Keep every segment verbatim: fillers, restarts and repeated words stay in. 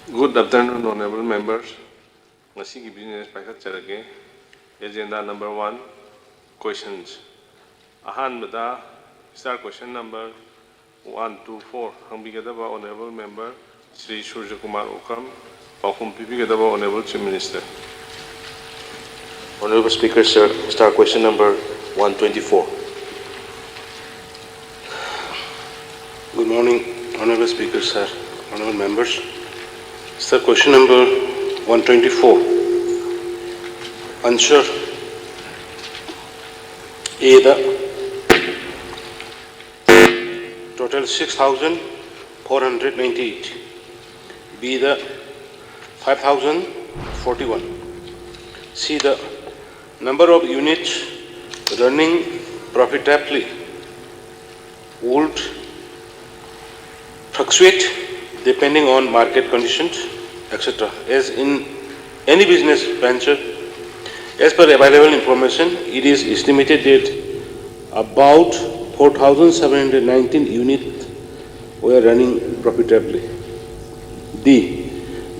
Good afternoon, honorable members. ꯉꯁꯤꯒꯤ business ꯄꯥꯏꯈꯠꯆꯔꯒꯦ꯫ Agenda number one, questions. ꯑꯍꯥꯟꯕꯗ star question number one two four ꯍꯪꯕꯤꯒꯗꯕ honorable member Shri ꯁꯨꯔꯖ ꯀꯨꯃꯥꯔ ꯎꯀꯝ, ꯄꯥꯎꯈꯨꯝ ꯄꯤꯕꯤꯒꯗꯕ honorable Chief Minister꯫ Honorable Speaker, sir, star question number one twenty-four. Good morning, Honorable Speaker, sir, honorable members. Sir, question number one twenty-four. Answer A, the total six thousand four hundred ninety-eight. B, the five thousand forty-one. C, the number of units running profitably would fluctuate depending on market conditions, et cetera. As in any business venture, as per available information, it is estimated that about four thousand seven hundred nineteen units were running profitably. D,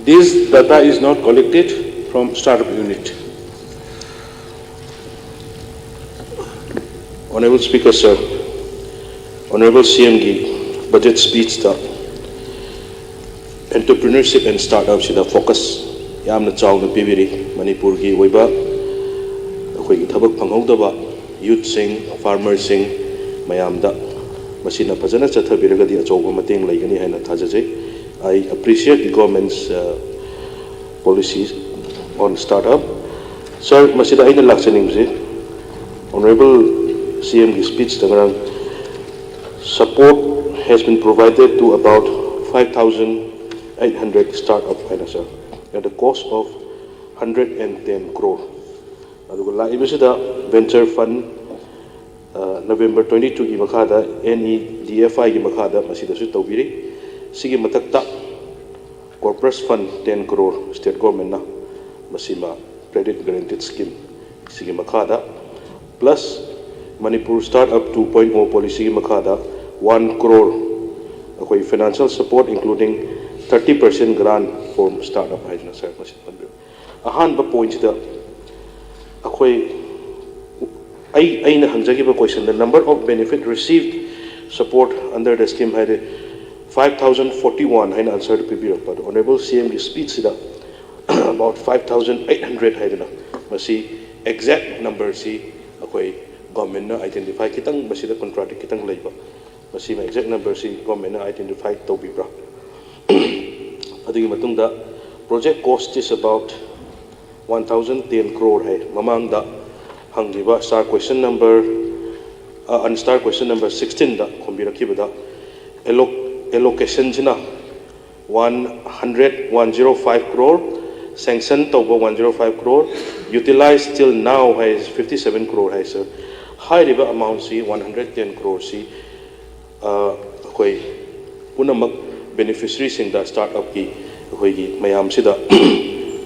this data is not collected from startup unit. Honorable Speaker, sir, Honorable C M ꯒꯤ budget speech ꯇ entrepreneurship and startup ꯁꯤꯗ focus ꯌꯥꯝꯅ ꯆꯥꯎꯅ ꯄꯤꯕꯤꯔꯤ꯫ ꯃꯅꯤꯄꯨꯔꯒꯤ ꯑꯣꯏꯕ ꯑꯩꯈꯣꯏꯒꯤ ꯊꯕꯛ ꯐꯪꯍꯧꯗꯕ youth ꯁꯤꯡ, farmer ꯁꯤꯡ ꯃꯌꯥꯝꯗ ꯃꯁꯤꯅ ꯐꯖꯅ ꯆꯠꯊꯕꯤꯔꯒꯗꯤ ꯑꯆꯧꯕ ꯃꯇꯦꯡ ꯂꯩꯒꯅꯤ ꯍꯥꯏꯅ ꯊꯥꯖꯖꯩ꯫ I appreciate the government's, uh, policies on startup. Sir, ꯃꯁꯤꯗ ꯑꯩꯅ ꯂꯥꯛꯆꯅꯤꯡꯕꯁꯦ, Honorable C M ꯒꯤ speech ꯇ ꯉꯔꯥꯡ, "Support has been provided to about five thousand eight hundred startup" ꯍꯥꯏꯅ, sir, "at the cost of hundred and ten crore." ꯑꯗꯨꯒ ꯂꯥꯛꯏꯕꯁꯤꯗ venture fund, ꯑ, November twenty-two ꯒꯤ ꯃꯈꯥꯗ, N E D F I ꯒꯤ ꯃꯈꯥꯗ ꯃꯁꯤꯗꯁꯨ ꯇꯧꯕꯤꯔꯤ꯫ ꯁꯤꯒꯤ ꯃꯊꯛꯇ corpus fund ten crore state government ꯅ, ꯃꯁꯤꯃ credit guaranteed scheme ꯁꯤꯒꯤ ꯃꯈꯥꯗ, plus Manipur Startup two point oh policy ꯒꯤ ꯃꯈꯥꯗ one crore ꯑꯩꯈꯣꯏ financial support, including Thirty percent grant for startup ꯍꯥꯏꯗꯅ ꯁꯥꯔ ꯃꯁꯤ ꯄꯟꯕꯤꯔꯣ꯫ ꯑꯍꯥꯟꯕ ꯄꯣꯏꯟꯁꯤꯗ ꯑꯩꯈꯣꯏ ꯑꯩ ꯑꯩꯅ ꯍꯪꯖꯈꯤꯕ ꯀꯣꯏꯁꯟꯗ number of benefit received support under the scheme ꯍꯥꯏꯔꯦ, five thousand forty one ꯍꯥꯏꯅ ꯑꯟꯁꯔꯗꯨ ꯄꯤꯕꯤꯔꯛꯄ꯫ ꯑꯗꯣ ꯑꯣꯅꯔꯦꯕꯜ ꯁꯤ ꯑꯦꯝꯒꯤ ꯁ꯭ꯄꯤꯆꯁꯤꯗ about five thousand eight hundred ꯍꯥꯏꯗꯅ ꯃꯁꯤ exact numberꯁꯤ ꯑꯩꯈꯣꯏ ꯒꯣꯔꯃꯦꯟꯅ identify ꯈꯤꯇꯪ ꯃꯁꯤꯗ contradict ꯈꯤꯇꯪ ꯂꯩꯕ꯫ ꯃꯁꯤꯃ exact numberꯁꯤ ꯒꯣꯔꯃꯦꯟꯅ identify ꯇꯧꯕꯤꯕ꯭ꯔꯥ? ꯑꯗꯨꯒꯤ ꯃꯇꯨꯡꯗ project cost is about one thousand ten crore ꯍꯥꯏ꯫ ꯃꯃꯥꯡꯗ ꯍꯪꯈꯤꯕ star question number, ꯑ, unstar question number sixteenꯗ ꯈꯨꯝꯕꯤꯔꯛꯈꯤꯕꯗ alloc-, allocationꯁꯤꯅ one hundred, one zero five crore, sanction ꯇꯧꯕ one zero five crore, utilized till now ꯍꯥꯏ fifty seven crore ꯍꯥꯏ ꯁꯥꯔ꯫ ꯍꯥꯏꯔꯤꯕ amountꯁꯤ one hundred ten croreꯁꯤ ꯑ, ꯑꯩꯈꯣꯏ ꯄꯨꯝꯅꯃꯛ beneficiaryꯁꯤꯡꯗ, startupꯀꯤ ꯑꯩꯈꯣꯏꯒꯤ ꯃꯌꯥꯝꯁꯤꯗ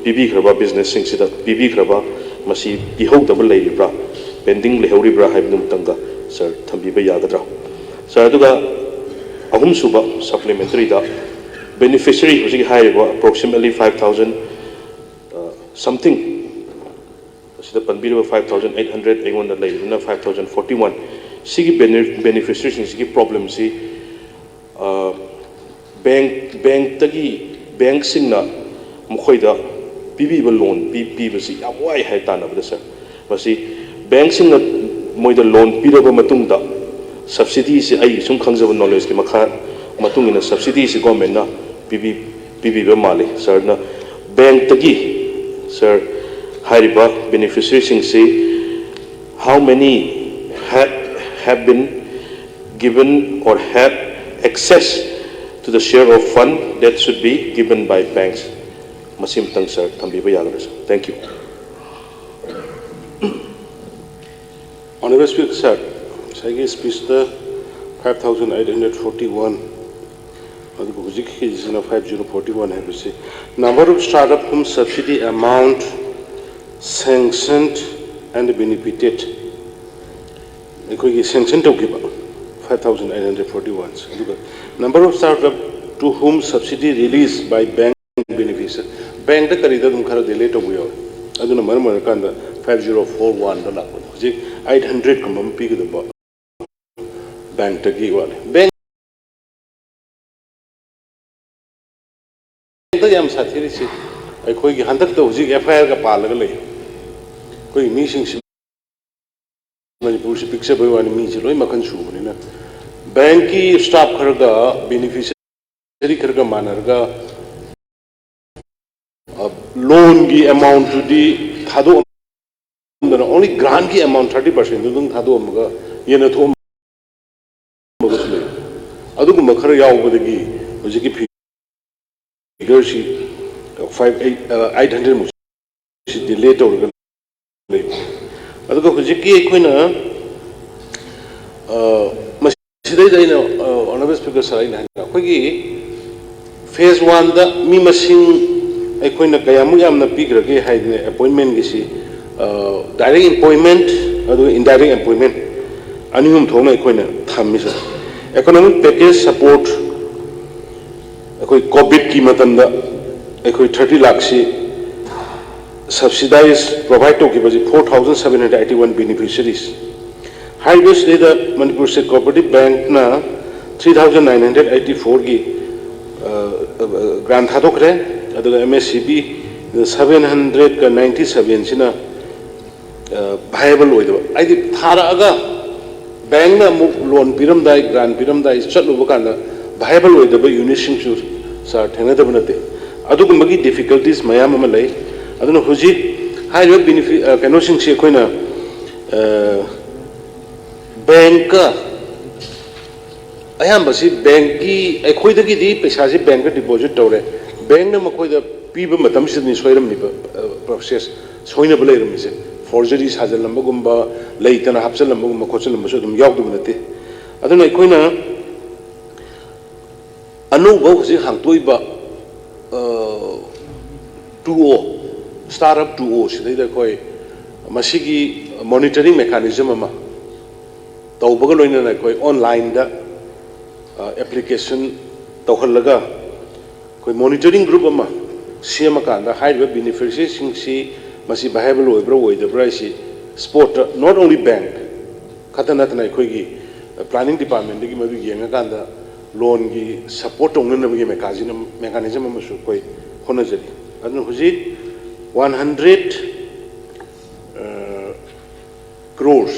ꯄꯤꯕꯤꯈ꯭ꯔꯕ, businessꯁꯤꯡꯁꯤꯗ ꯄꯤꯕꯤꯈ꯭ꯔꯕ, ꯃꯁꯤ ꯄꯤꯍꯧꯗꯕ ꯂꯩꯔꯤꯕ꯭ꯔꯥ, pending ꯂꯩꯍꯧꯔꯤꯕ꯭ꯔꯥ ꯍꯥꯏꯕꯗꯨ ꯑꯃꯇꯪꯒ ꯁꯥꯔ ꯊꯝꯕꯤꯕ ꯌꯥꯒꯗ꯭ꯔꯥ? ꯁꯥꯔ, ꯑꯗꯨꯒ ꯑꯍꯨꯝꯁꯨꯕ supplementaryꯗ beneficiary ꯍꯧꯖꯤꯛ ꯍꯥꯏꯔꯤꯕ approximately five thousand something ꯑꯁꯤꯗ ꯄꯟꯕꯤꯔꯤꯕ five thousand eight hundred, ꯑꯩꯉꯣꯟꯗ ꯂꯩꯔꯤꯕꯅ five thousand forty one꯫ ꯁꯤꯒꯤ bene-, beneficiaryꯁꯤꯡꯁꯤꯒꯤ problemꯁꯤ, ꯑ, bank, bankꯇꯒꯤ, bankꯁꯤꯡꯅ ꯃꯈꯣꯏꯗ ꯄꯤꯕꯤꯕ loan ꯄꯤ-, ꯄꯤꯕꯁꯤ ꯌꯥꯝ ꯋꯥꯏ ꯍꯥꯏ ꯇꯥꯟꯅꯕꯗ ꯁꯥꯔ꯫ ꯃꯁꯤ bankꯁꯤꯡꯅ ꯃꯣꯏꯗ loan ꯄꯤꯔꯕ ꯃꯇꯨꯡꯗ subsidyꯁꯤ, ꯑꯩ ꯁꯨꯝ ꯈꯪꯖꯕ knowledgeꯀꯤ ꯃꯈꯥ, ꯃꯇꯨꯡ ꯏꯟꯅ subsidyꯁꯤ governmentꯅ ꯄꯤꯕꯤ-, ꯄꯤꯕꯤꯕ ꯃꯥꯜꯂꯤ꯫ ꯁꯥꯔꯅ bankꯇꯒꯤ, ꯁꯥꯔ, ꯍꯥꯏꯔꯤꯕ beneficiaryꯁꯤꯡꯁꯤ how many have, have been given or have access to the share of fund that should be given by banks? ꯃꯁꯤꯃꯇꯪ ꯁꯥꯔ ꯊꯝꯕꯤꯕ ꯌꯥꯒꯗ꯭ꯔꯥ ꯁꯥꯔ? Thank you. Honorable Speaker, ꯁꯥꯔ, ꯉꯁꯥꯏꯒꯤ ꯁ꯭ꯄꯤꯆꯇ five thousand eight hundred forty one, ꯑꯗꯨꯒ ꯍꯧꯖꯤꯛꯀꯤꯁꯤꯅ five zero forty one ꯍꯥꯏꯕꯁꯤ number of startup whom subsidy amount sanctioned and benefited, ꯑꯩꯈꯣꯏꯒꯤ sanction ꯇꯧꯈꯤꯕ five thousand eight hundred forty one, ꯑꯗꯨꯒ number of startup to whom subsidy released by bank beneficiary, ꯕꯦꯡꯛꯇ ꯀꯔꯤꯗ ꯑꯗꯨꯝ ꯈꯔ ꯗꯤꯂꯦ ꯇꯧꯕ ꯌꯥꯎꯋꯦ꯫ ꯑꯗꯨꯅ ꯃꯔꯝ ꯑꯣꯏꯔꯀꯥꯟꯗ ꯐꯥꯏꯚ ꯖꯤꯔꯣ ꯐꯣꯔ ꯋꯥꯟꯗ ꯂꯥꯛꯄꯅꯦ꯫ ꯍꯧꯖꯤꯛ ꯑꯩꯠ ꯍꯟꯗ꯭ꯔꯦꯠ ꯀꯨꯝꯕ ꯑꯃ ꯄꯤꯒꯗꯕ ꯕꯦꯡꯛꯇꯒꯤ ꯋꯥꯠꯂꯦ꯫ ꯕꯦꯡꯛꯇ ꯌꯥꯝ ꯁꯥꯊꯤꯔꯤꯁꯤ ꯑꯩꯈꯣꯏꯒꯤ ꯍꯟꯗꯛꯇ ꯍꯧꯖꯤꯛ ꯑꯦꯐ ꯑꯥꯏ ꯑꯥꯔꯒ ꯄꯥꯜꯂꯒ ꯂꯩ꯫ ꯑꯩꯈꯣꯏꯒꯤ ꯃꯤꯁꯤꯡꯁꯤ ꯃꯅꯤꯄꯨꯔꯁꯤ ꯄꯤꯛꯆꯕꯩ ꯋꯥꯅꯤ, ꯃꯤꯁꯤ ꯂꯣꯏ ꯃꯈꯜ ꯁꯨꯕꯅꯤꯅ ꯕꯦꯡꯛꯀꯤ ꯁ꯭ꯇꯥꯐ ꯈꯔꯒ ꯕꯦꯅꯤꯐꯤꯁꯔꯤ ꯈꯔꯒ ꯃꯥꯟꯅꯔꯒ, ꯑ, ꯂꯣꯟꯒꯤ ꯑꯦꯃꯥꯎꯟꯠꯇꯨꯗꯤ ꯊꯥꯗꯣꯛꯑꯝꯗꯅ, ꯑꯣꯟꯂꯤ ꯒ꯭ꯔꯥꯟꯠꯀꯤ ꯑꯦꯃꯥꯎꯟꯠ ꯊꯥꯔꯇꯤ ꯄꯥꯔꯁꯦꯟꯠꯇꯨꯗꯪ ꯊꯥꯗꯣꯛꯑꯝꯃꯒ ꯌꯦꯟꯅ ꯊꯣꯛꯑꯝꯕꯒꯁꯨ ꯂꯩ꯫ ꯑꯗꯨꯒꯨꯝꯕ ꯈꯔ ꯌꯥꯎꯕꯗꯒꯤ ꯍꯧꯖꯤꯛꯀꯤ ꯐꯤꯒꯔꯁꯤ ꯐꯥꯏꯚ ꯑꯩꯠ, ꯑ, ꯑꯩꯠ ꯍꯟꯗ꯭ꯔꯦꯠ ꯃꯨꯛ ꯁꯤ ꯗꯤꯂꯦ ꯇꯧꯔꯒ ꯂꯩ꯫ ꯑꯗꯨꯒ ꯍꯧꯖꯤꯛꯀꯤ ꯑꯩꯈꯣꯏꯅ, ꯑ, ꯃꯁꯤꯗꯩꯗ ꯑꯩꯅ, ꯑ, ꯑꯣꯅꯔꯦꯕꯜ ꯁ꯭ꯄꯤꯀꯔ ꯁꯥꯔ, ꯑꯩꯅ ꯍꯥꯏꯅꯤꯡꯕ, ꯑꯩꯈꯣꯏꯒꯤ ꯐꯦꯖ ꯋꯥꯟꯗ ꯃꯤ ꯃꯁꯤꯡ ꯑꯩꯈꯣꯏꯅ ꯀꯌꯥꯃꯨꯛ ꯌꯥꯝꯅ ꯄꯤꯈ꯭ꯔꯒꯦ ꯍꯥꯏꯗꯅ ꯑꯦꯄꯣꯏꯟꯃꯦꯟꯒꯤꯁꯤ, ꯑ, ꯗꯥꯏꯔꯦꯛ ꯑꯦꯄꯣꯏꯟꯃꯦꯟ ꯑꯗꯨꯒ ꯏꯟꯗꯥꯏꯔꯦꯛ ꯑꯦꯄꯣꯏꯟꯃꯦꯟ ꯑꯅꯤ ꯑꯍꯨꯝ ꯊꯣꯛꯅ ꯑꯩꯈꯣꯏꯅ ꯊꯝꯃꯤ ꯁꯥꯔ꯫ Economic package support ꯑꯩꯈꯣꯏ ꯀꯣꯚꯤꯗꯀꯤ ꯃꯇꯝꯗ ꯑꯩꯈꯣꯏ ꯊꯥꯔꯇꯤ ꯂꯥꯈꯁꯤ ꯁꯕꯁꯤꯗꯥꯏꯁ ꯄ꯭ꯔꯣꯚꯥꯏꯗ ꯇꯧꯈꯤꯕꯁꯤ four thousand seven hundred eighty one beneficiaries꯫ ꯍꯥꯏꯔꯤꯕꯁꯤꯗꯩꯗ ꯃꯅꯤꯄꯨꯔ ꯁ꯭ꯇꯦꯠ ꯀꯣꯑꯣꯄꯔꯦꯇꯤꯚ ꯕꯦꯡꯛꯅ three thousand nine hundred eighty fourꯒꯤ, ꯑ, ꯑ, ꯒ꯭ꯔꯥꯟꯠ ꯊꯥꯗꯣꯛꯈ꯭ꯔꯦ꯫ ꯑꯗꯨꯒ M S C B seven hundred ninety sevenꯁꯤꯅ ꯚꯥꯏꯑꯦꯕꯜ ꯑꯣꯏꯗꯕ, ꯍꯥꯏꯗꯤ ꯊꯥꯔꯛꯑꯒ ꯕꯦꯡꯛꯅ ꯑꯃꯨꯛ ꯂꯣꯟ ꯄꯤꯔꯝꯗꯥꯏ, ꯒ꯭ꯔꯥꯟꯠ ꯄꯤꯔꯝꯗꯥꯏ ꯆꯠꯂꯨꯕ ꯀꯥꯟꯗ ꯚꯥꯏꯑꯦꯕꯜ ꯑꯣꯏꯗꯕ ꯌꯨꯅꯤꯠꯁꯤꯡꯁꯨ ꯁꯥꯔ ꯊꯦꯡꯅꯗꯕ ꯅꯠꯇꯦ꯫ ꯑꯗꯨꯒꯨꯝꯕꯒꯤ ꯗꯤꯐꯤꯀꯜꯇꯤꯁ ꯃꯌꯥꯝ ꯑꯃ ꯂꯩ꯫ ꯑꯗꯨꯅ ꯍꯧꯖꯤꯛ ꯍꯥꯏꯔꯤꯕ ꯕꯤꯅꯤꯐꯤ-, ꯑ, ꯀꯩꯅꯣꯁꯤꯡꯁꯤ ꯑꯩꯈꯣꯏꯅ, ꯑ, ꯕꯦꯡꯛꯀ ꯑꯌꯥꯝꯕꯁꯤ ꯕꯦꯡꯛꯀꯤ, ꯑꯩꯈꯣꯏꯗꯒꯤꯗꯤ ꯄꯩꯁꯥꯁꯤ ꯕꯦꯡꯛꯇ ꯗꯤꯄꯣꯖꯤꯠ ꯇꯧꯔꯦ, ꯕꯦꯡꯛꯅ ꯃꯈꯣꯏꯗ ꯄꯤꯕ ꯃꯇꯝꯁꯤꯗꯅꯤ ꯁꯣꯏꯔꯝꯃꯤꯕ, ꯑ, ꯄ꯭ꯔꯣꯁꯦꯁ, ꯁꯣꯏꯅꯕ ꯂꯩꯔꯝꯃꯤꯁꯦ꯫ ꯐꯣꯔꯖꯔꯤ ꯁꯥꯖꯜꯂꯝꯕꯒꯨꯝꯕ, ꯂꯩꯇꯅ ꯍꯥꯞꯆꯜꯂꯝꯕꯒꯨꯝꯕ ꯈꯣꯠꯆꯜꯂꯝꯕꯁꯨ ꯑꯗꯨꯝ ꯌꯥꯎꯗꯕ ꯅꯠꯇꯦ꯫ ꯑꯗꯨꯅ ꯑꯩꯈꯣꯏꯅ ꯑꯅꯧꯕ ꯍꯧꯖꯤꯛ ꯍꯥꯡꯇꯣꯛꯏꯕ, ꯑ, two O, startup two O ꯁꯤꯗꯩꯗ ꯑꯩꯈꯣꯏ ꯃꯁꯤꯒꯤ ꯃꯣꯅꯤꯇꯔꯤꯡ ꯃꯦꯀꯥꯅꯤꯖꯝ ꯑꯃ ꯇꯧꯕꯒ ꯂꯣꯏꯅꯅ ꯑꯩꯈꯣꯏ ꯑꯣꯟꯂꯥꯏꯟꯗ, ꯑ, ꯑꯦꯄ꯭ꯂꯤꯀꯦꯁꯟ ꯇꯧꯍꯜꯂꯒ ꯑꯩꯈꯣꯏ monitoring group ꯑꯃ ꯁꯦꯝꯃꯀꯥꯟꯗ ꯍꯥꯏꯔꯤꯕ beneficiaryꯁꯤꯡꯁꯤ ꯃꯁꯤ viable ꯑꯣꯏꯕ꯭ꯔꯥ ꯑꯣꯏꯗꯕ꯭ꯔꯥ ꯍꯥꯏꯁꯤ spotꯇ, not only bank ꯈꯛꯇ ꯅꯠꯇꯅ ꯑꯩꯈꯣꯏꯒꯤ planning departmentꯗꯒꯤ ꯃꯗꯨ ꯌꯦꯡꯉꯀꯥꯟꯗ loanꯒꯤ support ꯇꯧꯅꯅꯕꯒꯤ mechanism mechanism ꯑꯃꯁꯨ ꯑꯩꯈꯣꯏ ꯍꯣꯠꯅꯖꯔꯤ꯫ ꯑꯗꯨꯅ ꯍꯧꯖꯤꯛ one hundred crores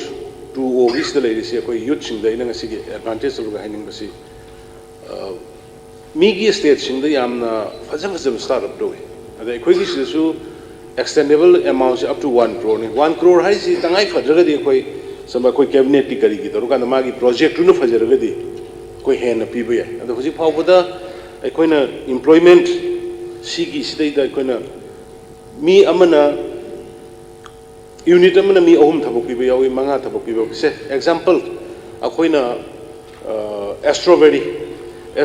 two ꯑꯣꯒꯤꯁꯤꯗ ꯂꯩꯔꯤꯁꯤ ꯑꯩꯈꯣꯏ youthꯁꯤꯡꯗ ꯑꯩꯅ ꯉꯁꯤꯒꯤ advantage ꯇꯧꯔꯒ ꯍꯥꯏꯅꯤꯡꯕꯁꯤ, ꯃꯤꯒꯤ stateꯁꯤꯡꯗ ꯌꯥꯝꯅ ꯐꯖ ꯐꯖꯕ startup ꯇꯧꯏ꯫ ꯑꯗ ꯑꯩꯈꯣꯏꯒꯤ ꯁꯤꯗꯁꯨ extendable amountꯁꯦ up to one croreꯅꯤ꯫ One crore ꯍꯥꯏꯁꯤ ꯇꯉꯥꯏ ꯐꯗ꯭ꯔꯒꯗꯤ ꯑꯩꯈꯣꯏ ꯁꯝꯅ ꯑꯩꯈꯣꯏ cabinetꯀꯤ ꯀꯔꯤꯒꯤ ꯇꯧꯔꯀꯥꯟꯗ ꯃꯥꯒꯤ projectꯇꯨꯅ ꯐꯖꯔꯒꯗꯤ ꯑꯩꯈꯣꯏ ꯍꯦꯟꯅ ꯄꯤꯕ ꯌꯥꯏ꯫ ꯑꯗꯣ ꯍꯧꯖꯤꯛ ꯐꯥꯎꯕꯗ ꯑꯩꯈꯣꯏꯅ employment ꯁꯤꯒꯤ ꯁꯤꯗꯩꯗ ꯑꯩꯈꯣꯏꯅ ꯃꯤ ꯑꯃꯅ unit ꯑꯃꯅ ꯃꯤ ꯑꯍꯨꯝ ꯊꯕꯛ ꯄꯤꯕ ꯌꯥꯎꯏ, ꯃꯉꯥ ꯊꯕꯛ ꯄꯤꯕ ꯌꯥꯎꯏ꯫ ꯁꯦ, example, ꯑꯩꯈꯣꯏꯅ strawberry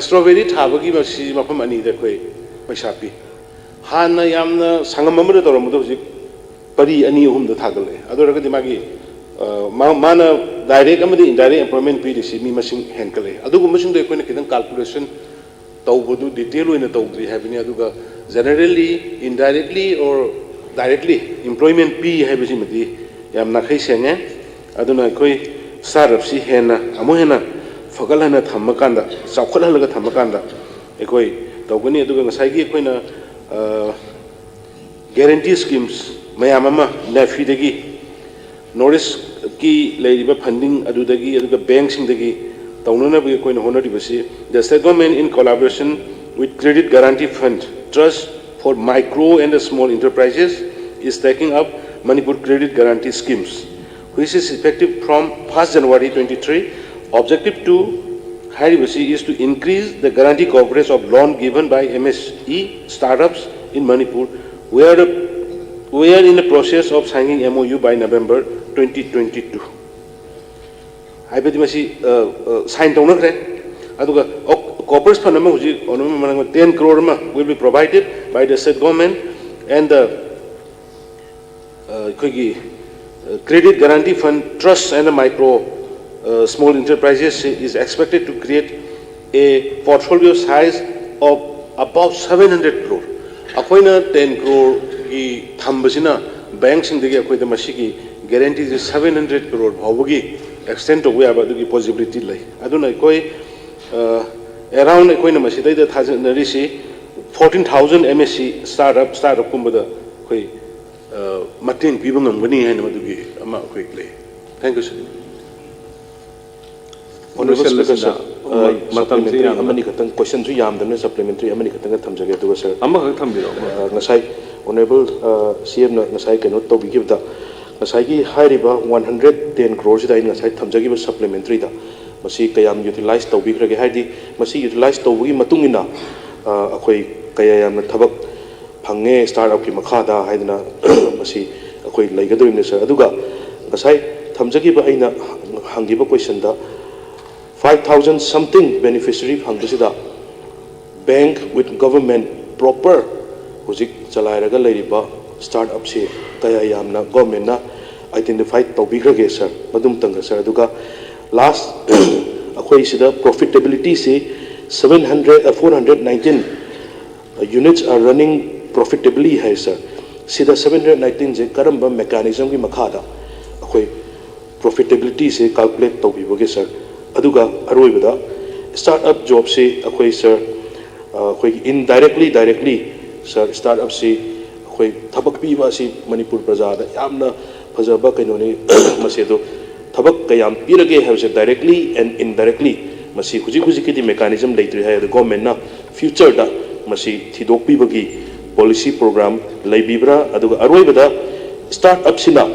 strawberry ꯊꯥꯕꯒꯤ ꯃꯁꯤ ꯃꯐꯝ ꯑꯅꯤꯗ ꯑꯩꯈꯣꯏ ꯄꯩꯁꯥ ꯄꯤ꯫ ꯍꯥꯟꯅ ꯌꯥꯝꯅ ꯁꯪꯉꯝ ꯑꯃꯗ ꯇꯧꯔꯝꯕꯗꯣ ꯍꯧꯖꯤꯛ ꯄꯔꯤ ꯑꯅꯤ ꯑꯍꯨꯝꯗ ꯊꯥꯒꯠꯂꯛꯑꯦ꯫ ꯑꯗꯨ ꯑꯣꯏꯔꯒꯗꯤ ꯃꯥꯒꯤ ꯃꯥꯅ direct ꯑꯃꯗꯤ indirect employment ꯄꯤꯔꯤꯁꯤ ꯃꯤ ꯃꯁꯤꯡ ꯍꯦꯟꯒꯠꯂꯛꯑꯦ꯫ ꯑꯗꯨꯒꯨꯝꯕꯁꯤꯡꯗꯣ ꯑꯩꯈꯣꯏꯅ ꯈꯤꯇꯪ calculation ꯇꯧꯕꯗꯨ detail ꯑꯣꯏꯅ ꯇꯧꯗ꯭ꯔꯤ ꯍꯥꯏꯕꯅꯤ꯫ ꯑꯗꯨꯒ generally, indirectly or directly employment ꯄꯤ ꯍꯥꯏꯕꯁꯤꯃꯗꯤ ꯌꯥꯝ ꯅꯥꯈꯩ ꯁꯦꯡꯉꯦ꯫ ꯑꯗꯨꯅ ꯑꯩꯈꯣꯏ startupꯁꯤ ꯍꯦꯟꯅ ꯑꯃꯨꯛ ꯍꯦꯟꯅ ꯐꯒꯠꯍꯟꯅ ꯊꯝꯃꯀꯥꯟꯗ, ꯆꯥꯎꯈꯠꯍꯜꯂꯒ ꯊꯝꯃꯀꯥꯟꯗ ꯑꯩꯈꯣꯏ ꯇꯧꯒꯅꯤ꯫ ꯑꯗꯨꯒ ꯉꯁꯥꯏꯒꯤ ꯑꯩꯈꯣꯏꯅ guarantee schemes ꯃꯌꯥꯝ ꯑꯃ NEFIꯗꯒꯤ, North Eastꯀꯤ ꯂꯩꯔꯤꯕ funding ꯑꯗꯨꯗꯒꯤ, ꯑꯗꯨꯒ bankꯁꯤꯡꯗꯒꯤ ꯇꯧꯅꯅꯕꯒꯤ ꯑꯩꯈꯣꯏꯅ ꯍꯣꯠꯅꯔꯤꯕꯁꯤ, the state government in collaboration with Credit Guarantee Fund Trust for Micro and Small Enterprises is taking up Manipur Credit Guarantee Schemes, which is effective from first January twenty-three. Objective two ꯍꯥꯏꯔꯤꯕꯁꯤ is to increase the guarantee coverage of loan given by MSE startups in Manipur, where we are in the process of signing MOU by November twenty twenty-two. ꯍꯥꯏꯕꯗꯤ ꯃꯁꯤ sign ꯇꯧꯅꯈ꯭ꯔꯦ꯫ ꯑꯗꯨꯒ corpus fund ꯑꯃ ꯍꯧꯖꯤꯛ ten crore ꯑꯃ will be provided by the state government and the ꯑꯩꯈꯣꯏꯒꯤ Credit Guarantee Fund Trust and Micro Small Enterprises is expected to create A portfolio size of about seven hundred crore. ꯑꯩꯈꯣꯏꯅ ten crore ꯒꯤ ꯊꯝꯕꯁꯤꯅ ꯕꯦꯡꯁꯤꯡꯗꯒꯤ ꯑꯩꯈꯣꯏꯗ ꯃꯁꯤꯒꯤ guarantee ꯁꯦ seven hundred crore ꯐꯥꯎꯕꯒꯤ extend ꯇꯧꯕ ꯌꯥꯕ ꯑꯗꯨꯒꯤ possibility ꯂꯩ꯫ ꯑꯗꯨꯅ ꯑꯩꯈꯣꯏ ꯑꯦꯔꯥꯎꯟ ꯑꯩꯈꯣꯏꯅ ꯃꯁꯤꯗꯩꯗ ꯊꯥꯖꯅꯔꯤꯁꯤ fourteen thousand M S C startup startup ꯀꯨꯝꯕꯗ ꯑꯩꯈꯣꯏ ꯃꯇꯦꯡ ꯄꯤꯕ ꯉꯝꯒꯅꯤ ꯍꯥꯏꯅ ꯃꯗꯨꯒꯤ ꯑꯃ ꯑꯩꯈꯣꯏ ꯂꯩ꯫ Thank you, sir. Honorable Speaker, sir, ꯃꯇꯝꯁꯦ ꯌꯥꯝꯅ ꯑꯃꯅꯤ ꯈꯛꯇꯪ, question ꯁꯨ ꯌꯥꯝꯗꯕꯅ supplementary ꯑꯃꯅꯤ ꯈꯛꯇꯪꯒ ꯊꯝꯖꯒꯦ꯫ ꯑꯗꯨꯒ sir, ꯑꯃꯈꯛ ꯊꯝꯕꯤꯔꯛꯑꯣ꯫ ꯑ, ꯉꯁꯥꯏ Honorable, ꯑ, C M ꯅ ꯉꯁꯥꯏ ꯀꯩꯅꯣ ꯇꯧꯕꯤꯈꯤꯕꯗ, ꯉꯁꯥꯏꯒꯤ ꯍꯥꯏꯔꯤꯕ one hundred ten crore ꯁꯤꯗ ꯑꯩꯅ ꯉꯁꯥꯏ ꯊꯝꯖꯈꯤꯕ supplementary ꯗ ꯃꯁꯤ ꯀꯌꯥꯝ utilize ꯇꯧꯕꯤꯈ꯭ꯔꯒꯦ? ꯍꯥꯏꯗꯤ ꯃꯁꯤ utilize ꯇꯧꯕꯒꯤ ꯃꯇꯨꯡ ꯏꯟꯅ, ꯑ, ꯑꯩꯈꯣꯏ ꯀꯌꯥ ꯌꯥꯝꯅ ꯊꯕꯛ ꯐꯪꯉꯦ startup ꯀꯤ ꯃꯈꯥꯗ ꯍꯥꯏꯗꯅ ꯃꯁꯤ ꯑꯩꯈꯣꯏ ꯂꯩꯒꯗꯧꯔꯤꯕꯅꯤ sir꯫ ꯑꯗꯨꯒ ꯉꯁꯥꯏ ꯊꯝꯖꯈꯤꯕ ꯑꯩꯅ ꯍꯪꯈꯤꯕ question the five thousand something beneficiary ꯐꯪꯕꯁꯤꯗ bank with government proper ꯍꯧꯖꯤꯛ ꯆꯂꯥꯏꯔꯒ ꯂꯩꯔꯤꯕ startup ꯁꯤ ꯀꯌꯥ ꯌꯥꯝꯅ government ꯅ identify ꯇꯧꯕꯤꯈ꯭ꯔꯒꯦ sir? ꯃꯗꯨꯝꯇꯪꯒ sir꯫ ꯑꯗꯨꯒ last ꯑꯩꯈꯣꯏ ꯁꯤꯗ profitability ꯁꯤ seven hundred, four hundred nineteen units are running profitably high sir꯫ ꯁꯤꯗ seven hundred nineteen ꯁꯦ ꯀꯔꯝꯕ mechanism ꯒꯤ ꯃꯈꯥꯗ ꯑꯩꯈꯣꯏ profitability ꯁꯦ calculate ꯇꯧꯕꯤꯕꯒꯦ sir? ꯑꯗꯨꯒ ꯑꯔꯣꯏꯕꯗ startup job ꯁꯤ ꯑꯩꯈꯣꯏ sir, ꯑ, ꯑꯩꯈꯣꯏꯒꯤ indirectly, directly sir, startup ꯁꯤ ꯑꯩꯈꯣꯏ ꯊꯕꯛ ꯄꯤꯕ ꯑꯁꯤ ꯃꯅꯤꯄꯨꯔ ꯄ꯭ꯔꯖꯥꯗ ꯌꯥꯝꯅ ꯐꯖꯕ ꯀꯩꯅꯣꯅꯤ꯫ ꯃꯁꯤ ꯑꯗꯣ ꯊꯕꯛ ꯀꯌꯥꯝ ꯄꯤꯔꯒꯦ ꯍꯥꯏꯕꯁꯦ directly and indirectly ꯃꯁꯤ ꯍꯧꯖꯤꯛ ꯍꯧꯖꯤꯛꯀꯤꯗꯤ mechanism ꯂꯩꯇ꯭ꯔꯤ ꯍꯥꯏ꯫ ꯑꯗꯣ government ꯅ future ꯗ ꯃꯁꯤ ꯊꯤꯗꯣꯛꯄꯤꯕꯒꯤ policy program ꯂꯩꯕꯤꯕ꯭ꯔꯥ? ꯑꯗꯨꯒ ꯑꯔꯣꯏꯕꯗ startup ꯁꯤꯅ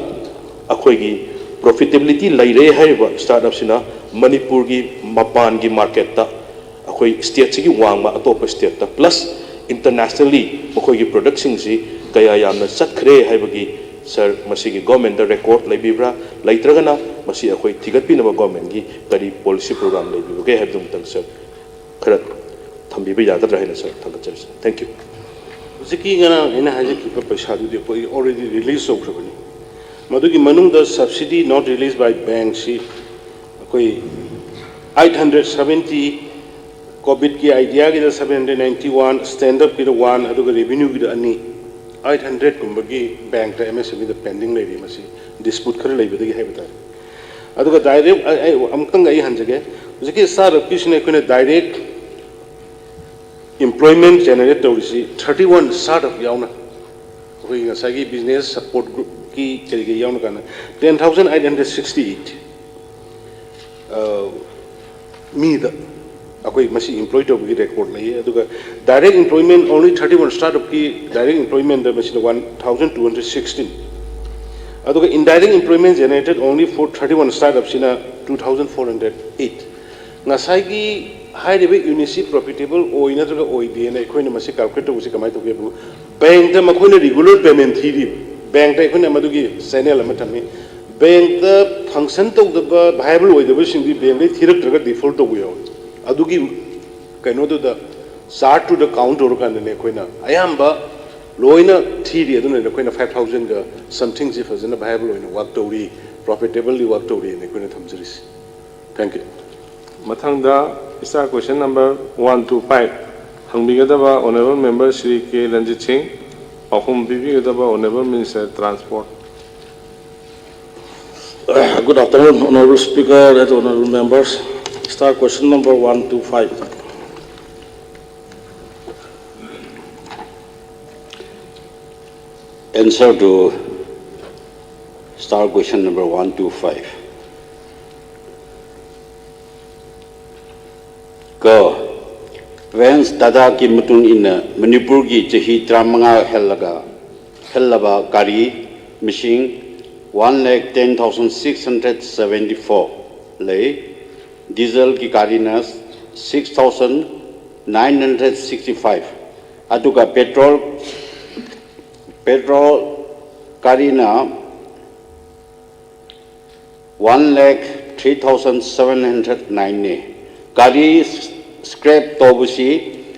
ꯑꯩꯈꯣꯏꯒꯤ profitability ꯂꯩꯔꯦ ꯍꯥꯏꯔꯤꯕ startup ꯁꯤꯅ ꯃꯅꯤꯄꯨꯔꯒꯤ ꯃꯄꯥꯟꯒꯤ market ꯇ ꯑꯩꯈꯣꯏ state ꯁꯤꯒꯤ ꯋꯥꯡꯃ ꯑꯇꯣꯞꯄ state ꯇ plus internationally ꯃꯈꯣꯏꯒꯤ product ꯁꯤꯡꯁꯤ ꯀꯌꯥ ꯌꯥꯝꯅ ꯆꯠꯈ꯭ꯔꯦ ꯍꯥꯏꯕꯒꯤ sir ꯃꯁꯤꯒꯤ government ꯇ record ꯂꯩꯕꯤꯕ꯭ꯔꯥ? ꯂꯩꯇ꯭ꯔꯒꯅ ꯃꯁꯤ ꯑꯩꯈꯣꯏ ꯊꯤꯒꯠꯄꯤꯅꯕ government ꯀꯤ ꯀꯔꯤ policy program ꯂꯩꯕꯤꯕꯒꯦ ꯍꯥꯏꯕꯗꯨ ꯑꯃꯇꯪ sir ꯈꯔ ꯊꯝꯕꯤꯕ ꯌꯥꯒꯗ꯭ꯔꯥ ꯍꯥꯏꯅ sir ꯊꯥꯒꯠꯆꯔꯤ sir꯫ Thank you꯫ ꯍꯧꯖꯤꯛꯀꯤ ꯉꯔꯥꯡ ꯑꯩꯅ ꯍꯥꯏꯖꯈꯤꯕ ꯄꯩꯁꯥꯗꯨꯗꯤ ꯑꯩꯈꯣꯏ already release ꯇꯧꯈ꯭ꯔꯕꯅꯤ꯫ ꯃꯗꯨꯒꯤ ꯃꯅꯨꯡꯗ subsidy not released by bank ꯁꯤ ꯑꯩꯈꯣꯏ eight hundred seventy ꯀꯣꯚꯤꯠꯀꯤ ꯑꯥꯏꯗꯤꯌꯥꯒꯤꯗ ꯁꯕꯦꯟ ꯍꯟꯗ꯭ꯔꯦꯠ ꯅꯥꯏꯟꯇꯤ ꯋꯥꯟ, ꯁ꯭ꯇꯦꯟꯗꯞꯀꯤꯗ ꯋꯥꯟ, ꯑꯗꯨꯒ ꯔꯦꯚꯤꯅ꯭ꯌꯨꯒꯤꯗ ꯑꯅꯤ, ꯑꯩꯠ ꯍꯟꯗ꯭ꯔꯦꯠ ꯀꯨꯝꯕꯒꯤ ꯕꯦꯡꯛꯇ, ꯑꯦꯝ ꯑꯦꯁ ꯑꯦꯝ ꯏꯗ ꯄꯦꯟꯗꯤꯡ ꯂꯩꯔꯤ꯫ ꯃꯁꯤ ꯗꯤꯁꯄ꯭ꯌꯨꯠ ꯈꯔ ꯂꯩꯕꯗꯒꯤ ꯍꯥꯏꯕ ꯇꯥꯔꯦ꯫ ꯑꯗꯨꯒ ꯗꯥꯏꯔꯦꯛ ꯑꯃꯨꯛꯇꯪꯒ ꯑꯩ ꯍꯟꯖꯒꯦ꯫ ꯍꯧꯖꯤꯛꯀꯤ ꯁ꯭ꯇꯥꯔꯠ ꯑꯞꯀꯤꯁꯤꯅ ꯑꯩꯈꯣꯏꯅ ꯗꯥꯏꯔꯦꯛ ꯏꯝꯄ꯭ꯂꯣꯏꯃꯦꯟ ꯖꯦꯅꯦꯔꯦꯠ ꯇꯧꯔꯤꯁꯤ ꯊꯥꯔꯇꯤ ꯋꯥꯟ ꯁ꯭ꯇꯥꯔꯠ ꯑꯞ ꯌꯥꯎꯅ꯫ ꯑꯩꯈꯣꯏꯒꯤ ꯉꯁꯥꯏꯒꯤ ꯕꯤꯖꯤꯅꯦꯁ ꯁꯄꯣꯔꯠ ꯒ꯭ꯔꯨꯞꯀꯤ ꯀꯔꯤ ꯀꯔꯤ ꯌꯥꯎꯅ ꯀꯥꯟꯗ ten thousand eight hundred sixty eight ꯃꯤꯗ ꯑꯩꯈꯣꯏ ꯃꯁꯤ ꯏꯝꯄ꯭ꯂꯣꯏ ꯇꯧꯕꯒꯤ ꯔꯦꯀꯣꯔꯗ ꯂꯩꯌꯦ꯫ ꯑꯗꯨꯒ direct employment only thirty one start ꯑꯞꯀꯤ ꯗꯥꯏꯔꯦꯛ ꯏꯝꯄ꯭ꯂꯣꯏꯃꯦꯟꯗ ꯃꯁꯤꯗ one thousand two hundred sixteen. ꯑꯗꯨꯒ indirect employment generated only for thirty one start ꯑꯞꯁꯤꯅ two thousand four hundred eight. ꯉꯁꯥꯏꯒꯤ ꯍꯥꯏꯔꯤꯕ ꯌꯨꯅꯤꯠꯁꯤ ꯄ꯭ꯔꯣꯐꯤꯇꯦꯕꯜ ꯑꯣꯏ ꯅꯠꯇ꯭ꯔꯒ ꯑꯣꯏꯗꯦꯅ ꯑꯩꯈꯣꯏꯅ ꯃꯁꯤ ꯀꯥꯜꯀꯨꯂꯦꯠ ꯇꯧꯕꯁꯤ ꯀꯃꯥꯏꯅ ꯇꯧꯒꯦ ꯍꯥꯏꯕꯨ, ꯕꯦꯡꯛꯇ ꯃꯈꯣꯏꯅ ꯔꯤꯒꯨꯂꯔ ꯄꯦꯃꯦꯟ ꯊꯤꯔꯤꯕ, ꯕꯦꯡꯛꯇ ꯑꯩꯈꯣꯏꯅ ꯃꯗꯨꯒꯤ ꯆꯦꯅꯦꯜ ꯑꯃ ꯊꯝꯃꯤ꯫ ꯕꯦꯡꯛꯇ ꯐꯪꯁꯟ ꯇꯧꯗꯕ, ꯚꯥꯏꯕꯜ ꯑꯣꯏꯗꯕꯁꯤꯡꯗꯤ ꯕꯦꯡꯛꯇꯩ ꯊꯤꯔꯛꯇ꯭ꯔꯒ ꯗꯤꯐꯣꯜꯠ ꯇꯧꯕ ꯌꯥꯎꯏ꯫ ꯑꯗꯨꯒꯤ ꯀꯩꯅꯣꯗꯨꯗ, ꯆꯥꯔꯠꯇꯨꯗ ꯀꯥꯎꯟ ꯇꯧꯔꯀꯥꯟꯗꯅꯦ ꯑꯩꯈꯣꯏꯅ ꯑꯌꯥꯝꯕ ꯂꯣꯏꯅ ꯊꯤꯔꯤ꯫ ꯑꯗꯨꯅ ꯑꯩꯈꯣꯏꯅ ꯐꯥꯏꯚ ꯊꯥꯎꯖꯟꯒ ꯁꯝꯊꯤꯡꯁꯤ ꯐꯖꯅ ꯚꯥꯏꯕꯜ ꯑꯣꯏꯅ ꯋꯥꯛ ꯇꯧꯔꯤ, ꯄ꯭ꯔꯣꯐꯤꯇꯦꯕꯜꯂꯤ ꯋꯥꯛ ꯇꯧꯔꯤꯅ ꯑꯩꯈꯣꯏꯅ ꯊꯝꯖꯔꯤꯁꯤ꯫ Thank you. ꯃꯊꯪꯗ star question number one two five ꯍꯪꯕꯤꯒꯗꯕ honourable member Shri K Ranjit Singh, ꯄꯥꯎꯈꯨꯝ ꯄꯤꯕꯤꯒꯗꯕ honourable minister transport. Good afternoon, Honorable Speaker and Honorable Members. Star question number one two five. Answer to star question number one two five. ꯀ, ꯔꯦꯟꯁ ꯗꯥꯇꯥꯒꯤ ꯃꯇꯨꯡ ꯏꯟꯅ ꯃꯅꯤꯄꯨꯔꯒꯤ ꯆꯍꯤ ꯇꯔꯥꯃꯉꯥ ꯍꯦꯜꯂꯒ, ꯍꯦꯜꯂꯕ ꯒꯥꯔꯤ ꯃꯁꯤꯡ one lakh ten thousand six hundred seventy four ꯂꯩ꯫ ꯗꯤꯖꯜꯒꯤ ꯒꯥꯔꯤꯅ six thousand nine hundred sixty five, ꯑꯗꯨꯒ ꯄꯦꯇ꯭ꯔꯣꯜ, ꯄꯦꯇ꯭ꯔꯣꯜ ꯒꯥꯔꯤꯅ one lakh three thousand seven hundred nine ꯅꯤ꯫ ꯒꯥꯔꯤ ꯁ꯭ꯀ꯭ꯔꯦꯞ ꯇꯧꯕꯁꯤ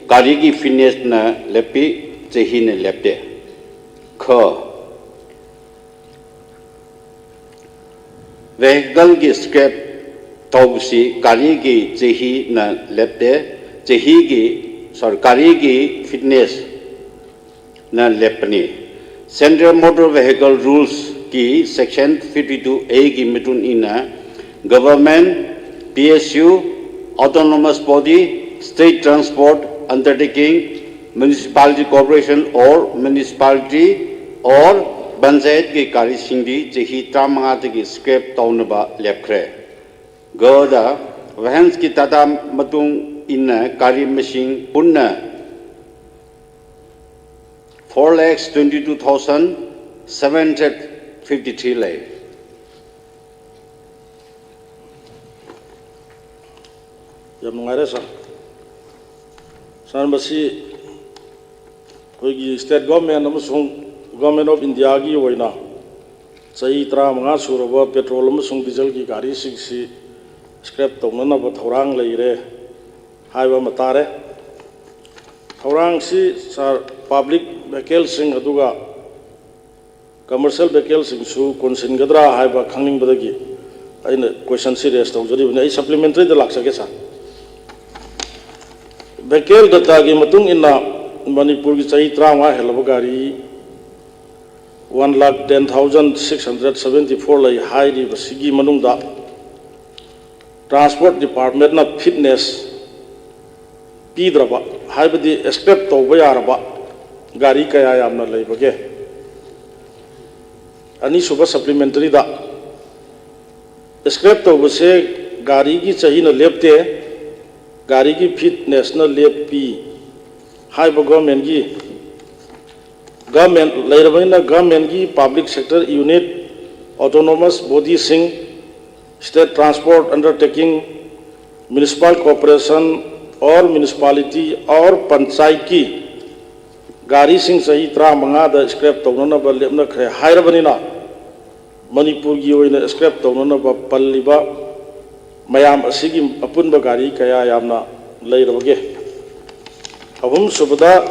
ꯒꯥꯔꯤꯒꯤ ꯐꯤꯠꯅꯦꯁꯅ ꯂꯦꯞꯄꯤ, ꯆꯍꯤꯅ ꯂꯦꯞꯇꯦ꯫ ꯈ, ꯚꯦꯍꯤꯀꯜꯒꯤ ꯁ꯭ꯀ꯭ꯔꯦꯞ ꯇꯧꯕꯁꯤ ꯒꯥꯔꯤꯒꯤ ꯆꯍꯤꯅ ꯂꯦꯞꯇꯦ, ꯆꯍꯤꯒꯤ ꯁꯔꯀꯥꯔꯤꯒꯤ ꯐꯤꯠꯅꯦꯁꯅ ꯂꯦꯞꯄꯅꯤ꯫ Central Motor Vehicle Rulesꯀꯤ Section fifty two Aꯒꯤ ꯃꯇꯨꯡ ꯏꯟꯅ, government, P S U, autonomous body, state transport undertaking, municipality corporation or municipality or ꯄꯟꯆꯥꯌꯠꯀꯤ ꯒꯥꯔꯤꯁꯤꯡꯗꯤ ꯆꯍꯤ ꯇꯔꯥꯃꯉꯥꯗꯒꯤ scrap ꯇꯧꯅꯕ ꯂꯦꯞꯈ꯭ꯔꯦ꯫ ꯒꯗ ꯚꯦꯟꯁꯀꯤ ꯗꯥꯇꯥ ꯃꯇꯨꯡ ꯏꯟꯅ ꯒꯥꯔꯤ ꯃꯁꯤꯡ ꯄꯨꯟꯅ four lakhs twenty two thousand seven hundred fifty three ꯂꯩ꯫ ꯌꯥꯝ ꯅꯨꯡꯉꯥꯏꯔꯦ, ꯁꯥꯔ꯫ ꯁꯥꯔ, ꯃꯁꯤ ꯑꯩꯈꯣꯏꯒꯤ state government ꯑꯃꯁꯨꯡ Government of Indiaꯒꯤ ꯑꯣꯏꯅ ꯆꯍꯤ ꯇꯔꯥꯃꯉꯥ ꯁꯨꯔꯕ petrol ꯑꯃꯁꯨꯡ dieselꯒꯤ ꯒꯥꯔꯤꯁꯤꯡꯁꯤ scrap ꯇꯧꯅꯅꯕ ꯊꯧꯔꯥꯡ ꯂꯩꯔꯦ ꯍꯥꯏꯕ ꯑꯃ ꯇꯥꯔꯦ꯫ ꯊꯧꯔꯥꯡꯁꯤ, ꯁꯥꯔ, public vehicleꯁꯤꯡ ꯑꯗꯨꯒ commercial vehicleꯁꯤꯡꯁꯨ ꯀꯣꯟꯁꯤꯟꯒꯗ꯭ꯔꯥ ꯍꯥꯏꯕ ꯈꯪꯅꯤꯡꯕꯗꯒꯤ ꯑꯩꯅ questionꯁꯤ raise ꯇꯧꯖꯔꯤꯕꯅꯤ꯫ ꯑꯩ supplementaryꯗ ꯂꯥꯛꯆꯒꯦ, ꯁꯥꯔ꯫ Vehicle dataꯒꯤ ꯃꯇꯨꯡ ꯏꯟꯅ ꯃꯅꯤꯄꯨꯔꯒꯤ ꯆꯍꯤ ꯇꯔꯥꯃꯉꯥ ꯍꯦꯜꯂꯕ ꯒꯥꯔꯤ one lakh ten thousand six hundred seventy four ꯂꯩ꯫ ꯍꯥꯏꯔꯤꯕꯁꯤꯒꯤ ꯃꯅꯨꯡꯗ transport departmentꯅ fitness ꯄꯤꯗ꯭ꯔꯕ, ꯍꯥꯏꯕꯗꯤ scrap ꯇꯧꯕ ꯌꯥꯔꯕ ꯒꯥꯔꯤ ꯀꯌꯥ ꯌꯥꯝꯅ ꯂꯩꯕꯒꯦ? ꯑꯅꯤꯁꯨꯕ supplementaryꯗ, scrap ꯇꯧꯕꯁꯦ ꯒꯥꯔꯤꯒꯤ ꯆꯍꯤꯅ ꯂꯦꯞꯇꯦ, ꯒꯥꯔꯤꯒꯤ fitnessꯅ ꯂꯦꯞꯄꯤ ꯍꯥꯏꯕ governmentꯒꯤ, government ꯂꯩꯔꯕꯅꯤꯅ governmentꯒꯤ public sector unit, autonomous bodyꯁꯤꯡ, state transport undertaking, municipal corporation or municipality or ꯄꯟꯆꯥꯌꯠꯀꯤ ꯒꯥꯔꯤꯁꯤꯡ ꯆꯍꯤ ꯇꯔꯥꯃꯉꯥꯗ scrap ꯇꯧꯅꯅꯕ ꯂꯦꯞꯅꯈ꯭ꯔꯦ ꯍꯥꯏꯔꯕꯅꯤꯅ, ꯃꯅꯤꯄꯨꯔꯒꯤ ꯑꯣꯏꯅ scrap ꯇꯧꯅꯅꯕ ꯄꯜꯂꯤꯕ ꯃꯌꯥꯝ ꯑꯁꯤꯒꯤ ꯑꯄꯨꯟꯕ ꯒꯥꯔꯤ ꯀꯌꯥ ꯌꯥꯝꯅ ꯂꯩꯔꯕꯒꯦ? ꯑꯍꯨꯝꯁꯨꯕꯗ,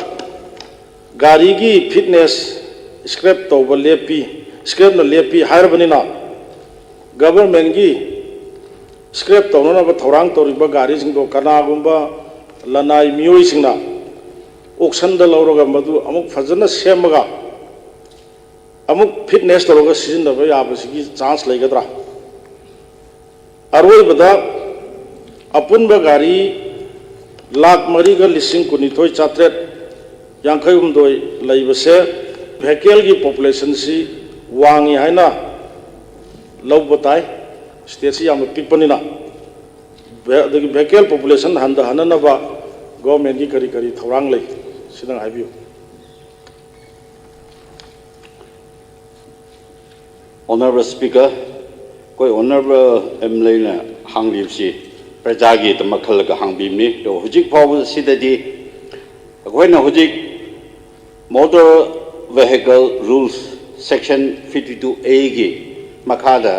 ꯒꯥꯔꯤꯒꯤ fitness scrap ꯇꯧꯕ ꯂꯦꯞꯄꯤ, scrapꯅ ꯂꯦꯞꯄꯤ ꯍꯥꯏꯔꯕꯅꯤꯅ, governmentꯒꯤ scrap ꯇꯧꯅꯅꯕ ꯊꯧꯔꯥꯡ ꯇꯧꯔꯤꯕ ꯒꯥꯔꯤꯁꯤꯡꯗꯣ ꯀꯅꯥꯒꯨꯝꯕ ꯂꯅꯥꯏ ꯃꯤꯑꯣꯏꯁꯤꯡꯅ ꯑꯣꯛꯁꯟꯗ ꯂꯧꯔꯒ ꯃꯗꯨ ꯑꯃꯨꯛ ꯐꯖꯅ ꯁꯦꯝꯃꯒ ꯑꯃꯨꯛ ꯐꯤꯠꯅꯦꯁ ꯇꯧꯔꯒ ꯁꯤꯖꯤꯟꯅꯕ ꯌꯥꯕꯁꯤꯒꯤ ꯆꯥꯟꯁ ꯂꯩꯒꯗ꯭ꯔꯥ? ꯑꯔꯣꯏꯕꯗ, ꯑꯄꯨꯟꯕ ꯒꯥꯔꯤ ꯂꯥꯈ ꯃꯔꯤꯒ ꯂꯤꯁꯤꯡ ꯀꯨꯟꯅꯤꯊꯣꯏ ꯆꯥꯇ꯭ꯔꯦꯠ ꯌꯥꯡꯈꯩ ꯍꯨꯝꯗꯣꯏ ꯂꯩꯕꯁꯦ ꯚꯦꯍꯤꯀꯜꯒꯤ ꯄꯣꯄꯨꯂꯦꯁꯟꯁꯤ ꯋꯥꯡꯉꯤ ꯍꯥꯏꯅ ꯂꯧꯕ ꯇꯥꯏ꯫ ꯁ꯭ꯇꯦꯠꯁꯤ ꯌꯥꯝꯅ ꯄꯤꯛꯄꯅꯤꯅ꯫ ꯚꯦ-, ꯑꯗꯒꯤ ꯚꯦꯍꯤꯀꯜ ꯄꯣꯄꯨꯂꯦꯁꯟ ꯍꯟꯊꯍꯟꯅꯅꯕ ꯒꯣꯔꯃꯦꯟꯒꯤ ꯀꯔꯤ ꯀꯔꯤ ꯊꯧꯔꯥꯡ ꯂꯩ? ꯁꯤꯗꯪ ꯍꯥꯏꯕꯤꯌꯨ꯫ Honourable Speaker, ꯑꯩꯈꯣꯏ Honourable M L A ꯅ ꯍꯥꯡꯂꯤꯕꯁꯤ ꯄ꯭ꯔꯖꯥꯒꯤꯗꯃꯛ ꯈꯜꯂꯒ ꯍꯥꯡꯕꯤꯕꯅꯤ꯫ ꯑꯗꯣ ꯍꯧꯖꯤꯛ ꯐꯥꯎꯕꯁꯤꯗꯗꯤ ꯑꯩꯈꯣꯏꯅ ꯍꯧꯖꯤꯛ Motor Vehicle Rules Section fifty two A ꯒꯤ ꯃꯈꯥꯗ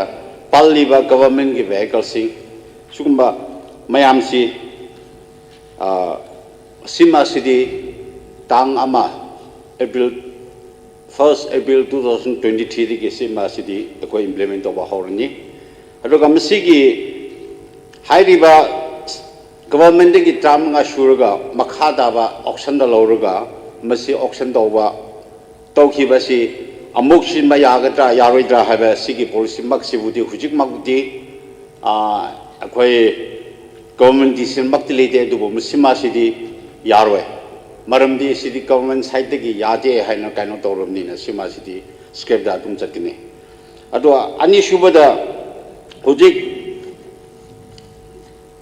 ꯄꯜꯂꯤꯕ government ꯀꯤ vehicle ꯁꯤꯡ ꯁꯤꯒꯨꯝꯕ ꯃꯌꯥꯝꯁꯤ, ꯑ, ꯁꯤꯃ ꯑꯁꯤꯗꯤ ꯇꯥꯡ ꯑꯃ April, first April two thousand twenty three ꯗꯒꯤ ꯁꯤꯃ ꯑꯁꯤꯗꯤ ꯑꯩꯈꯣꯏ implement ꯇꯧꯕ ꯍꯧꯔꯅꯤ꯫ ꯑꯗꯨꯒ ꯃꯁꯤꯒꯤ ꯍꯥꯏꯔꯤꯕ government ꯇꯒꯤ ꯇꯔꯥꯃꯉꯥ ꯁꯨꯔꯒ ꯃꯈꯥ ꯇꯥꯕ auction ꯗ ꯂꯧꯔꯒ ꯃꯁꯤ auction ꯇꯧꯕ ꯇꯧꯈꯤꯕꯁꯤ ꯑꯃꯨꯛ ꯁꯤꯟꯕ ꯌꯥꯒꯗ꯭ꯔꯥ ꯌꯥꯔꯣꯏꯗ꯭ꯔꯥ ꯍꯥꯏꯕ ꯁꯤꯒꯤ policy ꯃꯛꯁꯤꯕꯨꯗꯤ ꯍꯧꯖꯤꯛꯃꯛꯇꯤ, ꯑ, ꯑꯩꯈꯣꯏ government decision ꯃꯛꯇꯤ ꯂꯩꯇꯦ꯫ ꯑꯗꯨꯕꯨ ꯃꯁꯤꯃꯁꯤꯗꯤ ꯌꯥꯔꯣꯏ꯫ ꯃꯔꯝꯗꯤ ꯁꯤꯗꯤ government side ꯇꯒꯤ ꯌꯥꯗꯦ ꯍꯥꯏꯅ ꯀꯩꯅꯣ ꯇꯧꯔꯕꯅꯤꯅ ꯁꯤꯃꯁꯤꯗꯤ scrap ꯇ ꯑꯗꯨꯝ ꯆꯠꯀꯅꯤ꯫ ꯑꯗꯣ ꯑꯅꯤꯁꯨꯕꯗ ꯍꯧꯖꯤꯛ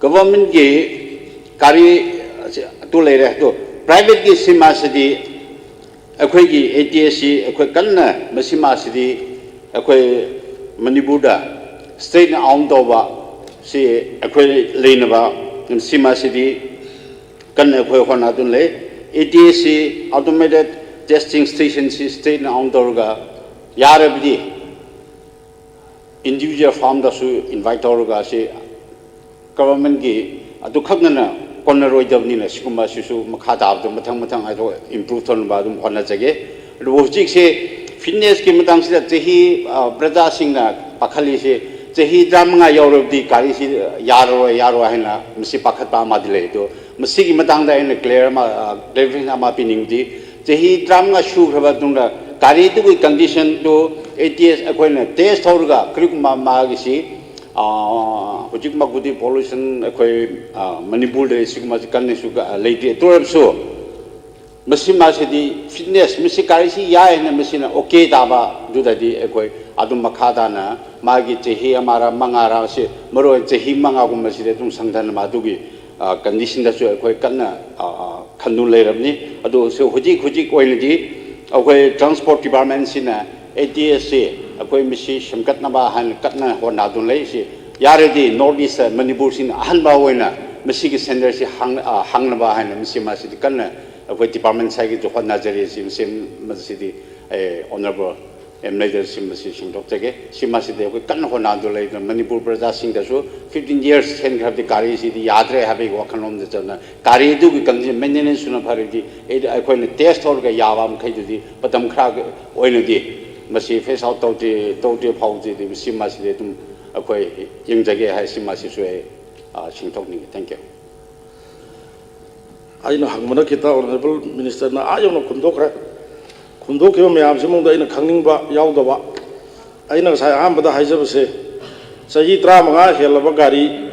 government ꯀꯤ ꯒꯥꯔꯤ ꯑꯗꯨ ꯂꯩꯔꯦ꯫ ꯑꯗꯣ private ꯀꯤ ꯁꯤꯃꯁꯤꯗꯤ ꯑꯩꯈꯣꯏꯒꯤ A T S ꯁꯤ ꯑꯩꯈꯣꯏ ꯀꯟꯅ ꯃꯁꯤꯃꯁꯤꯗꯤ ꯑꯩꯈꯣꯏ ꯃꯅꯤꯄꯨꯔꯗ straighten out ꯇꯧꯕ ꯁꯤ ꯑꯩꯈꯣꯏ ꯂꯩꯅꯕ ꯁꯤꯃꯁꯤꯗꯤ ꯀꯟꯅ ꯑꯩꯈꯣꯏ ꯍꯣꯠꯅꯗꯨꯅ ꯂꯩ꯫ A T S ꯁꯤ, automated testing station ꯁꯤ straighten out ꯇꯧꯔꯒ ꯌꯥꯔꯕꯗꯤ individual farm ꯗꯁꯨ invite ꯇꯧꯔꯒ ꯁꯤ government ꯀꯤ ꯑꯗꯨꯈꯛꯅꯅ ꯀꯣꯟꯅꯔꯣꯏꯗꯕꯅꯤꯅ ꯁꯤꯒꯨꯝꯕꯁꯤꯁꯨ ꯃꯈꯥ ꯇꯥꯕꯗ ꯃꯊꯪ ꯃꯊꯪ ꯍꯥꯏꯗꯣ improve ꯇꯧꯅꯕ ꯑꯗꯨꯝ ꯍꯣꯠꯅꯖꯒꯦ꯫ ꯑꯗꯨꯕꯨ ꯍꯧꯖꯤꯛꯁꯦ fitness ꯀꯤ ꯃꯇꯥꯡꯁꯤꯗ ꯆꯍꯤ, ꯑ, ꯄ꯭ꯔꯖꯥꯁꯤꯡꯅ ꯄꯥꯈꯠꯂꯤꯁꯦ ꯆꯍꯤ ꯇꯔꯥꯃꯉꯥ ꯌꯧꯔꯕꯗꯤ ꯒꯥꯔꯤꯁꯤ ꯌꯥꯔꯔꯣꯏ, ꯌꯥꯔꯣꯏ ꯍꯥꯏꯅ ꯃꯁꯤ ꯄꯥꯈꯠꯄ ꯑꯃꯗꯤ ꯂꯩ꯫ ꯑꯗꯣ ꯃꯁꯤꯒꯤ ꯃꯇꯥꯡꯗ ꯑꯩꯅ clear ꯑꯃ, ꯑ, clarification ꯑꯃ ꯄꯤꯅꯤꯡꯕꯗꯤ, ꯆꯍꯤ ꯇꯔꯥꯃꯉꯥ ꯁꯨꯈ꯭ꯔꯕ ꯃꯇꯨꯡꯗ ꯒꯥꯔꯤꯗꯨꯒꯤ condition do A T S ꯑꯩꯈꯣꯏꯅ test ꯇꯧꯔꯒ ꯀꯔꯤꯒꯨꯝꯕ ꯃꯥꯒꯤꯁꯤ, ꯑ, ꯍꯧꯖꯤꯛꯃꯛꯄꯨꯗꯤ pollution ꯑꯩꯈꯣꯏ, ꯑ, ꯃꯅꯤꯄꯨꯔꯗ ꯁꯤꯒꯨꯝꯕꯁꯤ ꯀꯟꯅꯁꯨ ꯂꯩꯇꯦ꯫ ꯑꯗꯨ ꯑꯣꯏꯔꯕꯁꯨ ꯃꯁꯤ ꯃꯥꯁꯤꯗꯤ fitness, ꯃꯁꯤ ꯒꯥꯔꯤꯁꯤ ꯌꯥꯏ ꯍꯥꯏꯅ ꯃꯁꯤꯅ okay ꯇꯥꯕ, ꯑꯗꯨꯗꯗꯤ ꯑꯩꯈꯣꯏ ꯑꯗꯨꯝ ꯃꯈꯥ ꯇꯥꯅ ꯃꯥꯒꯤ ꯆꯍꯤ ꯑꯃꯔ ꯃꯉꯥꯔ, ꯁꯤ ꯃꯔꯨ ꯑꯣꯏꯅ ꯆꯍꯤ ꯃꯉꯥꯒꯨꯝꯕꯁꯤꯗ ꯑꯗꯨꯝ ꯁꯪꯊꯅ ꯃꯗꯨꯒꯤ, ꯑ, condition ꯗꯁꯨ ꯑꯩꯈꯣꯏ ꯀꯟꯅ, ꯑ, ꯑ, ꯈꯟꯗꯨꯅ ꯂꯩꯔꯕꯅꯤ꯫ ꯑꯗꯨ ꯁꯨ ꯍꯧꯖꯤꯛ ꯍꯧꯖꯤꯛ ꯑꯣꯏꯅꯗꯤ ꯑꯩꯈꯣꯏ transport department ꯁꯤꯅ A T S ꯁꯤ ꯑꯩꯈꯣꯏ ꯃꯁꯤ ꯁꯦꯝꯒꯠꯅꯕ ꯍꯥꯏꯅ ꯀꯟꯅ ꯍꯣꯠꯅꯗꯨꯅ ꯂꯩ꯫ ꯁꯤ ꯌꯥꯔꯗꯤ North East ꯃꯅꯤꯄꯨꯔꯁꯤꯅ ꯑꯍꯥꯟꯕ ꯑꯣꯏꯅ ꯃꯁꯤꯒꯤ standard ꯁꯤ ꯍꯥꯡ-, ꯑ, ꯍꯥꯡꯅꯕ ꯍꯥꯏꯅ ꯃꯁꯤ ꯃꯁꯤꯗꯤ ꯀꯟꯅ ꯑꯩꯈꯣꯏ department ꯁꯥꯏꯒꯤꯁꯨ ꯍꯣꯠꯅꯖꯔꯤ꯫ ꯁꯤ, ꯁꯤ, ꯃꯁꯤꯗꯤ ꯑꯩ honourable M L A ꯗ ꯁꯤ ꯃꯁꯤ ꯁꯦꯡꯗꯣꯛꯆꯒꯦ꯫ ꯁꯤ ꯃꯁꯤꯗꯤ ꯑꯩꯈꯣꯏ ꯀꯟꯅ ꯍꯣꯠꯅꯗꯨꯅ ꯂꯩꯗꯅ ꯃꯅꯤꯄꯨꯔ ꯄ꯭ꯔꯖꯥꯁꯤꯡꯗꯁꯨ fifteen years ꯍꯦꯟꯈ꯭ꯔꯕꯗꯤ ꯒꯥꯔꯤꯁꯤꯗꯤ ꯌꯥꯗ꯭ꯔꯦ ꯍꯥꯏꯕꯒꯤ ꯋꯥꯈꯜꯂꯣꯟꯗ ꯆꯠꯅ ꯒꯥꯔꯤꯗꯨꯒꯤ condition, maintenance ꯁꯨꯅ ꯐꯔꯗꯤ ꯑꯩ-, ꯑꯩꯈꯣꯏꯅ test ꯇꯧꯔꯒ ꯌꯥꯕ ꯃꯈꯩꯗꯨꯗꯤ ꯃꯇꯝ ꯈꯔ ꯑꯣꯏꯅꯗꯤ ꯃꯁꯤ phase out ꯇꯧꯗ꯭ꯔꯤ, ꯇꯧꯗ꯭ꯔꯤ ꯐꯥꯎꯕꯗꯤ ꯁꯤ ꯃꯁꯤꯗꯤ ꯑꯗꯨꯝ ꯑꯩꯈꯣꯏ ꯌꯦꯡꯖꯒꯦ ꯍꯥꯏ꯫ ꯁꯤ ꯃꯁꯤꯁꯨ ꯑꯩ, ꯑ, ꯁꯦꯡꯗꯣꯛꯅꯤꯡꯉꯤ꯫ Thank you꯫ ꯑꯩꯅ ꯍꯪꯕꯅ ꯈꯤꯇ honourable minister ꯅ ꯑꯥ ꯌꯧꯅ ꯈꯨꯝꯗꯣꯛꯈ꯭ꯔꯦ꯫ ꯈꯨꯝꯗꯣꯛꯈꯤꯕ ꯃꯌꯥꯝꯁꯤ ꯃꯅꯨꯡꯗ ꯑꯩꯅ ꯈꯪꯅꯤꯡꯕ ꯌꯥꯎꯗꯕ, ꯑꯩꯅ ꯉꯁꯥꯏ ꯑꯍꯥꯟꯕꯗ ꯍꯥꯏꯖꯕꯁꯦ, ꯆꯍꯤ ꯇꯔꯥꯃꯉꯥ ꯍꯦꯜꯂꯕ ꯒꯥꯔꯤ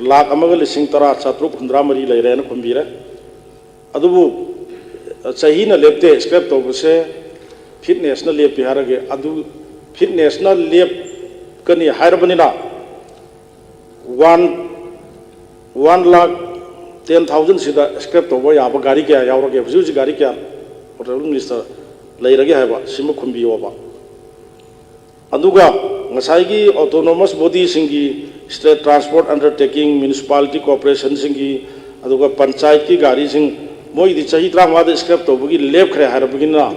ꯂꯥꯈ ꯑꯃꯒ ꯂꯤꯁꯤꯡ ꯇꯔꯥ ꯆꯥꯇ꯭ꯔꯨꯛ ꯍꯨꯝꯗ꯭ꯔꯥ ꯃꯔꯤ ꯂꯩꯔꯦꯅ ꯈꯨꯝꯕꯤꯔꯦ꯫ ꯑꯗꯨꯕꯨ ꯆꯍꯤꯅ ꯂꯦꯞꯇꯦ, scrap ꯇꯧꯕꯁꯦ fitness ꯅ ꯂꯦꯞꯄꯤ ꯍꯥꯏꯔꯒꯦ꯫ ꯑꯗꯨ fitness ꯅ ꯂꯦꯞꯀꯅꯤ ꯍꯥꯏꯔꯕꯅꯤꯅ, one, one lakh ten thousand ꯁꯤꯗ scrap ꯇꯧꯕ ꯌꯥꯕ ꯒꯥꯔꯤ ꯀꯌꯥ ꯌꯥꯎꯔꯒꯦ? ꯍꯧꯖꯤꯛ ꯍꯧꯖꯤꯛ ꯒꯥꯔꯤ ꯀꯌꯥ, honourable minister, ꯂꯩꯔꯒꯦ ꯍꯥꯏꯕ ꯁꯤꯃ ꯈꯨꯝꯕꯤꯌꯣꯕ꯫ ꯑꯗꯨꯒ ꯉꯁꯥꯏꯒꯤ autonomous body ꯁꯤꯡꯒꯤ, state transport undertaking, municipality corporation ꯁꯤꯡꯒꯤ, ꯑꯗꯨꯒ ꯄꯟꯆꯥꯌꯠꯀꯤ ꯒꯥꯔꯤꯁꯤꯡ, ꯃꯣꯏꯗꯤ ꯆꯍꯤ ꯇꯔꯥꯃꯉꯥꯗ scrap ꯇꯧꯕꯒꯤ ꯂꯦꯞꯈ꯭ꯔꯦ ꯍꯥꯏꯔꯕꯅꯤꯅ,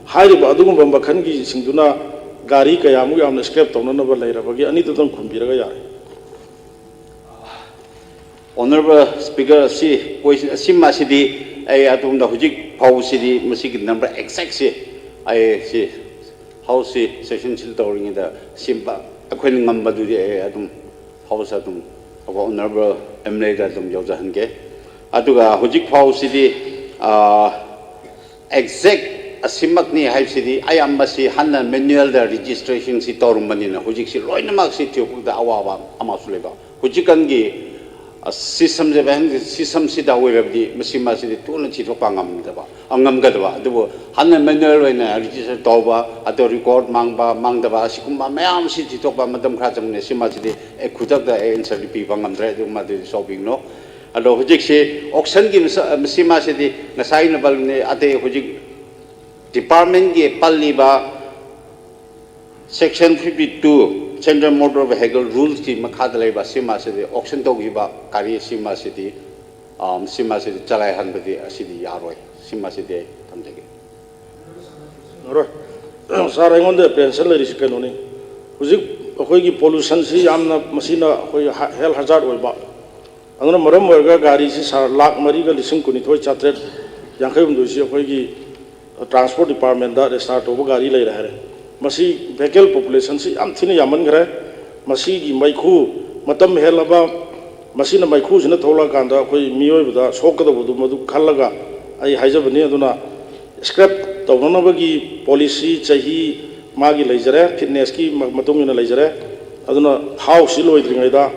ꯍꯥꯏꯔꯤꯕ ꯑꯗꯨꯒꯨꯝꯕ ꯃꯈꯜꯒꯤꯁꯤꯡꯗꯨꯅ ꯒꯥꯔꯤ ꯀꯌꯥꯃꯨꯛ ꯌꯥꯝꯅ scrap ꯇꯧꯅꯅꯕ ꯂꯩꯔꯕꯒꯦ? ꯑꯅꯤꯗꯨꯗꯪ ꯈꯨꯝꯕꯤꯔꯒ ꯌꯥꯔꯦ꯫ Honourable Speaker, ꯑꯁꯤ question, ꯑꯁꯤꯃ ꯑꯁꯤꯗꯤ ꯑꯩ ꯑꯗꯣꯝꯗ ꯍꯧꯖꯤꯛ ꯐꯥꯎꯕꯁꯤꯗꯤ ꯃꯁꯤꯒꯤ number exact ꯁꯤ ꯑꯩ ꯁꯤ House ꯁꯤ session ꯁꯤ ꯇꯧꯔꯤꯉꯩꯗ ꯁꯤ ꯑꯩꯈꯣꯏꯅ ꯉꯝꯕꯗꯨꯗꯤ ꯑꯩ ꯑꯗꯨꯝ House ꯑꯗꯨꯝ ꯑꯩꯈꯣꯏ honourable M L A ꯗ ꯑꯗꯨꯝ ꯌꯧꯖꯍꯟꯒꯦ꯫ ꯑꯗꯨꯒ ꯍꯧꯖꯤꯛ ꯐꯥꯎꯁꯤꯗꯤ ꯑꯦꯛꯖꯦꯛ ꯑꯁꯤꯃꯛꯅꯤ ꯍꯥꯏꯕꯁꯤꯗꯤ ꯑꯌꯥꯝꯕꯁꯤ ꯍꯥꯟꯅ ꯃꯦꯅꯨꯋꯦꯜꯗ ꯔꯦꯖꯤꯁꯇ꯭ꯔꯦꯁꯟꯁꯤ ꯇꯧꯔꯝꯕꯅꯤꯅ ꯍꯧꯖꯤꯛꯁꯤ ꯂꯣꯏꯅꯃꯛꯁꯤ ꯊꯤꯗꯣꯛꯄꯗ ꯑꯋꯥꯕ ꯑꯃꯁꯨ ꯂꯩꯕ꯫ ꯍꯧꯖꯤꯛꯀꯥꯟꯒꯤ ꯁꯤꯁꯇꯝꯁꯦ, ꯕꯦꯡ ꯁꯤꯁꯇꯝꯁꯤꯗ ꯑꯣꯏꯔꯕꯗꯤ ꯃꯁꯤ ꯃꯥꯁꯤꯗꯤ ꯊꯨꯅ ꯊꯤꯗꯣꯛꯄ ꯉꯝꯗꯕ, ꯉꯝꯒꯗꯕ꯫ ꯑꯗꯨꯕꯨ ꯍꯥꯟꯅ ꯃꯦꯅꯨꯋꯦꯜ ꯑꯣꯏꯅ ꯔꯦꯖꯤꯁꯇꯔ ꯇꯧꯕ, ꯑꯗꯣ ꯔꯦꯀꯣꯔꯗ ꯃꯥꯡꯕ ꯃꯥꯡꯗꯕ ꯑꯁꯤꯒꯨꯝꯕ ꯃꯌꯥꯝꯁꯤ ꯊꯤꯗꯣꯛꯄ ꯃꯇꯝ ꯈꯔ ꯆꯪꯕꯅꯦ꯫ ꯁꯤ ꯃꯥꯁꯤꯗꯤ ꯑꯩ ꯈꯨꯗꯛꯇ ꯑꯩ ꯑꯦꯟꯁꯔꯗꯤ ꯄꯤꯕ ꯉꯝꯗ꯭ꯔꯦ, ꯑꯗꯨ ꯃꯥꯗꯤ ꯁꯥꯎꯕꯤꯒꯅꯨ꯫ ꯑꯗꯣ ꯍꯧꯖꯤꯛꯁꯤ ꯑꯣꯛꯁꯟꯒꯤ ꯃꯁ-, ꯃꯁꯤ ꯃꯥꯁꯤꯗꯤ ꯉꯁꯥꯏ ꯑꯩꯅ ꯄꯜꯂꯤꯕꯅꯤ, ꯑꯇꯩ ꯍꯧꯖꯤꯛ ꯗꯤꯄꯥꯔꯠꯃꯦꯟꯒꯤ ꯄꯜꯂꯤꯕ Section fifty two Central Motor Vehicle Rulesꯀꯤ ꯃꯈꯥꯗ ꯂꯩꯕ ꯁꯤ ꯃꯥꯁꯤꯗꯤ ꯑꯣꯛꯁꯟ ꯇꯧꯈꯤꯕ ꯒꯥꯔꯤ ꯁꯤ ꯃꯥꯁꯤꯗꯤ, ꯑꯝ, ꯁꯤ ꯃꯥꯁꯤꯗꯤ ꯆꯂꯥꯏꯍꯟꯕꯗꯤ ꯑꯁꯤꯗꯤ ꯌꯥꯔꯣꯏ꯫ ꯁꯤ ꯃꯥꯁꯤꯗꯤ ꯑꯩ ꯊꯝꯖꯒꯦ꯫ ꯐꯪꯉꯔꯣꯏ꯫ ꯁꯥꯔ, ꯑꯩꯉꯣꯟꯗ ꯑꯦꯄ꯭ꯔꯤꯍꯦꯟꯁꯟ ꯂꯩꯔꯤꯁꯤ ꯀꯩꯅꯣꯅꯤ, ꯍꯧꯖꯤꯛ ꯑꯩꯈꯣꯏꯒꯤ ꯄꯣꯂꯨꯁꯟꯁꯤ ꯌꯥꯝꯅ, ꯃꯁꯤꯅ ꯑꯩꯈꯣꯏ ꯍꯦꯜꯊ ꯍꯖꯥꯔꯗ ꯑꯣꯏꯕ, ꯑꯗꯨꯅ ꯃꯔꯝ ꯑꯣꯏꯔꯒ ꯒꯥꯔꯤꯁꯤ ꯁꯥꯔ ꯂꯥꯈ ꯃꯔꯤꯒ ꯂꯤꯁꯤꯡ ꯀꯨꯟꯅꯤꯊꯣꯏ ꯆꯥꯇ꯭ꯔꯦꯠ ꯌꯥꯡꯈꯩ ꯍꯨꯝꯗꯣꯏꯁꯤ ꯑꯩꯈꯣꯏꯒꯤ ꯇ꯭ꯔꯥꯟꯁꯄꯣꯔꯠ ꯗꯤꯄꯥꯔꯠꯃꯦꯟꯗ ꯔꯦꯖꯤꯁꯇꯥꯔ ꯇꯧꯕ ꯒꯥꯔꯤ ꯂꯩꯔꯦ ꯍꯥꯏꯔꯦ꯫ ꯃꯁꯤ ꯚꯦꯍꯤꯀꯜ ꯄꯣꯄꯨꯂꯦꯁꯟꯁꯤ ꯌꯥꯝ ꯊꯤꯅ ꯌꯥꯝꯃꯟꯈ꯭ꯔꯦ꯫ ꯃꯁꯤꯒꯤ ꯃꯩꯈꯨ, ꯃꯇꯝ ꯍꯦꯜꯂꯕ, ꯃꯁꯤꯅ, ꯃꯩꯈꯨꯁꯤꯅ ꯊꯣꯛꯂꯛꯑꯀꯥꯟꯗ ꯑꯩꯈꯣꯏ ꯃꯤꯑꯣꯏꯕꯗ ꯁꯣꯛꯀꯗꯧꯕꯗꯨ ꯃꯗꯨ ꯈꯜꯂꯒ ꯑꯩ ꯍꯥꯏꯖꯕꯅꯤ꯫ ꯑꯗꯨꯅ ꯁ꯭ꯀ꯭ꯔꯦꯞ ꯇꯧꯅꯅꯕꯒꯤ ꯄꯣꯂꯤꯁꯤ ꯆꯍꯤ ꯃꯥꯒꯤ ꯂꯩꯖꯔꯦ, ꯐꯤꯠꯅꯦꯁꯀꯤ ꯃ-, ꯃꯇꯨꯡ ꯏꯟꯅ ꯂꯩꯖꯔꯦ꯫ ꯑꯗꯨꯅ ꯊꯥꯎꯁꯤ ꯂꯣꯏꯗ꯭ꯔꯤꯉꯩꯗ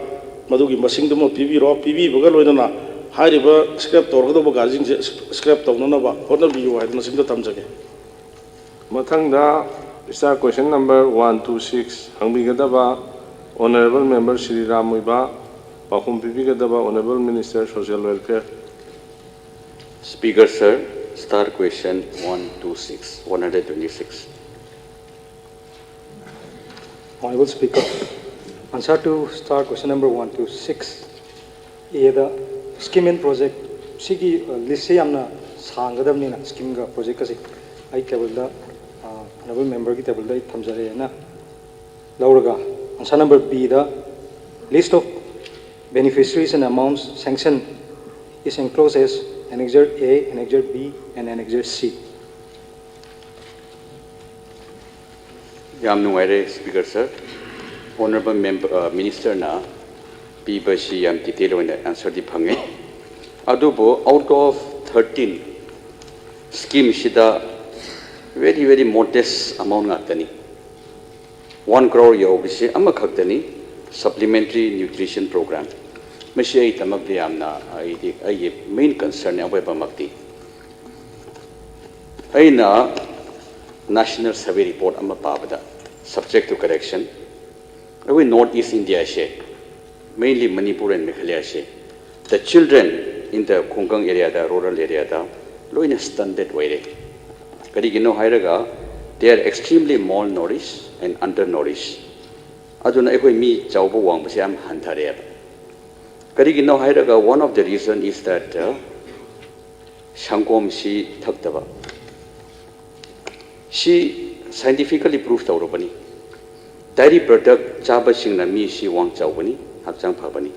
ꯃꯗꯨꯒꯤ ꯃꯁꯤꯡꯗꯨꯃ ꯄꯤꯕꯤꯔꯣ, ꯄꯤꯕꯤꯕꯒ ꯂꯣꯏꯅꯅ ꯍꯥꯏꯔꯤꯕ ꯁ꯭ꯀ꯭ꯔꯦꯞ ꯇꯧꯔꯒꯗꯧꯕ ꯒꯥꯔꯤꯁꯤꯡꯁꯦ ꯁ꯭ꯀ꯭ꯔꯦꯞ ꯇꯧꯅꯅꯕ ꯍꯣꯠꯅꯕꯤꯌꯨ ꯍꯥꯏꯗꯅ ꯁꯤꯝꯇ ꯊꯝꯖꯒꯦ꯫ ꯃꯊꯪꯗ star question number one two six ꯍꯪꯕꯤꯒꯗꯕ ꯑꯣꯅꯔꯦꯕꯜ ꯃꯦꯝꯕꯔ ꯁ꯭ꯔꯤ ꯔꯥꯝ ꯃꯨꯏꯕꯥ, ꯄꯥꯎꯈꯨꯝ ꯄꯤꯕꯤꯒꯗꯕ honourable minister social welfare. Speaker sir, star question one two six, one hundred twenty-six. Honorable Speaker, answer to star question number one two six, Aꯗ scheme and project ꯁꯤꯒꯤ ꯂꯤꯁꯁꯦ ꯌꯥꯝꯅ ꯁꯥꯡꯒꯗꯕꯅꯤꯅ ꯁ꯭ꯀꯤꯝꯒ ꯄ꯭ꯔꯣꯖꯦꯛꯀꯁꯦ ꯑꯩ ꯇꯦꯕꯜꯗ, honourable ꯃꯦꯝꯕꯔꯒꯤ ꯇꯦꯕꯜꯗ ꯑꯩ ꯊꯝꯖꯔꯦꯅ ꯂꯧꯔꯒ, answer number ꯕꯤꯗ list of beneficiaries and amounts sanctioned is enclosed as Annexure A, Annexure B and Annexure C. ꯌꯥꯝ ꯅꯨꯡꯉꯥꯏꯔꯦ Speaker sir, honourable member, ꯃꯤꯅꯤꯁꯇꯔꯅ ꯄꯤꯕꯁꯤ ꯌꯥꯝ detail ꯑꯣꯏꯅ ꯑꯟꯁꯔꯗꯤ ꯐꯪꯉꯦ꯫ ꯑꯗꯨꯕꯨ out of thirteen scheme ꯁꯤꯗ very very modest amount ꯉꯥꯛꯇꯅꯤ꯫ One crore ꯌꯧꯕꯁꯤ ꯑꯃꯈꯛꯇꯅꯤ, supplementary nutrition program꯫ ꯃꯁꯤ ꯑꯩꯒꯤꯗꯃꯛꯇ ꯌꯥꯝꯅ, ꯑꯩꯗꯤ ꯑꯩꯒꯤ main concern ꯅꯤ ꯑꯋꯦꯕꯃꯛꯇꯤ꯫ ꯑꯩꯅ National Survey report ꯑꯃ ꯄꯥꯕꯗ, subject to correction, ꯑꯩꯈꯣꯏ North East India say, mainly Manipur and Meghalaya say, the children in the ꯈꯨꯡꯒꯪ area ꯗ, rural area ꯗ ꯂꯣꯏꯅ stunted ꯑꯣꯏꯔꯦ꯫ ꯀꯔꯤꯒꯤꯅꯣ ꯍꯥꯏꯔꯒ, they are extremely malnourished and undernourished꯫ ꯑꯗꯨꯅ ꯑꯩꯈꯣꯏ ꯃꯤ ꯆꯥꯎꯕ ꯋꯥꯡꯕꯁꯦ ꯌꯥꯝ ꯍꯟꯊꯔꯦꯕ꯫ ꯀꯔꯤꯒꯤꯅꯣ ꯍꯥꯏꯔꯒ, one of the reason is that, uh, ꯁꯪꯒꯣꯝꯁꯤ ꯊꯛꯇꯕ꯫ ꯁꯤ scientifically proof ꯇꯧꯔꯕꯅꯤ꯫ Dairy product ꯆꯥꯕꯁꯤꯡꯅ ꯃꯤꯁꯤ ꯋꯥꯡ ꯆꯥꯎꯕꯅꯤ, ꯍꯛꯆꯥꯡ ꯐꯕꯅꯤ꯫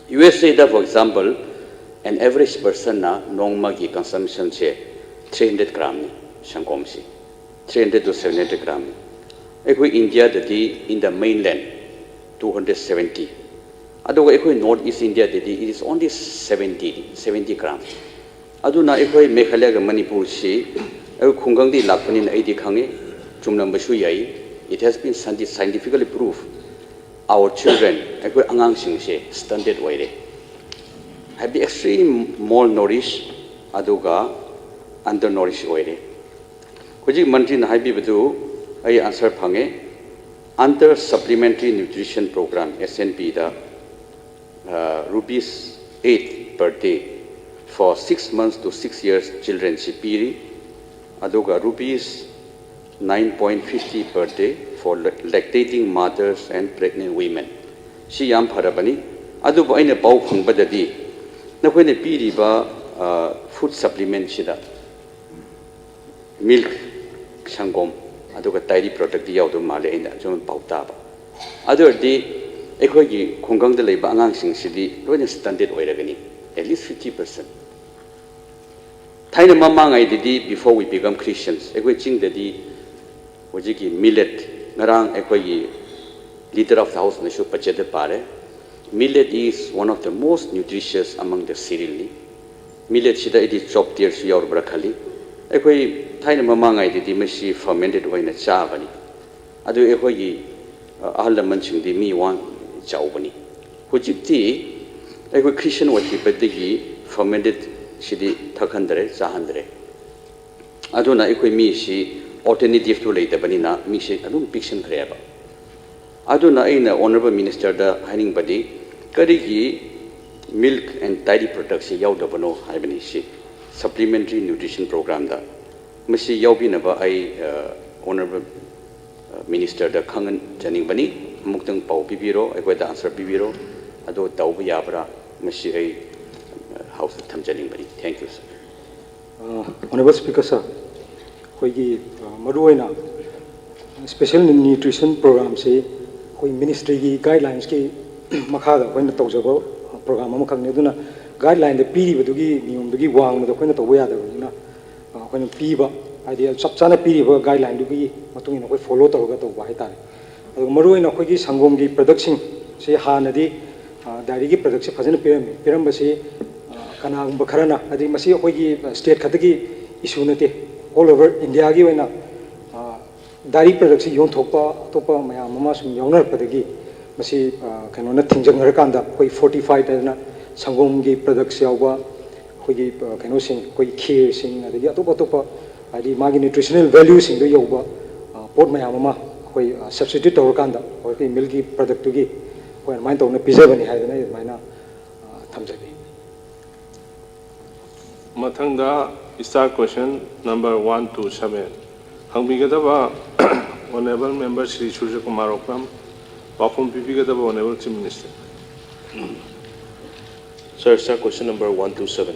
U S aid, for example, an average personꯅ ꯅꯣꯡꯃꯒꯤ consumptionꯁꯦ three hundred gramꯅꯤ, ꯁꯪꯒꯣꯝꯁꯤ꯫ Three hundred to seven hundred gramꯅꯤ꯫ ꯑꯩꯈꯣꯏ ꯏꯟꯗꯤꯌꯥꯗꯗꯤ, in the mainland, two hundred seventy꯫ ꯑꯗꯨꯒ ꯑꯩꯈꯣꯏ North East India ꯗꯗꯤ, it is only seventy, seventy gram꯫ ꯑꯗꯨꯅ ꯑꯩꯈꯣꯏ ꯃꯦꯘꯥꯂꯌꯒ ꯃꯅꯤꯄꯨꯔꯁꯤ, ꯑꯩꯈꯣꯏ ꯈꯨꯡꯒꯪꯗꯒꯤ ꯂꯥꯛꯄꯅꯤꯅ ꯑꯩꯗꯤ ꯈꯪꯉꯤ, ꯆꯨꯝꯂꯝꯕꯁꯨ ꯌꯥꯏ꯫ It has been scienti-, scientifically proof, our children, ꯑꯩꯈꯣꯏ ꯑꯉꯥꯡꯁꯤꯡꯁꯦ stunted ꯑꯣꯏꯔꯦ, ꯍꯥꯏꯕꯗꯤ extreme malnourished ꯑꯗꯨꯒ undernourished ꯑꯣꯏꯔꯦ꯫ ꯍꯧꯖꯤꯛ ꯃꯟꯇ꯭ꯔꯤꯅ ꯍꯥꯏꯕꯤꯕꯗꯨ ꯑꯩ answer ꯐꯪꯉꯦ꯫ Under Supplementary Nutrition Program, S N P the, uh, rupees eight per day for six months to six years children ꯁꯤ ꯄꯤꯔꯤ, ꯑꯗꯨꯒ rupees nine point fifty per day for lactating mothers and pregnant women꯫ ꯁꯤ ꯌꯥꯝ ꯐꯔꯕꯅꯤ꯫ ꯑꯗꯨꯕꯨ ꯑꯩꯅ ꯄꯥꯎ ꯐꯪꯕꯗꯗꯤ, ꯅꯈꯣꯏꯅ ꯄꯤꯔꯤꯕ, ꯑ, food supplement ꯁꯤꯗ milk, ꯁꯪꯒꯣꯝ, ꯑꯗꯨꯒ dairy product ꯇꯤ ꯌꯥꯎꯗꯕ ꯃꯥꯜꯂꯦ, ꯑꯩꯅ ꯑꯁꯨꯝ ꯄꯥꯎ ꯇꯥꯕ꯫ ꯑꯗꯨ ꯑꯣꯏꯔꯗꯤ ꯑꯩꯈꯣꯏꯒꯤ ꯈꯨꯡꯒꯪꯗ ꯂꯩꯕ ꯑꯉꯥꯡꯁꯤꯡꯁꯤꯗꯤ ꯂꯣꯏꯅ stunted ꯑꯣꯏꯔꯒꯅꯤ, at least fifty percent꯫ ꯊꯥꯏꯅ ꯃꯃꯥꯡꯉꯩꯗꯗꯤ, before we become Christians, ꯑꯩꯈꯣꯏ ꯆꯤꯡꯗꯗꯤ ꯍꯧꯖꯤꯛꯀꯤ millet, ꯉꯔꯥꯡ ꯑꯩꯈꯣꯏꯒꯤ leader of the house ꯅꯁꯨ ꯄꯆꯦꯗ ꯄꯥꯔꯦ, Millet is one of the most nutritious among the cereal ꯅꯤ꯫ Millet ꯁꯤꯗ ꯑꯩꯗꯤ ꯆꯣꯞ ꯇꯤꯌꯔꯁꯨ ꯌꯥꯎꯔꯕ꯭ꯔꯥ ꯈꯜꯂꯤ꯫ ꯑꯩꯈꯣꯏ ꯊꯥꯏꯅ ꯃꯃꯥꯡꯉꯩꯗꯗꯤ ꯃꯁꯤ ꯐꯔꯃꯦꯟꯇꯦꯠ ꯑꯣꯏꯅ ꯆꯥꯕꯅꯤ꯫ ꯑꯗꯨ ꯑꯩꯈꯣꯏꯒꯤ ꯑ, ꯑꯍꯜ ꯂꯃꯟꯁꯤꯡꯗꯤ ꯃꯤ ꯋꯥꯡ ꯆꯥꯎꯕꯅꯤ꯫ ꯍꯧꯖꯤꯛꯇꯤ ꯑꯩꯈꯣꯏ ꯈ꯭ꯔꯤꯁꯇꯤꯌꯟ ꯑꯣꯏꯈꯤꯕꯗꯒꯤ ꯐꯔꯃꯦꯟꯇꯦꯠ ꯁꯤꯗꯤ ꯊꯛꯍꯟꯗ꯭ꯔꯦ, ꯆꯥꯍꯟꯗ꯭ꯔꯦ꯫ ꯑꯗꯨꯅ ꯑꯩꯈꯣꯏ ꯃꯤꯁꯤ ꯑꯣꯜꯇꯔꯅꯦꯇꯤꯞꯇꯨ ꯂꯩꯇꯕꯅꯤꯅ ꯃꯤꯁꯤ ꯑꯗꯨꯝ ꯄꯤꯛꯁꯤꯟꯈ꯭ꯔꯦꯕ꯫ ꯑꯗꯨꯅ ꯑꯩꯅ ꯑꯣꯅꯔꯦꯕꯜ ꯃꯤꯅꯤꯁꯇꯔꯗ ꯍꯥꯏꯅꯤꯡꯕꯗꯤ, ꯀꯔꯤꯒꯤ ꯃꯤꯜꯛ ꯑꯦꯟ ꯗꯥꯏꯔꯤ ꯄ꯭ꯔꯗꯛꯁꯤ ꯌꯥꯎꯗꯕꯅꯣ ꯍꯥꯏꯕꯅꯤ꯫ ꯁꯤ ꯁꯄ꯭ꯂꯤꯃꯦꯟꯇꯔꯤ ꯅ꯭ꯌꯨꯇ꯭ꯔꯤꯁꯟ ꯄ꯭ꯔꯣꯒ꯭ꯔꯥꯝꯗ ꯃꯁꯤ ꯌꯥꯎꯕꯤꯅꯕ ꯑꯩ ꯑꯣꯅꯔꯦꯕꯜ ꯃꯤꯅꯤꯁꯇꯔꯗ ꯈꯪꯍꯟꯖꯅꯤꯡꯕꯅꯤ꯫ ꯑꯃꯨꯛꯇꯪ ꯄꯥꯎ ꯄꯤꯕꯤꯔꯣ, ꯑꯩꯈꯣꯏꯗ ꯑꯟꯁꯔ ꯄꯤꯕꯤꯔꯣ꯫ ꯑꯗꯣ ꯇꯧꯕ ꯌꯥꯕ꯭ꯔꯥ, ꯃꯁꯤ ꯑꯩ ꯍꯥꯎꯁꯇ ꯊꯝꯖꯅꯤꯡꯕꯅꯤ꯫ Thank you, sir. Honourable speaker sir, ꯑꯩꯈꯣꯏꯒꯤ ꯑ, ꯃꯔꯨꯑꯣꯏꯅ ꯁ꯭ꯄꯦꯁꯦꯜ ꯅ꯭ꯌꯨꯇ꯭ꯔꯤꯁꯟ ꯄ꯭ꯔꯣꯒ꯭ꯔꯥꯝꯁꯤ ꯑꯩꯈꯣꯏ ꯃꯤꯅꯤꯁꯇ꯭ꯔꯤꯒꯤ ꯒꯥꯏꯗꯂꯥꯏꯟꯁꯀꯤ ꯃꯈꯥꯗ ꯑꯩꯈꯣꯏꯅ ꯇꯧꯖꯕ ꯄ꯭ꯔꯣꯒ꯭ꯔꯥꯝ ꯑꯃꯈꯛꯅꯤ꯫ ꯑꯗꯨꯅ ꯒꯥꯏꯗꯂꯥꯏꯟꯗ ꯄꯤꯔꯤꯕꯗꯨꯒꯤ ꯅꯤꯌꯣꯝꯗꯨꯒꯤ ꯋꯥꯡꯃꯗ ꯑꯩꯈꯣꯏꯅ ꯇꯧꯕ ꯌꯥꯗꯕꯅꯤꯅ, ꯑ, ꯑꯩꯈꯣꯏꯅ ꯄꯤꯕ, ꯍꯥꯏꯗꯤ ꯆꯞ ꯆꯥꯅ ꯄꯤꯔꯤꯕ ꯒꯥꯏꯗꯂꯥꯏꯟꯗꯨꯒꯤ ꯃꯇꯨꯡ ꯏꯟꯅ ꯑꯩꯈꯣꯏ ꯐꯣꯂꯣ ꯇꯧꯔꯒ ꯇꯧꯕ ꯍꯥꯏꯇꯥꯔꯦ꯫ ꯑꯗꯨꯒ ꯃꯔꯨꯑꯣꯏꯅ ꯑꯩꯈꯣꯏꯒꯤ ꯁꯪꯒꯣꯝꯒꯤ ꯄ꯭ꯔꯗꯛꯁꯤꯡꯁꯤ ꯍꯥꯟꯅꯗꯤ, ꯑ, ꯗꯥꯏꯔꯤꯒꯤ ꯄ꯭ꯔꯗꯛꯁꯤ ꯐꯖꯅ ꯄꯤꯔꯝꯃꯤ꯫ ꯄꯤꯔꯝꯕꯁꯤ, ꯑ, ꯀꯅꯥꯒꯨꯝꯕ ꯈꯔꯅ, ꯍꯥꯏꯗꯤ ꯃꯁꯤ ꯑꯩꯈꯣꯏꯒꯤ ꯁ꯭ꯇꯦꯠ ꯈꯛꯇꯒꯤ ꯏꯁꯨ ꯅꯠꯇꯦ, ꯑꯣꯜ ꯑꯣꯚꯔ ꯏꯟꯗꯤꯌꯥꯒꯤ ꯑꯣꯏꯅ, ꯑ, ꯗꯥꯏꯔꯤ ꯄ꯭ꯔꯗꯛꯁꯤ ꯌꯣꯟꯊꯣꯛꯄ ꯑꯇꯣꯞꯄ ꯃꯌꯥꯝ ꯑꯃ ꯁꯨꯝ ꯌꯥꯎꯅꯔꯛꯄꯗꯒꯤ ꯃꯁꯤ, ꯑ, ꯀꯩꯅꯣꯅ ꯊꯤꯡꯖꯤꯟꯈ꯭ꯔꯀꯥꯟꯗ ꯑꯩꯈꯣꯏ ꯐꯣꯔꯇꯤꯐꯥꯏꯗ ꯍꯥꯏꯗꯅ ꯁꯪꯒꯣꯝꯒꯤ ꯄ꯭ꯔꯗꯛꯁ ꯌꯥꯎꯕ ꯑꯩꯈꯣꯏꯒꯤ, ꯑ, ꯀꯩꯅꯣꯁꯤꯡ, ꯑꯩꯈꯣꯏꯒꯤ ꯈꯤꯔꯁꯤꯡ, ꯑꯗꯒꯤ ꯑꯇꯣꯞ ꯑꯇꯣꯞꯄ, ꯍꯥꯏꯗꯤ ꯃꯥꯒꯤ ꯅ꯭ꯌꯨꯇ꯭ꯔꯤꯁꯅꯦꯜ ꯚꯦꯂ꯭ꯌꯨꯁꯤꯡꯗꯣ ꯌꯧꯕ, ꯑ, ꯄꯣꯠ ꯃꯌꯥꯝ ꯑꯃ ꯑꯩꯈꯣꯏ, ꯑ, ꯁꯕꯁꯇꯤꯇ꯭ꯌꯨꯠ ꯇꯧꯔꯀꯥꯟꯗ ꯑꯩꯈꯣꯏꯒꯤ ꯃꯤꯜꯛꯀꯤ ꯄ꯭ꯔꯗꯛꯇꯨꯒꯤ ꯑꯩꯈꯣꯏ ꯑꯗꯨꯃꯥꯏꯅ ꯇꯧꯅ ꯄꯤꯖꯕꯅꯤ ꯍꯥꯏꯗꯅ ꯑꯩ ꯑꯗꯨꯃꯥꯏꯅ, ꯑ, ꯊꯝꯖꯒꯦ꯫ ꯃꯊꯪꯗ star question number one two seven ꯍꯪꯕꯤꯒꯗꯕ honourable member Shri ꯁꯨꯔꯖꯀꯨꯃꯥꯔ Okram, ꯄꯥꯎꯈꯨꯝ ꯄꯤꯕꯤꯒꯗꯕ honourable Chief Minister꯫ Sir, sir, question number one two seven.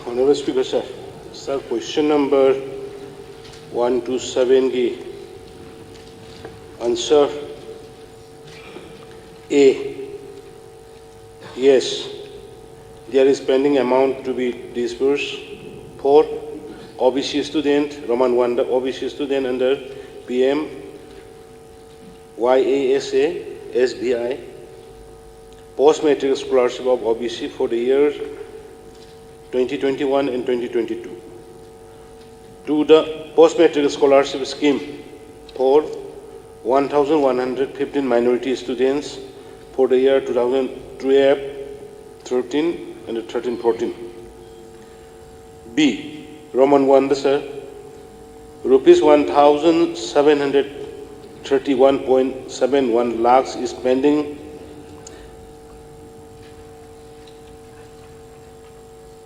Honorable Speaker, sir, sir, question number one two seven ꯒꯤ answer A, yes, there is pending amount to be disbursed for O B C student, Roman one, the O B C student under P M Y A S A S B I, post-matric scholarship of O B C for the year twenty twenty-one and twenty twenty-two. To the post-matric scholarship scheme for one thousand one hundred fifteen minority students for the year two thousand twelve thirteen and thirteen fourteen. B, Roman one, the sir, rupees one thousand seven hundred thirty-one point seven one lakhs is pending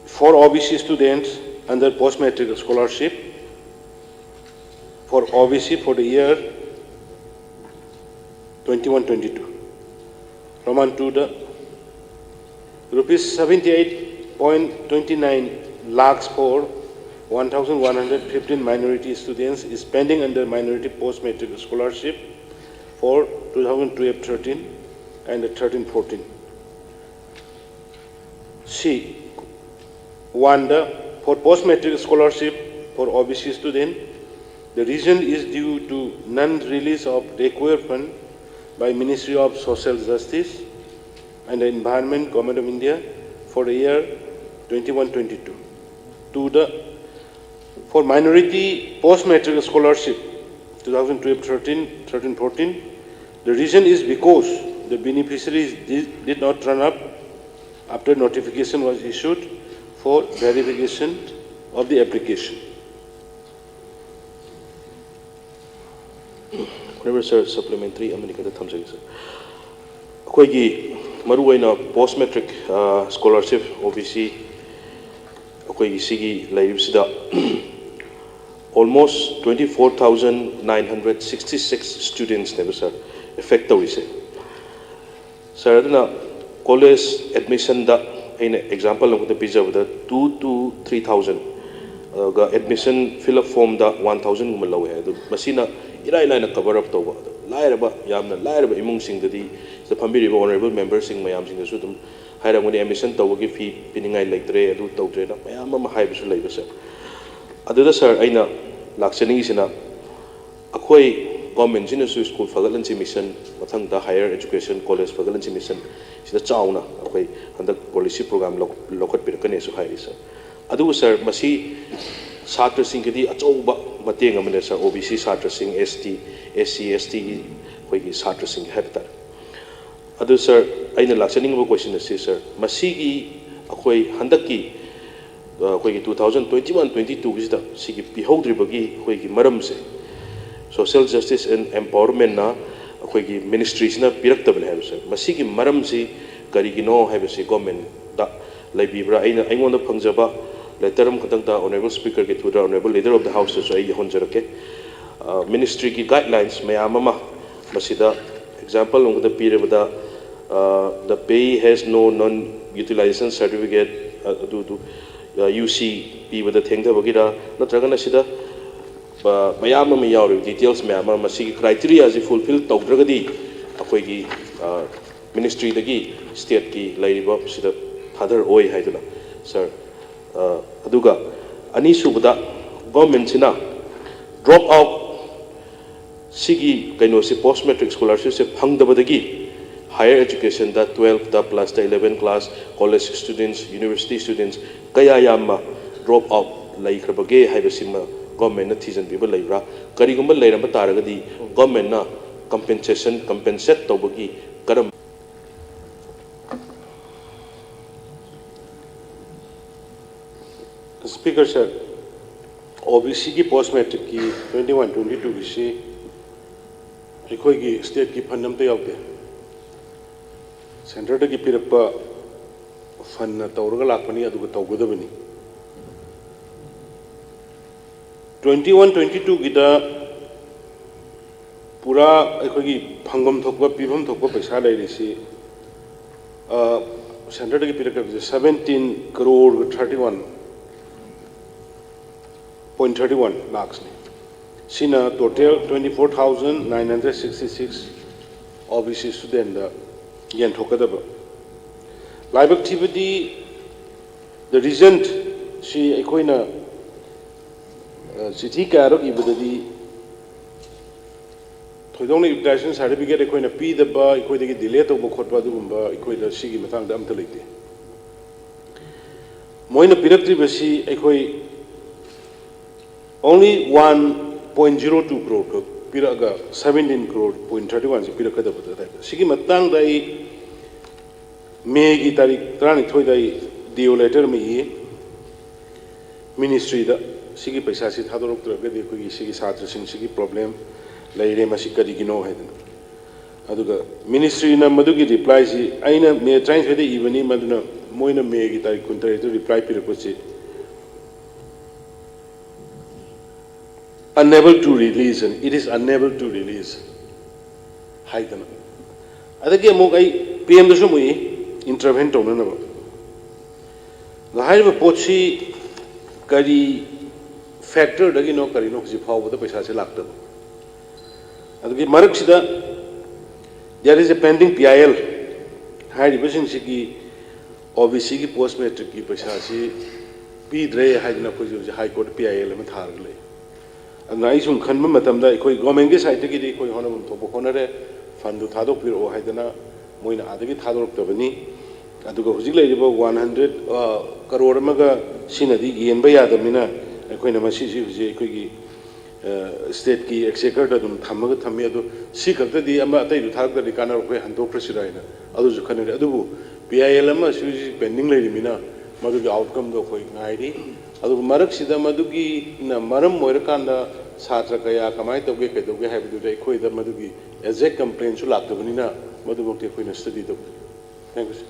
for O B C students under post-matric scholarship for O B C for the year twenty-one twenty-two. Roman two, the rupees seventy-eight point twenty-nine lakhs for one thousand one hundred fifteen minority students is pending under minority post-matric scholarship for two thousand twelve thirteen and thirteen fourteen. C, one, the for post-matric scholarship for O B C student, the reason is due to non-release of required fund by Ministry of Social Justice and the Environment, Government of India, for the year twenty-one twenty-two. To the for minority post-matric scholarship two thousand twelve thirteen, thirteen fourteen, the reason is because the beneficiaries did, did not turn up after notification was issued for verification of the application. Honorable Sir, supplementary ꯑꯃꯅꯤ ꯈꯛꯇ ꯊꯝꯖꯒꯦ, Sir. ꯑꯩꯈꯣꯏꯒꯤ ꯃꯔꯨꯑꯣꯏꯅ post matric scholarship, O B C, ꯑꯩꯈꯣꯏꯒꯤ ꯁꯤꯒꯤ ꯂꯩꯔꯤꯕꯁꯤꯗ almost twenty four thousand nine hundred sixty six studentsꯅꯦꯕ, Sir, affect ꯇꯧꯔꯤꯁꯦ. Sir, ꯑꯗꯨꯅ college admissionꯗ ꯑꯩꯅ example ꯑꯃꯈꯛꯇ ꯄꯤꯖꯕꯗ two to three thousand, ꯑꯗꯨꯒ admission fill up formꯗ one thousandꯒꯨꯝꯕ ꯂꯧꯋꯦ ꯍꯥꯏ꯫ ꯑꯗꯨ ꯃꯁꯤꯅ ꯏꯔꯥꯏ ꯂꯥꯏꯅ cover up ꯇꯧꯕ, ꯑꯗꯣ ꯂꯥꯏꯔꯕ, ꯌꯥꯝꯅ ꯂꯥꯏꯔꯕ ꯏꯃꯨꯡꯁꯤꯡꯗꯗꯤ, ꯁꯤꯗ ꯐꯝꯕꯤꯔꯤꯕ honorable memberꯁꯤꯡ ꯃꯌꯥꯝꯁꯤꯡꯗꯁꯨ ꯑꯗꯨꯝ ꯍꯥꯏꯔꯝꯒꯅꯤ, admission ꯇꯧꯕꯒꯤ fee ꯄꯤꯅꯤꯡꯉꯥꯏ ꯂꯩꯇ꯭ꯔꯦ, ꯑꯗꯨ ꯇꯧꯗ꯭ꯔꯦꯅ ꯃꯌꯥꯝ ꯑꯃ ꯍꯥꯏꯕꯁꯨ ꯂꯩꯕ, Sir꯫ ꯑꯗꯨꯗ, Sir, ꯑꯩꯅ ꯂꯥꯛꯆꯅꯤꯡꯉꯤꯁꯤꯅ, ꯑꯩꯈꯣꯏ ꯒꯣꯔꯃꯦꯟꯁꯤꯅꯁꯨ ꯁ꯭ꯀꯨꯜ ꯐꯒꯠꯍꯟꯁꯤ ꯃꯤꯁꯟ, ꯃꯊꯪꯗ ꯍꯥꯌꯔ ꯑꯦꯖꯨꯀꯦꯁꯟ, ꯀꯣꯂꯦꯖ ꯐꯒꯠꯍꯟꯁꯤ ꯃꯤꯁꯟ, ꯁꯤꯗ ꯆꯥꯎꯅ ꯑꯩꯈꯣꯏ ꯍꯟꯗꯛ ꯄꯣꯂꯤꯁꯤ ꯄ꯭ꯔꯣꯒ꯭ꯔꯥꯝ ꯂꯧ-, ꯂꯧꯈꯠꯄꯤꯔꯛꯀꯅꯤꯁꯨ ꯍꯥꯏꯔꯤ, ꯁꯥꯔ꯫ ꯑꯗꯨꯕꯨ ꯁꯥꯔ, ꯃꯁꯤ ꯁꯥꯇ꯭ꯔꯁꯤꯡꯒꯤꯗꯤ ꯑꯆꯧꯕ ꯃꯇꯦꯡ ꯑꯃꯅꯦ, ꯁꯥꯔ, ꯑꯣ ꯕꯤ ꯁꯤ ꯁꯥꯇ꯭ꯔꯁꯤꯡ, ꯑꯦꯁ ꯇꯤ, ꯑꯦꯁ ꯁꯤ, ꯑꯦꯁ ꯇꯤꯒꯤ ꯑꯩꯈꯣꯏꯒꯤ ꯁꯥꯇ꯭ꯔꯁꯤꯡꯒꯤ ꯍꯥꯏꯕ ꯇꯥꯔꯦ꯫ ꯑꯗꯨ ꯁꯥꯔ, ꯑꯩꯅ ꯂꯥꯛꯆꯅꯤꯡꯉꯤꯕ ꯀꯣꯏꯁꯟ ꯑꯁꯤ, ꯁꯥꯔ, ꯃꯁꯤꯒꯤ ꯑꯩꯈꯣꯏ ꯍꯟꯗꯛꯀꯤ, ꯑ, ꯑꯩꯈꯣꯏꯒꯤ two thousand twenty one twenty twoꯒꯤꯁꯤꯗ ꯁꯤꯒꯤ ꯄꯤꯍꯧꯗ꯭ꯔꯤꯕꯒꯤ ꯑꯩꯈꯣꯏꯒꯤ ꯃꯔꯝꯁꯦ, social justice and empowermentꯅ ꯑꯩꯈꯣꯏꯒꯤ ꯃꯤꯅꯤꯁꯇ꯭ꯔꯤꯁꯤꯅ ꯄꯤꯔꯛꯇꯕꯅꯦ ꯍꯥꯏꯕ, ꯁꯥꯔ꯫ ꯃꯁꯤꯒꯤ ꯃꯔꯝꯁꯤ ꯀꯔꯤꯒꯤꯅꯣ ꯍꯥꯏꯕꯁꯤ ꯒꯣꯔꯃꯦꯟꯗ ꯂꯩꯕꯤꯕ꯭ꯔꯥ? ꯑꯩꯅ, ꯑꯩꯉꯣꯟꯗ ꯐꯪꯖꯕ ꯂꯦꯇꯔ ꯑꯃꯈꯛꯇꯪꯗ ꯑꯣꯅꯔꯦꯕꯜ ꯁ꯭ꯄꯤꯀꯔꯒꯤ ꯊ꯭ꯔꯨꯗ, ꯑꯣꯅꯔꯦꯕꯜ ꯂꯤꯗꯔ ꯑꯣꯐ ꯗ ꯍꯥꯎꯁꯇꯁꯨ ꯑꯩ ꯌꯧꯍꯟꯖꯔꯛꯀꯦ꯫ ꯑ, ꯃꯤꯅꯤꯁꯇ꯭ꯔꯤꯒꯤ ꯒꯥꯏꯗꯂꯥꯏꯟꯁ ꯃꯌꯥꯝ ꯑꯃ ꯃꯁꯤꯗ ꯑꯦꯛꯖꯥꯝꯄꯜ ꯑꯃꯈꯛꯇ ꯄꯤꯔꯕꯗ, ꯑ, "The payee has no non-utilization certificate", ꯑ, ꯑꯗꯨꯗꯨ, ꯑ, ꯌꯨ ꯁꯤ ꯄꯤꯕꯗ ꯊꯦꯡꯊꯕꯒꯤꯔ, ꯅꯠꯇ꯭ꯔꯒꯅ ꯁꯤꯗ, ꯑ, ꯃꯌꯥꯝ ꯑꯃ ꯌꯥꯎꯔꯤꯕ ꯗꯤꯇꯦꯜꯁ ꯃꯌꯥꯝ ꯑꯃ, ꯃꯁꯤꯒꯤ ꯀ꯭ꯔꯥꯏꯇꯦꯔꯤꯌꯥꯁꯤ ꯐꯨꯜꯐꯤꯜ ꯇꯧꯗ꯭ꯔꯒꯗꯤ ꯑꯩꯈꯣꯏꯒꯤ, ꯑ, ꯃꯤꯅꯤꯁꯇ꯭ꯔꯤꯗꯒꯤ ꯁ꯭ꯇꯦꯠꯀꯤ ꯂꯩꯔꯤꯕ ꯁꯤꯗ ꯊꯥꯗꯔꯛꯑꯣꯏ ꯍꯥꯏꯗꯨꯅ, ꯁꯥꯔ꯫ ꯑ, ꯑꯗꯨꯒ ꯑꯅꯤꯁꯨꯕꯗ, ꯒꯣꯔꯃꯦꯟꯁꯤꯅ ꯗ꯭ꯔꯣꯞ ꯑꯥꯎꯠ ꯁꯤꯒꯤ ꯀꯩꯅꯣꯁꯦ, ꯄꯣꯁ ꯃꯦꯇ꯭ꯔꯤꯛ ꯁ꯭ꯀꯣꯂꯔꯁꯤꯞꯁꯦ ꯐꯪꯗꯕꯗꯒꯤ ꯍꯥꯌꯔ ꯑꯦꯖꯨꯀꯦꯁꯟꯗ, ꯇꯨꯋꯦꯜꯐꯇ, ꯄ꯭ꯂꯁꯇ eleven class, college students, university students ꯀꯌꯥ ꯌꯥꯝꯕ ꯗ꯭ꯔꯣꯞ ꯑꯥꯎꯠ ꯂꯩꯈ꯭ꯔꯕꯒꯦ ꯍꯥꯏꯕꯁꯤꯃ ꯒꯣꯔꯃꯦꯟꯅ ꯊꯤꯖꯤꯟꯕꯤꯕ ꯂꯩꯕ꯭ꯔꯥ? ꯀꯔꯤꯒꯨꯝꯕ ꯂꯩꯔꯝꯕ ꯇꯥꯔꯒꯗꯤ ꯒꯣꯔꯃꯦꯟꯅ ꯀꯝꯄꯦꯟꯁꯦꯁꯟ, ꯀꯝꯄꯦꯟꯁꯦꯠ ꯇꯧꯕꯒꯤ ꯀꯔꯝ Speaker sir, ꯑꯣ ꯕꯤ ꯁꯤꯒꯤ ꯄꯣꯁ ꯃꯦꯇ꯭ꯔꯤꯛꯀꯤ twenty one twenty twoꯒꯤꯁꯤ ꯑꯩꯈꯣꯏꯒꯤ ꯁ꯭ꯇꯦꯠꯀꯤ ꯐꯟ ꯑꯝꯇ ꯌꯥꯎꯗꯦ꯫ ꯁꯦꯟꯇꯔꯗꯒꯤ ꯄꯤꯔꯛꯄ ꯐꯟꯅ ꯇꯧꯔꯒ ꯂꯥꯛꯄꯅꯤ, ꯑꯗꯨꯒ ꯇꯧꯒꯗꯕꯅꯤ꯫ Twenty one twenty twoꯒꯤꯗ ꯄꯨꯔꯥ ꯑꯩꯈꯣꯏꯒꯤ ꯐꯪꯐꯝ ꯊꯣꯛꯄ, ꯄꯤꯐꯝ ꯊꯣꯛꯄ ꯄꯩꯁꯥ ꯂꯩꯔꯤꯁꯤ, ꯑ, ꯁꯦꯟꯇꯔꯗꯒꯤ ꯄꯤꯔꯛꯀꯗꯕꯁꯦ seventeen crore thirty one point thirty one lakhsꯅꯤ꯫ ꯁꯤꯅ total twenty four thousand nine hundred sixty six ꯑꯣ ꯕꯤ ꯁꯤ ꯁ꯭ꯇꯨꯗꯦꯟꯠꯗ ꯌꯦꯟꯊꯣꯛꯀꯗꯕ꯫ ꯂꯥꯏꯕꯛ ꯊꯤꯕꯗꯤ, the result ꯁꯤ ꯑꯩꯈꯣꯏꯅ, ꯑ, ꯆꯤꯊꯤ ꯀꯌꯥꯔꯛ ꯏꯕꯗꯗꯤ ꯊꯣꯏꯗꯣꯛꯅ utilization certificate ꯑꯩꯈꯣꯏꯅ ꯄꯤꯗꯕ, ꯑꯩꯈꯣꯏꯗꯒꯤ delay ꯇꯧꯕ ꯈꯣꯠꯄ ꯑꯗꯨꯒꯨꯝꯕ ꯑꯩꯈꯣꯏꯗ ꯁꯤꯒꯤ ꯃꯇꯥꯡꯗ ꯑꯝꯇ ꯂꯩꯇꯦ꯫ ꯃꯣꯏꯅ ꯄꯤꯔꯛꯇ꯭ꯔꯤꯕꯁꯤ ꯑꯩꯈꯣꯏ only one point zero two crore ꯈꯛ ꯄꯤꯔꯛꯑꯒ seventeen crore point thirty one ꯁꯤ ꯄꯤꯔꯛꯀꯗꯕꯗ ꯇꯥꯏ꯫ ꯁꯤꯒꯤ ꯃꯇꯥꯡꯗ ꯑꯩ ꯃꯦꯒꯤ ꯇꯥꯔꯤꯛ ꯇꯔꯥꯅꯤꯊꯣꯏꯗ ꯑꯩ D O letter ꯑꯃ ꯏꯌꯦ ministryꯗ, ꯁꯤꯒꯤ ꯄꯩꯁꯥꯁꯤ ꯊꯥꯗꯣꯔꯛꯇ꯭ꯔꯒꯗꯤ ꯑꯩꯈꯣꯏꯒꯤ ꯁꯤꯒꯤ ꯁꯥꯇ꯭ꯔꯁꯤꯡꯁꯤꯒꯤ problem ꯂꯩꯔꯦ, ꯃꯁꯤ ꯀꯔꯤꯒꯤꯅꯣ ꯍꯥꯏꯗꯅ꯫ ꯑꯗꯨꯒ ministryꯅ ꯃꯗꯨꯒꯤ replyꯁꯤ ꯑꯩꯅ ꯃꯦ ꯇꯔꯥꯅꯤꯊꯣꯏꯗ ꯏꯕꯅꯤ, ꯃꯗꯨꯅ ꯃꯣꯏꯅ ꯃꯦꯒꯤ ꯇꯥꯔꯤꯛ ꯀꯨꯟꯇꯔꯦꯠꯇ reply ꯄꯤꯔꯛꯄꯁꯤ unable to release, and it is unable to release ꯍꯥꯏꯗꯅ꯫ ꯑꯗꯒꯤ ꯑꯃꯨꯛ ꯑꯩ P Mꯗꯁꯨ ꯑꯃꯨꯛ ꯏ, intervene ꯇꯧꯅꯅꯕ꯫ ꯑꯗꯣ ꯍꯥꯏꯔꯤꯕ ꯄꯣꯠꯁꯤ ꯀꯔꯤ factorꯗꯒꯤꯅꯣ ꯀꯔꯤꯅꯣ ꯍꯧꯖꯤꯛ ꯐꯥꯎꯕꯗ ꯄꯩꯁꯥꯁꯦ ꯂꯥꯛꯇꯕ꯫ ꯑꯗꯨꯒꯤ ꯃꯔꯛꯁꯤꯗ there is a pending P I L ꯍꯥꯏꯔꯤꯕꯁꯤꯡꯁꯤꯒꯤ OBCꯒꯤ post matricꯀꯤ ꯄꯩꯁꯥꯁꯤ ꯄꯤꯗ꯭ꯔꯦ ꯍꯥꯏꯗꯅ ꯑꯩꯈꯣꯏꯁꯨ ꯍꯧꯖꯤꯛ High Court P I L ꯑꯃ ꯊꯥꯔꯒ ꯂꯩ꯫ ꯑꯗꯨꯅ ꯑꯩ ꯁꯨꯝ ꯈꯟꯕ ꯃꯇꯝꯗ ꯑꯩꯈꯣꯏ governmentꯀꯤ sideꯇꯒꯤꯗꯤ ꯑꯩꯈꯣꯏ ꯍꯣꯠꯅꯐꯝ ꯊꯣꯛꯄ ꯍꯣꯠꯅꯔꯦ, fundꯗꯨ ꯊꯥꯗꯣꯛꯄꯤꯔꯛꯑꯣ ꯍꯥꯏꯗꯅ ꯃꯣꯏꯅ ꯑꯥꯗꯒꯤ ꯊꯥꯗꯣꯔꯛꯇꯕꯅꯤ꯫ ꯑꯗꯨꯒ ꯍꯧꯖꯤꯛ ꯂꯩꯔꯤꯕ one hundred ꯀꯔꯣꯔ ꯑꯃꯒ ꯁꯤꯅꯗꯤ ꯌꯦꯟꯕ ꯌꯥꯗꯕꯅꯤꯅ ꯑꯩꯈꯣꯏꯅ ꯃꯁꯤꯁꯤ ꯍꯧꯖꯤꯛ ꯑꯩꯈꯣꯏꯒꯤ stateꯀꯤ exchequerꯗ ꯑꯗꯨꯝ ꯊꯝꯃꯒ ꯊꯝꯃꯤ꯫ ꯑꯗꯨ ꯁꯤ ꯈꯛꯇꯗꯤ ꯑꯃ ꯑꯇꯩꯗꯨ ꯊꯥꯔꯛꯇ꯭ꯔꯗꯤ ꯀꯥꯟꯅꯔꯣꯏ, ꯑꯩꯈꯣꯏ ꯍꯟꯗꯣꯛꯈ꯭ꯔꯁꯤꯔꯥ ꯍꯥꯏꯅ ꯑꯗꯨꯁꯨ ꯈꯟꯅꯔꯤ꯫ ꯑꯗꯨꯕꯨ P I L ꯑꯃ ꯍꯧꯖꯤꯛ pending ꯂꯩꯔꯤꯃꯤꯅ ꯃꯗꯨꯒꯤ outcomeꯗꯣ ꯑꯩꯈꯣꯏ ꯉꯥꯏꯔꯤ꯫ ꯑꯗꯨꯒ ꯃꯔꯛꯁꯤꯗ ꯃꯗꯨꯒꯤꯅ ꯃꯔꯝ ꯑꯣꯏꯔꯀꯥꯟꯗ ꯁꯥꯇ꯭ꯔ ꯀꯌꯥ ꯀꯃꯥꯏꯅ ꯇꯧꯒꯦ ꯀꯩꯗꯧꯒꯦ ꯍꯥꯏꯕꯗꯨꯗ ꯑꯩꯈꯣꯏꯗ ꯃꯗꯨꯒꯤ exact complaintꯁꯨ ꯂꯥꯛꯇꯕꯅꯤꯅ ꯃꯗꯨꯃꯛꯇꯤ ꯑꯩꯈꯣꯏꯅ study ꯇꯧꯗꯦ꯫ Thank you, sir.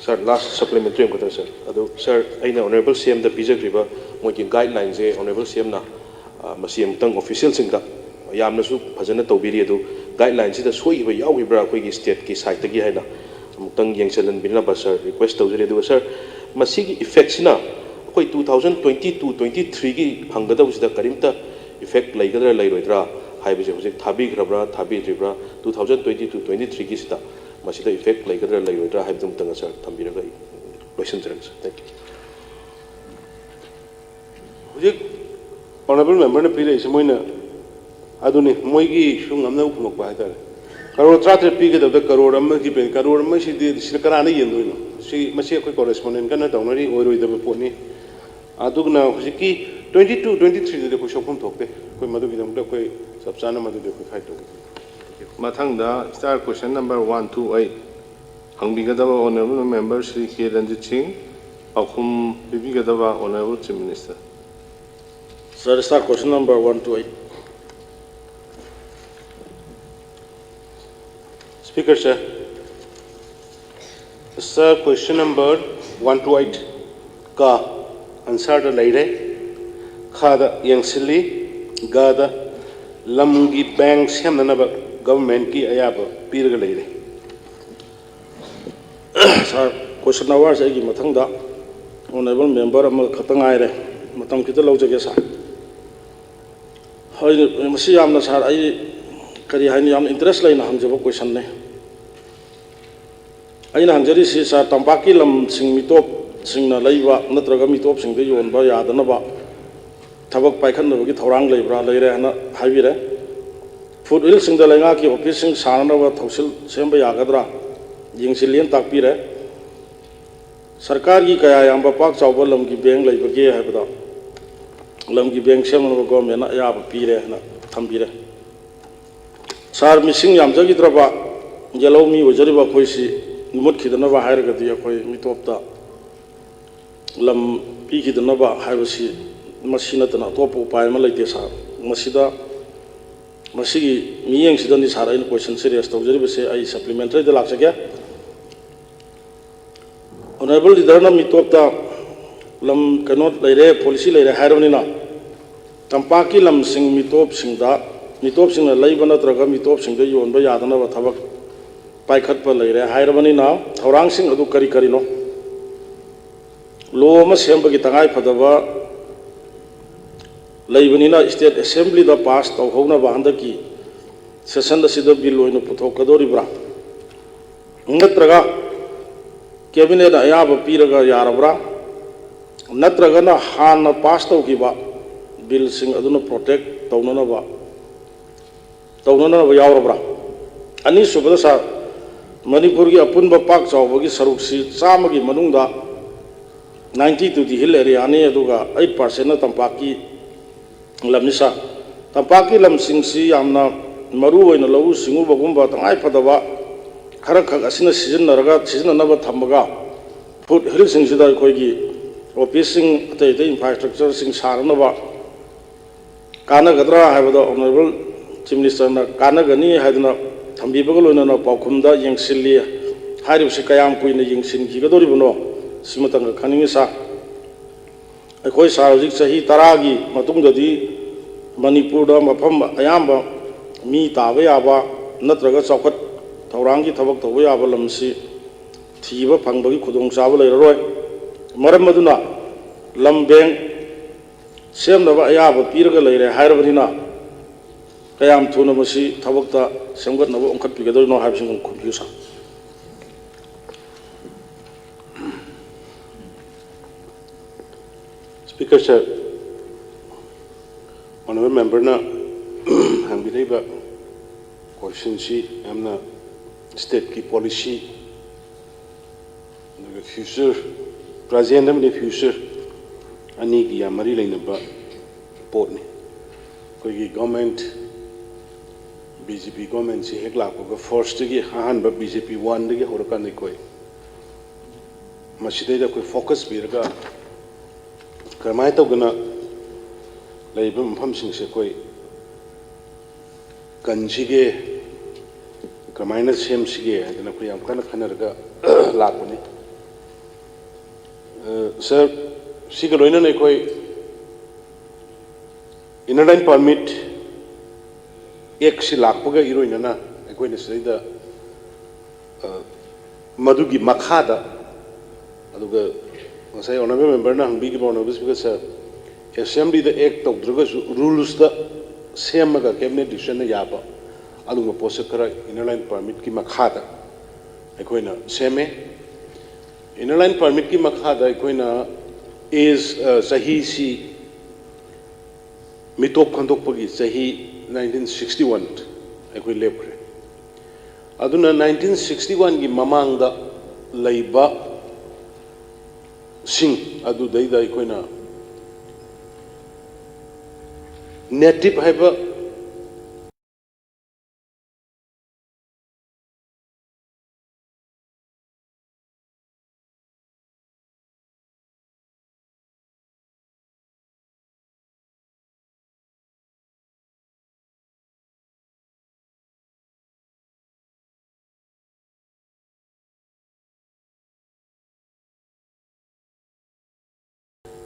Sir, last supplementary ꯑꯃꯈꯛꯇꯪ, sir꯫ ꯑꯗꯨ, sir, ꯑꯩꯅ Honourable C Mꯗ ꯄꯤꯖꯈ꯭ꯔꯤꯕ ꯃꯣꯏꯒꯤ guidelineꯁꯦ Honourable C Mꯅ, ꯑ, ꯃꯁꯤ ꯑꯃꯨꯛꯇꯪ officialꯁꯤꯡꯗ ꯌꯥꯝꯅꯁꯨ ꯐꯖꯅ ꯇꯧꯕꯤꯔꯤ, ꯑꯗꯨ guidelineꯁꯤꯗ ꯁꯣꯏꯈꯤꯕ ꯌꯥꯎꯈꯤꯕ꯭ꯔꯥ ꯑꯩꯈꯣꯏꯒꯤ stateꯀꯤ sideꯇꯒꯤ ꯍꯥꯏꯅ ꯑꯃꯨꯛꯇꯪ ꯌꯦꯡꯁꯤꯜꯍꯟꯕꯤꯅꯕ, sir, request ꯇꯧꯖꯔꯤ꯫ ꯑꯗꯨꯒ, sir, ꯃꯁꯤꯒꯤ effectꯁꯤꯅ ꯑꯩꯈꯣꯏ two thousand twenty two twenty threeꯒꯤ ꯐꯪꯒꯗꯕꯁꯤꯗ ꯀꯔꯤꯝꯇ effect ꯂꯩꯒꯗ꯭ꯔꯥ ꯂꯩꯔꯣꯏꯗ꯭ꯔꯥ ꯍꯥꯏꯕꯁꯦ ꯍꯧꯖꯤꯛ ꯊꯥꯕꯤꯈ꯭ꯔꯕ꯭ꯔꯥ ꯊꯥꯕꯤꯗ꯭ꯔꯤꯕ꯭ꯔꯥ, two thousand twenty two twenty threeꯒꯤꯁꯤꯗ ꯃꯁꯤꯗ effect ꯂꯩꯒꯗ꯭ꯔꯥ ꯂꯩꯔꯣꯏꯗ꯭ꯔꯥ ꯍꯥꯏꯕꯗꯨ ꯑꯃꯨꯛꯇꯪꯒ, sir, ꯊꯝꯕꯤꯔꯒ ꯑꯩ ꯂꯣꯏꯁꯤꯟꯖꯔꯒꯦ, sir꯫ Thank you꯫ ꯍꯧꯖꯤꯛ Honourable Memberꯅ ꯄꯤꯔꯛꯏꯁꯦ ꯃꯣꯏꯅ ꯑꯗꯨꯅꯤ, ꯃꯣꯏꯒꯤꯁꯨ ꯉꯝꯅꯕ ꯈꯨꯝꯃꯛꯄ ꯍꯥꯏꯇꯥꯔꯦ꯫ ꯀꯔꯣꯔ ꯇꯔꯥꯇꯔꯦꯠ ꯄꯤꯒꯗꯕꯗ ꯀꯔꯣꯔ ꯑꯃꯒꯤ ꯄꯦ-, ꯀꯔꯣꯔ ꯑꯃꯁꯤꯗꯤ ꯁꯤꯗ ꯀꯅꯥꯅ ꯌꯦꯟꯗꯣꯏꯅꯣ? ꯁꯤ, ꯃꯁꯤ ꯑꯩꯈꯣꯏ ꯀꯣꯔꯦꯁꯄꯣꯟꯗꯦꯟ ꯀꯟꯅ ꯇꯧꯅꯔꯤ, ꯑꯣꯏꯔꯣꯏꯗꯕ ꯄꯣꯠꯅꯤ꯫ ꯑꯗꯨꯅ ꯍꯧꯖꯤꯛꯀꯤ ꯇ꯭ꯋꯦꯟꯇꯤ ꯇꯨ, ꯇ꯭ꯋꯦꯟꯇꯤ ꯊ꯭ꯔꯤꯗꯗꯤ ꯑꯩꯈꯣꯏ ꯁꯣꯛꯐꯝ ꯊꯣꯛꯇꯦ꯫ ꯑꯩꯈꯣꯏ ꯃꯗꯨꯒꯤꯗꯃꯛꯇ ꯑꯩꯈꯣꯏ ꯆꯞ ꯆꯥꯅ ꯃꯗꯨꯗꯤ ꯑꯩꯈꯣꯏ ꯐꯥꯏꯠ ꯇꯧꯒꯅꯤ꯫ ꯃꯊꯪꯗ star question number one two eight ꯍꯪꯕꯤꯒꯗꯕ honourable member Shri K Ranjit Singh, ꯄꯥꯎꯈꯨꯝ ꯄꯤꯕꯤꯒꯗꯕ honourable Chief Minister꯫ Sir, star question number one two eight. Speaker sir, sir, question number one two eight ꯀ answer ꯗ ꯂꯩꯔꯦ꯫ ꯈꯗ ꯌꯦꯡꯁꯤꯜꯂꯤ꯫ ꯒꯗ ꯂꯝꯒꯤ ꯕꯦꯡꯛ ꯁꯦꯝꯅꯅꯕ government ꯀꯤ ꯑꯌꯥꯕ ꯄꯤꯔꯒ ꯂꯩꯔꯦ꯫ Sir, question hour ꯁꯦ ꯑꯩꯒꯤ ꯃꯊꯪꯗ honourable member ꯑꯃꯈꯛꯇ ꯉꯥꯏꯔꯦ꯫ ꯃꯇꯝ ꯈꯤꯇ ꯂꯧꯖꯒꯦ sir꯫ ꯍꯣꯏ, ꯃꯁꯤ ꯌꯥꯝꯅ sir, ꯑꯩ ꯀꯔꯤ ꯍꯥꯏꯅꯤ, ꯌꯥꯝꯅ interest ꯂꯩꯅ ꯍꯪꯖꯕ question ꯅꯦ꯫ ꯑꯩꯅ ꯍꯪꯖꯔꯤꯁꯤ sir, ꯇꯝꯄꯥꯛꯀꯤ ꯂꯝꯁꯤꯡ ꯃꯤꯇꯣꯞꯁꯤꯡꯅ ꯂꯩꯕ ꯅꯠꯇ꯭ꯔꯒ ꯃꯤꯇꯣꯞꯁꯤꯡꯗ ꯌꯣꯟꯕ ꯌꯥꯗꯅꯕ ꯊꯕꯛ ꯄꯥꯏꯈꯠꯅꯕꯒꯤ ꯊꯧꯔꯥꯡ ꯂꯩꯕ꯭ꯔꯥ? ꯂꯩꯔꯦ ꯍꯥꯏꯅ ꯍꯥꯏꯕꯤꯔꯦ꯫ Foothill ꯁꯤꯡꯗ ꯂꯩꯉꯥꯛꯀꯤ office ꯁꯤꯡ ꯁꯥꯅꯅꯕ ꯊꯧꯁꯤꯜ ꯁꯦꯝꯕ ꯌꯥꯒꯗ꯭ꯔꯥ? ꯌꯦꯡꯁꯤꯜꯂꯦꯅ ꯇꯥꯛꯄꯤꯔꯦ꯫ ꯁꯔꯀꯥꯔꯒꯤ ꯀꯌꯥ ꯌꯥꯝꯕ ꯄꯥꯛ ꯆꯥꯎꯕ ꯂꯝꯒꯤ ꯕꯦꯡꯛ ꯂꯩꯕꯒꯦ ꯍꯥꯏꯕꯗ ꯂꯝꯒꯤ ꯕꯦꯡꯛ ꯁꯦꯝꯅꯕ government ꯅ ꯑꯌꯥꯕ ꯄꯤꯔꯦ ꯍꯥꯏꯅ ꯊꯝꯕꯤꯔꯦ꯫ Sir, ꯃꯤꯁꯤꯡ ꯌꯥꯝꯖꯈꯤꯗ꯭ꯔꯕ ꯌꯦꯜꯍꯧꯃꯤ ꯑꯣꯏꯖꯔꯤꯕ ꯑꯩꯈꯣꯏꯁꯤ ꯃꯨꯠꯈꯤꯗꯅꯕ ꯍꯥꯏꯔꯒꯗꯤ ꯑꯩꯈꯣꯏ ꯃꯤꯇꯣꯞꯇ ꯂꯝ ꯄꯤꯈꯤꯗꯅꯕ ꯍꯥꯏꯕꯁꯤ ꯃꯁꯤ ꯅꯠꯇꯅ ꯑꯇꯣꯞꯄ ꯎꯄꯥꯏ ꯑꯃ ꯂꯩꯇꯦ sir꯫ ꯃꯁꯤꯗ, ꯃꯁꯤꯒꯤ ꯃꯤꯠꯌꯦꯡꯁꯤꯗꯅꯤ sir ꯑꯩꯅ question ꯁꯦ raise ꯇꯧꯖꯔꯤꯕꯁꯦ꯫ ꯑꯩ supplementary ꯗ ꯂꯥꯛꯆꯒꯦ꯫ Honourable leader ꯅ ꯃꯤꯇꯣꯞꯇ ꯂꯝ ꯀꯩꯅꯣ ꯂꯩꯔꯦ, policy ꯂꯩꯔꯦ ꯍꯥꯏꯔꯕꯅꯤꯅ, ꯇꯝꯄꯥꯛꯀꯤ ꯂꯝꯁꯤꯡ ꯃꯤꯇꯣꯞꯁꯤꯡꯗ, ꯃꯤꯇꯣꯞꯁꯤꯡꯅ ꯂꯩꯕ ꯅꯠꯇ꯭ꯔꯒ ꯃꯤꯇꯣꯞꯁꯤꯡꯗ ꯌꯣꯟꯕ ꯌꯥꯗꯅꯕ ꯊꯕꯛ ꯄꯥꯏꯈꯠꯄ ꯂꯩꯔꯦ ꯍꯥꯏꯔꯕꯅꯤꯅ, ꯊꯧꯔꯥꯡꯁꯤꯡ ꯑꯗꯨ ꯀꯔꯤ ꯀꯔꯤꯅꯣ? Law ꯑꯃ ꯁꯦꯝꯕꯒꯤ ꯇꯉꯥꯏꯐꯗꯕ ꯂꯩꯕꯅꯤꯅ, State Assembly ꯗ pass ꯇꯧꯍꯧꯅꯕ ꯍꯟꯗꯛꯀꯤ session ꯑꯁꯤꯗ bill ꯑꯣꯏꯅ ꯄꯨꯊꯣꯛꯀꯗꯧꯔꯤꯕ꯭ꯔꯥ? ꯅꯠꯇ꯭ꯔꯒ cabinet ꯅ ꯑꯌꯥꯕ ꯄꯤꯔꯒ ꯌꯥꯔꯕ꯭ꯔꯥ? ꯅꯠꯇ꯭ꯔꯒꯅ ꯍꯥꯟꯅ pass ꯇꯧꯈꯤꯕ bill ꯁꯤꯡ ꯑꯗꯨꯅ protect ꯇꯧꯅꯅꯕ ꯇꯧꯅꯅꯕ ꯌꯥꯎꯔꯕ꯭ꯔꯥ? ꯑꯅꯤꯁꯨꯕꯗ ꯁꯥꯔ, ꯃꯅꯤꯄꯨꯔꯒꯤ ꯑꯄꯨꯟꯕ ꯄꯥꯛ ꯆꯥꯎꯕꯒꯤ ꯁꯔꯨꯛꯁꯤ ꯆꯥꯝꯃꯒꯤ ꯃꯅꯨꯡꯗ ninety to the hill areaꯅꯤ, ꯑꯗꯨꯒ eight percentꯅ ꯇꯝꯄꯥꯛꯀꯤ ꯂꯝꯅꯤ ꯁꯥꯔ꯫ ꯇꯝꯄꯥꯛꯀꯤ ꯂꯝꯁꯤꯡꯁꯤ ꯌꯥꯝꯅ ꯃꯔꯨ ꯑꯣꯏꯅ ꯂꯧꯎ ꯁꯤꯡꯎꯕꯒꯨꯝꯕ ꯇꯉꯥꯏ ꯐꯗꯕ ꯈꯔꯈꯛ ꯑꯁꯤꯅ ꯁꯤꯖꯤꯟꯅꯔꯒ, ꯁꯤꯖꯤꯟꯅꯅꯕ ꯊꯝꯃꯒ, foot hillꯁꯤꯡꯁꯤꯗ ꯑꯩꯈꯣꯏꯒꯤ officeꯁꯤꯡ, ꯑꯇꯩ ꯑꯇꯩ infrastructureꯁꯤꯡ ꯁꯥꯅꯅꯕ ꯀꯥꯟꯅꯒꯗ꯭ꯔꯥ ꯍꯥꯏꯕꯗꯣ Honourable Chief Ministerꯅ ꯀꯥꯟꯅꯒꯅꯤ ꯍꯥꯏꯗꯨꯅ ꯊꯝꯕꯤꯕꯒ ꯂꯣꯏꯅꯅ ꯄꯥꯎꯈꯨꯝꯗ ꯌꯦꯡꯁꯤꯜꯂꯤ ꯍꯥꯏꯔꯤꯕꯁꯤ ꯀꯌꯥꯝ ꯀꯨꯏꯅ ꯌꯦꯡꯁꯤꯟꯈꯤꯒꯗꯧꯔꯤꯕꯅꯣ, ꯁꯤꯃꯇꯪꯒ ꯈꯪꯅꯤꯡꯉꯤ ꯁꯥꯔ꯫ ꯑꯩꯈꯣꯏ ꯁꯥꯔ ꯍꯧꯖꯤꯛ ꯆꯍꯤ ꯇꯔꯥꯒꯤ ꯃꯇꯨꯡꯗꯗꯤ ꯃꯅꯤꯄꯨꯔꯗ ꯃꯐꯝ ꯑꯌꯥꯝꯕ ꯃꯤ ꯇꯥꯕ ꯌꯥꯕ ꯅꯠꯇ꯭ꯔꯒ ꯆꯥꯎꯈꯠ ꯊꯧꯔꯥꯡꯒꯤ ꯊꯕꯛ ꯇꯧꯕ ꯌꯥꯕ ꯂꯝꯁꯤ ꯊꯤꯕ ꯐꯪꯕꯒꯤ ꯈꯨꯗꯣꯡꯆꯥꯕ ꯂꯩꯔꯔꯣꯏ꯫ ꯃꯔꯝ ꯑꯗꯨꯅ ꯂꯝ ꯕꯦꯡ ꯁꯦꯝꯅꯕ ꯑꯌꯥꯕ ꯄꯤꯔꯒ ꯂꯩꯔꯦ ꯍꯥꯏꯔꯕꯅꯤꯅ, ꯀꯌꯥꯝ ꯊꯨꯅ ꯃꯁꯤ ꯊꯕꯛꯇ ꯁꯦꯝꯒꯠꯅꯕ ꯑꯣꯟꯈꯠꯄꯤꯒꯗꯧꯔꯤꯅꯣ ꯍꯥꯏꯕꯁꯤꯡ ꯈꯨꯝꯕꯤꯌꯨ ꯁꯥꯔ꯫ Speaker sir, Honourable Memberꯅ ꯍꯪꯕꯤꯔꯛꯏꯕ questionꯁꯤ ꯌꯥꯝꯅ stateꯀꯤ policy, ꯑꯗꯨꯒ future, present ꯑꯃꯗꯤ future ꯑꯅꯤꯒꯤ ꯌꯥꯝ ꯃꯔꯤ ꯂꯩꯅꯕ ꯄꯣꯠꯅꯤ꯫ ꯑꯩꯈꯣꯏꯒꯤ government, BJP governmentꯁꯤ ꯍꯦꯛ ꯂꯥꯛꯄꯒ firstꯇꯒꯤ, ꯑꯍꯥꯟꯕ BJP oneꯗꯒꯤ ꯍꯧꯔꯀꯥꯟꯗ ꯑꯩꯈꯣꯏ ꯃꯁꯤꯗꯩꯗ ꯑꯩꯈꯣꯏ focus ꯄꯤꯔꯒ ꯀꯔꯝꯍꯥꯏꯅ ꯇꯧꯗꯅ ꯂꯩꯔꯤꯕ ꯃꯐꯝꯁꯤꯡꯁꯦ ꯑꯩꯈꯣꯏ ꯀꯟꯁꯤꯒꯦ, ꯀꯃꯥꯏꯅ ꯁꯦꯝꯁꯤꯒꯦ ꯍꯥꯏꯗꯅ ꯑꯩꯈꯣꯏ ꯌꯥꯝ ꯀꯟꯅ ꯈꯟꯅꯔꯒ ꯂꯥꯛꯄꯅꯤ꯫ ꯑ, sir, ꯁꯤꯒ ꯂꯣꯏꯅꯅ ꯑꯩꯈꯣꯏ Inner Line Permit Actꯁꯤ ꯂꯥꯛꯄꯒ ꯏꯔꯣꯏꯅꯅ ꯑꯩꯈꯣꯏꯅ ꯁꯤꯗꯩꯗ, ꯑ, ꯃꯗꯨꯒꯤ ꯃꯈꯥꯗ, ꯑꯗꯨꯒ ꯉꯁꯥꯏ Honourable Memberꯅ ꯍꯪꯕꯤꯈꯤꯕ, Honourable Speaker sir, Assemblyꯗ act ꯇꯧꯗ꯭ꯔꯒꯁꯨ rulesꯇ ꯁꯦꯝꯃꯒ cabinet decisionꯅ ꯌꯥꯕ ꯑꯗꯨꯒꯨꯝꯕ ꯄꯣꯠꯁꯛ ꯈꯔ Inner Line Permitꯀꯤ ꯃꯈꯥꯗ ꯑꯩꯈꯣꯏꯅ ꯁꯦꯝꯃꯦ꯫ Inner Line Permitꯀꯤ ꯃꯈꯥꯗ ꯑꯩꯈꯣꯏꯅ age, ꯑ, ꯆꯍꯤꯁꯤ ꯃꯤꯇꯣꯞ ꯈꯟꯗꯣꯛꯄꯒꯤ ꯆꯍꯤ nineteen sixty one, ꯑꯩꯈꯣꯏ ꯂꯦꯞꯈ꯭ꯔꯦ꯫ ꯑꯗꯨꯅ nineteen sixty one ꯒꯤ ꯃꯃꯥꯡꯗ ꯂꯩꯕ ꯁꯤꯡ ꯑꯗꯨꯗꯩꯗ ꯑꯩꯈꯣꯏꯅ native ꯍꯥꯏꯕ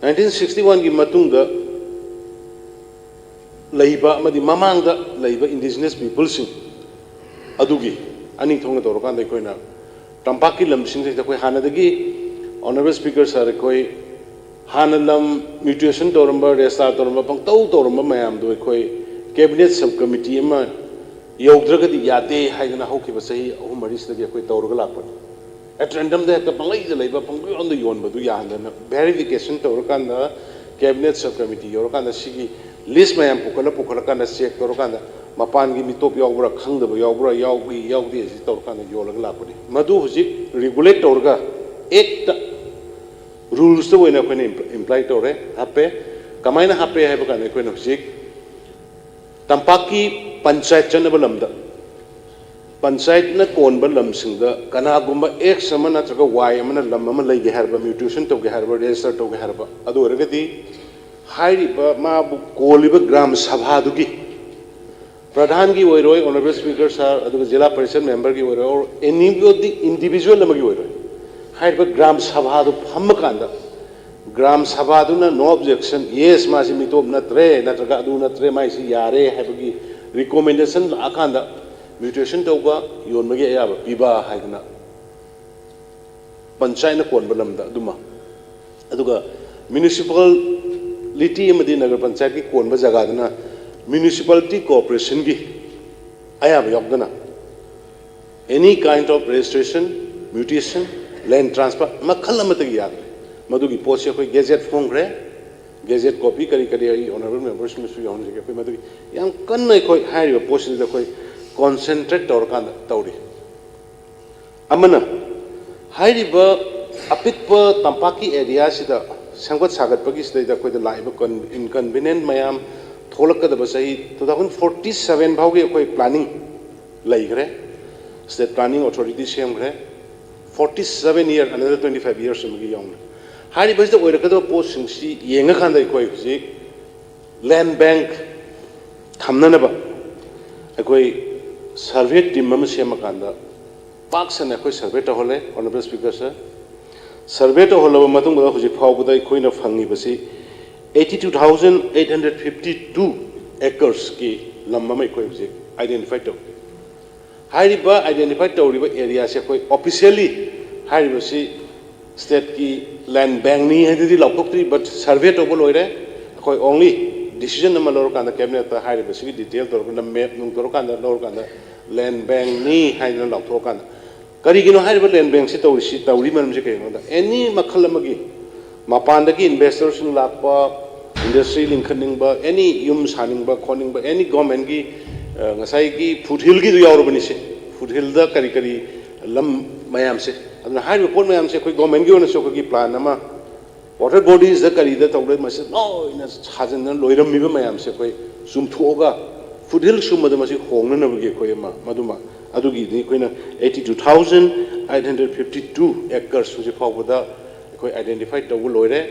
nineteen sixty one ꯒꯤ ꯃꯇꯨꯡꯗ ꯂꯩꯕ ꯑꯃꯗꯤ ꯃꯃꯥꯡꯗ ꯂꯩꯕ indigenous peopleꯁꯤꯡ ꯑꯗꯨꯒꯤ ꯑꯅꯤ ꯊꯣꯛꯅ ꯇꯧꯔꯀꯥꯟꯗ ꯑꯩꯈꯣꯏꯅ ꯇꯝꯄꯥꯛꯀꯤ ꯂꯝꯁꯤꯡꯁꯤꯗ ꯑꯩꯈꯣꯏ ꯍꯥꯟꯅꯗꯒꯤ, Honourable Speaker Sir, ꯑꯩꯈꯣꯏ ꯍꯥꯟꯅ ꯂꯝ mutation ꯇꯧꯔꯝꯕ, registrar ꯇꯧꯔꯝꯕ, ꯄꯪꯇꯧ ꯇꯧꯔꯝꯕ ꯃꯌꯥꯝꯗꯣ ꯑꯩꯈꯣꯏ cabinet sub committee ꯑꯃ ꯌꯧꯗ꯭ꯔꯒꯗꯤ ꯌꯥꯗꯦ ꯍꯥꯏꯗꯅ ꯍꯧꯈꯤꯕ ꯆꯍꯤ ꯑꯍꯨꯝ ꯃꯔꯤꯁꯤꯗꯒꯤ ꯑꯩꯈꯣꯏ ꯇꯧꯔꯒ ꯂꯥꯛꯄꯅꯤ꯫ At random ꯗ ꯍꯦꯛꯇ ꯄꯪꯂꯩꯗ ꯂꯩꯕ, ꯄꯪꯌꯣꯟꯗ ꯌꯣꯟꯕꯗꯨ ꯌꯥꯍꯟꯗꯅ verification ꯇꯧꯔꯀꯥꯟꯗ cabinet sub committee ꯌꯧꯔꯀꯥꯟꯗ ꯁꯤꯒꯤ list ꯃꯌꯥꯝ ꯄꯨꯈꯠꯂ ꯄꯨꯈꯠꯂꯀꯥꯟꯗ check ꯇꯧꯔꯀꯥꯟꯗ ꯃꯄꯥꯟꯒꯤ ꯃꯤꯇꯣꯞ ꯌꯥꯎꯕ꯭ꯔꯥ, ꯈꯪꯗꯕ ꯌꯥꯎꯕ꯭ꯔꯥ, ꯌꯥꯎꯏ ꯌꯥꯎꯗꯦ ꯑꯁꯤ ꯇꯧꯔꯀꯥꯟꯗ ꯌꯣꯜꯂꯒ ꯂꯥꯛꯄꯅꯤ꯫ ꯃꯗꯨ ꯍꯧꯖꯤꯛ regulate ꯇꯧꯔꯒ Act ꯇ, rules ꯇ ꯑꯣꯏꯅ ꯑꯩꯈꯣꯏꯅ impl-, imply ꯇꯧꯔꯦ, ꯍꯥꯞꯄꯦ꯫ ꯀꯃꯥꯏꯅ ꯍꯥꯞꯄꯦ ꯍꯥꯏꯕ ꯀꯥꯟꯗ ꯑꯩꯈꯣꯏꯅ ꯍꯧꯖꯤꯛ ꯇꯝꯄꯥꯛꯀꯤ ꯄꯟꯆꯥꯌꯠ ꯆꯠꯅꯕ ꯂꯝꯗ, ꯄꯟꯆꯥꯌꯠꯅ ꯀꯣꯟꯕ ꯂꯝꯁꯤꯡꯗ ꯀꯅꯥꯒꯨꯝꯕ X ꯑꯃ ꯅꯠꯇ꯭ꯔꯒ Y ꯑꯃꯅ ꯂꯝ ꯑꯃ ꯂꯩꯒꯦ ꯍꯥꯏꯔꯕ, mutation ꯇꯧꯒꯦ ꯍꯥꯏꯔꯕ, register ꯇꯧꯒꯦ ꯍꯥꯏꯔꯕ, ꯑꯗꯨ ꯑꯣꯏꯔꯒꯗꯤ ꯍꯥꯏꯔꯤꯕ ꯃꯥꯕꯨ ꯀꯣꯜꯂꯤꯕ ꯒ꯭ꯔꯥꯝ ꯁꯚꯥꯗꯨꯒꯤ ꯄ꯭ꯔꯙꯥꯟꯒꯤ ꯑꯣꯏꯔꯣꯏ, Honourable Speaker Sir, ꯑꯗꯨꯒ ꯖꯤꯂꯥ ꯄꯔꯤꯁꯠ member ꯒꯤ ꯑꯣꯏꯔꯣꯏ, or anybody individual ꯑꯃꯒꯤ ꯑꯣꯏꯔꯣꯏ, ꯍꯥꯏꯔꯤꯕ ꯒ꯭ꯔꯥꯝ ꯁꯚꯥꯗꯨ ꯐꯝꯃꯀꯥꯟꯗ ꯒ꯭ꯔꯥꯝ ꯁꯚꯥꯗꯨꯅ no objection, yes, ꯃꯥꯁꯤ ꯃꯤꯇꯣꯞ ꯅꯠꯇ꯭ꯔꯦ, ꯅꯠꯇ꯭ꯔꯒ ꯑꯗꯨ ꯅꯠꯇ꯭ꯔꯦ, ꯃꯥꯏꯁꯤ ꯌꯥꯔꯦ ꯍꯥꯏꯕꯒꯤ recommendation ꯂꯥꯛꯑꯀꯥꯟꯗ mutation ꯇꯧꯕ, ꯌꯣꯟꯕꯒꯤ ꯑꯌꯥꯕ ꯄꯤꯕ ꯍꯥꯏꯗꯅ ꯄꯟꯆꯥꯌꯠꯅ ꯀꯣꯟꯕ ꯂꯝꯗ ꯑꯗꯨꯃ, ꯑꯗꯨꯒ municipality ꯑꯃꯗꯤ ꯅꯒꯔ ꯄꯟꯆꯥꯌꯠꯀꯤ ꯀꯣꯟꯕ ꯖꯒꯥꯗꯅ municipality corporation ꯒꯤ ꯑꯌꯥꯕ ꯌꯥꯎꯗꯅ any kind of registration, mutation, land transfer ꯃꯈꯜ ꯑꯃꯠꯇꯒꯤ ꯌꯥꯗ꯭ꯔꯦ꯫ ꯃꯗꯨꯒꯤ ꯄꯣꯠꯁꯤ ꯑꯩꯈꯣꯏ gazette ꯐꯣꯡꯈ꯭ꯔꯦ꯫ Gazette copy ꯀꯔꯤ ꯀꯔꯤ ꯑꯩ Honourable member ꯁꯤꯡꯅꯁꯨ ꯌꯥꯎꯍꯟꯖꯒꯦ꯫ ꯑꯩꯈꯣꯏ ꯃꯗꯨꯒꯤ ꯌꯥꯝ ꯀꯟꯅ ꯑꯩꯈꯣꯏ ꯍꯥꯏꯔꯤꯕ ꯄꯣꯠꯁꯤꯗ ꯑꯩꯈꯣꯏ ꯀꯣꯟꯁꯦꯟꯇ꯭ꯔꯦꯠ ꯇꯧꯔꯀꯥꯟꯗ ꯇꯧꯔꯤ꯫ ꯑꯃꯅ, ꯍꯥꯏꯔꯤꯕ ꯑꯄꯤꯛꯄ ꯇꯝꯄꯥꯛꯀꯤ ꯑꯦꯔꯤꯌꯥꯁꯤꯗ ꯁꯦꯝꯒꯠ ꯁꯥꯒꯠꯄꯒꯤ ꯁꯤꯗꯩꯗ ꯑꯩꯈꯣꯏꯗ ꯂꯥꯛꯏꯕ ꯏꯟꯀꯟꯚꯤꯅꯤꯌꯦꯟ ꯃꯌꯥꯝ ꯊꯣꯛꯂꯛꯀꯗꯕ ꯆꯍꯤ two thousand forty seven ꯐꯥꯎꯒꯤ ꯑꯩꯈꯣꯏ ꯄ꯭ꯂꯥꯅꯤꯡ ꯂꯩꯈ꯭ꯔꯦ꯫ ꯁ꯭ꯇꯦꯠ ꯄ꯭ꯂꯥꯅꯤꯡ ꯑꯣꯊꯣꯔꯤꯇꯤ ꯁꯦꯝꯈ꯭ꯔꯦ꯫ Forty seven year, another twenty five years ꯑꯃꯒꯤ ꯌꯥꯎꯅ ꯍꯥꯏꯔꯤꯕꯁꯤꯗ ꯑꯣꯏꯔꯛꯀꯗꯕ ꯄꯣꯠꯁꯤꯡꯁꯤ ꯌꯦꯡꯉꯀꯥꯟꯗ ꯑꯩꯈꯣꯏ ꯍꯧꯖꯤꯛ ꯂꯦꯟ ꯕꯦꯡꯛ ꯊꯝꯅꯅꯕ ꯑꯩꯈꯣꯏ ꯁꯔꯚꯦ ꯇꯤꯝ ꯑꯃ ꯁꯦꯝꯃꯀꯥꯟꯗ ꯄꯥꯛ ꯁꯟꯅ ꯑꯩꯈꯣꯏ ꯁꯔꯚꯦ ꯇꯧꯍꯜꯂꯦ꯫ Honourable Speaker sir, ꯁꯔꯚꯦ ꯇꯧꯍꯜꯂꯕ ꯃꯇꯨꯡꯗ ꯍꯧꯖꯤꯛ ꯐꯥꯎꯕꯗ ꯑꯩꯈꯣꯏꯅ ꯐꯪꯉꯤꯕꯁꯤ eighty two thousand eight hundred fifty two acres ꯀꯤ ꯂꯝ ꯑꯃ ꯑꯩꯈꯣꯏ ꯍꯧꯖꯤꯛ identify ꯇꯧꯏ꯫ ꯍꯥꯏꯔꯤꯕ identify ꯇꯧꯔꯤꯕ ꯑꯦꯔꯤꯌꯥꯁꯦ ꯑꯩꯈꯣꯏ officially ꯍꯥꯏꯔꯤꯕꯁꯤ ꯁ꯭ꯇꯦꯠꯀꯤ ꯂꯦꯟ ꯕꯦꯡꯛꯅꯤ ꯍꯥꯏꯗꯨꯗꯤ ꯂꯥꯎꯊꯣꯛꯇ꯭ꯔꯤ, but ꯁꯔꯚꯦ ꯇꯧꯕ ꯂꯣꯏꯔꯦ꯫ ꯑꯩꯈꯣꯏ only decision ꯑꯃ ꯂꯧꯔꯀꯥꯟꯗ ꯀꯦꯕꯤꯅꯦꯠꯇ ꯍꯥꯏꯔꯤꯕꯁꯤꯒꯤ ꯗꯤꯇꯦꯜ ꯇꯧꯔꯀꯥꯟꯗ, ꯃꯦꯞ ꯅꯨꯡ ꯇꯧꯔꯀꯥꯟꯗ ꯂꯧꯔꯀꯥꯟꯗ ꯂꯦꯟ ꯕꯦꯡꯛꯅꯤ ꯍꯥꯏꯗꯅ ꯂꯥꯎꯊꯣꯛꯑꯀꯥꯟꯗ, ꯀꯔꯤꯒꯤꯅꯣ ꯍꯥꯏꯔꯤꯕ ꯂꯦꯟ ꯕꯦꯡꯛꯁꯤ ꯇꯧꯔꯤꯁꯤ, ꯇꯧꯔꯤ ꯃꯔꯝꯁꯤ ꯀꯩꯒꯤꯅꯣꯗ, ꯑꯦꯅꯤ ꯃꯈꯜ ꯑꯃꯒꯤ ꯃꯄꯥꯟꯗꯒꯤ ꯏꯟꯚꯦꯁꯇꯔꯁꯤꯡ ꯂꯥꯛꯄ, ꯏꯟꯗꯁꯇ꯭ꯔꯤ ꯂꯤꯡꯈꯠꯅꯤꯡꯕ, ꯑꯦꯅꯤ ꯌꯨꯝ ꯁꯥꯅꯤꯡꯕ ꯈꯣꯠꯅꯤꯡꯕ, ꯑꯦꯅꯤ ꯒꯣꯔꯃꯦꯟꯒꯤ, ꯑ, ꯉꯁꯥꯏꯒꯤ ꯐꯨꯠꯍꯤꯜꯒꯤꯗꯨ ꯌꯥꯎꯔꯕꯅꯤꯁꯦ꯫ ꯐꯨꯠꯍꯤꯜꯗ ꯀꯔꯤ ꯀꯔꯤ ꯂꯝ ꯃꯌꯥꯝꯁꯦ, ꯑꯗꯨꯅ ꯍꯥꯏꯔꯤꯕ ꯄꯣꯠ ꯃꯌꯥꯝꯁꯦ ꯑꯩꯈꯣꯏ ꯒꯣꯔꯃꯦꯟꯒꯤ ꯑꯣꯏꯅꯁꯨ ꯑꯩꯈꯣꯏꯒꯤ ꯄ꯭ꯂꯥꯟ ꯑꯃ, ꯋꯥꯇꯔ ꯕꯣꯗꯤꯁꯇ ꯀꯔꯤꯗ ꯇꯧꯗꯣꯏ, ꯃꯁꯤ ꯂꯣꯏꯅ ꯁꯥꯖꯤꯟꯗꯅ ꯂꯣꯏꯔꯝꯃꯤꯕ ꯃꯌꯥꯝꯁꯦ ꯑꯩꯈꯣꯏ ꯆꯨꯝꯊꯣꯛꯑꯒ ꯐꯨꯠꯍꯤꯜ ꯁꯨꯝꯕꯗ ꯃꯁꯤ ꯍꯣꯡꯅꯅꯕꯒꯤ ꯑꯩꯈꯣꯏ ꯑꯃ, ꯃꯗꯨꯃ, ꯑꯗꯨꯒꯤꯗꯤ ꯑꯩꯈꯣꯏꯅ eighty two thousand eight hundred fifty two acres ꯍꯧꯖꯤꯛ ꯐꯥꯎꯕꯗ ꯑꯩꯈꯣꯏ identify ꯇꯧꯕ ꯂꯣꯏꯔꯦ꯫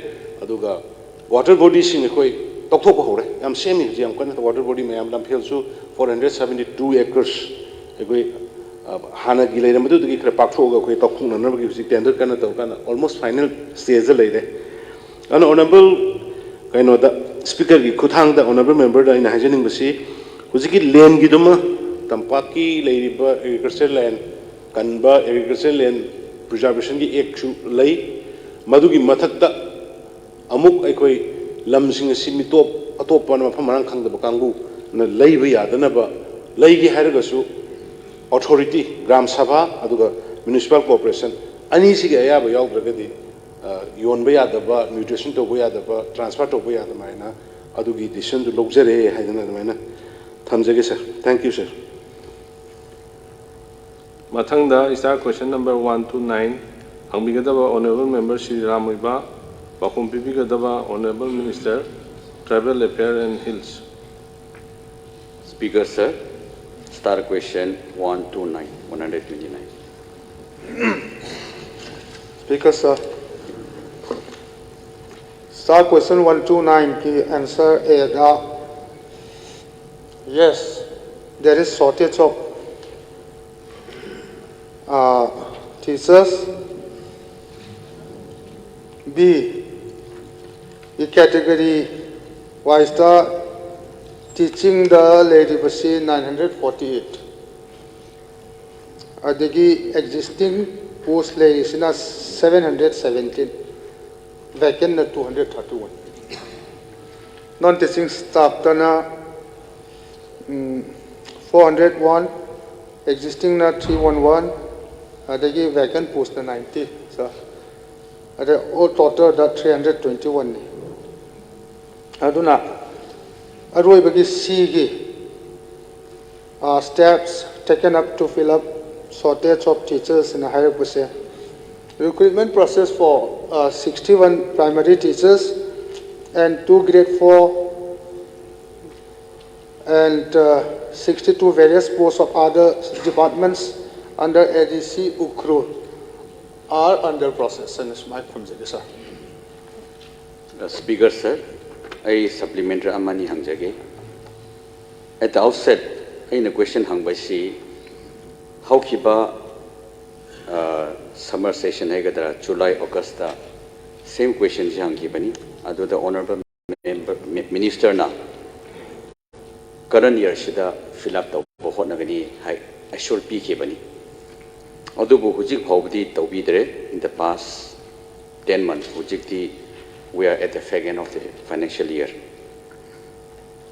ꯑꯗꯨꯒ ꯋꯥꯇꯔ ꯕꯣꯗꯤꯁꯤꯡ ꯑꯩꯈꯣꯏ ꯇꯧꯊꯣꯛꯄ ꯍꯧꯔꯦ꯫ ꯌꯥꯝ ꯁꯦꯝꯃꯤ ꯍꯧꯖꯤꯛ, ꯌꯥꯝ ꯀꯟꯅ ꯋꯥꯇꯔ ꯕꯣꯗꯤ ꯃꯌꯥꯝ꯫ ꯂꯝꯐꯦꯜꯁꯨ four hundred seventy two acres ꯑꯩꯈꯣꯏ, ꯑ, ꯍꯥꯟꯅꯒꯤ ꯂꯩꯔꯝꯕꯗꯨꯗꯒꯤ ꯈꯔ ꯄꯥꯛꯊꯣꯛꯑꯒ ꯑꯩꯈꯣꯏ ꯇꯧꯊꯣꯛꯅꯅꯕꯒꯤ ꯍꯧꯖꯤꯛ ꯇꯦꯟꯗꯔ ꯀꯟꯅ ꯇꯧꯔꯀꯥꯟꯗ almost final stageꯇ ꯂꯩꯔꯦ꯫ ꯑꯗꯨꯅ Honourable ꯀꯩꯅꯣꯗ, Speakerꯒꯤ ꯈꯨꯠꯊꯥꯡꯗ Honourable Memberꯗ ꯑꯩꯅ ꯍꯥꯏꯖꯅꯤꯡꯕꯁꯤ, ꯍꯧꯖꯤꯛꯀꯤ ꯂꯦꯟꯒꯤꯗꯨꯃ, ꯇꯝꯄꯥꯛꯀꯤ ꯂꯩꯔꯤꯕ agriculture land ꯀꯟꯕ Agriculture Land Preservationꯒꯤ Actꯁꯨ ꯂꯩ꯫ ꯃꯗꯨꯒꯤ ꯃꯊꯛꯇ ꯑꯃꯨꯛ ꯑꯩꯈꯣꯏ ꯂꯝꯁꯤꯡ ꯑꯁꯤ ꯃꯤꯇꯣꯞ ꯑꯇꯣꯞꯄ ꯃꯐꯝ ꯃꯔꯥꯡ ꯈꯪꯗꯕ ꯀꯥꯡꯕꯨꯅ ꯂꯩꯕ ꯌꯥꯗꯅꯕ, ꯂꯩꯒꯦ ꯍꯥꯏꯔꯒꯁꯨ authority, ꯒ꯭ꯔꯥꯝ ꯁꯚꯥ ꯑꯗꯨꯒ municipal corporation ꯑꯅꯤꯁꯤꯒꯤ ꯑꯌꯥꯕ ꯌꯥꯎꯗ꯭ꯔꯒꯗꯤ, ꯑ, ꯌꯣꯟꯕ ꯌꯥꯗꯕ, mutation ꯇꯧꯕ ꯌꯥꯗꯕ, transfer ꯇꯧꯕ ꯌꯥꯗꯕ ꯍꯥꯏꯅ ꯑꯗꯨꯒꯤ decisionꯗꯨ ꯂꯧꯖꯔꯦ ꯍꯥꯏꯗꯅ ꯑꯗꯨꯃꯥꯏꯅ ꯊꯝꯖꯒꯦ sir꯫ Thank you sir꯫ ꯃꯊꯪꯗ star question number one to nine ꯍꯪꯕꯤꯒꯗꯕ Honourable Member Shri Ram ꯃꯣꯏꯕꯥ, ꯄꯥꯎꯈꯨꯝ ꯄꯤꯕꯤꯒꯗꯕ Honourable Minister, Tribal Affairs and Hills꯫ Speaker sir, star question one two nine, one hundred twenty-nine. Speaker sir, star question one two nine की answer A था, yes, there is shortage of uh, teachers. B, ꯒꯤ category wise ꯇ teaching ꯗ ꯂꯩꯔꯤꯕꯁꯤ nine hundred forty eight, ꯑꯗꯒꯤ existing post ꯂꯩꯔꯤꯁꯤꯅ seven hundred seventeen, vacant ꯅ two hundred thirty one, non teaching staff ꯇꯅ four hundred one, existing ꯅ three one one, ꯑꯗꯒꯤ vacant post ꯅ ninety, sir꯫ ꯑꯗ all total ꯗ three hundred twenty one ꯅꯤ꯫ ꯑꯗꯨꯅ ꯑꯔꯣꯏꯕꯒꯤ C ꯒꯤ, uh, steps taken up to fill up shortage of teachers ꯅ ꯍꯥꯏꯔꯛꯄꯁꯦ, recruitment process for uh, sixty one primary teachers and two grade four and uh, sixty two various posts of other departments under A D C Ukhrul are under process ꯍꯥꯏꯅ ꯁꯨꯃꯥꯏꯅ ꯈꯨꯝꯖꯒꯦ, sir꯫ Speaker sir, ꯑꯩ supplementary ꯑꯃꯅꯤ ꯍꯪꯖꯒꯦ꯫ At the outset, ꯑꯩꯅ question ꯍꯪꯕꯁꯤ ꯍꯧꯈꯤꯕ summer session ꯍꯥꯏꯒꯗ꯭ꯔꯥ, July August ꯇ same question ꯁꯤ ꯍꯪꯈꯤꯕꯅꯤ꯫ ꯑꯗꯨꯗ Honourable Member, Minister ꯅ current year ꯁꯤꯗ fill up ꯇꯧꯕ ꯍꯣꯠꯅꯒꯅꯤ ꯍꯥꯏ assure ꯄꯤꯈꯤꯕꯅꯤ꯫ ꯑꯗꯨꯕꯨ ꯍꯧꯖꯤꯛ ꯐꯥꯎꯕꯗꯤ ꯇꯧꯕꯤꯗ꯭ꯔꯦ꯫ In the past ten months, ꯍꯧꯖꯤꯛꯇꯤ we are at the fag end of the financial year.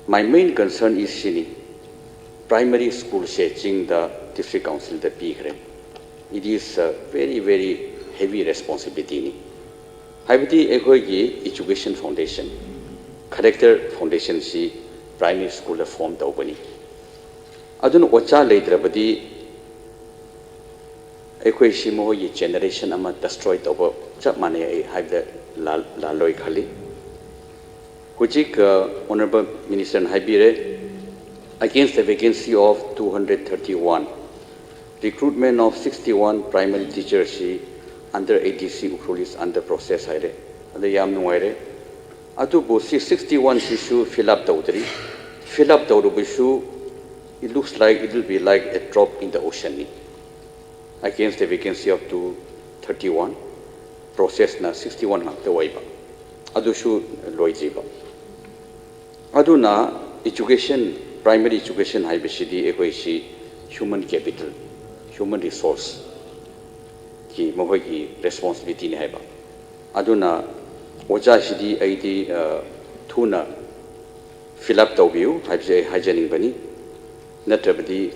My main concern is ꯁꯤꯅꯤ, primary school ꯁꯦ ꯆꯤꯡꯗ district council ꯗ ꯄꯤꯈ꯭ꯔꯦ꯫ It is a very, very heavy responsibility ꯅꯤ꯫ ꯍꯥꯏꯕꯗꯤ ꯑꯩꯈꯣꯏꯒꯤ education foundation, character foundation ꯁꯤ primary school ꯗ form ꯇꯧꯕꯅꯤ꯫ ꯑꯗꯨꯅ ꯑꯣꯖꯥ ꯂꯩꯇ꯭ꯔꯕꯗꯤ ꯑꯩꯈꯣꯏꯁꯤ ꯃꯈꯣꯏꯒꯤ ꯖꯦꯅꯦꯔꯦꯁꯟ ꯑꯃ ꯗꯤꯁꯇ꯭ꯔꯣꯏ ꯇꯧꯕ ꯆꯞ ꯃꯥꯟꯅꯩ ꯑꯩ ꯍꯥꯏꯕꯗ ꯂꯥꯜ- ꯂꯥꯜꯂꯣꯏ ꯈꯜꯂꯤ꯫ ꯍꯧꯖꯤꯛ honourable ꯃꯤꯅꯤꯁꯇꯔꯅ ꯍꯥꯏꯕꯤꯔꯦ, against the vacancy of two hundred thirty-one, recruitment of sixty-one primary teachers ꯁꯤ under A D C Ukhrul is under process ꯍꯥꯏꯔꯦ꯫ ꯑꯗ ꯌꯥꯝ ꯅꯨꯡꯉꯥꯏꯔꯦ꯫ ꯑꯗꯨꯕꯨ ꯁꯤ sixty-one ꯁꯤꯁꯨ fill up ꯇꯧꯗ꯭ꯔꯤ꯫ Fill up ꯇꯧꯔꯕꯁꯨ it looks like it will be like a drop in the ocean ꯅꯤ꯫ Against the vacancy of two thirty-one, process ꯅ sixty-one ꯉꯥꯛꯇ ꯑꯣꯏꯕ, ꯑꯗꯨꯁꯨ ꯂꯣꯏꯗ꯭ꯔꯤꯕ꯫ ꯑꯗꯨꯅ education, primary education ꯍꯥꯏꯕꯁꯤꯗꯤ ꯑꯩꯈꯣꯏꯁꯤ human capital, human resource ꯀꯤ ꯃꯈꯣꯏꯒꯤ responsibility ꯅꯤ ꯍꯥꯏꯕ꯫ ꯑꯗꯨꯅ ꯑꯣꯖꯥꯁꯤꯗꯤ ꯑꯩꯗꯤ ꯑ, ꯊꯨꯅ fill up ꯇꯧꯕꯤꯌꯨ ꯍꯥꯏꯕꯁꯦ ꯑꯩ ꯍꯥꯏꯖꯅꯤꯡꯕꯅꯤ꯫ ꯅꯠꯇ꯭ꯔꯕꯗꯤ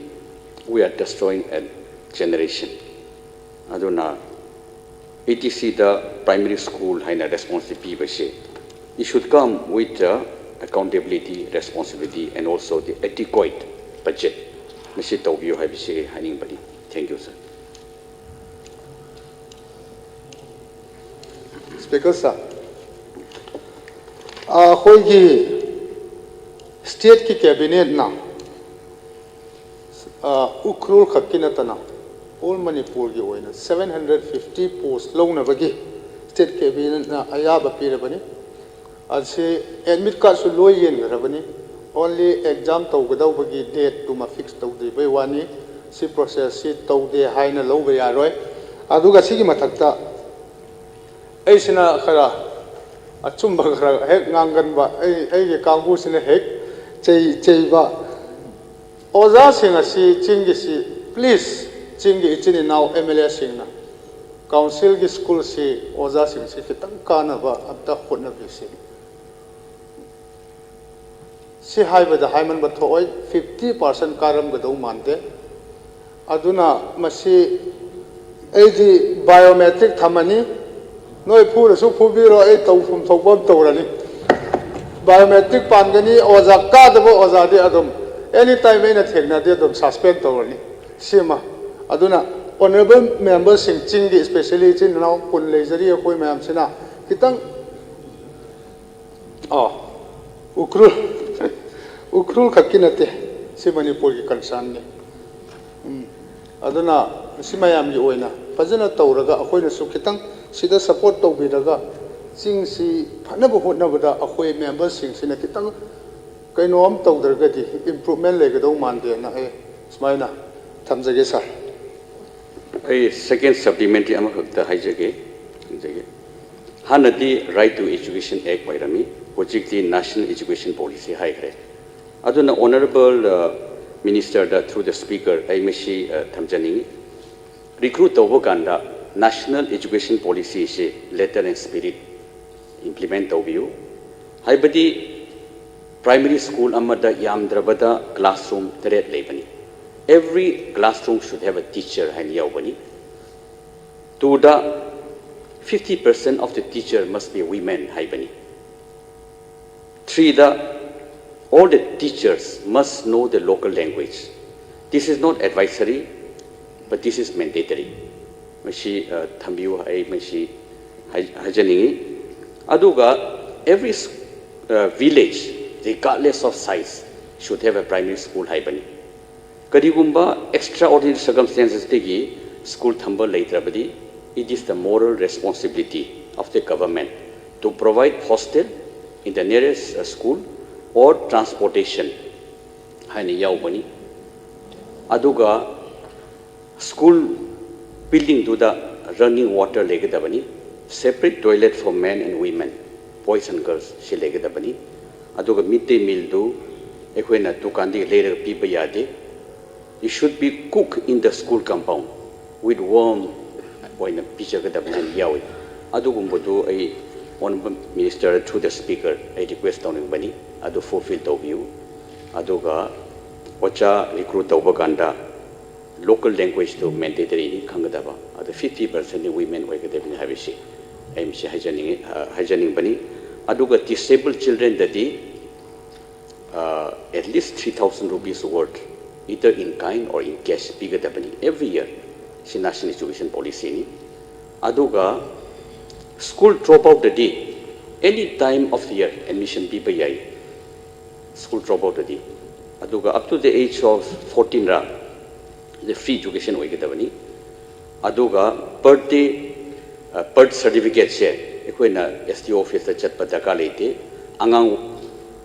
we are destroying a generation꯫ ꯑꯗꯨꯅ A D C the primary school ꯍꯥꯏꯅ responsibility ꯄꯤꯕꯁꯦ, it should come with the accountability, responsibility and also the adequate budget꯫ ꯃꯁꯤ ꯇꯧꯕꯤꯌꯨ ꯍꯥꯏꯕꯁꯤ ꯑꯩ ꯍꯥꯏꯅꯤꯡꯕꯅꯤ꯫ Thank you, sir꯫ Speaker sir, ꯑꯩꯈꯣꯏꯒꯤ stateꯀꯤ cabinetꯅ Ukhrul ꯈꯛꯀꯤ ꯅꯠꯇꯅ all ꯃꯅꯤꯄꯨꯔꯒꯤ ꯑꯣꯏꯅ seven hundred fifty post ꯂꯧꯅꯕꯒꯤ state cabinetꯅ ꯑꯌꯥꯕ ꯄꯤꯔꯕꯅꯤ꯫ ꯑꯁꯤ admit cardꯁꯨ ꯂꯣꯏ ꯌꯦꯟꯈ꯭ꯔꯕꯅꯤ꯫ Only exam ꯇꯧꯒꯗꯧꯕꯒꯤ dateꯇꯨꯃ fix ꯇꯧꯗ꯭ꯔꯤꯕꯩ ꯋꯥꯅꯤ꯫ ꯁꯤ processꯁꯤ ꯇꯧꯗꯦ ꯍꯥꯏꯅ ꯂꯧꯕ ꯌꯥꯔꯣꯏ꯫ ꯑꯗꯨꯒ ꯁꯤꯒꯤ ꯃꯊꯛꯇ ꯑꯩꯁꯤꯅ ꯈꯔ ꯑꯆꯨꯝꯕ ꯈꯔ ꯍꯦꯛ ꯉꯥꯡꯒꯟꯕ, ꯑꯩ ꯑꯩꯒꯤ ꯀꯥꯡꯕꯨꯁꯤꯅ ꯍꯦꯛ ꯆꯩ ꯆꯩꯕ꯫ ꯑꯣꯖꯥꯁꯤꯡ ꯑꯁꯤ ꯆꯤꯡꯒꯤꯁꯤ, please, ꯆꯤꯡꯒꯤ ꯏꯆꯤꯟ ꯏꯅꯥꯎ MLAꯁꯤꯡꯅ councilꯒꯤ schoolꯁꯤ ꯑꯣꯖꯥꯁꯤꯡꯁꯤ ꯈꯤꯇꯪ ꯀꯥꯟꯅꯕ ꯑꯝꯇ ꯍꯣꯠꯅꯕꯤꯁꯤ꯫ ꯁꯤ ꯍꯥꯏꯕꯗ ꯍꯥꯏꯃꯟꯕ ꯊꯣꯛꯑꯣꯏ, fifty percent ꯀꯥꯔꯝꯒꯗꯧ ꯃꯥꯟꯗꯦ꯫ ꯑꯗꯨꯅ ꯃꯁꯤ ꯑꯩꯗꯤ biometric ꯊꯝꯃꯅꯤ꯫ ꯅꯣꯏ ꯐꯨꯔꯁꯨ ꯐꯨꯕꯤꯔꯣ, ꯑꯩ ꯇꯧꯐꯝ ꯊꯣꯛꯄ ꯑꯃ ꯇꯧꯔꯅꯤ꯫ Biometric ꯄꯥꯟꯒꯅꯤ, ꯑꯣꯖꯥ ꯀꯥꯗꯕ ꯑꯣꯖꯥꯗꯤ ꯑꯗꯨꯝ any time ꯑꯩꯅ ꯊꯦꯡꯅꯔꯗꯤ ꯑꯗꯨꯝ suspend ꯇꯧꯔꯅꯤ꯫ ꯁꯤꯃ ꯑꯗꯨꯅ Honorable memberꯁꯤꯡ, ꯆꯤꯡꯒꯤ especially ꯏꯆꯤꯟ ꯏꯅꯥꯎ ꯀꯨꯟ ꯂꯩꯖꯔꯤ ꯑꯩꯈꯣꯏ ꯃꯌꯥꯝꯁꯤꯅ꯫ ꯈꯤꯇꯪ ꯑꯥ ꯎꯈ꯭ꯔꯨꯜ ꯎꯈ꯭ꯔꯨꯜ ꯈꯛꯀꯤ ꯅꯠꯇꯦ, ꯁꯤ ꯃꯅꯤꯄꯨꯔꯒꯤ concernꯅꯤ꯫ ꯎꯝ, ꯑꯗꯨꯅ ꯁꯤ ꯃꯌꯥꯝꯒꯤ ꯑꯣꯏꯅ ꯐꯖꯅ ꯇꯧꯔꯒ ꯑꯩꯈꯣꯏꯅꯁꯨ ꯈꯤꯇꯪ ꯁꯤꯗ support ꯇꯧꯕꯤꯔꯒ ꯆꯤꯡꯁꯤ ꯐꯅꯕ ꯍꯣꯠꯅꯕꯗ ꯑꯩꯈꯣꯏ memberꯁꯤꯡꯁꯤꯅ ꯈꯤꯇꯪ ꯀꯩꯅꯣ ꯑꯃ ꯇꯧꯗ꯭ꯔꯒꯗꯤ improvement ꯂꯩꯒꯗꯧ ꯃꯥꯟꯗꯦꯅ ꯑꯩ ꯁꯨꯃꯥꯏꯅ ꯊꯝꯖꯒꯦ sir꯫ ꯑꯩ second supplementary ꯑꯃꯈꯛꯇ ꯍꯥꯏꯖꯒꯦ꯫ ꯍꯥꯏꯖꯒꯦ꯫ ꯍꯥꯟꯅꯗꯤ Right to Education Act ꯑꯣꯏꯔꯝꯃꯤ, ꯍꯧꯖꯤꯛꯇꯤ National Education Policy ꯍꯥꯏꯈ꯭ꯔꯦ꯫ ꯑꯗꯨꯅ Honorable Ministerꯗ through the Speaker ꯑꯩ ꯃꯁꯤ ꯊꯝꯖꯅꯤꯡꯏ꯫ Recruit ꯇꯧꯕ ꯀꯥꯟꯗ National Education Policyꯁꯤ letter and spirit implement ꯇꯧꯕꯤꯌꯨ꯫ ꯍꯥꯏꯕꯗꯤ primary school ꯑꯃꯗ ꯌꯥꯝꯗ꯭ꯔꯕꯗ classroom ꯇꯔꯦꯠ ꯂꯩꯕꯅꯤ꯫ Every classroom should have a teacher ꯍꯥꯏꯅ ꯌꯥꯎꯕꯅꯤ꯫ Twoꯗ fifty percent of the teacher must be women ꯍꯥꯏꯕꯅꯤ꯫ Threeꯗ all the teachers must know the local language. This is not advisory, but this is mandatory. ꯃꯁꯤ ꯊꯝꯕꯤꯌꯨ, ꯑꯩ ꯃꯁꯤ ꯍꯥꯏꯖꯅꯤꯡꯏ꯫ ꯑꯗꯨꯒ every village, regardless of size, should have a primary school ꯍꯥꯏꯕꯅꯤ꯫ ꯀꯔꯤꯒꯨꯝꯕ extraordinary circumstancesꯇꯒꯤ school ꯊꯝꯕ ꯂꯩꯇ꯭ꯔꯕꯗꯤ, it is the moral responsibility of the government to provide hostel in the nearest school or transportation ꯍꯥꯏꯅ ꯌꯥꯎꯕꯅꯤ꯫ ꯑꯗꯨꯒ school buildingꯗꯨꯗ running water ꯂꯩꯒꯗꯕꯅꯤ, separate toilet for men and women, boys and girls ꯁꯤ ꯂꯩꯒꯗꯕꯅꯤ꯫ ꯑꯗꯨꯒ mid day mealꯗꯨ ꯑꯩꯈꯣꯏꯅ ꯗꯨꯀꯥꯟꯗꯒꯤ ꯂꯩꯔꯒ ꯄꯤꯕ ꯌꯥꯗꯦ꯫ It should be cooked in the school compound with warm ꯑꯣꯏꯅ ꯄꯤꯖꯒꯗꯕꯅꯤ ꯍꯥꯏꯅ ꯌꯥꯎꯏ꯫ ꯑꯗꯨꯒꯨꯝꯕꯗꯨ ꯑꯩ Honorable Minister through the Speaker ꯑꯩ request ꯇꯧꯅꯤꯡꯕꯅꯤ, ꯑꯗꯨ fulfill ꯇꯧꯕꯤꯌꯨ꯫ ꯑꯗꯨꯒ ꯑꯣꯖꯥ recruit ꯇꯧꯕ ꯀꯥꯟꯗ local languageꯇꯨ mandatoryꯅꯤ ꯈꯪꯒꯗꯕ, ꯑꯗꯨ fifty percentꯅꯤ women ꯑꯣꯏꯒꯗꯕꯅꯤ ꯍꯥꯏꯕꯁꯤ ꯑꯩ ꯃꯁꯤ ꯍꯥꯏꯖꯅꯤꯡꯉꯤ, ꯍꯥꯏꯖꯅꯤꯡꯕꯅꯤ꯫ ꯑꯗꯨꯒ disabled childrenꯗꯗꯤ at least three thousand rupees worth, either in kind or in cash ꯄꯤꯒꯗꯕꯅꯤ every year꯫ ꯁꯤ ꯅꯦꯁꯅꯦꯜ ꯏꯖꯨꯀꯦꯁꯟ ꯄꯣꯂꯤꯁꯤꯅꯤ꯫ ꯑꯗꯨꯒ school drop outꯇꯗꯤ any time of the year admission ꯄꯤꯕ ꯌꯥꯏ꯫ School drop outꯇꯗꯤ, ꯑꯗꯨꯒ up to the age of fourteen ꯔ free education ꯑꯣꯏꯒꯗꯕꯅꯤ꯫ ꯑꯗꯨꯒ birth day, birth certificateꯁꯦ ꯑꯩꯈꯣꯏꯅ S D O officeꯇ ꯆꯠꯄ ꯗꯔꯀꯥꯔ ꯂꯩꯇꯦ꯫ ꯑꯉꯥꯡ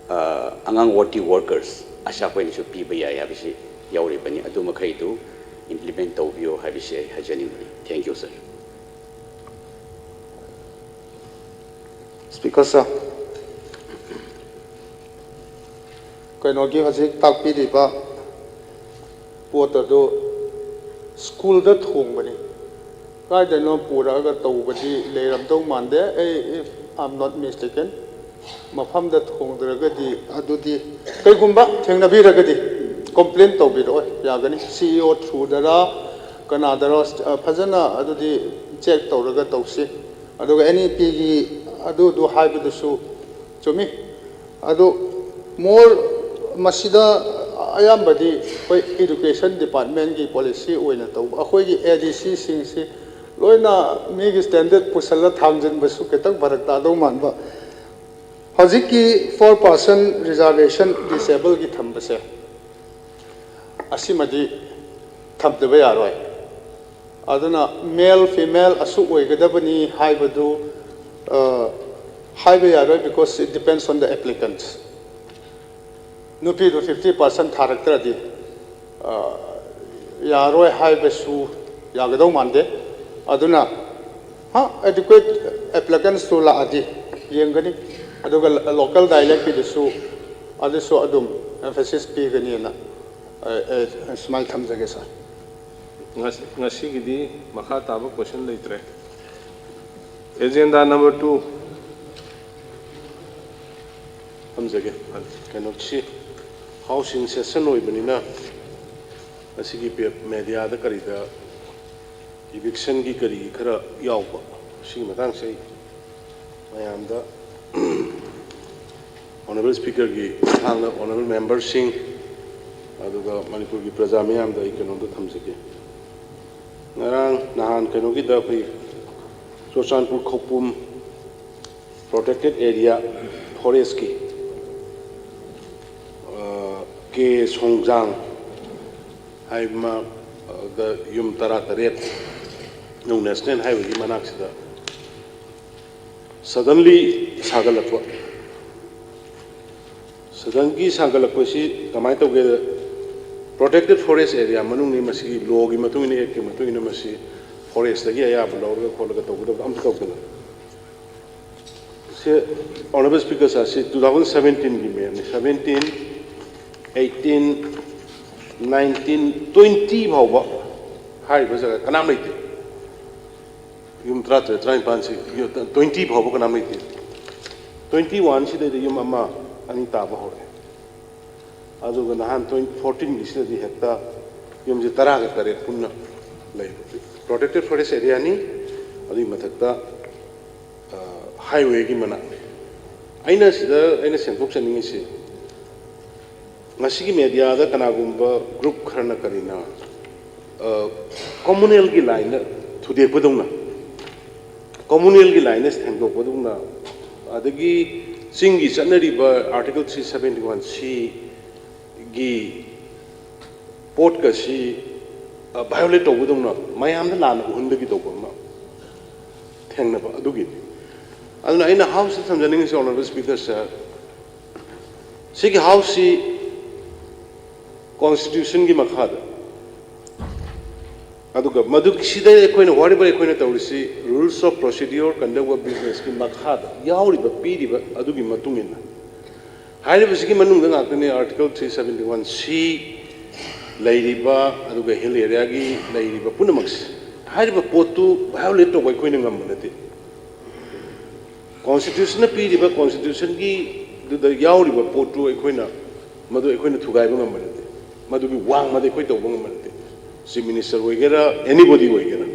ꯑꯉꯥꯡꯋꯥꯗꯤ workers, ꯑꯁꯥ ꯑꯩꯈꯣꯏꯅꯁꯨ ꯄꯤꯕ ꯌꯥꯏ ꯍꯥꯏꯕꯁꯤ ꯌꯥꯎꯔꯤꯕꯅꯤ꯫ ꯑꯗꯨ ꯃꯈꯩꯗꯨ implement ꯇꯧꯕꯤꯌꯨ ꯍꯥꯏꯕꯁꯤ ꯑꯩ ꯍꯥꯏꯖꯅꯤꯡꯕꯅꯤ꯫ Thank you, sir. Speaker sir, ꯀꯩꯅꯣꯒꯤ ꯍꯧꯖꯤꯛ ꯇꯥꯛꯄꯤꯔꯤꯕ ꯄꯣꯠ ꯑꯗꯨ schoolꯗ ꯊꯣꯡꯕꯅꯤ, ꯀꯥꯏꯗꯅꯣ ꯄꯨꯔꯛꯑꯒ ꯇꯧꯕꯗꯤ ꯂꯩꯔꯝꯗꯧ ꯃꯥꯟꯗꯦ꯫ ꯑꯩ, if I'm not mistaken, ꯃꯐꯝꯗ ꯊꯣꯡꯗ꯭ꯔꯒꯗꯤ ꯑꯗꯨꯗꯤ ꯀꯩꯒꯨꯝꯕ ꯊꯦꯡꯅꯕꯤꯔꯒꯗꯤ complain ꯇꯧꯕꯤꯔꯛꯑꯣ, ꯌꯥꯒꯅꯤ꯫ C E O through ꯗꯔ ꯀꯅꯥꯗꯔ ꯐꯖꯅ ꯑꯗꯨꯗꯤ check ꯇꯧꯔꯒ ꯇꯧꯁꯤ꯫ ꯑꯗꯨꯒ N E Pꯒꯤ ꯑꯗꯨꯗꯨ ꯍꯥꯏꯕꯗꯨꯁꯨ ꯆꯨꯝꯃꯤ꯫ ꯑꯗꯨ more ꯃꯁꯤꯗ ꯑꯌꯥꯝꯕꯗꯤ ꯑꯩꯈꯣꯏ education departmentꯀꯤ policy ꯑꯣꯏꯅ ꯇꯧꯕ, ꯑꯩꯈꯣꯏꯒꯤ ADCꯁꯤꯡꯁꯤ ꯂꯣꯏꯅ ꯃꯤꯒꯤ standard ꯄꯨꯁꯜꯂ ꯊꯥꯡꯖꯤꯟꯕꯁꯨ ꯈꯤꯇꯪ ꯐꯔꯛ ꯇꯥꯗꯧ ꯃꯥꯟꯕ꯫ ꯍꯧꯖꯤꯛꯀꯤ four percent reservation disableꯒꯤ ꯊꯝꯕꯁꯦ, ꯑꯁꯤꯃꯗꯤ ꯊꯝꯗꯕ ꯌꯥꯔꯣꯏ꯫ ꯑꯗꯨꯅ male female ꯑꯁꯨꯛ ꯑꯣꯏꯒꯗꯕꯅꯤ ꯍꯥꯏꯕꯗꯨ ꯍꯥꯏꯕ ꯌꯥꯔꯣꯏ, because it depends on the applicants꯫ ꯅꯨꯄꯤꯗꯨ fifty percent ꯊꯥꯔꯛꯇ꯭ꯔꯗꯤ ꯌꯥꯔꯣꯏ ꯍꯥꯏꯕꯁꯨ ꯌꯥꯒꯗꯧ ꯃꯥꯟꯗꯦ꯫ ꯑꯗꯨꯅ ꯍꯥ, adequate applicantsꯇꯨ ꯂꯥꯛꯑꯗꯤ ꯌꯦꯡꯒꯅꯤ꯫ ꯑꯗꯨꯒ local dialectꯀꯤꯗꯨꯁꯨ ꯑꯗꯨꯁꯨ ꯑꯗꯨꯝ emphasis ꯄꯤꯒꯅꯤꯅ ꯁꯨꯃꯥꯏꯅ ꯊꯝꯖꯒꯦ sir꯫ ꯉꯁꯤꯒꯤꯗꯤ ꯃꯈꯥ ꯇꯥꯕ question ꯂꯩꯇ꯭ꯔꯦ꯫ Agenda number two ꯊꯝꯖꯒꯦ꯫ ꯀꯩꯅꯣꯁꯤ housing session ꯑꯣꯏꯕꯅꯤꯅ ꯉꯁꯤꯒꯤ mediaꯗ ꯀꯔꯤꯗ evictionꯒꯤ ꯀꯔꯤꯒꯤ ꯈꯔ ꯌꯥꯎꯕ, ꯁꯤꯒꯤ ꯃꯇꯥꯡꯁꯦ ꯑꯩ ꯃꯌꯥꯝꯗ Honourable Speakerꯒꯤ ꯈꯨꯠꯊꯥꯡꯗ Honourable Memberꯁꯤꯡ ꯑꯗꯨꯒ ꯃꯅꯤꯄꯨꯔꯒꯤ ꯄ꯭ꯔꯖꯥ ꯃꯤꯌꯥꯝꯗ ꯑꯩ ꯀꯩꯅꯣꯝꯇ ꯊꯝꯖꯒꯦ꯫ ꯉꯔꯥꯡ ꯅꯍꯥꯟ ꯀꯩꯅꯣꯒꯤꯗ ꯑꯩꯈꯣꯏ ꯆꯨꯔꯆꯥꯟꯄꯨꯔ ꯈꯧꯄꯨꯝ ꯄ꯭ꯔꯣꯇꯦꯛꯇꯦꯠ ꯑꯦꯔꯤꯌꯥ ꯐꯣꯔꯦꯁꯀꯤ ꯀꯦ ꯁꯣꯡꯖꯥꯡ ꯍꯥꯏꯕ ꯑꯃꯗ ꯌꯨꯝ ꯇꯔꯥꯇꯔꯦꯠ ꯅꯦꯁꯅꯦꯜ ꯍꯥꯏꯋꯦꯒꯤ ꯃꯅꯥꯛꯁꯤꯗ ꯁꯗꯟꯂꯤ ꯁꯥꯒꯠꯂꯛꯄ꯫ ꯁꯗꯟꯒꯤ ꯁꯥꯒꯠꯂꯛꯄꯁꯤ ꯀꯃꯥꯏꯅ ꯇꯧꯒꯦꯗ, ꯄ꯭ꯔꯣꯇꯦꯛꯇꯦꯠ ꯐꯣꯔꯦꯁ ꯑꯦꯔꯤꯌꯥ ꯃꯅꯨꯡꯅꯤ, ꯃꯁꯤꯒꯤ ꯂꯣꯒꯤ ꯃꯇꯨꯡ ꯏꯟꯅ, ꯑꯦꯛꯀꯤ ꯃꯇꯨꯡ ꯏꯟꯅ ꯃꯁꯤ ꯐꯣꯔꯦꯁꯇꯒꯤ ꯑꯌꯥꯕ ꯂꯧꯔꯒ ꯈꯣꯠꯂꯒ ꯇꯧꯒꯗꯕ ꯑꯝꯇ ꯇꯧꯗꯅ꯫ ꯁꯤ ꯑꯣꯅꯔꯦꯕꯜ ꯁ꯭ꯄꯤꯀꯔ ꯁꯥꯔ, ꯁꯤ ꯇꯨ ꯊꯥꯎꯖꯟ ꯁꯕꯦꯟꯇꯤꯟꯒꯤ many, seventeen, eighteen, nineteen, twenty ꯐꯥꯎꯕ ꯍꯥꯏꯔꯤꯕ ꯖꯒꯥ ꯀꯅꯥꯝ ꯂꯩꯇꯦ꯫ ꯌꯨꯝ ꯇꯔꯥꯇꯔꯦꯠ ꯇꯔꯥꯅꯤꯄꯥꯟꯁꯤ, ꯇ꯭ꯋꯦꯟꯇꯤ ꯐꯥꯎꯕ ꯀꯅꯥꯝ ꯂꯩꯇꯦ꯫ ꯇ꯭ꯋꯦꯟꯇꯤ ꯋꯥꯟꯁꯤꯗꯩꯗ ꯌꯨꯝ ꯑꯃ ꯑꯅꯤ ꯇꯥꯕ ꯍꯧꯔꯛꯑꯦ꯫ ꯑꯗꯨꯒ ꯅꯍꯥꯟ ꯇ꯭ꯋꯦꯟꯇꯤ ꯐꯣꯔꯇꯤꯟꯒꯤꯁꯤꯗꯗꯤ ꯍꯦꯛꯇ ꯌꯨꯝꯁꯦ ꯇꯔꯥꯒ ꯇꯔꯦꯠ ꯄꯨꯟꯅ ꯂꯩ꯫ ꯄ꯭ꯔꯣꯇꯦꯛꯇꯦꯠ ꯐꯣꯔꯦꯁ ꯑꯦꯔꯤꯌꯥꯅꯤ, ꯑꯗꯨꯒꯤ ꯃꯊꯛꯇ ꯍꯥꯏꯋꯦꯒꯤ ꯃꯅꯥꯛꯅꯤ꯫ ꯑꯩꯅ ꯁꯤꯗ ꯑꯩꯅ ꯁꯦꯝꯗꯣꯛꯆꯅꯤꯡꯉꯤꯁꯤ, ꯉꯁꯤꯒꯤ ꯃꯦꯗꯤꯌꯥꯗ ꯀꯅꯥꯒꯨꯝꯕ ꯒ꯭ꯔꯨꯞ ꯈꯔꯅ ꯀꯔꯤꯅ ꯀꯝꯃꯨꯅꯦꯜꯒꯤ ꯂꯥꯏꯟꯗ ꯊꯨꯗꯦꯛꯄꯗꯧꯅ, ꯀꯝꯃꯨꯅꯦꯜꯒꯤ ꯂꯥꯏꯟꯗ ꯊꯦꯡꯗꯣꯛꯄꯗꯧꯅ, ꯑꯗꯒꯤ ꯆꯤꯡꯒꯤ ꯆꯠꯅꯔꯤꯕ ꯑꯥꯔꯇꯤꯀꯜ ꯊ꯭ꯔꯤ ꯁꯕꯦꯟꯇꯤ ꯋꯥꯟ ꯁꯤꯒꯤ ꯄꯣꯠꯀꯁꯤ ꯚꯥꯏꯑꯣꯂꯦꯠ ꯇꯧꯕꯗꯧꯅ ꯃꯌꯥꯝꯗ ꯂꯥꯟꯅ ꯎꯍꯟꯕꯒꯤ ꯇꯧꯕ ꯑꯃ ꯊꯦꯡꯅꯕ ꯑꯗꯨꯒꯤꯅꯤ꯫ ꯑꯗꯨꯅ ꯑꯩꯅ ꯍꯥꯎꯁꯇ ꯊꯝꯖꯅꯤꯡꯉꯤꯁꯤ, ꯑꯣꯅꯔꯦꯕꯜ ꯁ꯭ꯄꯤꯀꯔ ꯁꯥꯔ, ꯁꯤꯒꯤ ꯍꯥꯎꯁꯁꯤ ꯀꯣꯟꯁꯇꯤꯇ꯭ꯌꯨꯁꯟꯒꯤ ꯃꯈꯥꯗ, ꯑꯗꯨꯒ ꯃꯗꯨꯒꯤꯁꯤꯗ ꯑꯩꯈꯣꯏꯅ, whatever ꯑꯩꯈꯣꯏꯅ ꯇꯧꯔꯤꯁꯤ, rules of procedure conduct of businessꯀꯤ ꯃꯈꯥꯗ ꯌꯥꯎꯔꯤꯕ, ꯄꯤꯔꯤꯕ ꯑꯗꯨꯒꯤ ꯃꯇꯨꯡ ꯏꯟꯅ, ꯍꯥꯏꯔꯤꯕꯁꯤꯒꯤ ꯃꯅꯨꯡꯗ ꯉꯥꯛꯇꯅꯤ ꯑꯥꯔꯇꯤꯀꯜ ꯊ꯭ꯔꯤ ꯁꯕꯦꯟꯇꯤ ꯋꯥꯟ ꯁꯤ ꯂꯩꯔꯤꯕ, ꯑꯗꯨꯒ ꯍꯤꯜ ꯑꯦꯔꯤꯌꯥꯒꯤ ꯂꯩꯔꯤꯕ ꯄꯨꯝꯅꯃꯛꯁꯦ꯫ ꯍꯥꯏꯔꯤꯕ ꯄꯣꯠꯇꯨ ꯚꯥꯏꯑꯣꯂꯦꯠ ꯇꯧꯕ ꯑꯩꯈꯣꯏꯅ ꯉꯝꯕ ꯅꯠꯇꯦ꯫ ꯀꯣꯟꯁꯇꯤꯇ꯭ꯌꯨꯁꯟꯅ ꯄꯤꯔꯤꯕ, ꯀꯣꯟꯁꯇꯤꯇ꯭ꯌꯨꯁꯟꯒꯤꯗꯨꯗ ꯌꯥꯎꯔꯤꯕ ꯄꯣꯠꯇꯨ ꯑꯩꯈꯣꯏꯅ, ꯃꯗꯨ ꯑꯩꯈꯣꯏꯅ ꯊꯨꯒꯥꯏꯕ ꯉꯝꯕ ꯅꯠꯇꯦ꯫ ꯃꯗꯨꯒꯤ ꯋꯥꯡꯃꯗ ꯑꯩꯈꯣꯏ ꯇꯧꯕ ꯉꯝꯕ ꯅꯠꯇꯦ꯫ ꯆꯤꯐ ꯃꯤꯅꯤꯁꯇꯔ ꯑꯣꯏꯒꯦꯔꯥ, anybody ꯑꯣꯏꯒꯦꯔꯥ꯫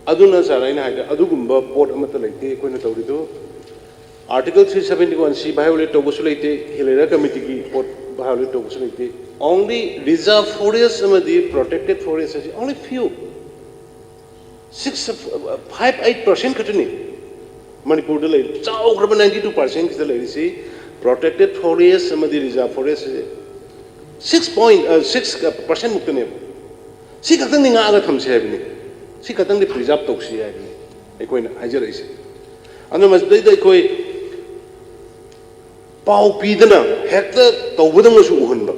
ꯑꯗꯨꯅ ꯁꯥꯔ, ꯑꯩꯅ ꯍꯥꯏꯗ ꯑꯗꯨꯒꯨꯝꯕ ꯄꯣꯠ ꯑꯃꯠꯇ ꯂꯩꯇꯦ ꯑꯩꯈꯣꯏꯅ ꯇꯧꯔꯤꯗꯨ꯫ ꯑꯥꯔꯇꯤꯀꯜ ꯊ꯭ꯔꯤ ꯁꯕꯦꯟꯇꯤ ꯋꯥꯟ ꯁꯤ ꯚꯥꯏꯑꯣꯂꯦꯠ ꯇꯧꯕꯁꯨ ꯂꯩꯇꯦ, ꯍꯤꯜ ꯑꯦꯔꯤꯌꯥ ꯀꯃꯤꯇꯤꯒꯤ ꯄꯣꯠ ꯚꯥꯏꯑꯣꯂꯦꯠ ꯇꯧꯕꯁꯨ ꯂꯩꯇꯦ꯫ Only reserve forest ꯑꯃꯗꯤ protected forest ꯑꯁꯤ only few, six five eight percent ꯈꯛꯇꯅꯤ ꯃꯅꯤꯄꯨꯔꯗ ꯂꯩꯔꯤ꯫ ꯆꯥꯎꯈ꯭ꯔꯕ ꯅꯥꯏꯟꯇꯤ ꯇꯨ ꯄꯥꯔꯁꯦꯟꯁꯤꯗ ꯂꯩꯔꯤꯁꯤ ꯄ꯭ꯔꯣꯇꯦꯛꯇꯦꯠ ꯐꯣꯔꯦꯁ ꯑꯃꯗꯤ reserve forest six point six percent ꯃꯨꯛꯇꯅꯦꯕ꯫ ꯁꯤ ꯈꯛꯇꯪꯗꯤ ꯉꯥꯛꯑꯒ ꯊꯝꯁꯤ ꯍꯥꯏꯕꯅꯤ, ꯁꯤ ꯈꯛꯇꯪꯗꯤ ꯄ꯭ꯔꯤꯖꯥꯔꯚ ꯇꯧꯁꯤ ꯍꯥꯏꯕꯅꯤ ꯑꯩꯈꯣꯏꯅ ꯍꯥꯏꯖꯔꯛꯏꯁꯦ꯫ ꯑꯗꯨꯅ ꯃꯁꯤꯗꯩꯗ ꯑꯩꯈꯣꯏ ꯄꯥꯎ ꯄꯤꯗꯅ ꯍꯦꯛꯇ ꯇꯧꯕꯗꯧꯅꯁꯨ ꯎꯍꯟꯕ꯫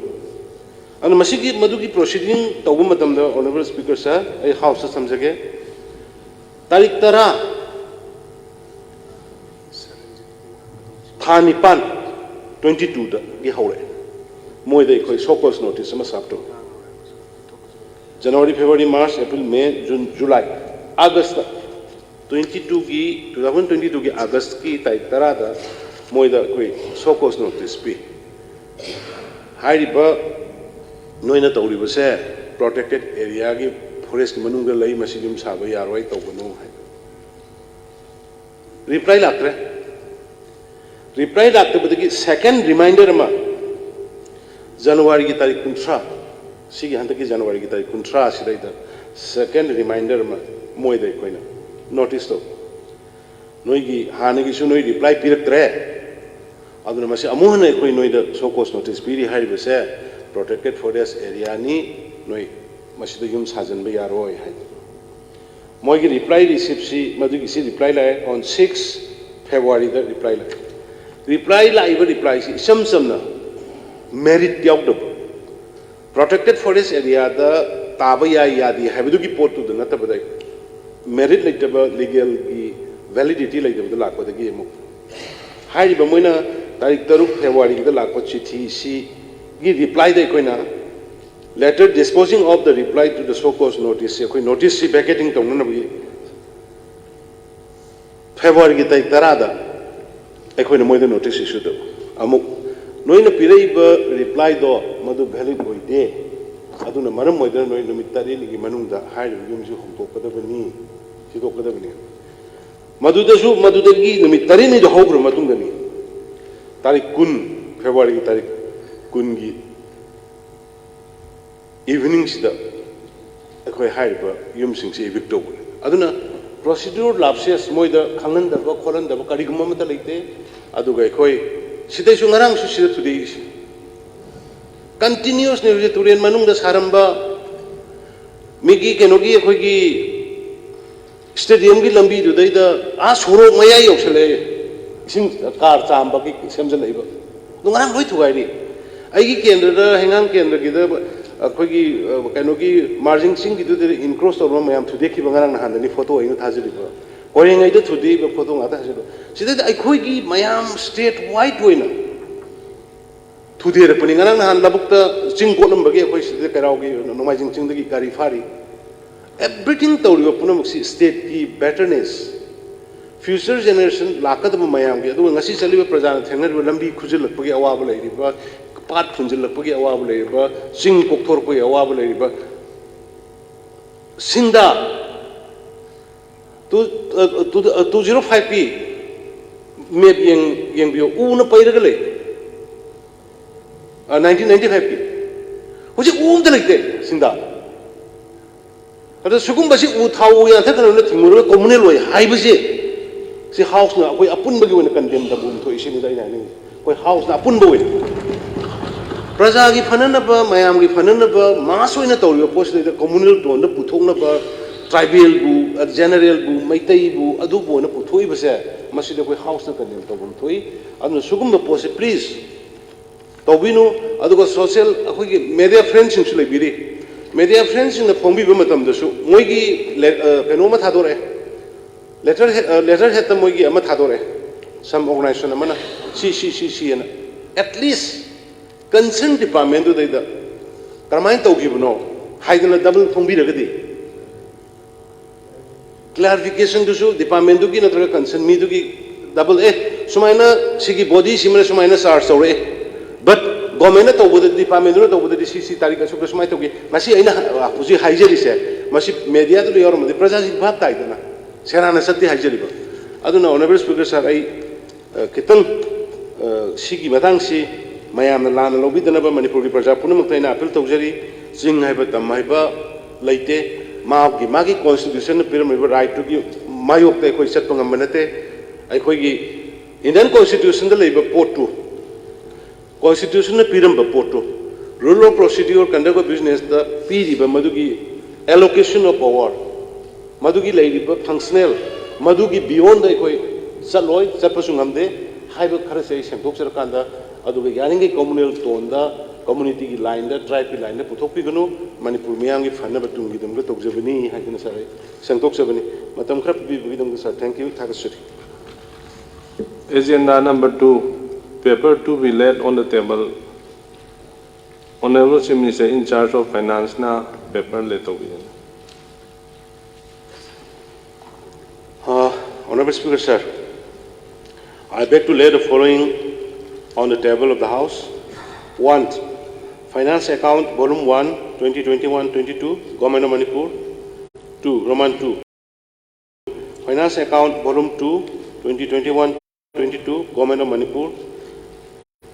ꯑꯗꯨꯅ ꯃꯁꯤꯒꯤ, ꯃꯗꯨꯒꯤ ꯄ꯭ꯔꯣꯁꯤꯗꯤꯡ ꯇꯧꯕ ꯃꯇꯝꯗ, ꯑꯣꯅꯔꯦꯕꯜ ꯁ꯭ꯄꯤꯀꯔ ꯁꯥꯔ, ꯑꯩ ꯍꯥꯎꯁꯇ ꯊꯝꯖꯒꯦ, ꯇꯥꯔꯤꯛ ꯇꯔꯥ, ꯊꯥ ꯅꯤꯄꯥꯟ, ꯇ꯭ꯋꯦꯟꯇꯤ ꯇꯨꯗꯒꯤ ꯍꯧꯔꯛꯑꯦ ꯃꯣꯏꯗ ꯑꯩꯈꯣꯏ ꯁꯣ ꯀꯣꯁ ꯅꯣꯇꯤꯁ ꯑꯃ ꯁꯥꯞ ꯇꯧꯏ꯫ ꯖꯅꯋꯥꯔꯤ, ꯐꯦꯕ꯭ꯔꯨꯋꯥꯔꯤ, ꯃꯥꯔꯆ, ꯑꯦꯄ꯭ꯔꯤꯜ, ꯃꯦ, ꯖꯨꯟ, ꯖꯨꯂꯥꯏ, ꯑꯥꯒꯁꯇ, ꯇ꯭ꯋꯦꯟꯇꯤ ꯇꯨꯒꯤ, ꯇꯨ ꯊꯥꯎꯖꯟ ꯇ꯭ꯋꯦꯟꯇꯤ ꯇꯨꯒꯤ ꯑꯥꯒꯁꯀꯤ ꯇꯥꯔꯤꯛ ꯇꯔꯥꯗ ꯃꯣꯏꯗ ꯑꯩꯈꯣꯏ ꯁꯣ ꯀꯣꯁ ꯅꯣꯇꯤꯁ ꯄꯤ꯫ ꯍꯥꯏꯔꯤꯕ ꯅꯣꯏꯅ ꯇꯧꯔꯤꯕꯁꯦ ꯄ꯭ꯔꯣꯇꯦꯛꯇꯦꯠ ꯑꯦꯔꯤꯌꯥꯒꯤ, ꯐꯣꯔꯦꯁꯀꯤ ꯃꯅꯨꯡꯗ ꯂꯩ, ꯃꯁꯤ ꯌꯨꯝ ꯁꯥꯕ ꯌꯥꯔꯣꯏ, ꯇꯧꯒꯅꯨ ꯍꯥꯏꯗꯅ꯫ ꯔꯤꯄ꯭ꯂꯥꯏ ꯂꯥꯛꯇ꯭ꯔꯦ꯫ ꯔꯤꯄ꯭ꯂꯥꯏ ꯂꯥꯛꯇꯕꯗꯒꯤ ꯁꯦꯀꯦꯟ ꯔꯤꯃꯥꯏꯟꯗꯔ ꯑꯃ ꯖꯅꯋꯥꯔꯤꯒꯤ ꯇꯥꯔꯤꯛ ꯀꯨꯟꯊ꯭ꯔꯥ, ꯁꯤꯒꯤ ꯍꯟꯗꯛꯀꯤ ꯖꯅꯋꯥꯔꯤꯒꯤ ꯇꯥꯔꯤꯛ ꯀꯨꯟꯊ꯭ꯔꯥ ꯑꯁꯤꯗꯩꯗ ꯁꯦꯀꯦꯟ ꯔꯤꯃꯥꯏꯟꯗꯔ ꯑꯃ ꯃꯣꯏꯗ ꯑꯩꯈꯣꯏꯅ ꯅꯣꯇꯤꯁ ꯇꯧ꯫ ꯅꯣꯏꯒꯤ ꯍꯥꯟꯅꯒꯤꯁꯨ ꯅꯣꯏ ꯔꯤꯄ꯭ꯂꯥꯏ ꯄꯤꯔꯛꯇ꯭ꯔꯦ, ꯑꯗꯨꯅ ꯃꯁꯤ ꯑꯃꯨꯛ ꯍꯟꯅ ꯑꯩꯈꯣꯏ ꯅꯣꯏꯗ ꯁꯣ ꯀꯣꯁ ꯅꯣꯇꯤꯁ ꯄꯤꯔꯤ꯫ ꯍꯥꯏꯔꯤꯕꯁꯦ ꯄ꯭ꯔꯣꯇꯦꯛꯇꯦꯠ ꯐꯣꯔꯦꯁ ꯑꯦꯔꯤꯌꯥꯅꯤ, ꯅꯣꯏ ꯃꯁꯤꯗ ꯌꯨꯝ ꯁꯥꯖꯤꯟꯕ ꯌꯥꯔꯣꯏ ꯍꯥꯏꯅ꯫ ꯃꯣꯏꯒꯤ ꯔꯤꯄ꯭ꯂꯥꯏ ꯔꯤꯁꯤꯞꯁꯤ, ꯃꯗꯨꯒꯤꯁꯤ ꯔꯤꯄ꯭ꯂꯥꯏ ꯂꯥꯛꯑꯦ on six Februaryꯗ ꯔꯤꯄ꯭ꯂꯥꯏ ꯂꯥꯛꯑꯦ꯫ ꯔꯤꯄ꯭ꯂꯥꯏ ꯂꯥꯛꯏꯕ ꯔꯤꯄ꯭ꯂꯥꯏꯁꯤ ꯏꯆꯝ ꯆꯝꯅ ꯃꯦꯔꯤꯠ ꯌꯥꯎꯗꯕ, ꯄ꯭ꯔꯣꯇꯦꯛꯇꯦꯠ ꯐꯣꯔꯦꯁ ꯑꯦꯔꯤꯌꯥꯗ ꯇꯥꯕ ꯌꯥꯏ ꯌꯥꯗꯦ ꯍꯥꯏꯕꯗꯨꯒꯤ ꯄꯣꯠꯇꯨꯗ ꯅꯠꯇꯕꯗ, ꯃꯦꯔꯤꯠ ꯂꯩꯇꯕ, ꯂꯤꯒꯦꯜꯒꯤ ꯚꯦꯂꯤꯗꯤꯇꯤ ꯂꯩꯇꯕꯗ ꯂꯥꯛꯄꯗꯒꯤ ꯑꯃꯨꯛ ꯍꯥꯏꯔꯤꯕ ꯃꯣꯏꯅ ꯇꯥꯔꯤꯛ ꯇꯔꯨꯛ Februaryꯒꯤꯗ ꯂꯥꯛꯄ ꯆꯤꯊꯤꯁꯤꯒꯤ ꯔꯤꯄ꯭ꯂꯥꯏꯗ ꯑꯩꯈꯣꯏꯅ letter disposing of the reply to the show cause notice, ꯑꯩꯈꯣꯏ ꯅꯣꯇꯤꯁꯁꯤ ꯚꯦꯀꯦꯇꯤꯡ ꯇꯧꯅꯅꯕꯒꯤ Februaryꯒꯤ ꯇꯥꯔꯤꯛ ꯇꯔꯥꯗ ꯑꯩꯈꯣꯏꯅ ꯃꯣꯏꯗ ꯅꯣꯇꯤꯁ ꯏꯁꯨ ꯇꯧ꯫ ꯑꯃꯨꯛ ꯅꯣꯏꯅ ꯄꯤꯔꯛꯏꯕ ꯔꯤꯄ꯭ꯂꯥꯏꯗꯣ ꯃꯗꯨ ꯚꯦꯂꯤꯠ ꯑꯣꯏꯗꯦ, ꯑꯗꯨꯅ ꯃꯔꯝ ꯑꯣꯏꯗꯅ ꯅꯣꯏ ꯅꯨꯃꯤꯠ ꯇꯔꯦꯠꯅꯤꯒꯤ ꯃꯅꯨꯡꯗ ꯍꯥꯏꯔꯤꯕ ꯌꯨꯝꯁꯤ ꯍꯣꯡꯗꯣꯛꯀꯗꯕꯅꯤ, ꯊꯤꯗꯣꯛꯀꯗꯕꯅꯤ꯫ ꯃꯗꯨꯗꯁꯨ, ꯃꯗꯨꯗꯒꯤ ꯅꯨꯃꯤꯠ ꯇꯔꯦꯠꯅꯤꯗꯣ ꯍꯧꯈ꯭ꯔ ꯃꯇꯨꯡꯗꯅꯤ, ꯇꯥꯔꯤꯛ ꯀꯨꯟ, Februaryꯒꯤ ꯇꯥꯔꯤꯛ ꯀꯨꯟꯒꯤ eveningꯁꯤꯗ ꯑꯩꯈꯣꯏ ꯍꯥꯏꯔꯤꯕ ꯌꯨꯝꯁꯤꯡꯁꯤ evict ꯇꯧꯕꯅꯤ꯫ ꯑꯗꯨꯅ procedure lapses ꯃꯣꯏꯗ ꯈꯪꯍꯟꯗꯕ ꯈꯣꯠꯍꯟꯗꯕ ꯀꯔꯤꯒꯨꯝꯕ ꯑꯃꯠꯇ ꯂꯩꯇꯦ꯫ ꯑꯗꯨꯒ ꯑꯩꯈꯣꯏ ꯁꯤꯗꯩꯁꯨ ꯉꯔꯥꯡꯁꯨ ꯁꯤꯗ ꯊꯨꯗꯦꯛꯏꯁꯤ continuousꯅꯦ꯫ ꯍꯧꯖꯤꯛ ꯇꯨꯔꯦꯟ ꯃꯅꯨꯡꯗ ꯁꯥꯔꯝꯕ ꯃꯤꯒꯤ ꯀꯩꯅꯣꯒꯤ ꯑꯩꯈꯣꯏꯒꯤ stadiumꯒꯤ ꯂꯝꯕꯤꯗꯨꯗꯩꯗ ꯑꯥ ꯁꯣꯔꯣꯛ ꯃꯌꯥꯏ ꯌꯧꯁꯜꯂꯛꯑꯦ, ꯏꯁꯤꯡ car ꯆꯥꯝꯕꯒꯤ ꯁꯦꯝꯖꯜꯂꯛꯏꯕ꯫ ꯑꯗꯨ ꯉꯔꯥꯡ ꯂꯣꯏ ꯊꯨꯒꯥꯏꯔꯤ꯫ ꯑꯩꯒꯤ ꯀꯦꯟꯗ꯭ꯔꯗ, ꯍꯩꯉꯥꯡ ꯀꯦꯟꯗ꯭ꯔꯒꯤꯗ ꯑꯩꯈꯣꯏꯒꯤ ꯀꯩꯅꯣꯒꯤ ꯃꯥꯔꯖꯤꯡ ꯆꯤꯡꯒꯤꯗꯨꯗ encroach ꯇꯧꯔꯝꯕ ꯃꯌꯥꯝ ꯊꯨꯗꯦꯛꯈꯤꯕ ꯉꯔꯥꯡ ꯅꯍꯥꯟꯗꯅꯤ photo ꯑꯩꯅ ꯊꯥꯖꯔꯤꯕ꯫ ꯀꯣꯔꯦꯡꯉꯩꯗ ꯊꯨꯗꯦꯛꯏꯕ photo ꯉꯥꯛꯇ ꯊꯥꯖꯔꯤꯕ꯫ ꯁꯤꯗꯩꯗ ꯑꯩꯈꯣꯏꯒꯤ ꯃꯌꯥꯝ state wide ꯑꯣꯏꯅ ꯊꯨꯗꯦꯔꯛꯄꯅꯤ꯫ ꯉꯔꯥꯡ ꯅꯍꯥꯟ ꯂꯧꯕꯨꯛꯇ ꯆꯤꯡ ꯀꯣꯠꯂꯝꯕꯒꯤ ꯑꯩꯈꯣꯏ ꯁꯤꯗ ꯀꯩꯔꯥꯎꯒꯤ ꯅꯣꯡꯃꯥꯏꯖꯤꯡ ꯆꯤꯡꯗꯒꯤ ꯒꯥꯔꯤ ꯐꯥꯔꯤ꯫ Everything ꯇꯧꯔꯤꯕ ꯄꯨꯝꯅꯃꯛꯁꯤ stateꯀꯤ betterness, future generation ꯂꯥꯛꯀꯗꯕ ꯃꯌꯥꯝꯒꯤ, ꯑꯗꯨꯒ ꯉꯁꯤ ꯆꯠꯂꯤꯕ ꯄ꯭ꯔꯖꯥꯅ ꯊꯦꯡꯅꯔꯤꯕ ꯂꯝꯕꯤ ꯈꯨꯖꯤꯜꯂꯛꯄꯒꯤ ꯑꯋꯥꯕ ꯂꯩꯔꯤꯕ, ꯄꯥꯠ ꯐꯨꯟꯖꯤꯜꯂꯛꯄꯒꯤ ꯑꯋꯥꯕ ꯂꯩꯔꯤꯕ, ꯆꯤꯡ ꯀꯣꯛꯊꯣꯔꯛꯄꯒꯤ ꯑꯋꯥꯕ ꯂꯩꯔꯤꯕ, ꯁꯤꯡꯗꯥ two two zero fiveꯀꯤ map ꯌꯦꯡꯕꯤꯌꯣ, ꯎꯅ ꯄꯩꯔꯒ ꯂꯩ꯫ Nineteen ninety fiveꯀꯤ ꯍꯧꯖꯤꯛ ꯎ ꯑꯝꯇ ꯂꯩꯇꯦ ꯁꯤꯡꯗꯥ꯫ ꯑꯗ ꯁꯤꯒꯨꯝꯕꯁꯤ ꯎ ꯊꯥꯎ ꯎ ꯌꯥꯟꯊꯠꯀꯅꯨꯅ ꯊꯤꯡꯉꯨꯔꯒ communal ꯑꯣꯏ ꯍꯥꯏꯕꯁꯦ, ꯁꯤ Houseꯅ ꯑꯩꯈꯣꯏ ꯑꯄꯨꯟꯕꯒꯤ ꯑꯣꯏꯅ condemn ꯇꯧꯕ ꯑꯃ ꯊꯣꯛꯏ꯫ ꯁꯤꯅꯤꯗ ꯑꯩꯅ ꯍꯥꯏꯅꯤꯡꯉꯤꯁꯦ, ꯑꯩꯈꯣꯏ Houseꯅ ꯑꯄꯨꯟꯕ ꯑꯣꯏꯅ ꯄ꯭ꯔꯖꯥꯒꯤ ꯐꯅꯅꯕ, ꯃꯌꯥꯝꯒꯤ ꯐꯅꯅꯕ, mass ꯑꯣꯏꯅ ꯇꯧꯔꯤꯕ ꯄꯣꯠꯁꯤꯗꯩꯗ communal toneꯗ ꯄꯨꯊꯣꯛꯅꯕ, tribalꯕꯨ, generalꯕꯨ, ꯃꯩꯇꯩꯕꯨ, ꯑꯗꯨꯕꯨ ꯑꯣꯏꯅ ꯄꯨꯊꯣꯛꯏꯕꯁꯦ, ꯃꯁꯤꯗ ꯑꯩꯈꯣꯏ Houseꯅ condemn ꯇꯧꯕ ꯑꯃ ꯊꯣꯛꯏ꯫ ꯑꯗꯨꯅ ꯁꯤꯒꯨꯝꯕ ꯄꯣꯠꯁꯦ please ꯇꯧꯕꯤꯅꯨ꯫ ꯑꯗꯨꯒ social, ꯑꯩꯈꯣꯏꯒꯤ media friendꯁꯤꯡꯁꯨ ꯂꯩꯕꯤꯔꯤ꯫ Media friendꯁꯤꯡꯅ ꯐꯣꯡꯕꯤꯕ ꯃꯇꯝꯗꯁꯨ ꯃꯣꯏꯒꯤ ꯀꯩꯅꯣ ꯑꯃ ꯊꯥꯗꯣꯔꯛꯑꯦ, letter letterheadꯇ ꯃꯣꯏꯒꯤ ꯑꯃ ꯊꯥꯗꯣꯔꯛꯑꯦ, some organization ꯑꯃꯅ ꯁꯤ ꯁꯤ ꯁꯤ ꯁꯤ ꯍꯥꯏꯅ꯫ At least concern departmentꯗꯨꯗꯩꯗ ꯀꯔꯝꯍꯥꯏꯅ ꯇꯧꯈꯤꯕꯅꯣ ꯍꯥꯏꯗꯅ double ꯐꯣꯡꯕꯤꯔꯒꯗꯤ, clarificationꯗꯨꯁꯨ departmentꯗꯨꯒꯤ ꯅꯠꯇ꯭ꯔꯒ concern ꯃꯤꯗꯨꯒꯤ double, ꯑꯦ, ꯁꯨꯃꯥꯏꯅ ꯁꯤꯒꯤ bodyꯁꯤꯃꯅ ꯁꯨꯃꯥꯏꯅ charge ꯇꯧꯔꯛꯑꯦ, but governmentꯅ ꯇꯧꯕꯗꯗꯤ, departmentꯗꯨꯅ ꯇꯧꯕꯗꯗꯤ ꯁꯤ ꯁꯤ ꯇꯥꯔꯤꯛ ꯑꯁꯨꯛꯇ ꯁꯨꯃꯥꯏꯅ ꯇꯧꯈꯤ꯫ ꯉꯁꯤ ꯑꯩꯅ ꯍꯧꯖꯤꯛ ꯍꯥꯏꯖꯔꯤꯁꯦ, ꯃꯁꯤ mediaꯗꯨꯗ ꯌꯥꯎꯔꯝꯃꯗꯤ ꯄ꯭ꯔꯖꯥꯁꯤꯡ ꯚꯥꯞ ꯇꯥꯏꯗꯅ, ꯁꯦꯔꯥꯟꯅ ꯆꯠꯇꯦ ꯍꯥꯏꯖꯔꯤꯕ꯫ ꯑꯗꯨꯅ Honourable Speaker Sir, ꯑꯩ ꯈꯤꯇꯪ ꯁꯤꯒꯤ ꯃꯇꯥꯡꯁꯤ ꯃꯌꯥꯝꯅ ꯂꯥꯟꯅ ꯂꯧꯕꯤꯗꯅꯕ ꯃꯅꯤꯄꯨꯔꯒꯤ ꯄ꯭ꯔꯖꯥ ꯄꯨꯝꯅꯃꯛꯇ ꯑꯩꯅ appeal ꯇꯧꯖꯔꯤ꯫ ꯆꯤꯡ ꯍꯥꯏꯕ, ꯇꯝ ꯍꯥꯏꯕ ꯂꯩꯇꯦ꯫ ꯃꯥꯒꯤ ꯃꯥꯒꯤ ꯀꯣꯟꯁꯇꯤꯇ꯭ꯌꯨꯁꯟꯅ ꯄꯤꯔꯝꯃꯤꯕ ꯔꯥꯏꯠꯇꯨꯒꯤ ꯃꯥꯌꯣꯛꯇ ꯑꯩꯈꯣꯏ ꯆꯠꯄ ꯉꯝꯕ ꯅꯠꯇꯦ꯫ ꯑꯩꯈꯣꯏꯒꯤ ꯏꯟꯗꯤꯌꯟ ꯀꯣꯟꯁꯇꯤꯇ꯭ꯌꯨꯁꯟꯗ ꯂꯩꯕ ꯄꯣꯠꯇꯨ, ꯀꯣꯟꯁꯇꯤꯇ꯭ꯌꯨꯁꯟꯅ ꯄꯤꯔꯝꯕ ꯄꯣꯠꯇꯨ, rule of procedure, conduct of businessꯇ ꯄꯤꯔꯤꯕ ꯃꯗꯨꯒꯤ allocation of power, ꯃꯗꯨꯒꯤ ꯂꯩꯔꯤꯕ functional, ꯃꯗꯨꯒꯤ beyondꯗ ꯑꯩꯈꯣꯏ ꯆꯠꯂꯣꯏ, ꯆꯠꯄꯁꯨ ꯉꯝꯗꯦ ꯍꯥꯏꯕ ꯈꯔꯁꯦ ꯑꯩ ꯁꯦꯡꯗꯣꯛꯆꯔꯀꯥꯟꯗ, ꯑꯗꯨꯒ ꯌꯥꯔꯤꯉꯩ communal toneꯗ, communityꯒꯤ lineꯗ, tribeꯀꯤ lineꯗ ꯄꯨꯊꯣꯛꯄꯤꯒꯅꯨ꯫ ꯃꯅꯤꯄꯨꯔ ꯃꯤꯌꯥꯝꯒꯤ ꯐꯅꯕ ꯇꯨꯡꯒꯤꯗꯃꯛꯇ ꯇꯧꯖꯕꯅꯤ ꯍꯥꯏꯗꯨꯅ ꯁꯥꯔ ꯑꯩ ꯁꯦꯡꯗꯣꯛꯆꯕꯅꯤ꯫ ꯃꯇꯝ ꯈꯔ ꯄꯤꯕꯤꯕꯒꯤꯗꯃꯛꯇ ꯁꯥꯔ, thank you, ꯊꯥꯒꯠꯆꯔꯤ꯫ Agenda number two, paper to be laid on the table. Honorable Chief Minister in charge of Financeꯅ paper lay ꯇꯧꯕꯤꯒꯅꯤ꯫ Uh, Honorable Speaker, sir, I beg to lay the following on the table of the House. One, Finance Account Volume one, twenty twenty-one twenty-two, Government of Manipur. Two, Roman two, Finance Account Volume two, twenty twenty-one twenty-two, Government of Manipur.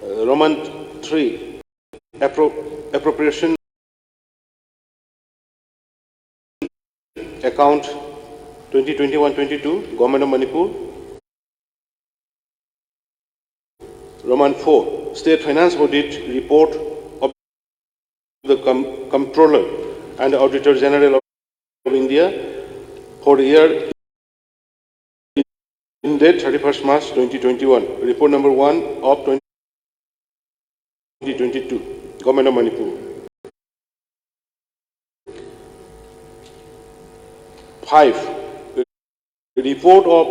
Uh, Roman three, Appro-, Appropriation Account twenty twenty-one twenty-two, Government of Manipur. Roman four, State Finance Audit Report of the Com-, Comptroller and Auditor General of India for the year in date thirty-first March twenty twenty-one, report number one of twenty twenty-two, Government of Manipur. Five, report of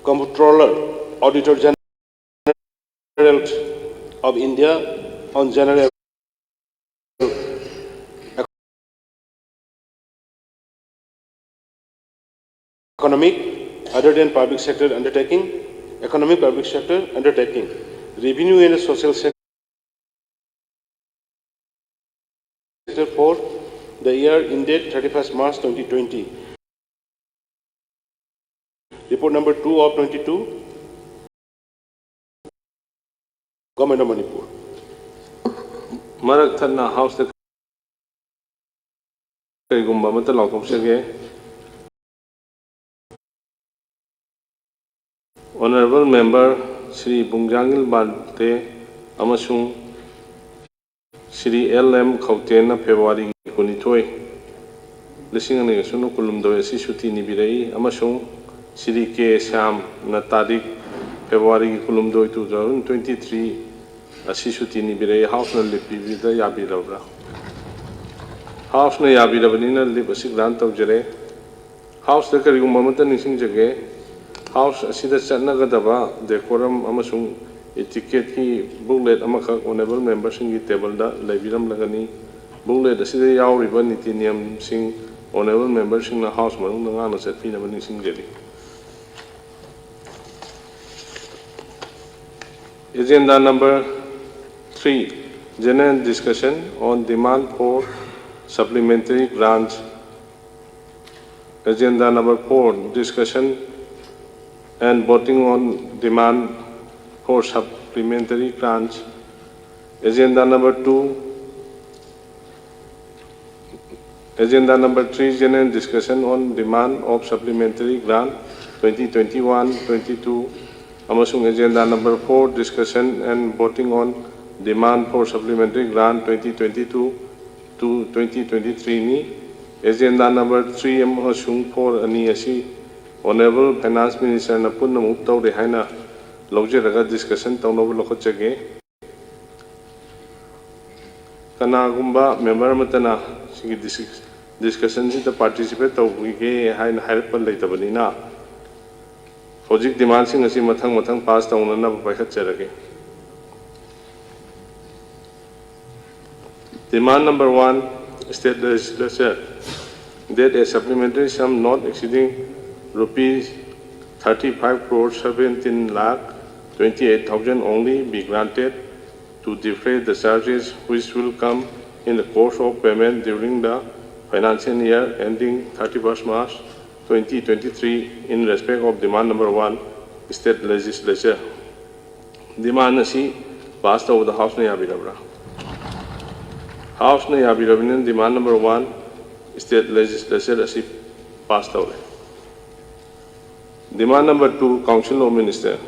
Comptroller, Auditor General of India on general economic, other than public sector undertaking, economic public sector undertaking, revenue and social sector for the year ended thirty-first March twenty twenty. Report number two of twenty-two, Government of Manipur. ꯃꯔꯛ ꯊꯠꯅ Houseꯇ ꯀꯔꯤꯒꯨꯝꯕ ꯑꯃꯠꯇ ꯂꯥꯎꯊꯣꯛꯆꯒꯦ꯫ Honourable Member Shri ꯕꯨꯡꯖꯥꯡꯒꯤꯜ ꯕꯥꯟꯇꯦ ꯑꯃꯁꯨꯡ Shri L M ꯈꯧꯇꯦꯟꯅ ꯐꯦꯕ꯭ꯔꯨꯋꯥꯔꯤꯒꯤ ꯀꯨꯟꯅꯤꯊꯣꯏ, ꯂꯤꯁꯤꯡ ꯑꯅꯤꯒ ꯁꯨꯞꯅ ꯀꯨꯟꯍꯨꯝꯗꯣꯏ ꯑꯁꯤ ꯁꯨꯇꯤ ꯅꯤꯕꯤꯔꯛꯏ ꯑꯃꯁꯨꯡ ꯁ꯭ꯔꯤ ꯀꯦ ꯁ꯭ꯌꯥꯝꯅ ꯇꯥꯔꯤꯛ ꯐꯦꯕ꯭ꯔꯨꯋꯥꯔꯤꯒꯤ ꯀꯨꯟꯍꯨꯝꯗꯣꯏ, two thousand twenty three ꯑꯁꯤ ꯁꯨꯇꯤ ꯅꯤꯕꯤꯔꯛꯏ꯫ ꯍꯥꯎꯁꯅ ꯂꯤꯞ ꯄꯤꯕꯤꯕꯗ ꯌꯥꯕꯤꯔꯕ꯭ꯔꯥ? ꯍꯥꯎꯁꯅ ꯌꯥꯕꯤꯔꯕꯅꯤꯅ ꯂꯤꯞ ꯑꯁꯤ ꯒ꯭ꯔꯥꯟ ꯇꯧꯖꯔꯦ꯫ ꯍꯥꯎꯁꯇ ꯀꯔꯤꯒꯨꯝꯕ ꯑꯃꯠꯇ ꯅꯤꯡꯁꯤꯡꯖꯒꯦ꯫ ꯍꯥꯎꯁ ꯑꯁꯤꯗ ꯆꯠꯅꯒꯗꯕ ꯗꯦꯀꯣꯔꯝ ꯑꯃꯁꯨꯡ ꯏꯇꯤꯀꯦꯠꯀꯤ ꯕꯨꯛꯂꯦꯠ ꯑꯃꯈꯛ ꯑꯣꯅꯔꯦꯕꯜ ꯃꯦꯝꯕꯔꯁꯤꯡꯒꯤ ꯇꯦꯕꯜꯗ ꯂꯩꯕꯤꯔꯝꯂꯒꯅꯤ꯫ ꯕꯨꯛꯂꯦꯠ ꯑꯁꯤꯗ ꯌꯥꯎꯔꯤꯕ ꯅꯤꯇꯤ ꯅꯤꯌꯝꯁꯤꯡ ꯑꯣꯅꯔꯦꯕꯜ ꯃꯦꯝꯕꯔꯁꯤꯡꯅ ꯍꯥꯎꯁ ꯃꯅꯨꯡꯗ ꯉꯥꯛꯅ ꯆꯠꯄꯤꯅꯕ ꯅꯤꯡꯁꯤꯡꯖꯔꯤ꯫ Agenda number three, general discussion on demand for supplementary grants. Agenda number four, discussion and voting on demand for supplementary grants. Agenda number two, Agenda number three, general discussion on demand of supplementary grant twenty twenty-one twenty-two, ꯑꯃꯁꯨꯡ agenda number four, discussion and voting on demand for supplementary grant twenty twenty-two to twenty twenty-three ꯅꯤ꯫ Agenda number three ꯑꯃꯁꯨꯡ four ꯑꯅꯤ ꯑꯁꯤ Honourable Finance Ministerꯅ ꯄꯨꯟꯅ move ꯇꯧꯔꯦ ꯍꯥꯏꯅ ꯂꯧꯖꯔꯒ discussion ꯇꯧꯅꯕ ꯂꯧꯈꯠꯆꯒꯦ꯫ ꯀꯅꯥꯒꯨꯝꯕ member ꯑꯃꯠꯇꯅ ꯁꯤꯒꯤ dis-, discussionꯁꯤꯗ participate ꯇꯧꯕꯤꯒꯦ ꯍꯥꯏꯅ ꯍꯥꯏꯔꯛꯄ ꯂꯩꯇꯕꯅꯤꯅ, ꯍꯧꯖꯤꯛ demandꯁꯤꯡ ꯑꯁꯤ ꯃꯊꯪ ꯃꯊꯪ pass ꯇꯧꯅꯅꯕ ꯄꯥꯏꯈꯠꯆꯔꯒꯦ꯫ Demand number one, State Legislature that a supplementary sum not exceeding rupees thirty-five crore seventeen lakh twenty-eight thousand only be granted to defray the charges which will come in the course of payment during the financial year ending thirty-first March twenty twenty-three in respect of demand number one, State Legislature. Demand ꯑꯁꯤ pass ꯇꯧꯕꯗ Houseꯅ ꯌꯥꯕꯤꯔꯕ꯭ꯔꯥ? Houseꯅ ꯌꯥꯕꯤꯔꯕꯅꯤꯅ demand number one, State Legislature ꯑꯁꯤ pass ꯇꯧꯔꯦ꯫ Demand number two, Council of Minister,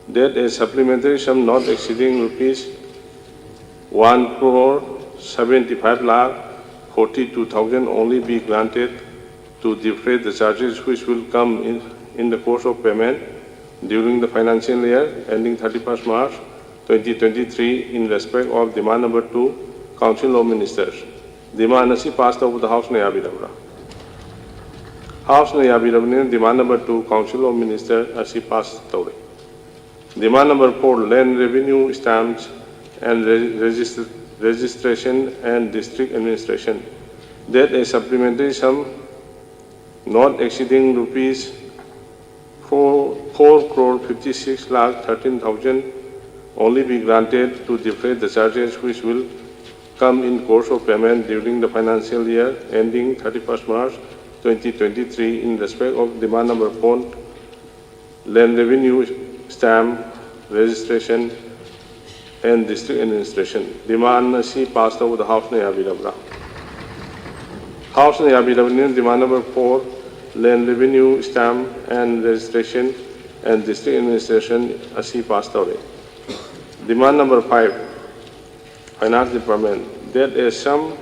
that a supplementary sum not exceeding rupees one crore seventy-five lakh forty-two thousand only be granted to defray the charges which will come in, in the course of payment during the financial year ending thirty-first March twenty twenty-three in respect of demand number two, Council of Ministers. Demand ꯑꯁꯤ pass ꯇꯧꯕꯗ Houseꯅ ꯌꯥꯕꯤꯔꯕ꯭ꯔꯥ? Houseꯅ ꯌꯥꯕꯤꯔꯕꯅꯤꯅ demand number two, Council of Minister ꯑꯁꯤ pass ꯇꯧꯔꯦ꯫ Demand number four, Land Revenue Stamps and Re- Regist- Registration and District Administration, that a supplementary sum not exceeding rupees four, four crore fifty-six lakh thirteen thousand only be granted to defray the charges which will come in course of payment during the financial year ending thirty-first March twenty twenty-three in respect of demand number four, Land Revenue Stamp Registration and District Administration. Demand ꯑꯁꯤ pass ꯇꯧꯕꯗ Houseꯅ ꯌꯥꯕꯤꯔꯕ꯭ꯔꯥ? Houseꯅ ꯌꯥꯕꯤꯔꯕꯅꯤꯅ demand number four, Land Revenue Stamp and Registration and District Administration ꯑꯁꯤ pass ꯇꯧꯔꯦ꯫ Demand number five, Finance Department, that a sum,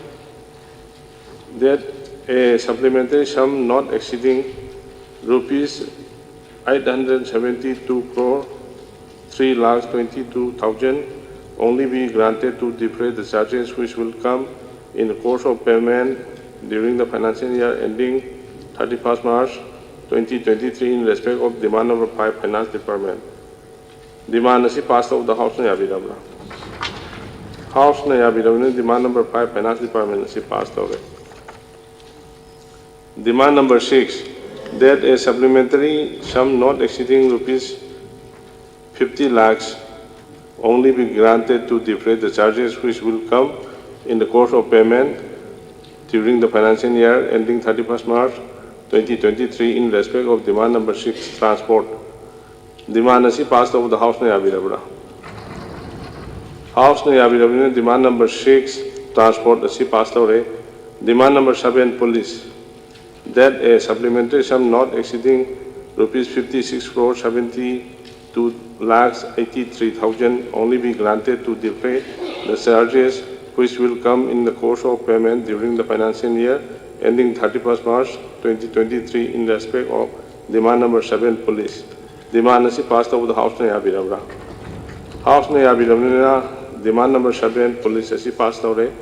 that a supplementary sum not exceeding rupees eight hundred seventy-two crore three lakh twenty-two thousand only be granted to defray the charges which will come in the course of payment during the financial year ending thirty-first March twenty twenty-three in respect of demand number five, Finance Department. Demand ꯑꯁꯤ pass ꯇꯧꯕꯗ Houseꯅ ꯌꯥꯕꯤꯔꯕ꯭ꯔꯥ? Houseꯅ ꯌꯥꯕꯤꯔꯕꯅꯤꯅ demand number five, Finance Department ꯑꯁꯤ pass ꯇꯧꯔꯦ꯫ Demand number six, that a supplementary sum not exceeding rupees fifty lakhs only be granted to defray the charges which will come in the course of payment during the financial year ending thirty-first March twenty twenty-three in respect of demand number six, transport. Demand ꯑꯁꯤ pass ꯇꯧꯕꯗ Houseꯅ ꯌꯥꯕꯤꯔꯕ꯭ꯔꯥ? Houseꯅ ꯌꯥꯕꯤꯔꯕꯅꯤꯅ demand number six, transport ꯑꯁꯤ pass ꯇꯧꯔꯦ꯫ Demand number seven, police, that a supplementary sum not exceeding rupees fifty-six crore seventy-two lakhs eighty-three thousand only be granted to defray the charges which will come in the course of payment during the financial year ending thirty-first March twenty twenty-three in respect of demand number seven, police. Demand ꯑꯁꯤ pass ꯇꯧꯕꯗ Houseꯅ ꯌꯥꯕꯤꯔꯕ꯭ꯔꯥ? Houseꯅ ꯌꯥꯕꯤꯔꯕꯅꯤꯅ demand number seven, police ꯑꯁꯤ pass ꯇꯧꯔꯦ꯫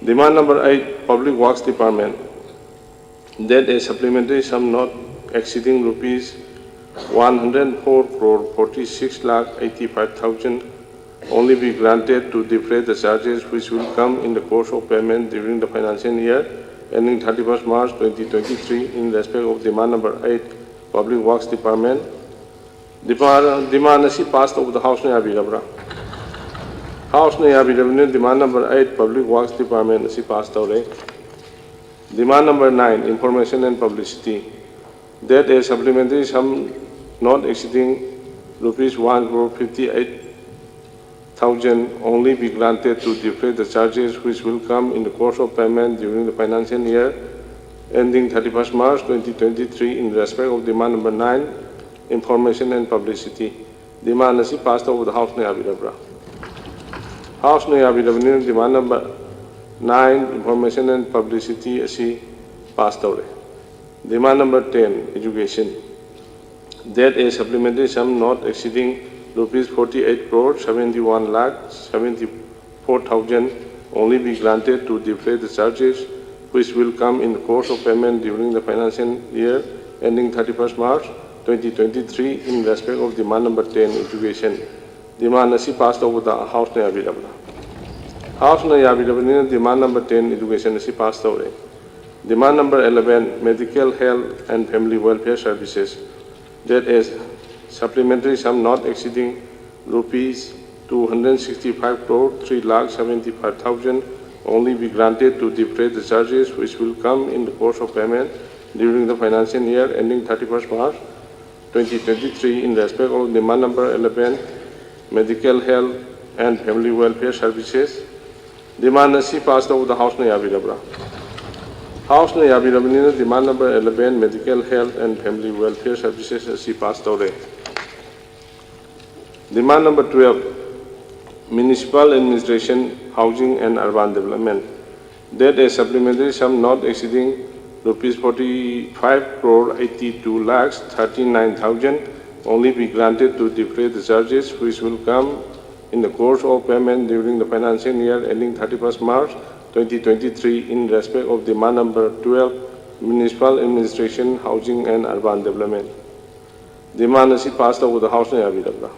Demand number eight, Public Works Department, that a supplementary sum not exceeding rupees one hundred four crore forty-six lakh eighty-five thousand only be granted to defray the charges which will come in the course of payment during the financial year ending thirty-first March twenty twenty-three in respect of demand number eight, Public Works Department. Demand, demand ꯑꯁꯤ pass ꯇꯧꯕꯗ Houseꯅ ꯌꯥꯕꯤꯔꯕ꯭ꯔꯥ? Houseꯅ ꯌꯥꯕꯤꯔꯕꯅꯤꯅ demand number eight, Public Works Department ꯑꯁꯤ pass ꯇꯧꯔꯦ꯫ Demand number nine, information and publicity, that a supplementary sum not exceeding rupees one crore fifty-eight thousand only be granted to defray the charges which will come in the course of payment during the financial year ending thirty-first March twenty twenty-three in respect of demand number nine, information and publicity. Demand ꯑꯁꯤ pass ꯇꯧꯕꯗ Houseꯅ ꯌꯥꯕꯤꯔꯕ꯭ꯔꯥ? Houseꯅ ꯌꯥꯕꯤꯔꯕꯅꯤꯅ demand number nine, information and publicity ꯑꯁꯤ pass ꯇꯧꯔꯦ꯫ Demand number ten, education, that a supplementary sum not exceeding rupees forty-eight crore seventy-one lakh seventy-four thousand only be granted to defray the charges which will come in the course of payment during the financial year ending thirty-first March twenty twenty-three in respect of demand number ten, education. Demand ꯑꯁꯤ pass ꯇꯧꯕꯗ Houseꯅ ꯌꯥꯕꯤꯔꯕ꯭ꯔꯥ? Houseꯅ ꯌꯥꯕꯤꯔꯕꯅꯤꯅ demand number ten, education ꯑꯁꯤ pass ꯇꯧꯔꯦ꯫ Demand number eleven, medical, health and family welfare services, that is supplementary sum not exceeding rupees two hundred sixty-five crore three lakh seventy-five thousand only be granted to defray the charges which will come in the course of payment during the financial year ending thirty-first March twenty twenty-three in respect of demand number eleven, medical, health and family welfare services. Demand ꯑꯁꯤ pass ꯇꯧꯕꯗ Houseꯅ ꯌꯥꯕꯤꯔꯕ꯭ꯔꯥ? Houseꯅ ꯌꯥꯕꯤꯔꯕꯅꯤꯅ demand number eleven, Medical, Health and Family Welfare Services ꯑꯁꯤ pass ꯇꯧꯔꯦ꯫ Demand number twelve, Municipal Administration, Housing and Urban Development, that a supplementary sum not exceeding rupees forty-five crore eighty-two lakhs thirty-nine thousand only be granted to defray the charges which will come in the course of payment during the financial year ending thirty-first March twenty twenty-three in respect of demand number twelve, Municipal Administration, Housing and Urban Development. Demand ꯑꯁꯤ pass ꯇꯧꯕꯗ Houseꯅ ꯌꯥꯕꯤꯔꯕ꯭ꯔꯥ?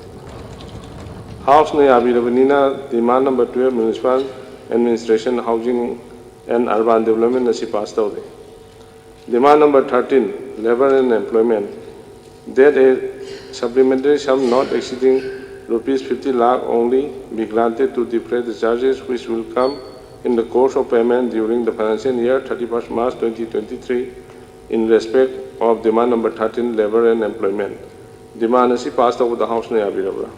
Houseꯅ ꯌꯥꯕꯤꯔꯕꯅꯤꯅ demand number twelve, Municipal Administration, Housing and Urban Development ꯑꯁꯤ pass ꯇꯧꯔꯦ꯫ Demand number thirteen, Labour and Employment, that a supplementary sum not exceeding rupees fifty lakh only be granted to defray the charges which will come in the course of payment during the financial year thirty-first March twenty twenty-three in respect of demand number thirteen, Labour and Employment. Demand ꯑꯁꯤ pass ꯇꯧꯕꯗ Houseꯅ ꯌꯥꯕꯤꯔꯕ꯭ꯔꯥ?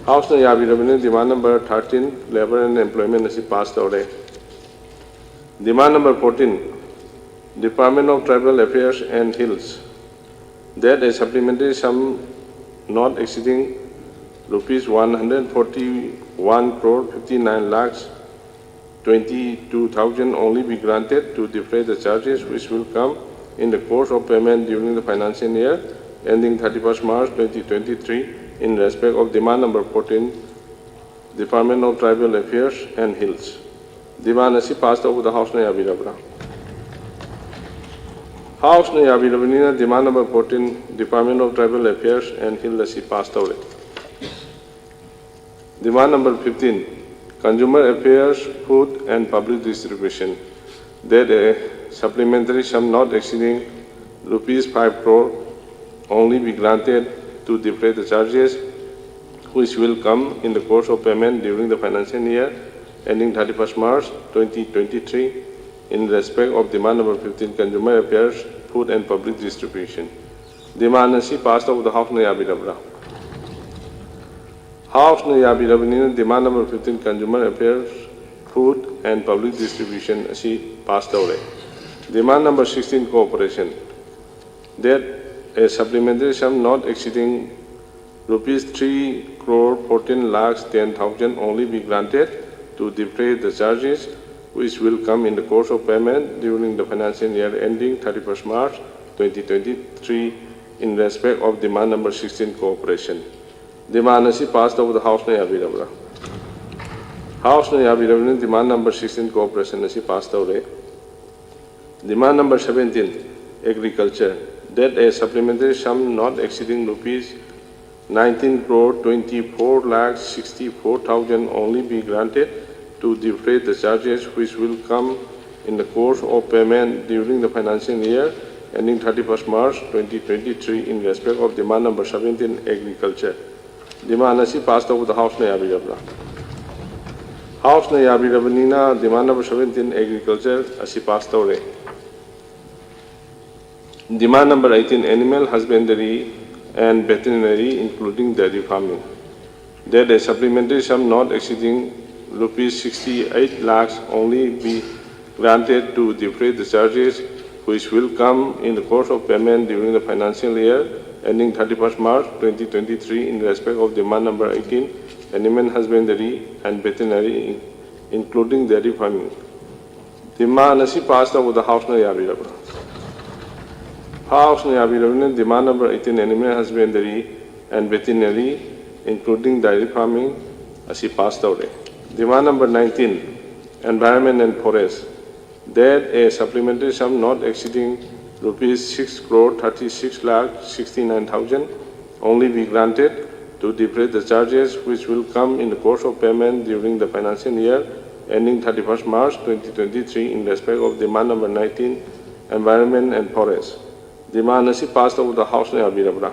Houseꯅ ꯌꯥꯕꯤꯔꯕꯅꯤꯅ demand number thirteen, Labour and Employment ꯑꯁꯤ pass ꯇꯧꯔꯦ꯫ Demand number fourteen, Department of Tribal Affairs and Hills, that a supplementary sum not exceeding rupees one hundred forty-one crore fifty-nine lakhs twenty-two thousand only be granted to defray the charges which will come in the course of payment during the financial year ending thirty-first March twenty twenty-three in respect of demand number fourteen, Department of Tribal Affairs and Hills. Demand ꯑꯁꯤ pass ꯇꯧꯕꯗ Houseꯅ ꯌꯥꯕꯤꯔꯕ꯭ꯔꯥ? Houseꯅ ꯌꯥꯕꯤꯔꯕꯅꯤꯅ demand number fourteen, Department of Tribal Affairs and Hills ꯑꯁꯤ pass ꯇꯧꯔꯦ꯫ Demand number fifteen, Consumer Affairs, Food and Public Distribution, that a supplementary sum not exceeding rupees five crore only be granted to defray the charges which will come in the course of payment during the financial year ending thirty-first March twenty twenty-three in respect of demand number fifteen, Consumer Affairs, Food and Public Distribution. Demand ꯑꯁꯤ pass ꯇꯧꯕꯗ Houseꯅ ꯌꯥꯕꯤꯔꯕ꯭ꯔꯥ? Houseꯅ ꯌꯥꯕꯤꯔꯕꯅꯤꯅ demand number fifteen, Consumer Affairs food and public distribution ꯑꯁꯤ pass ꯇꯧꯔꯦ꯫ Demand number sixteen, cooperation, that a supplementary sum not exceeding rupees three crore fourteen lakhs ten thousand only be granted to defray the charges which will come in the course of payment during the financial year ending thirty-first March twenty twenty-three in respect of demand number sixteen, cooperation. Demand ꯑꯁꯤ pass ꯇꯧꯕꯗ House ꯅ ꯌꯥꯕꯤꯔꯕ꯭ꯔꯥ? House ꯅ ꯌꯥꯕꯤꯔꯕꯅꯤꯅ demand number sixteen, cooperation ꯑꯁꯤ pass ꯇꯧꯔꯦ꯫ Demand number seventeen, agriculture, that a supplementary sum not exceeding rupees nineteen crore twenty-four lakh sixty-four thousand only be granted to defray the charges which will come in the course of payment during the financial year ending thirty-first March twenty twenty-three in respect of demand number seventeen, agriculture. Demand ꯑꯁꯤ pass ꯇꯧꯕꯗ House ꯅ ꯌꯥꯕꯤꯔꯕ꯭ꯔꯥ? House ꯅ ꯌꯥꯕꯤꯔꯕꯅꯤꯅ demand number seventeen, agriculture ꯑꯁꯤ pass ꯇꯧꯔꯦ꯫ Demand number eighteen, animal husbandry and veterinary, including dairy farming, that a supplementary sum not exceeding rupees sixty-eight lakhs only be granted to defray the charges which will come in the course of payment during the financial year ending thirty-first March twenty twenty-three in respect of demand number eighteen, animal husbandry and veterinary, including dairy farming. Demand ꯑꯁꯤ pass ꯇꯧꯕꯗ House ꯅ ꯌꯥꯕꯤꯔꯕ꯭ꯔꯥ? House ꯅ ꯌꯥꯕꯤꯔꯕꯅꯤꯅ demand number eighteen, animal husbandry and veterinary, including dairy farming, ꯑꯁꯤ pass ꯇꯧꯔꯦ꯫ Demand number nineteen, environment and forest, that a supplementary sum not exceeding rupees six crore thirty-six lakh sixty-nine thousand only be granted to defray the charges which will come in the course of payment during the financial year ending thirty-first March twenty twenty-three in respect of demand number nineteen, environment and forest. Demand ꯑꯁꯤ pass ꯇꯧꯕꯗ House ꯅ ꯌꯥꯕꯤꯔꯕ꯭ꯔꯥ?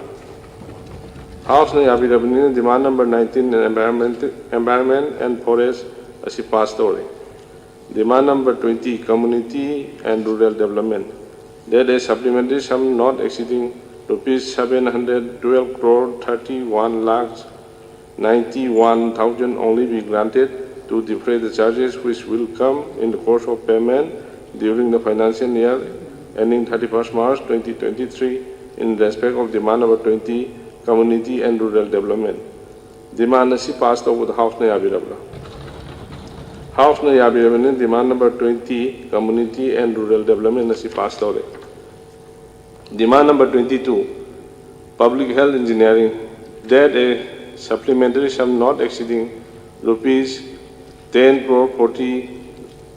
House ꯅ ꯌꯥꯕꯤꯔꯕꯅꯤꯅ demand number nineteen, environment, environment and forest ꯑꯁꯤ pass ꯇꯧꯔꯦ꯫ Demand number twenty, community and rural development, that a supplementary sum not exceeding rupees seven hundred twelve crore thirty-one lakhs ninety-one thousand only be granted to defray the charges which will come in the course of payment during the financial year ending thirty-first March twenty twenty-three in respect of demand number twenty, community and rural development. Demand ꯑꯁꯤ pass ꯇꯧꯕꯗ House ꯅ ꯌꯥꯕꯤꯔꯕ꯭ꯔꯥ? House ꯅ ꯌꯥꯕꯤꯔꯕꯅꯤꯅ demand number twenty, community and rural development ꯑꯁꯤ pass ꯇꯧꯔꯦ꯫ Demand number twenty-two, public health engineering, that a supplementary sum not exceeding rupees ten crore forty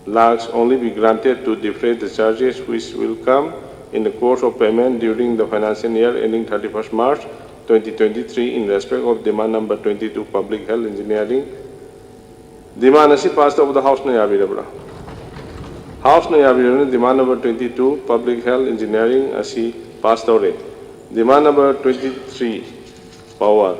lakhs only be granted to defray the charges which will come in the course of payment during the financial year ending thirty-first March twenty twenty-three in respect of demand number twenty-two, public health engineering. Demand ꯑꯁꯤ pass ꯇꯧꯕꯗ House ꯅ ꯌꯥꯕꯤꯔꯕ꯭ꯔꯥ? House ꯅ ꯌꯥꯕꯤꯔꯕꯅꯤꯅ demand number twenty-two, public health engineering ꯑꯁꯤ pass ꯇꯧꯔꯦ꯫ Demand number twenty-three, power,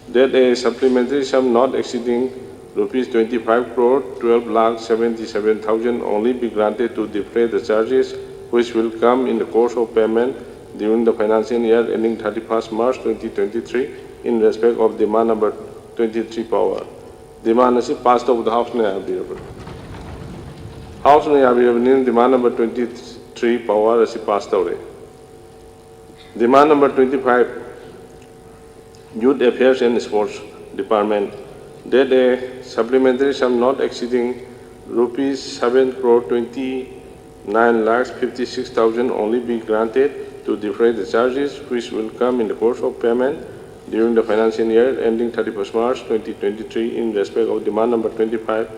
that a supplementary sum not exceeding rupees twenty-five crore twelve lakh seventy-seven thousand only be granted to defray the charges which will come in the course of payment during the financial year ending thirty-first March twenty twenty-three in respect of demand number twenty-three, power. Demand ꯑꯁꯤ pass ꯇꯧꯕꯗ House ꯅ ꯌꯥꯕꯤꯔꯕ꯭ꯔꯥ? House ꯅ ꯌꯥꯕꯤꯔꯕꯅꯤꯅ demand number twenty-three, power ꯑꯁꯤ pass ꯇꯧꯔꯦ꯫ Demand number twenty-five, Youth Affairs and Sports Department, that a supplementary sum not exceeding rupees seven crore twenty-nine lakhs fifty-six thousand only be granted to defray the charges which will come in the course of payment during the financial year ending thirty-first March twenty twenty-three in respect of demand number twenty-five,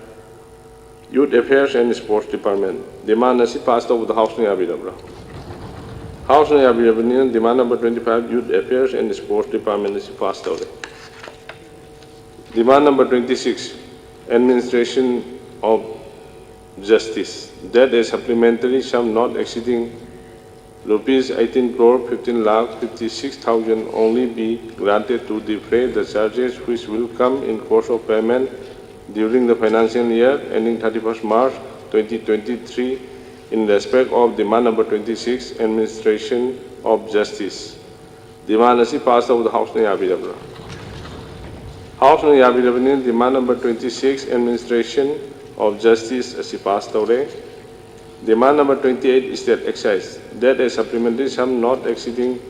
Youth Affairs and Sports Department. Demand ꯑꯁꯤ pass ꯇꯧꯕꯗ House ꯅ ꯌꯥꯕꯤꯔꯕ꯭ꯔꯥ? House ꯅ ꯌꯥꯕꯤꯔꯕꯅꯤꯅ demand number twenty-five, Youth Affairs and Sports Department ꯑꯁꯤ pass ꯇꯧꯔꯦ꯫ Demand number twenty-six, administration of justice, that a supplementary sum not exceeding rupees eighteen crore fifteen lakh fifty-six thousand only be granted to defray the charges which will come in course of payment during the financial year ending thirty-first March twenty twenty-three in respect of demand number twenty-six, administration of justice. Demand ꯑꯁꯤ pass ꯇꯧꯕꯗ House ꯅ ꯌꯥꯕꯤꯔꯕ꯭ꯔꯥ? House-ꯅ ꯌꯥꯕꯤꯔꯕꯅꯤꯅ demand number twenty six, administration of justice ꯑꯁꯤ pass ꯇꯧꯔꯦ. Demand number twenty eight, state excise, that a supplementary sum not exceeding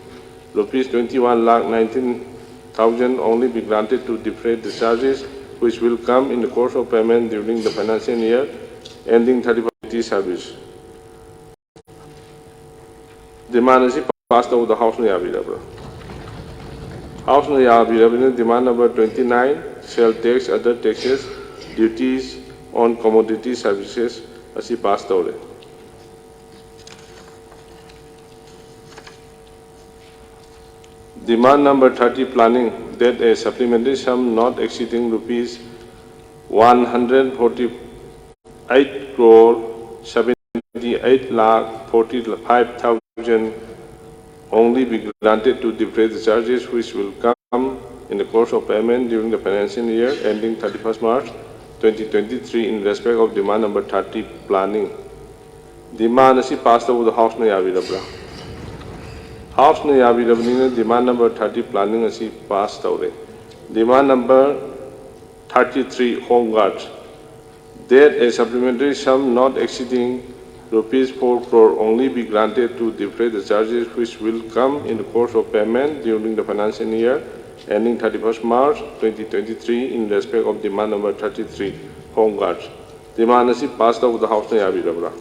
rupees twenty one lakh nineteen thousand only be granted to defray the charges which will come in the course of payment during the financial year ending thirty-first service. Demand ꯑꯁꯤ pass ꯇꯧꯕꯗ House-ꯅ ꯌꯥꯕꯤꯔꯕ꯭ꯔꯥ? House-ꯅ ꯌꯥꯕꯤꯔꯕꯅꯤꯅ demand number twenty nine, sale tax, other taxes, duties on commodity services ꯑꯁꯤ pass ꯇꯧꯔꯦ. Demand number thirty, planning, that a supplementary sum not exceeding rupees one hundred forty eight crore seventy eight lakh forty five thousand only be granted to defray the charges which will come in the course of payment during the financial year ending thirty-first March twenty twenty-three in respect of demand number thirty, planning. Demand ꯑꯁꯤ pass ꯇꯧꯕꯗ House-ꯅ ꯌꯥꯕꯤꯔꯕ꯭ꯔꯥ? House-ꯅ ꯌꯥꯕꯤꯔꯕꯅꯤꯅ demand number thirty, planning ꯑꯁꯤ pass ꯇꯧꯔꯦ. Demand number thirty three, Home Guard, that a supplementary sum not exceeding rupees four crore only be granted to defray the charges which will come in the course of payment during the financial year ending thirty-first March twenty twenty-three in respect of demand number thirty three, Home Guard. Demand ꯑꯁꯤ pass ꯇꯧꯕꯗ House-ꯅ ꯌꯥꯕꯤꯔꯕ꯭ꯔꯥ?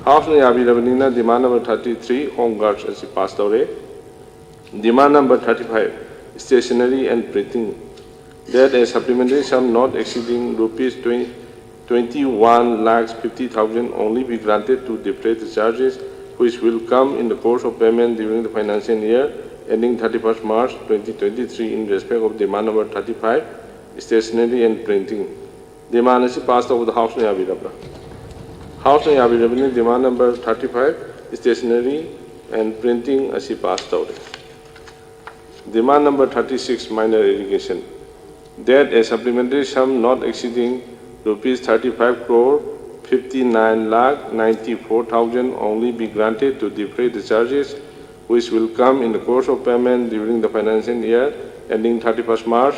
House-ꯅ ꯌꯥꯕꯤꯔꯕꯅꯤꯅ demand number thirty three, Home Guard ꯑꯁꯤ pass ꯇꯧꯔꯦ. Demand number thirty five, stationery and printing, that a supplementary sum not exceeding rupees twenty, twenty one lakhs fifty thousand only be granted to defray the charges which will come in the course of payment during the financial year ending thirty-first March twenty twenty-three in respect of demand number thirty five, stationery and printing. Demand ꯑꯁꯤ pass ꯇꯧꯕꯗ House-ꯅ ꯌꯥꯕꯤꯔꯕ꯭ꯔꯥ? House-ꯅ ꯌꯥꯕꯤꯔꯕꯅꯤ. Demand number thirty five, stationery and printing ꯑꯁꯤ pass ꯇꯧꯔꯦ. Demand number thirty six, minor irrigation, that a supplementary sum not exceeding rupees thirty five crore fifty nine lakh ninety four thousand only be granted to defray the charges which will come in the course of payment during the financial year ending thirty-first March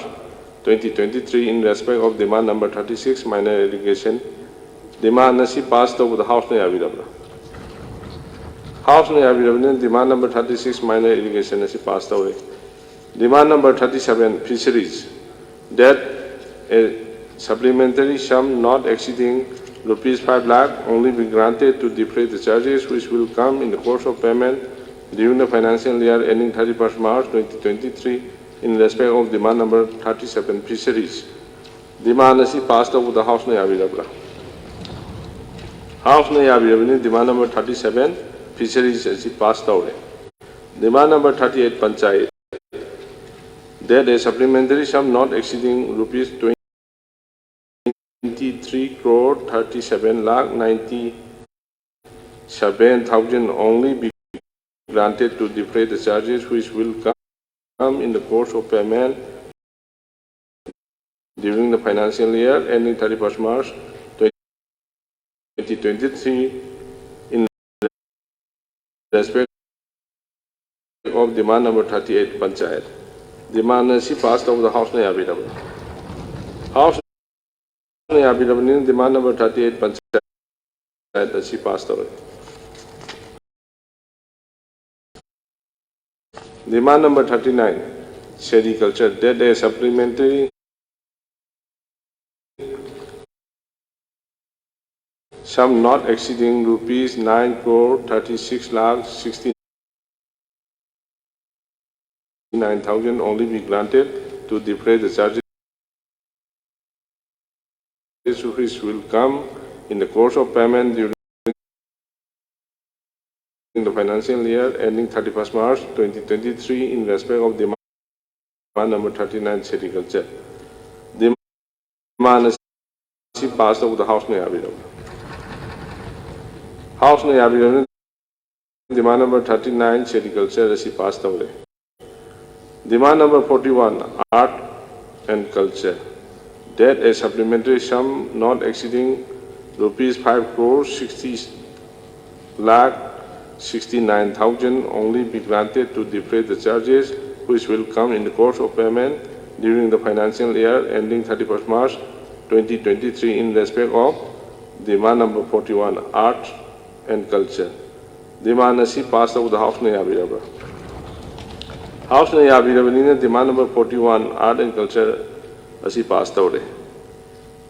twenty twenty-three in respect of demand number thirty-six, minor irrigation. Demand ꯑꯁꯤ pass ꯇꯧꯕꯗ House ꯅ ꯌꯥꯕꯤꯔꯕ꯭ꯔꯥ? House ꯅ ꯌꯥꯕꯤꯔꯕꯅꯤꯅ demand number thirty-six, minor irrigation ꯑꯁꯤ pass ꯇꯧꯔꯦ꯫ Demand number thirty-seven, fisheries, that a supplementary sum not exceeding rupees five lakh only be granted to defray the charges which will come in the course of payment during the financial year ending thirty-first March twenty twenty-three in respect of demand number thirty-seven, fisheries. Demand ꯑꯁꯤ pass ꯇꯧꯕꯗ House ꯅ ꯌꯥꯕꯤꯔꯕ꯭ꯔꯥ? House ꯅ ꯌꯥꯕꯤꯔꯕꯅꯤ, demand number thirty-seven, fisheries ꯑꯁꯤ pass ꯇꯧꯔꯦ꯫ Demand number thirty-eight, Panchayat, that a supplementary sum not exceeding rupees twenty-three crore thirty-seven lakh ninety-seven thousand only be granted to defray the charges which will come in the course of payment during the financial year ending thirty-first March twenty twenty-three in respect of demand number thirty-eight, Panchayat. Demand ꯑꯁꯤ pass ꯇꯧꯕꯗ House ꯅ ꯌꯥꯕꯤꯔꯕ꯭ꯔꯥ? House ꯅ ꯌꯥꯕꯤꯔꯕꯅꯤꯅ demand number thirty-eight, Panchayat ꯑꯁꯤ pass ꯇꯧꯔꯦ꯫ Demand number thirty-nine, sericulture, that a supplementary sum not exceeding rupees nine crore thirty-six lakh sixty-nine thousand only be granted to defray the charges which will come in the course of payment during the financial year ending thirty-first March twenty twenty-three in respect of demand number thirty-nine, sericulture. Demand ꯑꯁꯤ pass ꯇꯧꯕꯗ House ꯅ ꯌꯥꯕꯤꯔꯕ꯭ꯔꯥ? House ꯅ ꯌꯥꯕꯤꯔꯕꯅꯤꯅ demand number thirty-nine, sericulture ꯑꯁꯤ pass ꯇꯧꯔꯦ꯫ Demand number forty-one, art and culture, that a supplementary sum not exceeding rupees five crore sixty lakh sixty-nine thousand only be granted to defray the charges which will come in the course of payment during the financial year ending thirty-first March twenty twenty-three in respect of demand number forty-one, Art and Culture. Demand ꯑꯁꯤ pass ꯇꯧꯕꯗ House ꯅ ꯌꯥꯕꯤꯔꯕ꯭ꯔꯥ? House ꯅ ꯌꯥꯕꯤꯔꯕꯅꯤꯅ demand number forty-one, Art and Culture ꯑꯁꯤ pass ꯇꯧꯔꯦ꯫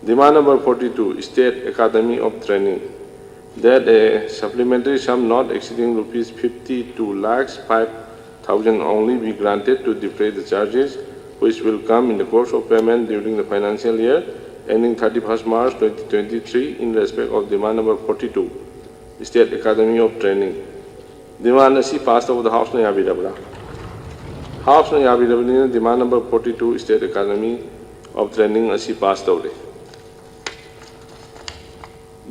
Demand number forty-two, State Academy of Training, that a supplementary sum not exceeding rupees fifty-two lakhs five thousand only be granted to defray the charges which will come in the course of payment during the financial year ending thirty-first March twenty twenty-three in respect of demand number forty-two, State Academy of Training. Demand ꯑꯁꯤ pass ꯇꯧꯕꯗ House ꯅ ꯌꯥꯕꯤꯔꯕ꯭ꯔꯥ? House ꯅ ꯌꯥꯕꯤꯔꯕꯅꯤꯅ demand number forty-two, State Academy of Training ꯑꯁꯤ pass ꯇꯧꯔꯦ꯫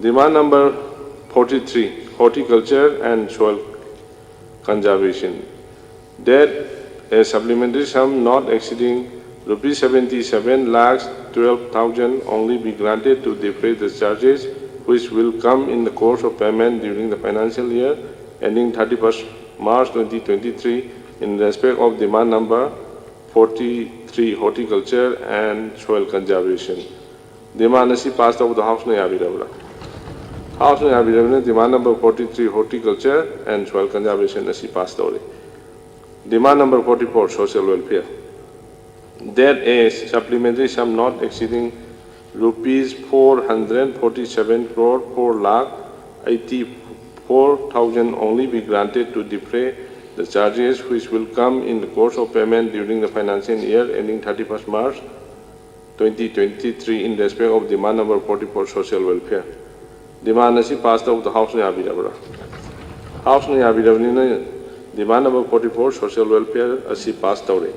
Demand number forty-three, Horticulture and Soil Conservation, that a supplementary sum not exceeding rupees seventy-seven lakhs twelve thousand only be granted to defray the charges which will come in the course of payment during the financial year ending thirty-first March twenty twenty-three in respect of demand number forty-three, Horticulture and Soil Conservation. Demand ꯑꯁꯤ pass ꯇꯧꯕꯗ House ꯅ ꯌꯥꯕꯤꯔꯕ꯭ꯔꯥ? House ꯅ ꯌꯥꯕꯤꯔꯕꯅꯤꯅ demand number forty-three, Horticulture and Soil Conservation ꯑꯁꯤ pass ꯇꯧꯔꯦ꯫ Demand number forty-four, Social Welfare, that a supplementary sum not exceeding rupees four hundred forty-seven crore four lakh eighty-four thousand only be granted to defray the charges which will come in the course of payment during the financial year ending thirty-first March twenty twenty-three in respect of demand number forty-four, Social Welfare. Demand ꯑꯁꯤ pass ꯇꯧꯕꯗ House ꯅ ꯌꯥꯕꯤꯔꯕ꯭ꯔꯥ? House ꯅ ꯌꯥꯕꯤꯔꯕꯅꯤꯅ demand number forty-four, Social Welfare ꯑꯁꯤ pass ꯇꯧꯔꯦ꯫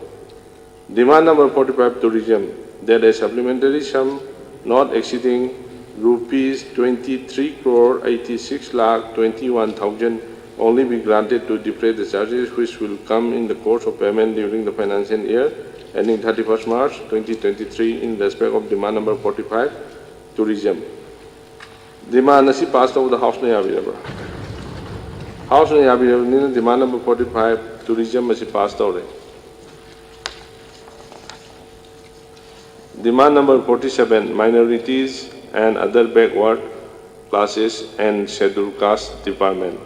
Demand number forty-five, Tourism, that a supplementary sum not exceeding rupees twenty-three crore eighty-six lakh twenty-one thousand only be granted to defray the charges which will come in the course of payment during the financial year ending thirty-first March twenty twenty-three in respect of demand number forty-five, Tourism. Demand ꯑꯁꯤ pass ꯇꯧꯕꯗ House ꯅ ꯌꯥꯕꯤꯔꯕ꯭ꯔꯥ? House ꯅ ꯌꯥꯕꯤꯔꯕꯅꯤꯅ demand number forty-five, Tourism ꯑꯁꯤ pass ꯇꯧꯔꯦ꯫ Demand number forty-seven, minorities and other backward classes and scheduled caste department,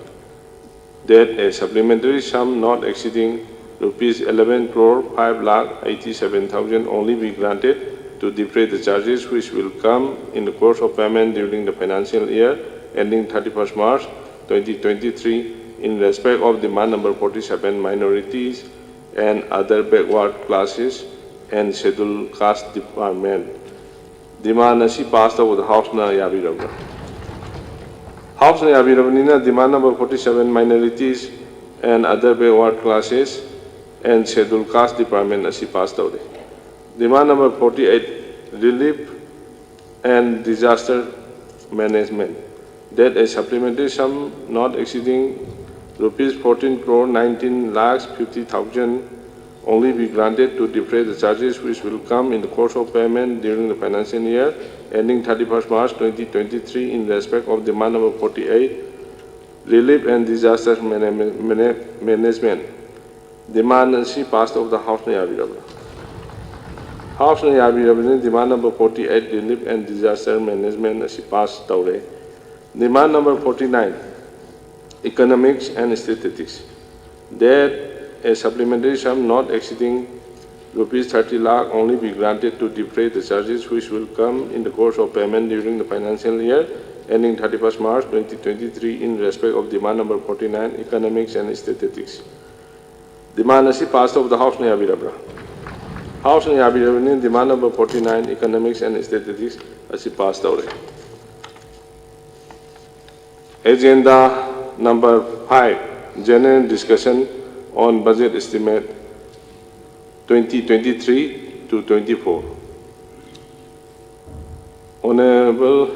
that a supplementary sum not exceeding rupees eleven crore five lakh eighty-seven thousand only be granted to defray the charges which will come in the course of payment during the financial year ending thirty-first March twenty twenty-three in respect of demand number forty-seven, minorities and other backward classes and scheduled caste department. Demand ꯑꯁꯤ pass ꯇꯧꯕꯗ House ꯅ ꯌꯥꯕꯤꯔꯕ꯭ꯔꯥ? House ꯅ ꯌꯥꯕꯤꯔꯕꯅꯤꯅ demand number forty-seven, minorities and other backward classes and scheduled caste department ꯑꯁꯤ pass ꯇꯧꯔꯦ꯫ Demand number forty-eight, relief and disaster management, that a supplementary sum not exceeding rupees fourteen crore nineteen lakhs fifty thousand only be granted to defray the charges which will come in the course of payment during the financial year ending thirty-first March twenty twenty-three in respect of demand number forty-eight, relief and disaster mana- mana- management. Demand ꯑꯁꯤ pass ꯇꯧꯕꯗ House ꯅ ꯌꯥꯕꯤꯔꯕ꯭ꯔꯥ? House ꯅ ꯌꯥꯕꯤꯔꯕꯅꯤ, demand number forty-eight, relief and disaster management ꯑꯁꯤ pass ꯇꯧꯔꯦ꯫ Demand number forty-nine, economics and statistics, that a supplementary sum not exceeding rupees thirty lakh only be granted to defray the charges which will come in the course of payment during the financial year ending thirty-first March twenty twenty-three in respect of demand number forty-nine, economics and statistics. Demand ꯑꯁꯤ pass ꯇꯧꯕꯗ House ꯅ ꯌꯥꯕꯤꯔꯕ꯭ꯔꯥ? House ꯅ ꯌꯥꯕꯤꯔꯕꯅꯤ, demand number forty-nine, economics and statistics ꯑꯁꯤ pass ꯇꯧꯔꯦ꯫ Agenda number five, general discussion on budget estimate twenty twenty-three to twenty-four. Honorable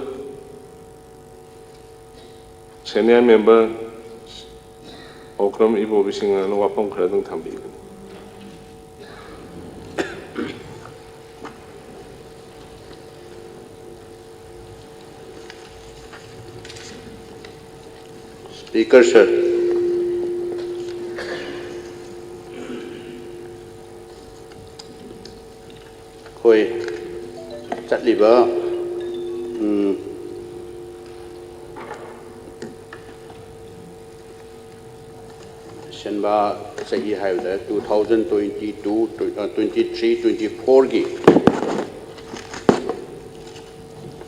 Senior Member Okram Ibobi ꯁꯤꯡꯅ ꯋꯥꯐꯝ ꯈꯔꯗꯪ ꯊꯝꯕꯤꯒꯅꯤ꯫ Speaker sir, ꯑꯩꯈꯣꯏ ꯂꯩꯕ, ꯎꯝ, ꯁꯦꯟꯕꯥ ꯆꯍꯤ ꯍꯥꯏꯕꯗ two thousand twenty two, twenty three, twenty four ꯒꯤ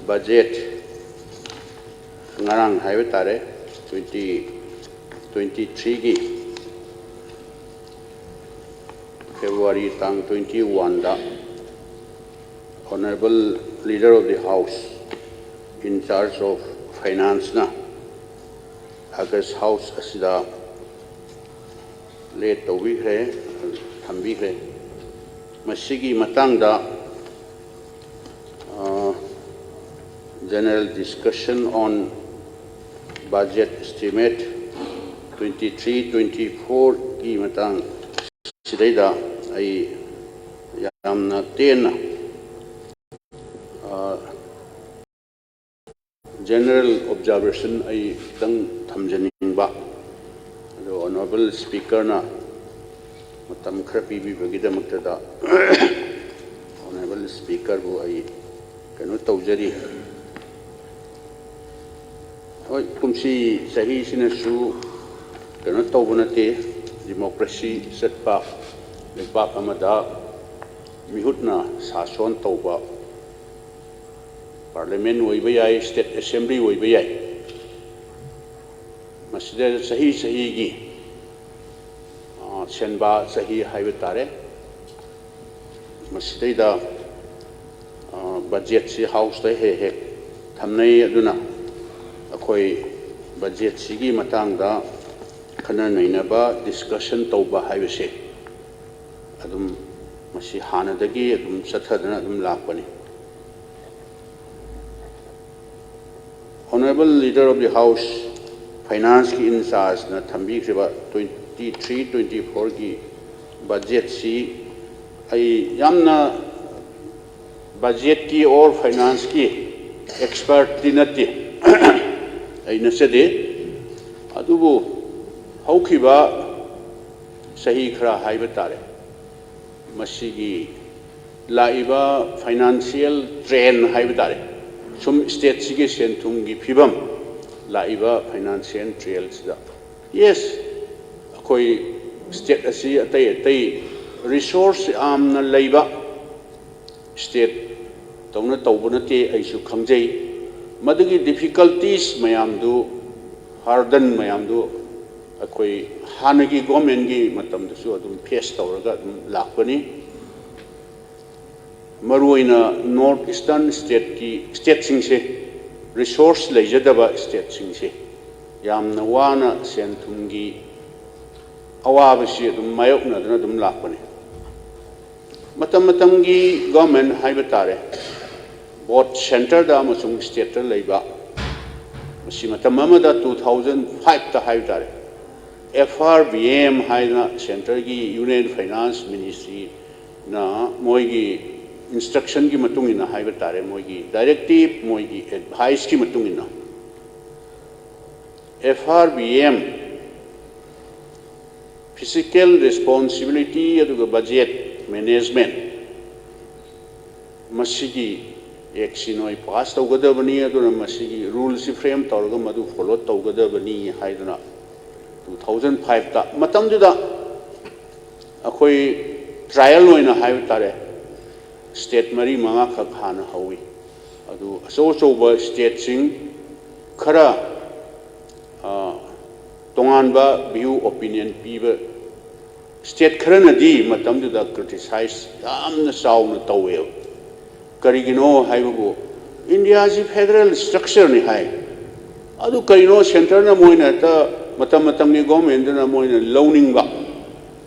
ꯕꯖꯦꯠ ꯉꯔꯥꯡ ꯍꯥꯏꯕ ꯇꯥꯔꯦ, twenty twenty three ꯒꯤ February ꯇꯥꯡ twenty one the Honorable Leader of the House in charge of Finance ꯅ August House ꯑꯁꯤꯗ ꯂꯦꯠ ꯇꯧꯕꯤꯈ꯭ꯔꯦ, ꯊꯝꯕꯤꯈ꯭ꯔꯦ꯫ ꯃꯁꯤꯒꯤ ꯃꯇꯥꯡꯗ, ꯑ, General Discussion on Budget Estimate twenty three twenty four ꯒꯤ ꯃꯇꯥꯡ ꯁꯤꯗꯩꯗ ꯑꯩ ꯌꯥꯝꯅ ꯇꯦꯟꯅ, ꯑ, general observation ꯑꯩ ꯈꯤꯇꯪ ꯊꯝꯖꯅꯤꯡꯕ꯫ ꯑꯗꯣ Honorable Speaker ꯅ ꯃꯇꯝ ꯈꯔ ꯄꯤꯕꯤꯕꯒꯤꯗꯃꯛꯇꯗ Honorable Speaker ꯕꯨ ꯑꯩ ꯀꯩꯅꯣ ꯇꯧꯖꯔꯤ꯫ ꯍꯣꯏ, ꯀꯨꯝꯁꯤ ꯆꯍꯤꯁꯤꯅꯁꯨ ꯀꯩꯅꯣ ꯇꯧꯕ ꯅꯠꯇꯦ, democracy ꯆꯠꯄ ꯂꯩꯕꯥꯛ ꯑꯃꯗ ꯃꯤꯍꯨꯠꯅ ꯁꯥꯁꯣꯟ ꯇꯧꯕ Parliament ꯑꯣꯏꯕ ꯌꯥꯏ, State Assembly ꯑꯣꯏꯕ ꯌꯥꯏ꯫ ꯃꯁꯤꯗ ꯆꯍꯤ ꯆꯍꯤꯒꯤ, ꯑ, ꯁꯦꯟꯕꯥ ꯆꯍꯤ ꯍꯥꯏꯕ ꯇꯥꯔꯦ꯫ ꯃꯁꯤꯗꯩꯗ, ꯑ, ꯕꯖꯦꯠꯁꯤ House ꯇ ꯍꯦꯛ ꯍꯦꯛ ꯊꯝꯅꯩ꯫ ꯑꯗꯨꯅ ꯑꯩꯈꯣꯏ ꯕꯖꯦꯠꯁꯤꯒꯤ ꯃꯇꯥꯡꯗ ꯈꯟꯅ ꯅꯩꯅꯕ, discussion ꯇꯧꯕ ꯍꯥꯏꯕꯁꯦ ꯑꯗꯨꯝ ꯃꯁꯤ ꯍꯥꯟꯅꯗꯒꯤ ꯑꯗꯨꯝ ꯆꯠꯊꯗꯨꯅ ꯑꯗꯨꯝ ꯂꯥꯛꯄꯅꯤ꯫ Honorable Leader of the House, Finance ꯀꯤ in charge ꯅ ꯊꯝꯕꯤꯈ꯭ꯔꯤꯕ twenty three twenty four ꯒꯤ ꯕꯖꯦꯠꯁꯤ ꯑꯩ ꯌꯥꯝꯅ ꯕꯖꯦꯠꯀꯤ or finance ꯀꯤ expert ꯇꯤ ꯅꯠꯇꯦ, ꯑꯩ ꯅꯠꯆꯗꯦ꯫ ꯑꯗꯨꯕꯨ ꯍꯧꯈꯤꯕ ꯆꯍꯤ ꯈꯔ ꯍꯥꯏꯕ ꯇꯥꯔꯦ, ꯃꯁꯤꯒꯤ ꯂꯥꯛꯏꯕ ꯐꯥꯏꯅꯥꯟꯁꯤꯌꯦꯜ ꯇ꯭ꯔꯦꯟ ꯍꯥꯏꯕ ꯇꯥꯔꯦ, ꯁꯨꯝ ꯁ꯭ꯇꯦꯠꯁꯤꯒꯤ ꯁꯦꯟ ꯊꯨꯝꯒꯤ ꯐꯤꯕꯝ, ꯂꯥꯛꯏꯕ ꯐꯥꯏꯅꯥꯟꯁꯤꯌꯦꯜ ꯇ꯭ꯔꯦꯟꯁꯤꯗ, ꯌꯦꯁ, ꯑꯩꯈꯣꯏ ꯁ꯭ꯇꯦꯠ ꯑꯁꯤ ꯑꯇꯩ ꯑꯇꯩ ꯔꯤꯁꯣꯔꯁ ꯌꯥꯝꯅ ꯂꯩꯕ ꯁ꯭ꯇꯦꯠ ꯇꯧꯅ ꯇꯧꯕ ꯅꯠꯇꯦ, ꯑꯩꯁꯨ ꯈꯪꯖꯩ꯫ ꯃꯗꯨꯒꯤ ꯗꯤꯐꯤꯀꯜꯇꯤꯁ ꯃꯌꯥꯝꯗꯨ, ꯍꯥꯔꯗꯟ ꯃꯌꯥꯝꯗꯨ ꯑꯩꯈꯣꯏ ꯍꯥꯟꯅꯒꯤ ꯒꯣꯔꯃꯦꯟꯒꯤ ꯃꯇꯝꯗꯁꯨ ꯑꯗꯨꯝ ꯐꯦꯁ ꯇꯧꯔꯒ ꯑꯗꯨꯝ ꯂꯥꯛꯄꯅꯤ꯫ ꯃꯔꯨꯑꯣꯏꯅ ꯅꯣꯔꯠ ꯏꯁꯇꯔꯟ ꯁ꯭ꯇꯦꯠꯀꯤ, ꯁ꯭ꯇꯦꯠꯁꯤꯡꯁꯦ, ꯔꯤꯁꯣꯔꯁ ꯂꯩꯖꯗꯕ ꯁ꯭ꯇꯦꯠꯁꯤꯡꯁꯦ ꯌꯥꯝꯅ ꯋꯥꯅ ꯁꯦꯟ ꯊꯨꯝꯒꯤ ꯑꯋꯥꯕꯁꯤ ꯑꯗꯨꯝ ꯃꯥꯌꯣꯛꯅꯗꯨꯅ ꯑꯗꯨꯝ ꯂꯥꯛꯄꯅꯤ꯫ ꯃꯇꯝ ꯃꯇꯝꯒꯤ ꯒꯣꯔꯃꯦꯟ ꯍꯥꯏꯕ ꯇꯥꯔꯦ, ꯕꯣꯠ ꯁꯦꯟꯇꯔꯗ ꯑꯃꯁꯨꯡ ꯁ꯭ꯇꯦꯠꯇ ꯂꯩꯕ, ꯃꯁꯤ ꯃꯇꯝ ꯑꯃꯗ two thousand fiveꯇ ꯍꯥꯏꯕ ꯇꯥꯔꯦ, F R B M ꯍꯥꯏꯅ ꯁꯦꯟꯇꯔꯒꯤ ꯌꯨꯅꯤꯌꯟ ꯐꯥꯏꯅꯥꯟꯁ ꯃꯤꯅꯤꯁꯇ꯭ꯔꯤꯅ ꯃꯣꯏꯒꯤ ꯏꯟꯁꯇ꯭ꯔꯛꯁꯟꯒꯤ ꯃꯇꯨꯡ ꯏꯟꯅ ꯍꯥꯏꯕ ꯇꯥꯔꯦ, ꯃꯣꯏꯒꯤ ꯗꯥꯏꯔꯦꯛꯇꯤꯞ, ꯃꯣꯏꯒꯤ ꯑꯦꯗꯚꯥꯏꯁꯀꯤ ꯃꯇꯨꯡ ꯏꯟꯅ F R B M, Fiscal Responsibility ꯑꯗꯨꯒ Budget Management, ꯃꯁꯤꯒꯤ ꯑꯦꯛꯁꯤ ꯅꯣꯏ ꯄꯥꯁ ꯇꯧꯒꯗꯕꯅꯤ, ꯑꯗꯨꯅ ꯃꯁꯤꯒꯤ ꯔꯨꯜꯁꯤ ꯐ꯭ꯔꯦꯝ ꯇꯧꯔꯒ ꯃꯗꯨ ꯐꯣꯂꯣ ꯇꯧꯒꯗꯕꯅꯤ ꯍꯥꯏꯗꯨꯅ two thousand fiveꯇ, ꯃꯇꯝꯗꯨꯗ ꯑꯩꯈꯣꯏ ꯇ꯭ꯔꯥꯏꯌꯦꯜ ꯑꯣꯏꯅ ꯍꯥꯏꯕ ꯇꯥꯔꯦ, ꯁ꯭ꯇꯦꯠ ꯃꯔꯤ ꯃꯉꯥꯈꯛ ꯍꯥꯟꯅ ꯍꯧꯋꯤ꯫ ꯑꯗꯨ ꯑꯆꯧ ꯑꯆꯧꯕ ꯁ꯭ꯇꯦꯠꯁꯤꯡ ꯈꯔ, ꯑ, ꯇꯣꯉꯥꯟꯕ ꯚ꯭ꯌꯨ ꯑꯣꯄꯤꯅꯤꯌꯟ ꯄꯤꯕ ꯁ꯭ꯇꯦꯠ ꯈꯔꯅꯗꯤ ꯃꯇꯝꯗꯨꯗ ꯀ꯭ꯔꯤꯇꯤꯁꯥꯏꯖ ꯌꯥꯝꯅ ꯆꯥꯎꯅ ꯇꯧꯋꯦꯕ꯫ ꯀꯔꯤꯒꯤꯅꯣ ꯍꯥꯏꯕꯕꯨ, ꯏꯟꯗꯤꯌꯥꯁꯤ ꯐꯦꯗꯔꯦꯜ ꯁ꯭ꯇ꯭ꯔꯛꯆꯔꯅꯤ ꯍꯥꯏ꯫ ꯑꯗꯨ ꯀꯔꯤꯅꯣ, ꯁꯦꯟꯇꯔꯅ ꯃꯣꯏꯅ ꯍꯦꯛꯇ ꯃꯇꯝ ꯃꯇꯝꯒꯤ ꯒꯣꯔꯃꯦꯟꯗꯨꯅ ꯃꯣꯏꯅ ꯂꯧꯅꯤꯡꯕ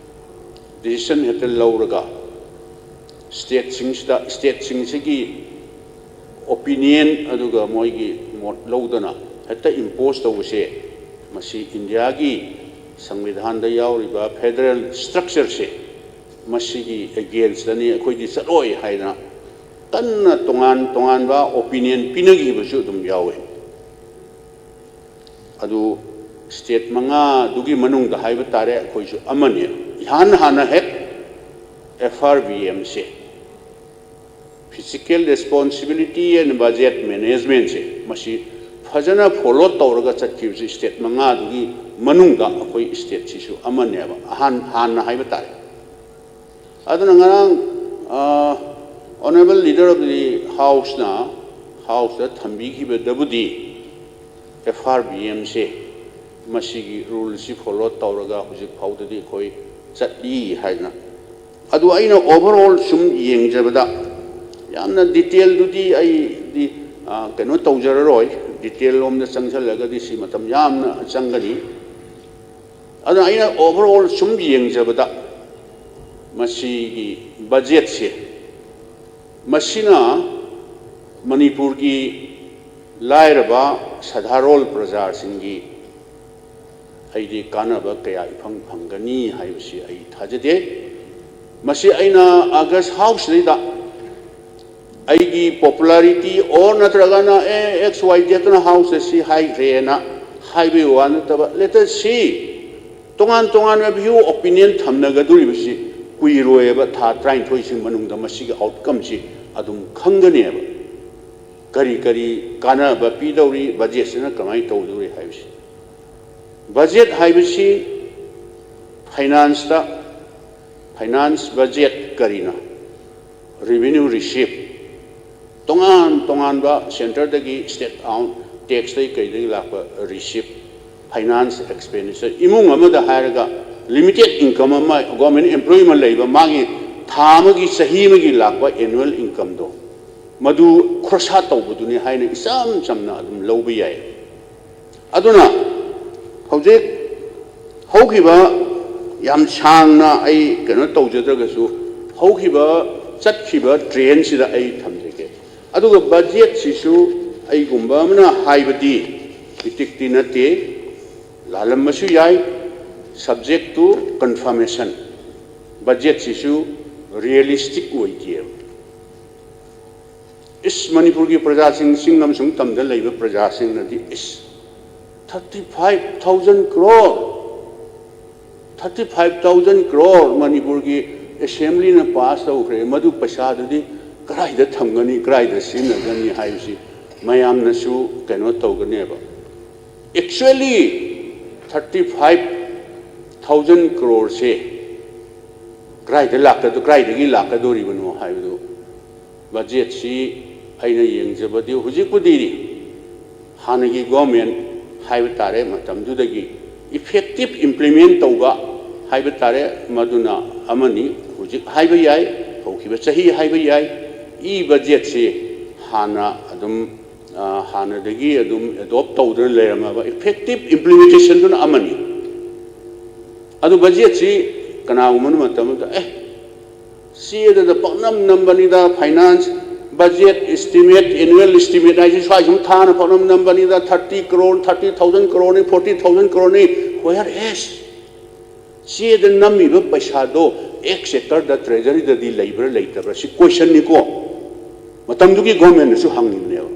ꯗꯤꯁꯤꯖꯟ ꯍꯦꯛꯇ ꯂꯧꯔꯒ, ꯁ꯭ꯇꯦꯠꯁꯤꯡꯁꯤꯗ, ꯁ꯭ꯇꯦꯠꯁꯤꯡꯁꯤꯒꯤ ꯑꯣꯄꯤꯅꯤꯌꯟ ꯑꯗꯨꯒ ꯃꯣꯏꯒꯤ ꯃꯣꯠ ꯂꯧꯗꯅ ꯍꯦꯛꯇ ꯏꯝꯄꯣꯁ ꯇꯧꯕꯁꯦ, ꯃꯁꯤ ꯏꯟꯗꯤꯌꯥꯒꯤ ꯁꯪꯕꯤꯙꯥꯟꯗ ꯌꯥꯎꯔꯤꯕ ꯐꯦꯗꯔꯦꯜ ꯁ꯭ꯇ꯭ꯔꯛꯆꯔꯁꯦ, ꯃꯁꯤꯒꯤ ꯑꯦꯒꯦꯟꯁꯇꯅꯤ, ꯑꯩꯈꯣꯏꯗꯤ ꯆꯠꯂꯣꯏ ꯍꯥꯏꯗꯅ ꯀꯟꯅ ꯇꯣꯉꯥꯟ ꯇꯣꯉꯥꯟꯕ ꯑꯣꯄꯤꯅꯤꯌꯟ ꯄꯤꯅꯈꯤꯕꯁꯨ ꯑꯗꯨꯝ ꯌꯥꯎꯋꯤ꯫ ꯑꯗꯨ ꯁ꯭ꯇꯦꯠ ꯃꯉꯥꯗꯨꯒꯤ ꯃꯅꯨꯡꯗ ꯍꯥꯏꯕ ꯇꯥꯔꯦ, ꯑꯩꯈꯣꯏꯁꯨ ꯑꯃꯅꯤ꯫ ꯏꯍꯥꯟ ꯍꯥꯟꯅ ꯍꯦꯛ F R B Mꯁꯦ Fiscal responsibility and budget managementꯁꯦ ꯃꯁꯤ ꯐꯖꯅ follow ꯇꯧꯔꯒ ꯆꯠꯈꯤꯕꯁꯤ state ꯃꯉꯥꯗꯨꯒꯤ ꯃꯅꯨꯡꯗ ꯑꯩꯈꯣꯏ stateꯁꯤꯁꯨ ꯑꯃꯅꯦꯕ, ꯑꯍꯥꯟ ꯍꯥꯟꯅ ꯍꯥꯏꯕ ꯇꯥꯔꯦ꯫ ꯑꯗꯨꯅ ꯉꯔꯥꯡ Honourable Leader of the Houseꯅ Houseꯇ ꯊꯝꯕꯤꯈꯤꯕꯗꯕꯨꯗꯤ F R B Mꯁꯦ ꯃꯁꯤꯒꯤ ruleꯁꯤ follow ꯇꯧꯔꯒ ꯍꯧꯖꯤꯛ ꯐꯥꯎꯗꯗꯤ ꯑꯩꯈꯣꯏ ꯆꯠꯂꯤ ꯍꯥꯏꯅ꯫ ꯑꯗꯨ ꯑꯩꯅ overall ꯁꯨꯝ ꯌꯦꯡꯖꯕꯗ ꯌꯥꯝꯅ detailꯗꯨꯗꯤ ꯑꯩꯗꯤ ꯀꯩꯅꯣ ꯇꯧꯖꯔꯔꯣꯏ, detail ꯂꯣꯝꯗ ꯆꯪꯁꯤꯜꯂꯒꯗꯤ ꯁꯤ ꯃꯇꯝ ꯌꯥꯝꯅ ꯆꯪꯒꯅꯤ꯫ ꯑꯗꯨꯅ ꯑꯩꯅ overall ꯁꯨꯝ ꯌꯦꯡꯖꯕꯗ ꯃꯁꯤꯒꯤ budgetꯁꯦ ꯃꯁꯤꯅ ꯃꯅꯤꯄꯨꯔꯒꯤ ꯂꯥꯏꯔꯕ ꯁꯥꯗꯥꯔꯣꯜ ꯄ꯭ꯔꯖꯥꯁꯤꯡꯒꯤ ꯑꯩꯗꯤ ꯀꯥꯟꯅꯕ ꯀꯌꯥ ꯏꯐꯪ ꯐꯪꯒꯅꯤ ꯍꯥꯏꯕꯁꯤ ꯑꯩ ꯊꯥꯖꯗꯦ꯫ ꯃꯁꯤ ꯑꯩꯅ August Houseꯁꯤꯗꯩꯗ ꯑꯩꯒꯤ popularity or ꯅꯠꯇ꯭ꯔꯒꯅ ꯑꯦ X Y Zꯅ Houseꯇ ꯁꯤ ꯍꯥꯏꯈ꯭ꯔꯦꯅ ꯍꯥꯏꯕꯒꯤ ꯋꯥ ꯅꯠꯇꯕ, let us see, ꯇꯣꯉꯥꯟ ꯇꯣꯉꯥꯟꯕ view opinion ꯊꯝꯅꯒꯗꯧꯔꯤꯕꯁꯤ ꯀꯨꯏꯔꯣꯏꯕ, ꯊꯥ ꯇꯔꯥꯅꯤꯊꯣꯏꯁꯤ ꯃꯅꯨꯡꯗ ꯃꯁꯤꯒꯤ outcomeꯁꯤ ꯑꯗꯨꯝ ꯈꯪꯒꯅꯦꯕ꯫ ꯀꯔꯤ ꯀꯔꯤ ꯀꯥꯟꯅꯕ ꯄꯤꯗꯧꯔꯤ, budgetꯁꯤꯅ ꯀꯃꯥꯏꯅ ꯇꯧꯗꯧꯔꯤ ꯍꯥꯏꯕꯁꯤ꯫ Budget ꯍꯥꯏꯕꯁꯤ financeꯇ, finance budget ꯀꯔꯤꯅꯣ? Revenue receipt, ꯇꯣꯉꯥꯟ ꯇꯣꯉꯥꯟꯕ centreꯗꯒꯤ state taxꯇꯒꯤ ꯀꯩꯗꯒꯤ ꯂꯥꯛꯄ receipt, finance expenditure, ꯏꯃꯨꯡ ꯑꯃꯗ ꯍꯥꯏꯔꯒ limited income ꯑꯃ, government employee ꯑꯃ ꯂꯩꯕ, ꯃꯥꯒꯤ ꯊꯥ ꯑꯃꯒꯤ, ꯆꯍꯤ ꯑꯃꯒꯤ ꯂꯥꯛꯄ annual incomeꯗꯣ, ꯃꯗꯨ ꯈꯣꯔꯁꯥ ꯇꯧꯕꯗꯨꯅꯤ ꯍꯥꯏꯅ ꯏꯆꯝ ꯆꯝꯅ ꯑꯗꯨꯝ ꯂꯧꯕ ꯌꯥꯏ꯫ ꯑꯗꯨꯅ ꯍꯧꯖꯤꯛ ꯍꯧꯈꯤꯕ, ꯌꯥꯝ ꯁꯥꯡꯅ ꯑꯩ ꯀꯩꯅꯣ ꯇꯧꯖꯗ꯭ꯔꯒꯁꯨ, ꯍꯧꯈꯤꯕ ꯆꯠꯈꯤꯕ trendꯁꯤꯗ ꯑꯩ ꯊꯝꯖꯒꯦ꯫ ꯑꯗꯨꯒ budgetꯁꯤꯁꯨ ꯑꯩꯒꯨꯝꯕ ꯑꯃꯅ ꯍꯥꯏꯕꯗꯤ ꯏꯇꯤꯛꯇꯤ ꯅꯠꯇꯦ, ꯂꯥꯜꯂꯝꯕꯁꯨ ꯌꯥꯏ, subject to confirmation꯫ Budgetꯁꯤꯁꯨ realistic ꯑꯣꯏꯗꯦꯕ꯫ ꯏꯁ, ꯃꯅꯤꯄꯨꯔꯒꯤ ꯄ꯭ꯔꯖꯥꯁꯤꯡ, ꯆꯤꯡ ꯑꯃꯁꯨꯡ ꯇꯝꯗ ꯂꯩꯕ ꯄ꯭ꯔꯖꯥꯁꯤꯡꯅꯗꯤ, ꯏꯁ, thirty five thousand crore, thirty five thousand crore ꯃꯅꯤꯄꯨꯔꯒꯤ assemblyꯅ pass ꯇꯧꯈ꯭ꯔꯦ, ꯃꯗꯨ ꯄꯩꯁꯥꯗꯨꯗꯤ ꯀꯗꯥꯏꯗ ꯊꯝꯒꯅꯤ, ꯀꯗꯥꯏꯗ ꯁꯤꯖꯤꯟꯅꯒꯅꯤ ꯍꯥꯏꯕꯁꯤ ꯃꯌꯥꯝꯅꯁꯨ ꯀꯩꯅꯣ ꯇꯧꯒꯅꯦꯕ꯫ Actually, thirty five thousand crore ꯁꯦ ꯀꯗꯥꯏꯗ ꯂꯥꯛꯀꯗ-, ꯀꯗꯥꯏꯗꯒꯤ ꯂꯥꯛꯀꯗꯣꯔꯤꯕꯅꯣ ꯍꯥꯏꯕꯗꯨ, ꯕꯖꯦꯠꯁꯤ ꯑꯩꯅ ꯌꯦꯡꯖꯕꯗꯤ ꯍꯧꯖꯤꯛꯄꯨꯗꯤ ꯍꯥꯟꯅꯒꯤ ꯒꯣꯔꯃꯦꯟ ꯍꯥꯏꯕ ꯇꯥꯔꯦ, ꯃꯇꯝꯗꯨꯗꯒꯤ effective implement ꯇꯧꯕ ꯍꯥꯏꯕ ꯇꯥꯔꯦ, ꯃꯗꯨꯅ ꯑꯃꯅꯤ꯫ ꯍꯧꯖꯤꯛ ꯍꯥꯏꯕ ꯌꯥꯏ, ꯍꯧꯈꯤꯕ ꯆꯍꯤ ꯍꯥꯏꯕ ꯌꯥꯏ꯫ ꯏ ꯕꯖꯦꯠꯁꯤ ꯍꯥꯟꯅ ꯑꯗꯨꯝ, ꯑ, ꯍꯥꯟꯅꯗꯒꯤ ꯑꯗꯨꯝ adopt ꯇꯧꯗꯨꯅ ꯂꯩꯔꯝꯃꯕ effective implementation ꯗꯨꯅ ꯑꯃꯅꯤ꯫ ꯑꯗꯨ ꯕꯖꯦꯠꯁꯤ ꯀꯅꯥꯒꯨꯝꯕꯅ ꯃꯇꯝ ꯑꯃꯗ, "ꯑꯦ, ꯆꯦꯗꯨꯗ ꯄꯪꯅꯝ ꯅꯝꯕꯅꯤꯗ, finance budget estimate, annual estimate ꯍꯥꯏꯁꯤ ꯁ꯭ꯋꯥꯏ ꯁꯨꯝ ꯊꯥꯅ ꯄꯪꯅꯝ ꯅꯝꯕꯅꯤꯗ, thirty crore, thirty thousand crore ꯅꯤ, forty thousand crore ꯅꯤ, where is?" ꯆꯦꯗ ꯅꯝꯃꯤꯕ ꯄꯩꯁꯥꯗꯣ exchequer ꯗ, treasury ꯗꯗꯤ ꯂꯩꯕ꯭ꯔꯥ ꯂꯩꯇꯕ꯭ꯔꯥ? ꯁꯤ question ꯅꯤꯀꯣ꯫ ꯃꯇꯝꯗꯨꯒꯤ ꯒꯣꯔꯃꯦꯟꯅꯁꯨ ꯍꯪꯉꯤꯕꯅꯦꯕ꯫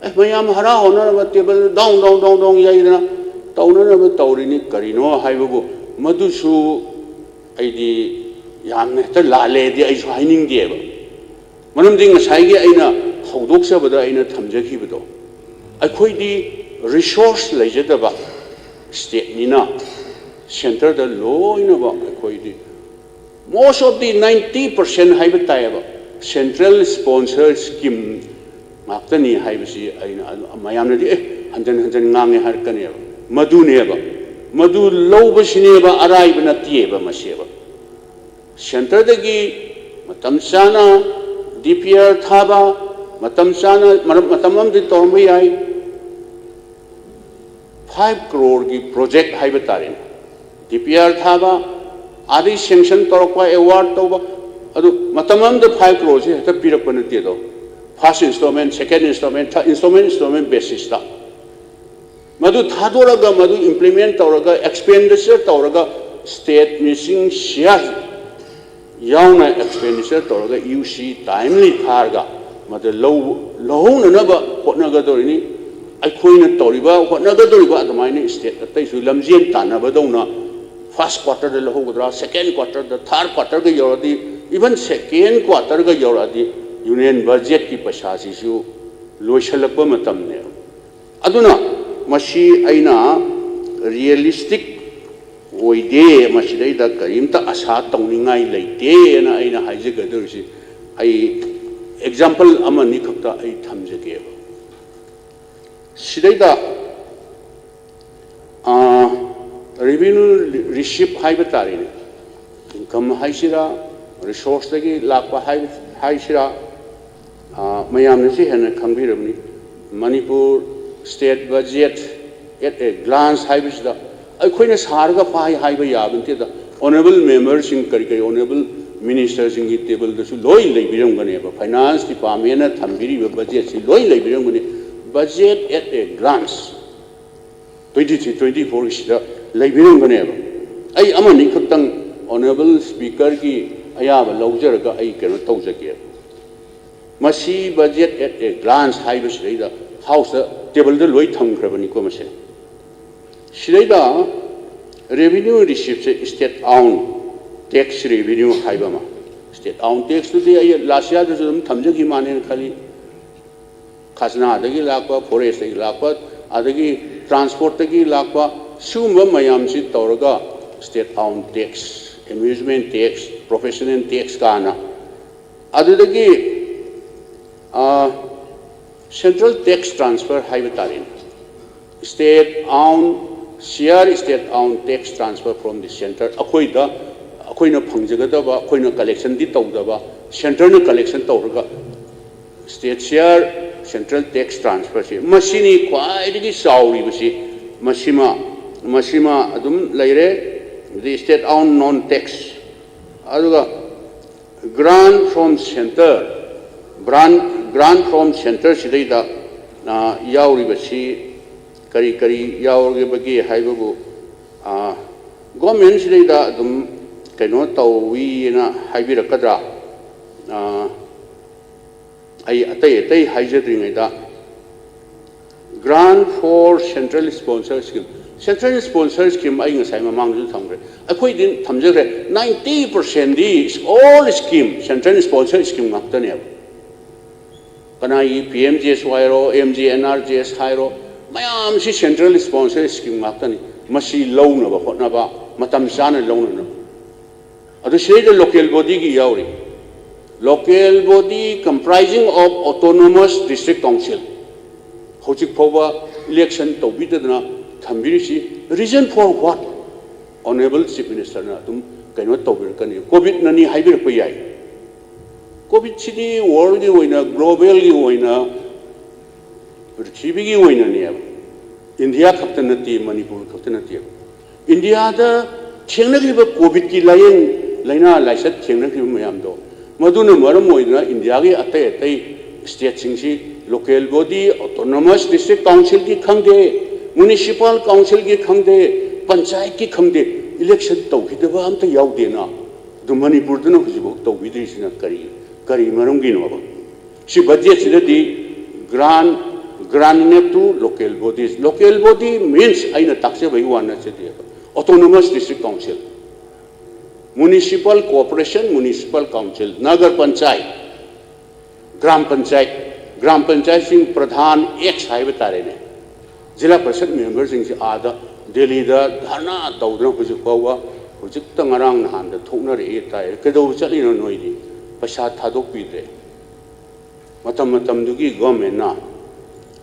ꯑꯦ, ꯃꯌꯥꯝ ꯍꯔꯥꯎ ꯍꯔꯥꯎꯅꯅꯕ ꯇꯦꯕꯜ ꯗꯣꯡ ꯗꯣꯡ ꯗꯣꯡ ꯗꯣꯡ ꯌꯩꯗꯅ ꯇꯧꯅꯅꯕ ꯇꯧꯔꯤꯅꯤ꯫ ꯀꯔꯤꯅꯣ ꯍꯥꯏꯕꯕꯨ, ꯃꯗꯨꯁꯨ ꯑꯩꯗꯤ ꯌꯥꯝꯅ ꯍꯦꯛꯇ ꯂꯥꯜꯂꯦꯗꯤ ꯑꯩꯁꯨ ꯍꯥꯏꯅꯤꯡꯗꯦꯕ꯫ ꯃꯔꯝꯗꯤ ꯉꯁꯥꯏꯒꯤ ꯑꯩꯅ ꯍꯧꯗꯣꯛꯆꯕꯗ ꯑꯩꯅ ꯊꯝꯖꯈꯤꯕꯗꯣ, ꯑꯩꯈꯣꯏꯗꯤ resource ꯂꯩꯖꯗꯕ state ꯅꯤꯅ centre ꯗ ꯂꯣꯏꯅꯃꯛ ꯑꯩꯈꯣꯏꯗꯤ most of the ninety percent ꯍꯥꯏꯕ ꯇꯥꯏꯌꯦꯕ, central sponsor scheme ꯉꯥꯛꯇꯅꯤ ꯍꯥꯏꯕꯁꯤ ꯑꯩꯅ ꯑꯗꯨ ꯃꯌꯥꯝꯅꯗꯤ, "ꯑꯦ, ꯍꯟꯖꯟ ꯍꯟꯖꯟ ꯉꯥꯡꯉꯦ" ꯍꯥꯏꯔꯛꯀꯅꯦꯕ꯫ ꯃꯗꯨꯅꯦꯕ, ꯃꯗꯨ ꯂꯧꯕꯁꯤꯅꯦꯕ ꯑꯔꯥꯏꯕ ꯅꯠꯇꯦꯕ ꯃꯁꯦꯕ꯫ Centre ꯗꯒꯤ ꯃꯇꯝ ꯆꯥꯅ D P R ꯊꯥꯕ, ꯃꯇꯝ ꯆꯥꯅ, ꯃꯔꯝ, ꯃꯇꯝ ꯑꯃꯗꯤ ꯇꯧꯔꯝꯕ ꯌꯥꯏ, five crore ꯒꯤ project ꯍꯥꯏꯕ ꯇꯥꯔꯦꯅꯦ, D P R ꯊꯥꯕ, ꯑꯗꯩ sanction ꯇꯧꯔꯛꯄ, award ꯇꯧꯕ, ꯑꯗꯨ ꯃꯇꯝ ꯑꯃꯗ five crore ꯁꯦ ꯍꯦꯛꯇ ꯄꯤꯔꯛꯄ ꯅꯠꯇꯦ ꯑꯗꯣ, first installment, second installment, third installment, installment basis ꯇ꯫ ꯃꯗꯨ ꯊꯥꯗꯣꯔꯒ, ꯃꯗꯨ implement ꯇꯧꯔꯒ, expenditure ꯇꯧꯔꯒ, state ꯃꯤꯁꯤꯡ ꯁꯤꯌꯥ ꯌꯥꯎꯅ expenditure ꯇꯧꯔꯒ, U C timely ꯊꯥꯔꯒ, ꯃꯗꯨ ꯂꯧ-, ꯂꯧꯍꯧꯅꯅꯕ ꯍꯣꯠꯅꯒꯗꯧꯔꯤꯅꯤ꯫ ꯑꯩꯈꯣꯏꯅ ꯇꯧꯔꯤꯕ, ꯍꯣꯠꯅꯒꯗꯧꯔꯤꯕ ꯑꯗꯨꯃꯥꯏꯅ state ꯑꯇꯩꯁꯨ ꯂꯝꯖꯦꯟ ꯇꯥꯟꯅꯕꯗꯧꯅ first quarter ꯗ ꯂꯧꯍꯧꯒꯗ꯭ꯔꯥ, second quarter ꯗ, third quarter ꯒ ꯌꯧꯔꯗꯤ Even second quarterꯒ ꯌꯧꯔꯛꯑꯗꯤ ꯌꯨꯅꯤꯌꯟ ꯕꯖꯦꯠꯀꯤ ꯄꯩꯁꯥꯁꯤꯁꯨ ꯂꯣꯏꯁꯤꯜꯂꯛꯄ ꯃꯇꯝꯅꯦꯕ꯫ ꯑꯗꯨꯅ ꯃꯁꯤ ꯑꯩꯅ ꯔꯤꯌꯦꯂꯤꯁꯇꯤꯛ ꯑꯣꯏꯗꯦ, ꯃꯁꯤꯗꯩꯗ ꯀꯔꯤꯝꯇ ꯑꯁꯥ ꯇꯧꯅꯤꯡꯉꯥꯏ ꯂꯩꯇꯦꯅ ꯑꯩꯅ ꯍꯥꯏꯖꯒꯗꯧꯔꯤꯁꯤ꯫ ꯑꯩ ꯑꯦꯛꯖꯥꯝꯄꯜ ꯑꯃꯅꯤ ꯈꯛꯇ ꯑꯩ ꯊꯝꯖꯒꯦꯕ꯫ ꯁꯤꯗꯩꯗ ꯔꯦꯚꯤꯅ꯭ꯌꯨ ꯔꯤꯁꯤꯞ ꯍꯥꯏꯕ ꯇꯥꯔꯦꯅꯦ, ꯏꯟꯀꯝ ꯍꯥꯏꯁꯤꯔꯥ, ꯔꯤꯁꯣꯔꯁꯇꯒꯤ ꯂꯥꯛꯄ ꯍꯥꯏꯕ ꯍꯥꯏꯁꯤꯔꯥ, ꯃꯌꯥꯝꯅꯁꯨ ꯍꯦꯟꯅ ꯈꯪꯕꯤꯔꯕꯅꯤ꯫ Manipur state budget at a glance ꯍꯥꯏꯕꯁꯤꯗ ꯑꯩꯈꯣꯏꯅ ꯁꯥꯔꯒ ꯄꯥꯏ ꯍꯥꯏꯕ ꯌꯥꯕ ꯅꯠꯇꯦꯗ꯫ ꯑꯣꯅꯔꯦꯕꯜ ꯃꯦꯝꯕꯔꯁꯤꯡ, ꯀꯔꯤ ꯀꯔꯤ ꯑꯣꯅꯔꯦꯕꯜ ꯃꯤꯅꯤꯁꯇꯔꯁꯤꯡꯒꯤ ꯇꯦꯕꯜꯗꯁꯨ ꯂꯣꯏ ꯂꯩꯕꯤꯔꯝꯒꯅꯦꯕ꯫ ꯐꯥꯏꯅꯥꯟꯁ ꯗꯤꯄꯥꯔꯠꯃꯦꯟꯅ ꯊꯝꯕꯤꯔꯤꯕ ꯕꯖꯦꯠꯁꯤ ꯂꯣꯏ ꯂꯩꯕꯤꯔꯝꯒꯅꯤ꯫ Budget at a glance twenty three twenty fourꯒꯤꯁꯤꯗ ꯂꯩꯕꯤꯔꯝꯒꯅꯦꯕ꯫ ꯑꯩ ꯑꯃꯅꯤ ꯈꯛꯇꯪ ꯑꯣꯅꯔꯦꯕꯜ ꯁ꯭ꯄꯤꯀꯔꯒꯤ ꯑꯌꯥꯕ ꯂꯧꯖꯔꯒ ꯑꯩ ꯀꯩꯅꯣ ꯇꯧꯖꯒꯦꯕ꯫ ꯃꯁꯤ budget at a glance ꯍꯥꯏꯕꯁꯤꯗꯩꯗ ꯍꯥꯎꯁꯇ ꯇꯦꯕꯜꯗ ꯂꯣꯏ ꯊꯝꯈ꯭ꯔꯕꯅꯤꯀꯣ꯫ ꯃꯁꯦ ꯁꯤꯗꯩꯗ revenue ꯔꯤꯁꯤꯞꯁꯦ state own tax revenue ꯍꯥꯏꯕ ꯑꯃ, state own taxꯇꯨꯗꯤ ꯑꯩ ꯂꯥꯁ ꯌꯥꯔꯗꯁꯨ ꯑꯗꯨꯝ ꯊꯝꯖꯈꯤ ꯃꯥꯅꯦꯅ ꯈꯜꯂꯤ꯫ ꯈꯖꯅꯥꯗꯒꯤ ꯂꯥꯛꯄ, ꯐꯣꯔꯦꯁꯇꯒꯤ ꯂꯥꯛꯄ, ꯑꯗꯒꯤ ꯇ꯭ꯔꯥꯟꯁꯄꯣꯔꯠꯇꯒꯤ ꯂꯥꯛꯄ, ꯁꯤꯒꯨꯝꯕ ꯃꯌꯥꯝꯁꯤ ꯇꯧꯔꯒ state own tax, amusement tax, professional tax ꯀꯥꯅ꯫ ꯑꯗꯨꯗꯒꯤ central tax transfer ꯍꯥꯏꯕ ꯇꯥꯔꯦꯅꯦ꯫ State own share, state own tax transfer from the centre, ꯑꯩꯈꯣꯏꯗ, ꯑꯩꯈꯣꯏꯅ ꯐꯪꯖꯒꯗꯕ, ꯑꯩꯈꯣꯏꯅ ꯀꯂꯦꯛꯁꯟꯗꯤ ꯇꯧꯗꯕ, ꯁꯦꯟꯇꯔꯅ ꯀꯂꯦꯛꯁꯟ ꯇꯧꯔꯒ state share, central tax transferꯁꯤ ꯃꯁꯤꯅꯤ ꯈ꯭ꯋꯥꯏꯗꯒꯤ ꯆꯥꯎꯔꯤꯕꯁꯤ꯫ ꯃꯁꯤꯃ, ꯃꯁꯤꯃ ꯑꯗꯨꯝ ꯂꯩꯔꯦ꯫ ꯑꯗꯩ state own non tax, ꯑꯗꯨꯒ grant from centre, grant, grant from centre ꯁꯤꯗꯩꯗ ꯌꯥꯎꯔꯤꯕꯁꯤ ꯀꯔꯤ ꯀꯔꯤ ꯌꯥꯎꯔꯤꯕꯒꯦ ꯍꯥꯏꯕꯕꯨ, ꯒꯣꯔꯃꯦꯟꯁꯤꯗꯩꯗ ꯑꯗꯨꯝ ꯀꯩꯅꯣ ꯇꯧꯋꯤꯅ ꯍꯥꯏꯕꯤꯔꯛꯀꯗ꯭ꯔꯥ? ꯑꯩ ꯑꯇꯩ ꯑꯇꯩ ꯍꯥꯏꯖꯗ꯭ꯔꯤꯉꯩꯗ, grant for central sponsor scheme, central sponsor scheme ꯑꯩ ꯉꯁꯥꯏ ꯃꯃꯥꯡꯗꯁꯨ ꯊꯝꯈ꯭ꯔꯦ꯫ ꯑꯩꯈꯣꯏꯗꯤ ꯊꯝꯖꯈ꯭ꯔꯦ, ninety percent ꯗꯤ all scheme, central sponsor scheme ꯉꯥꯛꯇꯅꯦꯕ꯫ ꯀꯅꯥꯒꯤ P M G S ꯍꯥꯏꯔꯣ, M G N R G S ꯍꯥꯏꯔꯣ, ꯃꯌꯥꯝꯁꯤ central sponsor scheme ꯉꯥꯛꯇꯅꯤ꯫ ꯃꯁꯤ ꯂꯧꯅꯕ ꯍꯣꯠꯅꯕ, ꯃꯇꯝ ꯆꯥꯅ ꯂꯧꯅꯅꯕ꯫ ꯑꯗꯨ ꯁꯤꯗꯩꯗ local body ꯒꯤ ꯌꯥꯎꯔꯤ꯫ Local body comprising of autonomous district council꯫ ꯍꯧꯖꯤꯛ ꯐꯥꯎꯕ election ꯇꯧꯕꯤꯗꯗꯅ ꯊꯝꯕꯤꯔꯤꯁꯤ reason for what? Honourable Chief Minister ꯅ ꯑꯗꯨꯝ ꯀꯩꯅꯣ ꯇꯧꯕꯤꯔꯛꯀꯅꯤ꯫ COVID ꯅꯅꯤ ꯍꯥꯏꯕꯤꯔꯛꯄ ꯌꯥꯏ꯫ COVID ꯁꯤꯗꯤ world ꯒꯤ ꯑꯣꯏꯅ, global ꯒꯤ ꯑꯣꯏꯅ, ꯄ꯭ꯔꯤꯊꯤꯕꯤꯒꯤ ꯑꯣꯏꯅꯅꯦꯕ꯫ ꯏꯟꯗꯤꯌꯥ ꯈꯛꯇ ꯅꯠꯇꯦ, ꯃꯅꯤꯄꯨꯔ ꯈꯛꯇ ꯅꯠꯇꯦꯕ꯫ ꯏꯟꯗꯤꯌꯥꯗ ꯊꯦꯡꯅꯈ꯭ꯔꯤꯕ COVID ꯀꯤ ꯂꯥꯏꯌꯦꯡ ꯂꯥꯏꯅꯥ ꯂꯥꯏꯆꯠ ꯊꯦꯡꯅꯈ꯭ꯔꯤꯕ ꯃꯌꯥꯝꯗꯣ, ꯃꯗꯨꯅ ꯃꯔꯝ ꯑꯣꯏꯗꯨꯅ ꯏꯟꯗꯤꯌꯥꯒꯤ ꯑꯇꯩ ꯑꯇꯩ state ꯁꯤꯡꯁꯤ local body, autonomous district council ꯒꯤ ꯈꯪꯗꯦ, municipal council ꯒꯤ ꯈꯪꯗꯦ, ꯄꯟꯆꯥꯌꯠꯀꯤ ꯈꯪꯗꯦ, election ꯇꯧꯈꯤꯗꯕ ꯑꯝꯇ ꯌꯥꯎꯗꯦꯅ꯫ ꯑꯗꯨ ꯃꯅꯤꯄꯨꯔꯗꯅ ꯍꯧꯖꯤꯛꯐꯥꯎ ꯇꯧꯕꯤꯗ꯭ꯔꯤꯁꯤꯅ ꯀꯔꯤ, ꯀꯔꯤ ꯃꯔꯝꯒꯤꯅꯣꯕ? ꯁꯤ budget ꯁꯤꯗꯗꯤ grant, grant to local bodies, local body means ꯑꯩꯅ ꯇꯥꯛꯆꯕꯒꯤ ꯋꯥ ꯅꯠꯆꯗꯦꯕ, autonomous district council, municipal corporation, municipal council, nagar panchayat, gram panchayat, gram ꯄꯟꯆꯥꯌꯠꯁꯤꯡ ꯄ꯭ꯔꯙꯥꯟ X ꯍꯥꯏꯕ ꯇꯥꯔꯦꯅꯦ, ꯖꯤꯂꯥ ꯄꯔꯤꯁꯠ member ꯁꯤꯡꯁꯤ ꯑꯥꯗ ꯗꯦꯜꯂꯤꯗ ꯙꯔꯅꯥ ꯇꯧꯗꯅ ꯍꯧꯖꯤꯛ ꯐꯥꯎꯕ, ꯍꯧꯖꯤꯛꯇ ꯉꯔꯥꯡ ꯅꯍꯥꯟꯗ ꯊꯣꯛꯅꯔꯛꯑꯦ ꯇꯥꯏ꯫ ꯀꯩꯗꯧꯕ ꯆꯠꯂꯤꯅꯣ ꯅꯣꯏꯗꯤ? ꯄꯩꯁꯥ ꯊꯥꯗꯣꯛꯄꯤꯗ꯭ꯔꯦ꯫ ꯃꯇꯝ ꯃꯇꯝꯗꯨꯒꯤ government ꯅ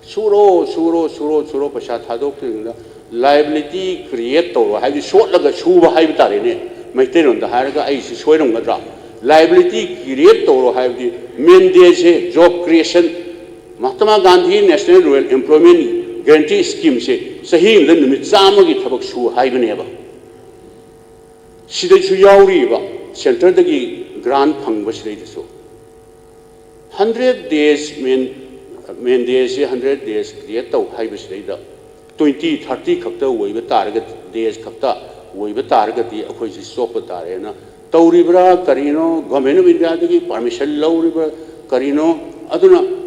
ꯁꯨꯔꯣ, ꯁꯨꯔꯣ, ꯁꯨꯔꯣ, ꯁꯨꯔꯣ, ꯄꯩꯁꯥ ꯊꯥꯗꯣꯛꯇ꯭ꯔꯤꯉꯩꯗ liability create ꯇꯧꯔꯣ ꯍꯥꯏꯕꯗꯤ ꯁꯣꯠꯂꯒ ꯁꯨꯕ ꯍꯥꯏꯕ ꯇꯥꯔꯦꯅꯦ꯫ ꯃꯩꯇꯩꯂꯣꯟꯗ ꯍꯥꯏꯔꯒ ꯑꯩꯁꯤ ꯁꯣꯏꯔꯝꯒꯗ꯭ꯔꯥ? Liability create ꯇꯧꯔꯣ ꯍꯥꯏꯕꯗꯤ mandate ꯁꯦ job creation, Mahatma Gandhi National Rural Employment Guarantee Scheme ꯁꯦ ꯆꯍꯤ ꯑꯃꯗ ꯅꯨꯃꯤꯠ ꯆꯥꯝꯃꯒꯤ ꯊꯕꯛ ꯁꯨ ꯍꯥꯏꯕꯅꯦꯕ꯫ ꯁꯤꯗꯩꯁꯨ ꯌꯥꯎꯔꯤꯕ centre ꯗꯒꯤ grant ꯐꯪꯕ ꯁꯤꯗꯩꯗꯁꯨ꯫ Hundred days main, mandate ꯁꯦ hundred days create ꯇꯧ ꯍꯥꯏꯕꯁꯤꯗꯩꯗ twenty, thirty ꯈꯛꯇ ꯑꯣꯏꯕ ꯇꯥꯔꯒꯗꯤ, days ꯈꯛꯇ ꯑꯣꯏꯕ ꯇꯥꯔꯒꯗꯤ ꯑꯩꯈꯣꯏꯁꯤ ꯆꯣꯞꯄ ꯇꯥꯔꯦꯅ ꯇꯧꯔꯤꯕ꯭ꯔꯥ? ꯀꯔꯤꯅꯣ? Government of India ꯗꯒꯤ permission ꯂꯧꯔꯤꯕ꯭ꯔꯥ? ꯀꯔꯤꯅꯣ? ꯑꯗꯨꯅ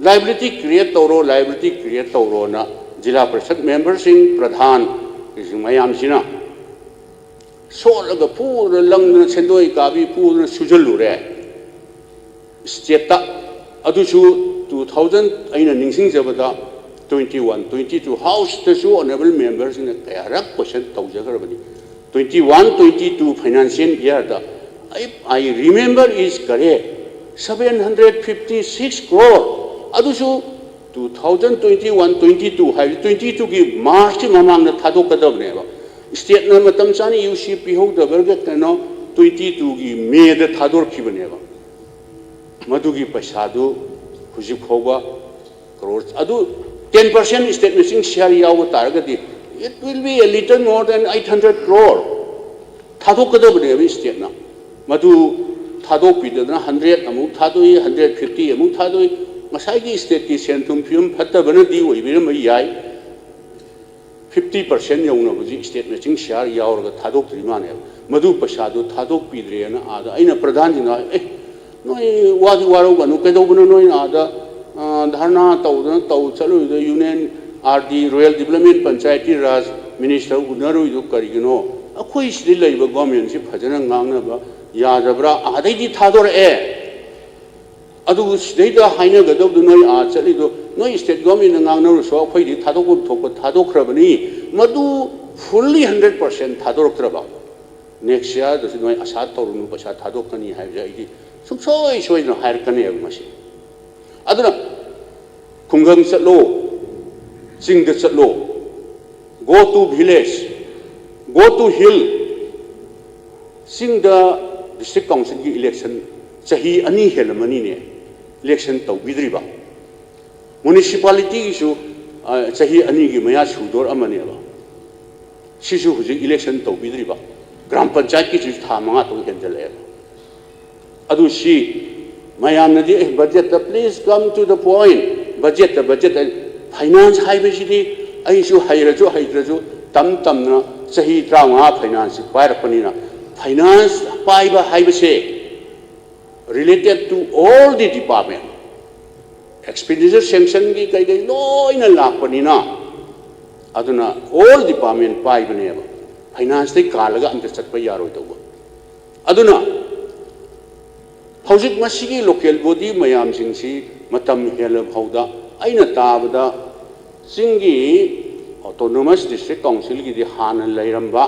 liability create ꯇꯧꯔꯣ, liability create ꯇꯧꯔꯣꯅ ꯖꯤꯂꯥ ꯄꯔꯤꯁꯠ member ꯁꯤꯡ, ꯄ꯭ꯔꯙꯥꯟ, ꯃꯌꯥꯝꯁꯤꯅ ꯁꯣꯠꯂꯒ ꯐꯨꯗꯅ ꯂꯪꯗꯅ ꯁꯦꯟꯗꯣꯏ ꯀꯥꯕꯤ ꯐꯨꯗꯅ ꯁꯨꯖꯜꯂꯨꯔꯦ꯫ ꯁ꯭ꯇꯦꯠꯇ ꯑꯗꯨꯁꯨ ꯇꯨ ꯊꯥꯎꯖꯟ ꯑꯩꯅ ꯅꯤꯡꯁꯤꯡꯖꯕꯗ ꯇ꯭ꯋꯦꯟꯇꯤ ꯋꯥꯟ ꯇ꯭ꯋꯦꯟꯇꯤ ꯇꯨ ꯍꯥꯎꯁꯇꯁꯨ ꯑꯣꯅꯔꯦꯕꯜ ꯃꯦꯝꯕꯔꯁꯤꯡꯅ ꯀꯌꯥꯔꯛ ꯀꯣꯏꯁꯟ ꯇꯧꯖꯈ꯭ꯔꯕꯅꯤ꯫ Twenty one twenty two financial ꯏꯌꯥꯔꯗ I remember is correct seven hundred fifty six crore, ꯑꯗꯨꯁꯨ two thousand twenty one twenty two ꯍꯥꯏꯕꯗꯤ ꯇ꯭ꯋꯦꯟꯇꯤ ꯇꯨꯒꯤ ꯃꯥꯔꯆꯀꯤ ꯃꯃꯥꯡꯗ ꯊꯥꯗꯣꯛꯀꯗꯕꯅꯦꯕ꯫ ꯁ꯭ꯇꯦꯠꯅ ꯃꯇꯝ ꯆꯥꯅ ꯌꯨ ꯁꯤ ꯄꯤꯍꯧꯗꯕꯒ ꯀꯩꯅꯣ ꯇ꯭ꯋꯦꯟꯇꯤ ꯇꯨꯒꯤ ꯃꯦꯗ ꯊꯥꯗꯣꯔꯛꯈꯤꯕꯅꯦꯕ꯫ ꯃꯗꯨꯒꯤ ꯄꯩꯁꯥꯗꯨ ꯍꯧꯖꯤꯛ ꯐꯥꯎꯕ ꯀ꯭ꯔꯣꯔ ꯑꯗꯨ ten percent state matching share ꯌꯥꯎꯕ ꯇꯥꯔꯒꯗꯤ it will be a little more than eight hundred crore ꯊꯥꯗꯣꯛꯀꯗꯕꯅꯦꯕ ꯁ꯭ꯇꯦꯠꯅ꯫ ꯃꯗꯨ ꯊꯥꯗꯣꯛꯄꯤꯗꯗꯅ ꯍꯟꯗ꯭ꯔꯦꯠ ꯑꯃꯨꯛ ꯊꯥꯗꯣꯛꯏ, ꯍꯟꯗ꯭ꯔꯦꯠ ꯐꯤꯐꯇꯤ ꯑꯃꯨꯛ ꯊꯥꯗꯣꯛꯏ꯫ ꯉꯁꯥꯏꯒꯤ ꯁ꯭ꯇꯦꯠꯀꯤ ꯁꯦꯟ ꯊꯨꯝ ꯐꯤꯕꯝ ꯐꯠꯇꯕꯅꯗꯤ ꯑꯣꯏꯕꯤꯔꯝꯕ ꯌꯥꯏ꯫ ꯐꯤꯐꯇꯤ ꯄꯥꯔꯁꯦꯟ ꯌꯧꯅ ꯍꯧꯖꯤꯛ ꯁ꯭ꯇꯦꯠ ꯃꯦꯆꯤꯡ ꯁꯤꯌꯥꯔ ꯌꯥꯎꯔꯒ ꯊꯥꯗꯣꯛꯇ꯭ꯔꯤ ꯃꯥꯅꯦꯕ꯫ ꯃꯗꯨ ꯄꯩꯁꯥꯗꯨ ꯊꯥꯗꯣꯛꯄꯤꯗ꯭ꯔꯦꯅ ꯑꯥꯗ ꯑꯩꯅ ꯄ꯭ꯔꯙꯥꯟꯁꯤꯡꯅ, "ꯑꯦ, ꯅꯣꯏ ꯋꯥꯗꯤ ꯋꯥꯔꯧꯒꯅꯨ, ꯀꯩꯗꯧꯕꯅꯣ ꯅꯣꯏꯅ ꯑꯥꯗ, ꯑ, ꯙꯔꯅꯥ ꯇꯧꯗꯅ ꯇꯧ ꯆꯠꯂꯨꯏꯗꯣ, union R D, rural development, panchayati raj minister ꯎꯅꯔꯨꯏꯗꯣ ꯀꯔꯤꯒꯤꯅꯣ? ꯑꯩꯈꯣꯏ ꯁꯤꯗ ꯂꯩꯕ ꯒꯣꯔꯃꯦꯟꯁꯤ ꯐꯖꯅ ꯉꯥꯡꯅꯕ ꯌꯥꯗꯕ꯭ꯔꯥ? ꯑꯥꯗꯩꯗꯤ ꯊꯥꯗꯣꯔꯛꯑꯦ꯫ ꯑꯗꯨꯕꯨ ꯁꯤꯗꯩꯗ ꯍꯥꯏꯅꯒꯗꯧꯗꯣ ꯅꯣꯏ ꯑꯥ ꯆꯠꯂꯤꯗꯣ, ꯅꯣꯏ ꯁ꯭ꯇꯦꯠ ꯒꯣꯔꯃꯦꯟꯅ ꯉꯥꯡꯅꯔꯨꯁꯨ ꯑꯩꯈꯣꯏꯗꯤ ꯊꯥꯗꯣꯛꯐꯝ ꯊꯣꯛꯄ ꯊꯥꯗꯣꯛꯈ꯭ꯔꯕꯅꯤ꯫ ꯃꯗꯨ ꯐꯨꯜꯂꯤ ꯍꯟꯗ꯭ꯔꯦꯠ ꯄꯥꯔꯁꯦꯟ ꯊꯥꯗꯣꯔꯛꯇ꯭ꯔꯕ꯫ ꯅꯦꯛꯁ ꯏꯌꯥꯔꯗꯁꯨ ꯅꯣꯏ ꯑꯁꯥ ꯇꯧꯔꯨꯅꯨ, ꯄꯩꯁꯥ ꯊꯥꯗꯣꯛꯀꯅꯤ ꯍꯥꯏꯕꯁꯦ ꯑꯩꯗꯤ ꯁꯨꯡꯁꯣꯏ ꯁꯣꯏꯗꯅ ꯍꯥꯏꯔꯛꯀꯅꯦꯕ ꯃꯁꯤ꯫ ꯑꯗꯨꯅ ꯈꯨꯡꯒꯪ ꯆꯠꯂꯣ, ꯆꯤꯡꯗ ꯆꯠꯂꯣ, go to village, go to hill꯫ ꯆꯤꯡꯗ ꯗꯤꯁꯇ꯭ꯔꯤꯛ ꯀꯥꯎꯟꯁꯤꯜꯒꯤ ꯏꯂꯦꯛꯁꯟ ꯆꯍꯤ ꯑꯅꯤ ꯍꯦꯜꯂꯝꯃꯅꯤꯅꯦ, ꯏꯂꯦꯛꯁꯟ ꯇꯧꯕꯤꯗ꯭ꯔꯤꯕ꯫ ꯃ꯭ꯌꯨꯅꯤꯁꯤꯄꯥꯂꯤꯇꯤꯒꯤꯁꯨ, ꯑ, ꯆꯍꯤ ꯑꯅꯤꯒꯤ ꯃꯌꯥ ꯁꯨꯗꯣꯔꯝꯃꯅꯦꯕ꯫ ꯁꯤꯁꯨ ꯍꯧꯖꯤꯛ ꯏꯂꯦꯛꯁꯟ ꯇꯧꯕꯤꯗ꯭ꯔꯤꯕ꯫ ꯒ꯭ꯔꯥꯝ ꯄꯟꯆꯥꯌꯠꯀꯤꯁꯨ ꯊꯥ ꯃꯉꯥ ꯇꯔꯨꯛ ꯍꯦꯟꯖꯜꯂꯛꯑꯦꯕ꯫ ꯑꯗꯨ ꯁꯤ ꯃꯌꯥꯝꯅꯗꯤ, "ꯑꯦ, ꯕꯖꯦꯠꯇ please come to the point, ꯕꯖꯦꯠꯇ, ꯕꯖꯦꯠꯇ"꯫ ꯐꯥꯏꯅꯥꯟꯁ ꯍꯥꯏꯕꯁꯤꯗꯤ ꯑꯩꯁꯨ ꯍꯩꯔꯁꯨ ꯍꯩꯇ꯭ꯔꯁꯨ ꯇꯝ ꯇꯝꯅ ꯆꯍꯤ ꯇꯔꯥꯃꯉꯥ ꯐꯥꯏꯅꯥꯟꯁꯁꯤ ꯄꯥꯏꯔꯛꯄꯅꯤꯅ, ꯐꯥꯏꯅꯥꯟꯁ ꯄꯥꯏꯕ ꯍꯥꯏꯕꯁꯦ related to all the department, expenditure sanctionꯒꯤ ꯀꯩꯀꯩ ꯂꯣꯏꯅ ꯂꯥꯛꯄꯅꯤꯅ, ꯑꯗꯨꯅ all department ꯄꯥꯏꯕꯅꯦꯕ, ꯐꯥꯏꯅꯥꯟꯁꯇꯩ ꯀꯥꯜꯂꯒ ꯑꯝꯇ ꯆꯠꯄ ꯌꯥꯔꯣꯏꯗꯧꯕ꯫ ꯑꯗꯨꯅ ꯍꯧꯖꯤꯛ ꯃꯁꯤꯒꯤ ꯂꯣꯀꯦꯜ ꯕꯣꯗꯤ ꯃꯌꯥꯝꯁꯤꯡꯁꯤ ꯃꯇꯝ ꯍꯦꯜꯂ ꯐꯥꯎꯗ, ꯑꯩꯅ ꯇꯥꯕꯗ ꯆꯤꯡꯒꯤ ꯑꯣꯇꯣꯅꯣꯃꯁ ꯗꯤꯁꯇ꯭ꯔꯤꯛ ꯀꯥꯎꯟꯁꯤꯜꯒꯤꯗꯤ ꯍꯥꯟꯅ ꯂꯩꯔꯝꯕ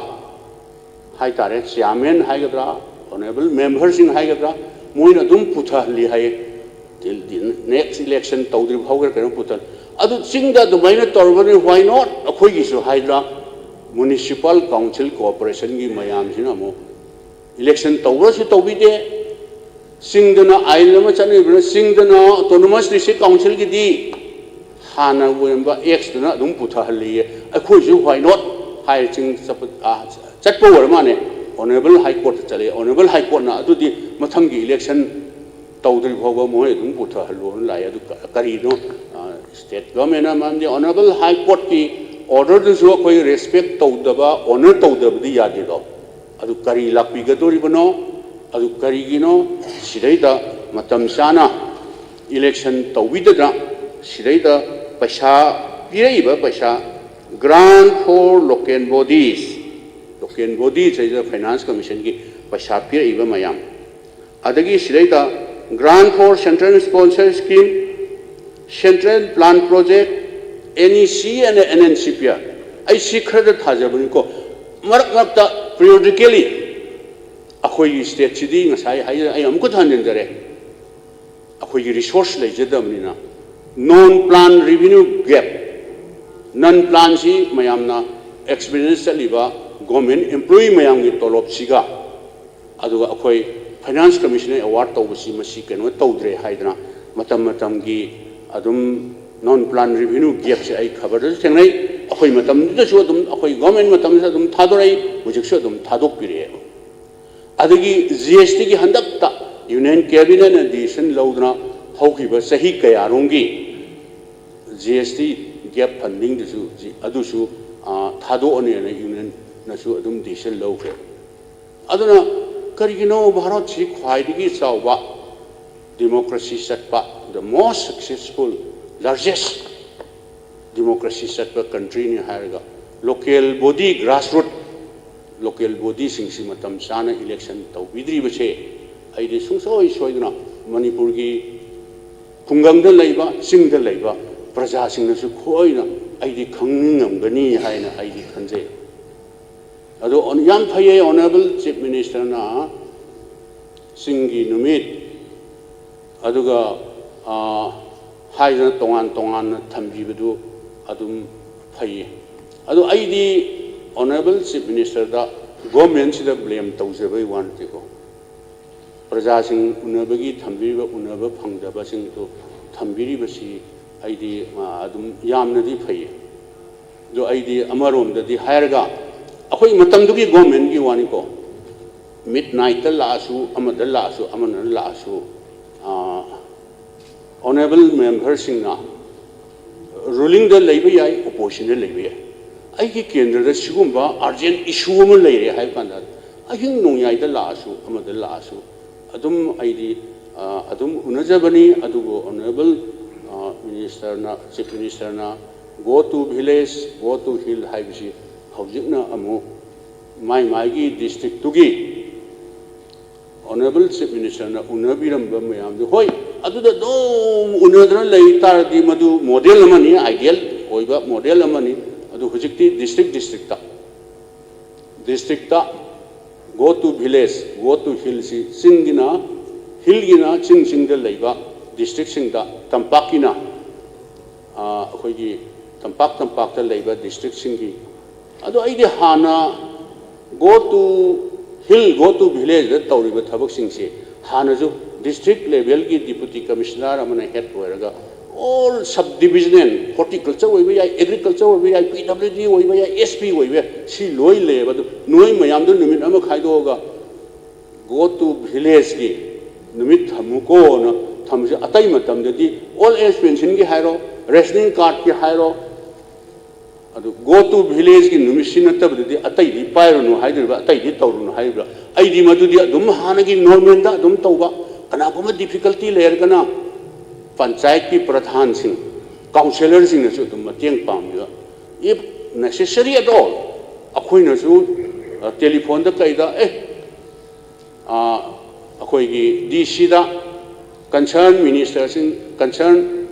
ꯍꯥꯏꯇꯥꯔꯦ, ꯆꯤꯌꯥꯔꯃꯦꯟ ꯍꯥꯏꯒꯗ꯭ꯔꯥ, ꯑꯣꯅꯔꯦꯕꯜ ꯃꯦꯝꯕꯔꯁꯤꯡ ꯍꯥꯏꯒꯗ꯭ꯔꯥ, ꯃꯣꯏꯅ ꯑꯗꯨꯝ ꯄꯨꯊꯍꯜꯂꯤ ꯍꯥꯏꯌꯦ꯫ ꯅꯦꯛꯁ ꯏꯂꯦꯛꯁꯟ ꯇꯧꯗ꯭ꯔꯤ ꯐꯥꯎꯒ ꯀꯩꯅꯣ ꯄꯨꯊꯍꯜꯂꯤ꯫ ꯑꯗꯨ ꯆꯤꯡꯗ ꯑꯗꯨꯃꯥꯏꯅ ꯇꯧꯔꯕꯅꯤ, why not ꯑꯩꯈꯣꯏꯒꯤꯁꯨ ꯍꯥꯏꯗ꯭ꯔꯥ? ꯃ꯭ꯌꯨꯅꯤꯁꯤꯄꯥꯜ ꯀꯥꯎꯟꯁꯤꯜ ꯀꯣꯑꯣꯄꯔꯦꯁꯟꯒꯤ ꯃꯌꯥꯝꯁꯤꯅ ꯑꯃꯨꯛ ꯏꯂꯦꯛꯁꯟ ꯇꯧꯕ꯭ꯔꯁꯨ ꯇꯧꯕꯤꯗꯦ, ꯆꯤꯡꯗꯅ ꯑꯥꯏꯟ ꯑꯃ ꯆꯠꯅꯔꯤꯕꯅ, ꯆꯤꯡꯗꯅ ꯑꯣꯇꯣꯅꯣꯃꯁ ꯗꯤꯁꯇ꯭ꯔꯤꯛ ꯀꯥꯎꯟꯁꯤꯜꯒꯤꯗꯤ ꯍꯥꯟꯅ ꯑꯣꯏꯔꯝꯕ ꯑꯦꯛꯁꯇꯨꯅ ꯑꯗꯨꯝ ꯄꯨꯊꯍꯜꯂꯤꯌꯦ꯫ ꯑꯩꯈꯣꯏꯁꯨ why not ꯍꯥꯏ ꯆꯤꯡ ꯆꯠꯄ, ꯑꯥ, ꯆꯠꯄ ꯑꯣꯏꯔ ꯃꯥꯅꯦ, ꯑꯣꯅꯔꯦꯕꯜ ꯍꯥꯏ ꯀꯣꯔꯠꯇ ꯆꯠꯂꯦ꯫ ꯑꯣꯅꯔꯦꯕꯜ ꯍꯥꯏ ꯀꯣꯔꯠꯅ ꯑꯗꯨꯗꯤ ꯃꯊꯪꯒꯤ ꯏꯂꯦꯛꯁꯟ ꯇꯧꯗ꯭ꯔꯤ ꯐꯥꯎꯕ ꯃꯣꯏ ꯑꯗꯨꯝ ꯄꯨꯊꯍꯜꯂꯣꯅ ꯂꯥꯛꯑꯦ꯫ ꯑꯗꯨ ꯀ-, ꯀꯔꯤꯅꯣ? ꯑꯥ, ꯁ꯭ꯇꯦꯠ ꯒꯚꯔꯟꯃꯦꯟꯠꯅ, ꯃꯔꯝꯗꯤ ꯑꯣꯅꯔꯦꯕꯜ ꯍꯥꯏ ꯀꯣꯔꯠꯀꯤ ꯑꯣꯔꯗꯔꯗꯨꯁꯨ ꯑꯩꯈꯣꯏ ꯔꯦꯁꯄꯦꯛ ꯇꯧꯗꯕ, ꯑꯣꯅꯔ ꯇꯧꯗꯕꯗꯤ ꯌꯥꯗꯦꯗꯣ꯫ ꯑꯗꯨ ꯀꯔꯤ ꯂꯥꯛꯄꯤꯒꯗꯧꯔꯤꯕꯅꯣ? ꯑꯗꯨ ꯀꯔꯤꯒꯤꯅꯣ? ꯁꯤꯗꯩꯗ ꯃꯇꯝ ꯆꯥꯅ ꯏꯂꯦꯛꯁꯟ ꯇꯧꯕꯤꯗꯅ, ꯁꯤꯗꯩꯗ ꯄꯩꯁꯥ, ꯄꯤꯔꯛꯏꯕ ꯄꯩꯁꯥ, grant for local bodies, local bodies ꯍꯥꯏꯁꯤꯗ ꯐꯥꯏꯅꯥꯟꯁ ꯀꯃꯤꯁꯟꯒꯤ ꯄꯩꯁꯥ ꯄꯤꯔꯛꯏꯕ ꯃꯌꯥꯝ, ꯑꯗꯒꯤ ꯁꯤꯗꯩꯗ grant for central sponsor scheme, central plan project, NEC and NNCPR, ꯑꯩ ꯁꯤ ꯈꯔꯗ ꯊꯥꯖꯕꯅꯤꯀꯣ꯫ ꯃꯔꯛ ꯃꯔꯛꯇ periodically ꯑꯩꯈꯣꯏꯒꯤ ꯁ꯭ꯇꯦꯠꯁꯤꯗꯤ ꯉꯁꯥꯏ ꯍꯥꯏꯖ-, ꯑꯩ ꯑꯃꯨꯛꯀ ꯍꯟꯖꯤꯟꯖꯔꯦ, ꯑꯩꯈꯣꯏꯒꯤ ꯔꯤꯁꯣꯔꯁ ꯂꯩꯖꯗꯕꯅꯤꯅ꯫ ꯅꯣꯟ ꯄ꯭ꯂꯥꯟ ꯔꯦꯚꯤꯅ꯭ꯌꯨ ꯒꯦꯞ, ꯅꯟ ꯄ꯭ꯂꯥꯟꯁꯤ ꯃꯌꯥꯝꯅ ꯑꯦꯛꯁꯄꯦꯟꯗꯤꯆꯔ ꯆꯠꯂꯤꯕ ꯒꯣꯔꯃꯦꯟ ꯑꯦꯝꯄ꯭ꯂꯣꯌꯤ ꯃꯌꯥꯝꯒꯤ ꯇꯣꯂꯣꯞꯁꯤꯒ, ꯑꯗꯨꯒ ꯑꯩꯈꯣꯏ ꯐꯥꯏꯅꯥꯟꯁ ꯀꯃꯤꯁꯟꯅ ꯑꯦꯋꯥꯔꯗ ꯇꯧꯕꯁꯤ ꯃꯁꯤ ꯀꯩꯅꯣ ꯇꯧꯗ꯭ꯔꯦ ꯍꯥꯏꯗꯅ ꯃꯇꯝ ꯃꯇꯝꯒꯤ ꯑꯗꯨꯝ ꯅꯣꯟ ꯄ꯭ꯂꯥꯟ ꯔꯦꯚꯤꯅ꯭ꯌꯨ ꯒꯦꯞꯁꯦ ꯑꯩ ꯈꯕꯔꯗꯁꯨ ꯊꯦꯡꯅꯩ, ꯑꯩꯈꯣꯏ ꯃꯇꯝꯗꯨꯗꯁꯨ ꯑꯗꯨꯝ, ꯑꯩꯈꯣꯏ ꯒꯣꯔꯃꯦꯟ ꯃꯇꯝꯗꯁꯨ ꯑꯗꯨꯝ ꯊꯥꯗꯣꯔꯛꯏ, ꯍꯧꯖꯤꯛꯁꯨ ꯑꯗꯨꯝ ꯊꯥꯗꯣꯛꯄꯤꯔꯛꯑꯦꯕ꯫ ꯑꯗꯒꯤ ꯖꯤ ꯑꯦꯁ ꯇꯤꯒꯤ ꯍꯟꯗꯛꯇ ꯌꯨꯅꯤꯌꯟ ꯀꯦꯕꯤꯅꯦꯠꯅ ꯗꯤꯁꯤꯖꯟ ꯂꯧꯗꯨꯅ ꯍꯧꯈꯤꯕ ꯆꯍꯤ ꯀꯌꯥꯔꯣꯝꯒꯤ ꯖꯤ ꯑꯦꯁ ꯇꯤ ꯒꯦꯞ ꯐꯟꯗꯤꯡꯗꯨꯁꯨ, ꯖꯤ-, ꯑꯗꯨꯁꯨ, ꯑꯥ, ꯊꯥꯗꯣꯛꯑꯅꯦꯅ ꯌꯨꯅꯤꯌꯟꯅꯁꯨ ꯑꯗꯨꯝ ꯗꯤꯁꯤꯖꯟ ꯂꯧꯈ꯭ꯔꯦ꯫ ꯑꯗꯨꯅ ꯀꯔꯤꯒꯤꯅꯣ ꯚꯥꯔꯠꯁꯤ ꯈ꯭ꯋꯥꯏꯗꯒꯤ ꯆꯥꯎꯕ democracy ꯆꯠꯄ, the most successful, largest democracy ꯆꯠꯄ ꯀꯟꯇ꯭ꯔꯤꯅꯤ ꯍꯥꯏꯔꯒ local body, grassroot local bodyꯁꯤꯡꯁꯤ ꯃꯇꯝ ꯆꯥꯅ election ꯇꯧꯕꯤꯗ꯭ꯔꯤꯕꯁꯦ ꯑꯩꯗꯤ ꯁꯨꯡꯁꯣꯏ ꯁꯣꯏꯗꯅ ꯃꯅꯤꯄꯨꯔꯒꯤ ꯈꯨꯡꯒꯪꯗ ꯂꯩꯕ, ꯆꯤꯡꯗ ꯂꯩꯕ ꯄ꯭ꯔꯖꯥꯁꯤꯡꯅꯁꯨ ꯈꯣꯏꯅ ꯑꯩꯗꯤ ꯈꯪꯅꯤꯡꯉꯝꯒꯅꯤ ꯍꯥꯏꯅ ꯑꯩꯗꯤ ꯈꯟꯖꯩ꯫ ꯑꯗꯣ ꯌꯥꯝ ꯐꯩꯌꯦ, Honourable Chief Ministerꯅ ꯆꯤꯡꯒꯤ ꯅꯨꯃꯤꯠ ꯑꯗꯨꯒ, ꯑ, ꯍꯥꯏꯗꯅ ꯇꯣꯉꯥꯟ ꯇꯣꯉꯥꯟꯅ ꯊꯝꯕꯤꯕꯗꯨ ꯑꯗꯨꯝ ꯐꯩꯌꯦ꯫ ꯑꯗꯣ ꯑꯩꯗꯤ Honourable Chief Ministerꯗ governmentꯁꯤꯗ blame ꯇꯧꯖꯕꯩ ꯋꯥ ꯅꯠꯇꯦꯀꯣ꯫ ꯄ꯭ꯔꯖꯥꯁꯤꯡ ꯎꯅꯕꯒꯤ ꯊꯝꯕꯤꯔꯤꯕ, ꯎꯅꯕ ꯐꯪꯗꯕꯁꯤꯡꯗꯨ ꯊꯝꯕꯤꯔꯤꯕꯁꯤ ꯑꯩꯗꯤ, ꯑ, ꯑꯗꯨꯝ ꯌꯥꯝꯅꯗꯤ ꯐꯩꯌꯦ꯫ ꯑꯗꯣ ꯑꯩꯗꯤ ꯑꯃꯔꯣꯝꯗꯗꯤ ꯍꯥꯏꯔꯒ ꯑꯩꯈꯣꯏ ꯃꯇꯝꯗꯨꯒꯤ governmentꯀꯤ ꯋꯥꯅꯤꯀꯣ, midnightꯇ ꯂꯥꯛꯑꯁꯨ, ꯑꯃꯗ ꯂꯥꯛꯑꯁꯨ, ꯑꯃꯅ ꯂꯥꯛꯑꯁꯨ, ꯑ, Honourable memberꯁꯤꯡꯅ rulingꯗ ꯂꯩꯕ ꯌꯥꯏ, oppositionꯗ ꯂꯩꯕ ꯌꯥꯏ꯫ ꯑꯩꯒꯤ ꯀꯦꯟꯗ꯭ꯔꯗ ꯁꯤꯒꯨꯝꯕ urgent issue ꯑꯃ ꯂꯩꯔꯦ ꯍꯥꯏꯕ ꯀꯥꯟꯗ ꯑꯍꯤꯡ ꯅꯣꯡꯌꯥꯏꯗ ꯂꯥꯛꯑꯁꯨ, ꯑꯃꯗ ꯂꯥꯛꯑꯁꯨ, ꯑꯗꯨꯝ ꯑꯩꯗꯤ, ꯑ, ꯑꯗꯨꯝ ꯎꯅꯖꯕꯅꯤ꯫ ꯑꯗꯨꯕꯨ Honourable, ꯑ, Ministerꯅ, Chief Ministerꯅ go to village, go to hill ꯍꯥꯏꯕꯁꯤ ꯍꯧꯖꯤꯛꯅ ꯑꯃꯨꯛ ꯃꯥꯏ ꯃꯥꯏꯒꯤ districtꯇꯨꯒꯤ Honourable Chief Ministerꯅ ꯎꯅꯕꯤꯔꯝꯕ ꯃꯌꯥꯝꯗꯨ, ꯍꯣꯏ, ꯑꯗꯨꯗ ꯑꯗꯨꯝ ꯎꯅꯗꯅ ꯂꯩ ꯇꯥꯔꯗꯤ ꯃꯗꯨ model ꯑꯃꯅꯤ, ideal ꯑꯣꯏꯕ model ꯑꯃꯅꯤ꯫ ꯑꯗꯨ ꯍꯧꯖꯤꯛꯇꯤ district districtꯇ, districtꯇ go to village, go to hillꯁꯤ ꯆꯤꯡꯒꯤꯅ, hillꯒꯤꯅ ꯆꯤꯡ ꯆꯤꯡꯗ ꯂꯩꯕ districtꯁꯤꯡꯗ, ꯇꯝꯄꯥꯛꯀꯤꯅ, ꯑ, ꯑꯩꯈꯣꯏꯒꯤ ꯇꯝꯄꯥꯛ ꯇꯝꯄꯥꯛꯇ ꯂꯩꯕ districtꯁꯤꯡꯒꯤ꯫ ꯑꯗꯣ ꯑꯩꯗꯤ ꯍꯥꯟꯅ go to hill, go to villageꯗ ꯇꯧꯔꯤꯕ ꯊꯕꯛꯁꯤꯡꯁꯤ ꯍꯥꯟꯅꯁꯨ district levelꯒꯤ Deputy Commissioner ꯑꯃꯅ head ꯑꯣꯏꯔꯒ all subdivisional, horticulture ꯑꯣꯏꯕ ꯌꯥꯏ, agriculture ꯑꯣꯏꯕ ꯌꯥꯏ, P W D ꯑꯣꯏꯕ ꯌꯥꯏ, S P ꯑꯣꯏꯕ ꯌꯥꯏ, ꯁꯤ ꯂꯣꯏ ꯂꯩꯌꯦꯕ꯫ ꯑꯗꯨ ꯅꯣꯏ ꯃꯌꯥꯝꯗꯨ ꯅꯨꯃꯤꯠ ꯑꯃ ꯈꯥꯏꯗꯣꯛꯑꯒ go to villageꯀꯤ ꯅꯨꯃꯤꯠ ꯊꯝꯃꯨꯀꯣꯅ ꯊꯝꯕꯁꯦ, ꯑꯇꯩ ꯃꯇꯝꯗꯗꯤ old age pensionꯒꯤ ꯍꯥꯏꯔꯣ, ration cardꯀꯤ ꯍꯥꯏꯔꯣ, ꯑꯗꯨ go to villageꯀꯤ ꯅꯨꯃꯤꯠꯁꯤ ꯅꯠꯇꯕꯗꯗꯤ ꯑꯇꯩꯗꯤ ꯄꯥꯏꯔꯨꯅꯨ ꯍꯥꯏꯗꯣꯔꯤꯕ꯭ꯔꯥ, ꯑꯇꯩꯗꯤ ꯇꯧꯔꯨꯅꯨ ꯍꯥꯏꯔꯤꯕ꯭ꯔꯥ? ꯑꯩꯗꯤ ꯃꯗꯨꯗꯤ ꯑꯗꯨꯝ ꯍꯥꯟꯅꯒꯤ normalꯗ ꯑꯗꯨꯝ ꯇꯧꯕ, ꯀꯅꯥꯒꯨꯝꯕ difficulty ꯂꯩꯔꯒꯅ ꯄꯟꯆꯥꯌꯠꯀꯤ ꯄ꯭ꯔꯙꯥꯟꯁꯤꯡ, ꯀꯥꯎꯟꯁꯤꯂꯔꯁꯤꯡꯅꯁꯨ ꯑꯗꯨꯝ ꯃꯇꯦꯡ ꯄꯥꯡꯕꯤꯕ, if necessary at all, ꯑꯩꯈꯣꯏꯅꯁꯨ ꯇꯦꯂꯤꯐꯣꯟꯗ ꯀꯩꯗ, ꯑꯦ, ꯑꯩꯈꯣꯏꯒꯤ ꯗꯤ ꯁꯤꯗ, ꯀꯟꯁꯔꯟ ꯃꯤꯅꯤꯁꯇꯔꯁꯤꯡ, ꯀꯟꯁꯔꯟ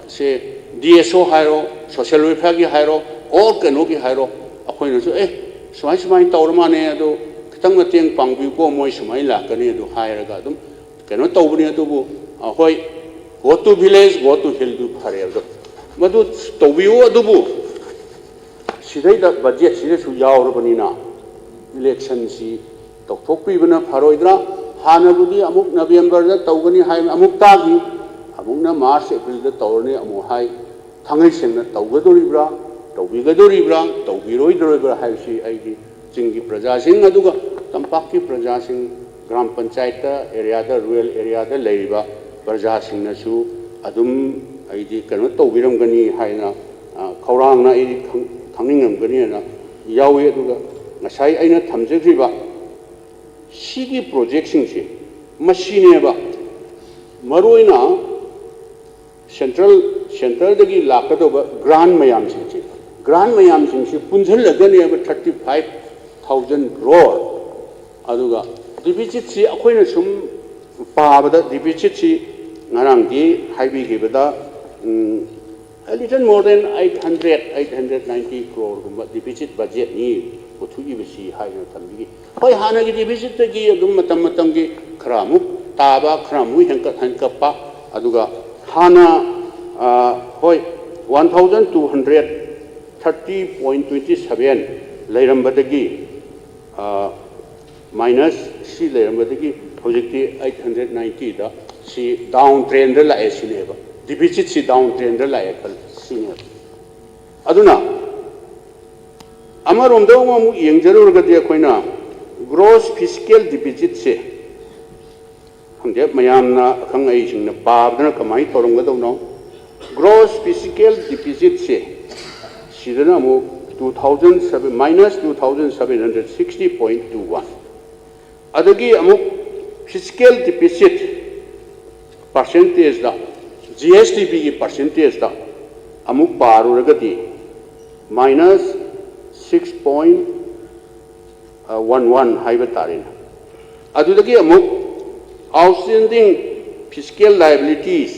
ꯁꯦ ꯗꯤ ꯑꯦꯁ ꯑꯣ ꯍꯥꯏꯔꯣ, ꯁꯣꯁꯦꯜ ꯋꯦꯜꯐꯤꯌꯔꯒꯤ ꯍꯥꯏꯔꯣ, ꯑꯣꯔ ꯀꯩꯅꯣꯒꯤ ꯍꯥꯏꯔꯣ, ꯑꯩꯈꯣꯏꯅꯁꯨ, ꯑꯦ, ꯁꯨꯃꯥꯏ ꯁꯨꯃꯥꯏꯅ ꯇꯧꯔ ꯃꯥꯅꯦ, ꯑꯗꯣ ꯈꯤꯇꯪ ꯃꯇꯦꯡ ꯄꯥꯡꯕꯤꯌꯨꯀꯣ, ꯃꯣꯏ ꯁꯨꯃꯥꯏꯅ ꯂꯥꯛꯀꯅꯤ ꯑꯗꯨ ꯍꯥꯏꯔꯒ ꯑꯗꯨꯝ ꯀꯩꯅꯣ ꯇꯧꯕꯅꯤ꯫ ꯑꯗꯨꯕꯨ ꯍꯣꯏ, go to village, go to hillꯗꯨ ꯐꯔꯦ꯫ ꯑꯗꯣ ꯃꯗꯨ ꯇꯧꯕꯤꯌꯨ꯫ ꯑꯗꯨꯕꯨ ꯁꯤꯗꯩꯗ ꯕꯖꯦꯠꯁꯤꯗꯁꯨ ꯌꯥꯎꯔꯕꯅꯤꯅ ꯏꯂꯦꯛꯁꯟꯁꯤ ꯇꯧꯊꯣꯛꯄꯤꯕꯅ ꯐꯔꯣꯏꯗ꯭ꯔꯥ? ꯍꯥꯟꯅꯕꯨꯗꯤ ꯑꯃꯨꯛ ꯅꯕꯦꯝꯕꯔꯗ ꯇꯧꯒꯅꯤ ꯍꯥꯏ, ꯑꯃꯨꯛ ꯇꯥꯈꯤ, ꯑꯃꯨꯛꯅ ꯃꯥꯔꯆ ꯑꯦꯄ꯭ꯔꯤꯜꯗ ꯇꯧꯔꯅꯤ ꯑꯃꯨꯛ ꯍꯥꯏ꯫ ꯊꯥꯡꯉꯩ ꯁꯦꯡꯅ ꯇꯧꯒꯗꯣꯔꯤꯕ꯭ꯔꯥ, ꯇꯧꯕꯤꯒꯗꯣꯔꯤꯕ꯭ꯔꯥ, ꯇꯧꯕꯤꯔꯣꯏꯗꯣꯔꯤꯕ꯭ꯔꯥ ꯍꯥꯏꯕꯁꯤ ꯑꯩꯒꯤ ꯆꯤꯡꯒꯤ ꯄ꯭ꯔꯖꯥꯁꯤꯡ, ꯑꯗꯨꯒ ꯇꯝꯄꯥꯛꯀꯤ ꯄ꯭ꯔꯖꯥꯁꯤꯡ, ꯒ꯭ꯔꯥꯝ ꯄꯟꯆꯥꯌꯠꯇ, ꯑꯦꯔꯤꯌꯥꯗ, ꯔꯨꯔꯦꯜ ꯑꯦꯔꯤꯌꯥꯗ ꯂꯩꯔꯤꯕ ꯄ꯭ꯔꯖꯥꯁꯤꯡꯅꯁꯨ ꯑꯗꯨꯝ ꯑꯩꯗꯤ ꯀꯩꯅꯣ ꯇꯧꯕꯤꯔꯝꯒꯅꯤ ꯍꯥꯏꯅ, ꯑ, ꯈꯧꯔꯥꯡꯅ ꯑꯩꯗꯤ ꯈꯪ-, ꯈꯪꯅꯤꯡꯉꯝꯒꯅꯤ ꯍꯥꯏꯅ ꯌꯥꯎꯏ꯫ ꯑꯗꯨꯒ ꯉꯁꯥꯏ ꯑꯩꯅ ꯊꯝꯖꯈ꯭ꯔꯤꯕ ꯁꯤꯒꯤ ꯄ꯭ꯔꯣꯖꯦꯛꯁꯤꯡꯁꯦ, ꯃꯁꯤꯅꯦꯕ ꯃꯔꯨꯑꯣꯏꯅ ꯁꯦꯟꯇ꯭ꯔꯦꯜ, ꯁꯦꯟꯇ꯭ꯔꯦꯜꯗꯒꯤ ꯂꯥꯛꯀꯗꯧꯕ ꯒ꯭ꯔꯥꯟ ꯃꯌꯥꯝꯁꯤꯡꯁꯦ, ꯒ꯭ꯔꯥꯟ ꯃꯌꯥꯝꯁꯤꯡꯁꯦ ꯄꯨꯟꯁꯤꯜꯂꯒꯅꯦꯕ thirty five thousand crore꯫ ꯑꯗꯨꯒ ꯗꯤꯐꯤꯁꯤꯠꯁꯤ ꯑꯩꯈꯣꯏꯅ ꯁꯨꯝ ꯄꯥꯕꯗ, ꯗꯤꯐꯤꯁꯤꯠꯁꯤ ꯉꯔꯥꯡꯗꯤ ꯍꯥꯏꯕꯤꯈꯤꯕꯗ, ꯎꯝ, a little more than eight hundred, eight hundred ninety crore ꯒꯨꯝꯕ ꯗꯤꯐꯤꯁꯤꯠ ꯕꯖꯦꯠꯅꯤ ꯄꯨꯊꯣꯛꯏꯕꯁꯤ ꯍꯥꯏꯗꯅ ꯊꯝꯕꯤꯈꯤ꯫ ꯍꯣꯏ, ꯍꯥꯟꯅꯒꯤ ꯗꯤꯐꯤꯁꯤꯠꯇꯒꯤ ꯑꯗꯨꯝ ꯃꯇꯝ ꯃꯇꯝꯒꯤ ꯈꯔ ꯑꯃꯨꯛ ꯇꯥꯕ, ꯈꯔ ꯑꯃꯨꯛ ꯍꯦꯟꯀꯠ ꯍꯦꯟꯀꯠꯄ, ꯑꯗꯨꯒ ꯍꯥꯟꯅ, ꯑ, ꯍꯣꯏ, one thousand two hundred thirty point twenty seven ꯂꯩꯔꯝꯕꯗꯒꯤ, ꯑ, ꯃꯥꯏꯅꯁ ꯁꯤ ꯂꯩꯔꯝꯕꯗꯒꯤ ꯍꯧꯖꯤꯛꯇꯤ eight hundred ninety ꯗ ꯁꯤ ꯗꯥꯎꯟ ꯇ꯭ꯔꯦꯟꯗ ꯂꯥꯛꯑꯦ ꯁꯤꯅꯦꯕ, ꯗꯤꯐꯤꯁꯤꯠꯁꯤ ꯗꯥꯎꯟ ꯇ꯭ꯔꯦꯟꯗ ꯂꯥꯛꯑꯦ ꯈꯜꯂꯤ ꯁꯤꯅꯦꯕ꯫ ꯑꯗꯨꯅ ꯑꯃꯔꯣꯝꯗ ꯑꯃꯨꯛ, ꯑꯃꯨꯛ ꯌꯦꯡꯖꯔꯨꯔꯒꯗꯤ ꯑꯩꯈꯣꯏꯅ ꯒ꯭ꯔꯣꯁ ꯐꯤꯁꯀꯦꯜ ꯗꯤꯐꯤꯁꯤꯠꯁꯦ, ꯈꯪꯗꯦ ꯃꯌꯥꯝꯅ ꯑꯈꯪ ꯑꯍꯩꯁꯤꯡꯅ ꯄꯥꯕꯗꯅ ꯀꯃꯥꯏꯅ ꯇꯧꯔꯝꯒꯗꯧꯅꯣ, ꯒ꯭ꯔꯣꯁ ꯐꯤꯁꯀꯦꯜ ꯗꯤꯐꯤꯁꯤꯠꯁꯦ ꯁꯤꯗꯅ ꯑꯃꯨꯛ two thousand seven, minus two thousand seven hundred sixty point two one, ꯑꯗꯒꯤ ꯑꯃꯨꯛ ꯐꯤꯁꯀꯦꯜ ꯗꯤꯐꯤꯁꯤꯠ ꯄꯥꯔꯁꯦꯟꯇꯦꯖꯇ, ꯖꯤ ꯑꯦꯁ ꯇꯤ ꯕꯤꯒꯤ ꯄꯥꯔꯁꯦꯟꯇꯦꯖꯇ ꯑꯃꯨꯛ ꯄꯥꯔꯨꯔꯒꯗꯤ minus six point one one ꯍꯥꯏꯕ ꯇꯥꯔꯦꯅꯦ꯫ ꯑꯗꯨꯗꯒꯤ ꯑꯃꯨꯛ outstanding fiscal liabilities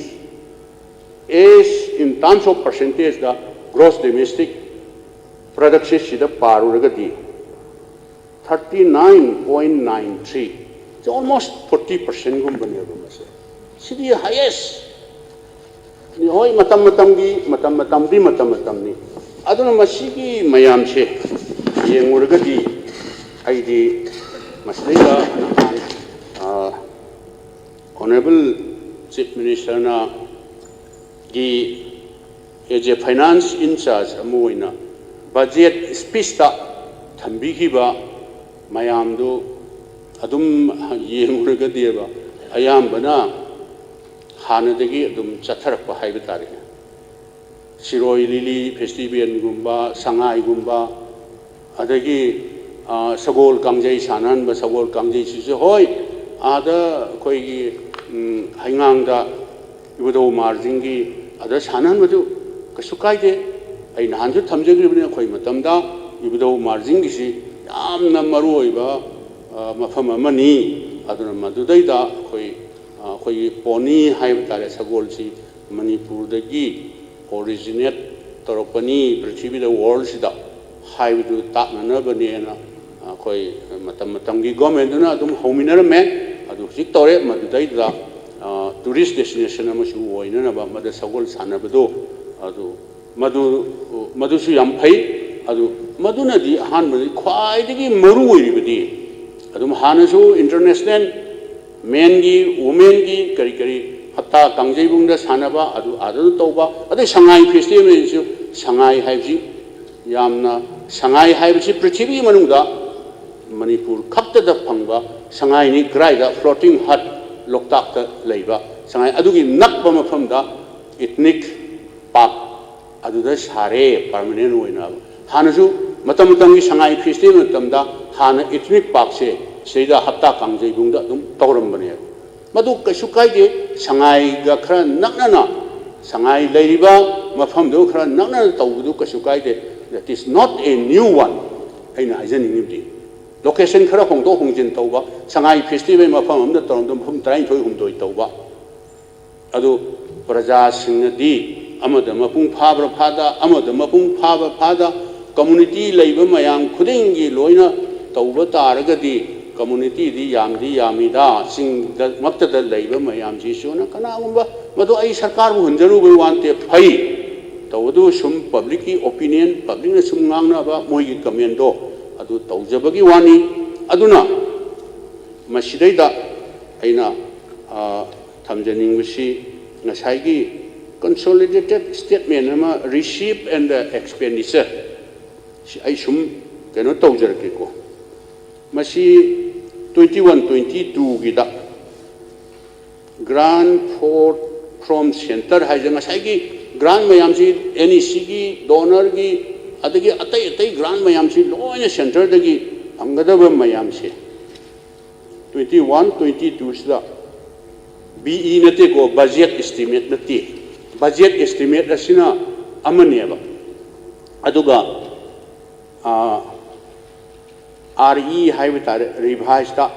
as in terms of percentage the gross domestic product ꯁꯤꯗ ꯄꯥꯔꯨꯔꯒꯗꯤ thirty nine point nine three, almost forty percent ꯒꯨꯝꯕꯅꯦꯕ ꯃꯁꯦ꯫ ꯁꯤꯗꯤ highest ꯅꯤ꯫ ꯍꯣꯏ, ꯃꯇꯝ ꯃꯇꯝꯒꯤ, ꯃꯇꯝ ꯃꯇꯝꯗꯤ ꯃꯇꯝ ꯃꯇꯝꯅꯤ꯫ ꯑꯗꯨꯅ ꯃꯁꯤꯒꯤ ꯃꯌꯥꯝꯁꯦ ꯌꯦꯡꯉꯨꯔꯒꯗꯤ ꯑꯩꯗꯤ ꯃꯁꯤꯗꯩꯗ ꯅꯍꯥꯟ, ꯑ, Honourable Chief Minister ꯅ ꯒꯤ as a finance in charge ꯑꯃ ꯑꯣꯏꯅ budget speech ꯇ ꯊꯝꯕꯤꯈꯤꯕ ꯃꯌꯥꯝꯗꯨ ꯑꯗꯨꯝ ꯌꯦꯡꯉꯨꯔꯒꯗꯤꯕ ꯑꯌꯥꯝꯕꯅ ꯍꯥꯟꯅꯗꯒꯤ ꯑꯗꯨꯝ ꯆꯠꯊꯔꯛꯄ ꯍꯥꯏꯕ ꯇꯥꯔꯦ꯫ ꯁꯤꯔꯣꯏ ꯂꯤꯂꯤ festival ꯒꯨꯝꯕ, ꯁꯉꯥꯏꯒꯨꯝꯕ, ꯑꯗꯒꯤ, ꯑ, ꯁꯒꯣꯜ ꯀꯥꯡꯖꯩ ꯁꯥꯟꯅꯍꯟꯕ, ꯁꯒꯣꯜ ꯀꯥꯡꯖꯩꯁꯤꯁꯨ ꯍꯣꯏ, ꯑꯥꯗ ꯑꯩꯈꯣꯏꯒꯤ, ꯎꯝ, ꯍꯩꯉꯥꯡꯗ ꯏꯕꯨꯙꯧ ꯃꯍꯥꯔꯥꯖꯁꯤꯡꯒꯤ ꯑꯗ ꯁꯥꯟꯅꯍꯟꯕꯗꯨ ꯀꯩꯁꯨ ꯀꯥꯏꯗꯦ꯫ ꯑꯩ ꯅꯍꯥꯟꯁꯨ ꯊꯝꯖꯈ꯭ꯔꯤꯕꯅꯤ, ꯑꯩꯈꯣꯏ ꯃꯇꯝꯗ ꯏꯕꯨꯙꯧ ꯃꯍꯥꯔꯥꯖꯁꯤꯡꯒꯤꯁꯤ ꯌꯥꯝꯅ ꯃꯔꯨ ꯑꯣꯏꯕ, ꯑ, ꯃꯐꯝ ꯑꯃꯅꯤ꯫ ꯑꯗꯨꯅ ꯃꯗꯨꯗꯩꯗ ꯑꯩꯈꯣꯏ, ꯑ, ꯑꯩꯈꯣꯏꯒꯤ pony ꯍꯥꯏꯕ ꯇꯥꯔꯦ, ꯁꯒꯣꯜꯁꯤ ꯃꯅꯤꯄꯨꯔꯗꯒꯤ originate ꯇꯧꯔꯛꯄꯅꯤ ꯄ꯭ꯔꯤꯊꯤꯕꯤꯗ, world ꯁꯤꯗ ꯍꯥꯏꯕꯗꯨ ꯇꯥꯛꯅꯅꯕꯅꯦꯅ ꯑꯩꯈꯣꯏ ꯃꯇꯝ ꯃꯇꯝꯒꯤ government ꯇꯨꯅ ꯑꯗꯨꯝ ꯍꯧꯃꯤꯟꯅꯔꯝꯃꯦ꯫ ꯑꯗꯨ ꯍꯧꯖꯤꯛ ꯇꯧꯔꯦ꯫ ꯃꯗꯨꯗꯩꯗꯨꯗ, ꯑ, tourist destination ꯑꯃꯁꯨ ꯑꯣꯏꯅꯅꯕ ꯃꯗ ꯁꯒꯣꯜ ꯁꯥꯟꯅꯕꯗꯣ ꯑꯗꯨ ꯃꯗꯨ, ꯃꯗꯨꯁꯨ ꯌꯥꯝ ꯐꯩ꯫ ꯑꯗꯨ ꯃꯗꯨꯅꯗꯤ ꯑꯍꯥꯟꯕꯗꯤ ꯈ꯭ꯋꯥꯏꯗꯒꯤ ꯃꯔꯨ ꯑꯣꯏꯔꯤꯕꯗꯤ ꯑꯗꯨꯝ ꯍꯥꯟꯅꯁꯨ international men ꯒꯤ, women ꯒꯤ ꯀꯔꯤ ꯀꯔꯤ ꯍꯞꯇꯥ ꯀꯥꯡꯖꯩꯕꯨꯡꯗ ꯁꯥꯟꯅꯕ, ꯑꯗꯨ ꯑꯥꯗ ꯇꯧꯕ, ꯑꯗꯩ ꯁꯉꯥꯏ festival ꯁꯨ, ꯁꯉꯥꯏ ꯍꯥꯏꯕꯁꯤ ꯌꯥꯝꯅ, ꯁꯉꯥꯏ ꯍꯥꯏꯕꯁꯤ ꯄ꯭ꯔꯤꯊꯤꯕꯤꯒꯤ ꯃꯅꯨꯡꯗ ꯃꯅꯤꯄꯨꯔ ꯈꯛꯇꯗ ꯐꯪꯕ ꯁꯉꯥꯏꯅꯤ꯫ ꯀꯗꯥꯏꯗ? Floating hut, ꯂꯣꯛꯇꯥꯛꯇ ꯂꯩꯕ ꯁꯉꯥꯏ꯫ ꯑꯗꯨꯒꯤ ꯅꯛꯄ ꯃꯐꯝꯗ ethnic park ꯑꯗꯨꯗ ꯁꯥꯔꯦ permanent ꯑꯣꯏꯅ꯫ ꯍꯥꯟꯅꯁꯨ ꯃꯇꯝ ꯃꯇꯝꯒꯤ ꯁꯉꯥꯏ festival ꯃꯇꯝꯗ ꯍꯥꯟꯅ ethnic park ꯁꯦ ꯁꯤꯗꯩꯗ ꯍꯞꯇꯥ ꯀꯥꯡꯖꯩꯕꯨꯡꯗ ꯑꯗꯨꯝ ꯇꯧꯔꯝꯕꯅꯦꯕ꯫ ꯃꯗꯨ ꯀꯩꯁꯨ ꯀꯥꯏꯗꯦ꯫ ꯁꯉꯥꯏꯒ ꯈꯔ ꯅꯛꯅꯅ ꯁꯉꯥꯏ ꯂꯩꯔꯤꯕ ꯃꯐꯝꯗꯨ ꯈꯔ ꯅꯛꯅꯅ ꯇꯧꯕꯗꯨ ꯀꯩꯁꯨ ꯀꯥꯏꯗꯦ꯫ That is not a new one꯫ ꯑꯩꯅ ꯍꯥꯏꯖꯅꯤꯡꯉꯤꯕꯗꯤ, location ꯈꯔ ꯍꯣꯡꯗꯣꯛ ꯍꯣꯡꯖꯤꯟ ꯇꯧꯕ, ꯁꯉꯥꯏ festival ꯃꯐꯝ ꯑꯃꯗ ꯇꯧꯔꯝꯗ ꯃꯐꯝ ꯇꯔꯥꯅꯤꯊꯣꯏ ꯍꯨꯝꯗꯣꯏ ꯇꯧꯕ, ꯑꯗꯨ ꯄ꯭ꯔꯖꯥꯁꯤꯡꯅꯗꯤ ꯑꯃꯗ ꯃꯄꯨꯡ ꯐꯥꯕ꯭ꯔꯥ ꯐꯥꯗ, ꯑꯃꯗ ꯃꯄꯨꯡ ꯐꯥꯕ ꯐꯥꯗ, community ꯂꯩꯕ ꯃꯌꯥꯝ ꯈꯨꯗꯤꯡꯒꯤ ꯂꯣꯏꯅ ꯇꯧꯕ ꯇꯥꯔꯒꯗꯤ, communityꯗꯤ ꯌꯥꯝꯗꯤ ꯌꯥꯝꯃꯤꯗ, ꯆꯤꯡꯗꯃꯛꯇꯗ ꯂꯩꯕ ꯃꯌꯥꯝꯁꯤꯁꯨꯅ꯫ ꯀꯅꯥꯒꯨꯝꯕ, ꯃꯗꯨ ꯑꯩ ꯁꯔꯀꯥꯔꯕꯨ ꯍꯨꯟꯖꯔꯨꯕꯩ ꯋꯥ ꯅꯠꯇꯦ, ꯐꯩ꯫ ꯇꯧꯕꯗꯨ ꯁꯨꯝ publicꯀꯤ opinion, publicꯅ ꯁꯨꯝ ꯉꯥꯡꯅꯕ ꯃꯣꯏꯒꯤ commentꯗꯣ, ꯑꯗꯨ ꯇꯧꯖꯕꯒꯤ ꯋꯥꯅꯤ꯫ ꯑꯗꯨꯅ ꯃꯁꯤꯗꯩꯗ ꯑꯩꯅ, ꯑ, ꯊꯝꯖꯅꯤꯡꯕꯁꯤ, ꯉꯁꯥꯏꯒꯤ consolidated statement ꯑꯃ, receipt and expenditure, ꯁꯤ ꯑꯩ ꯁꯨꯝ ꯀꯩꯅꯣ ꯇꯧꯖꯔꯛꯀꯦꯀꯣ꯫ ꯃꯁꯤ twenty one twenty twoꯒꯤꯗ grant for, from centre ꯍꯥꯏꯁꯦ, ꯉꯁꯥꯏꯒꯤ grant ꯃꯌꯥꯝꯁꯤ, NECꯒꯤ, donorꯒꯤ, ꯑꯗꯒꯤ ꯑꯇꯩ ꯑꯇꯩ grant ꯃꯌꯥꯝꯁꯤ ꯂꯣꯏꯅ centreꯗꯒꯤ ꯐꯪꯒꯗꯕ ꯃꯌꯥꯝꯁꯦ, twenty one twenty twoꯁꯤꯗ BE ꯅꯠꯇꯦꯀꯣ, budget estimate ꯅꯠꯇꯦ꯫ Budget estimate ꯑꯁꯤꯅ ꯑꯃꯅꯦꯕ꯫ ꯑꯗꯨꯒ, ꯑꯥ, RE ꯍꯥꯏꯕ ꯇꯥꯔꯦ, revisedꯇ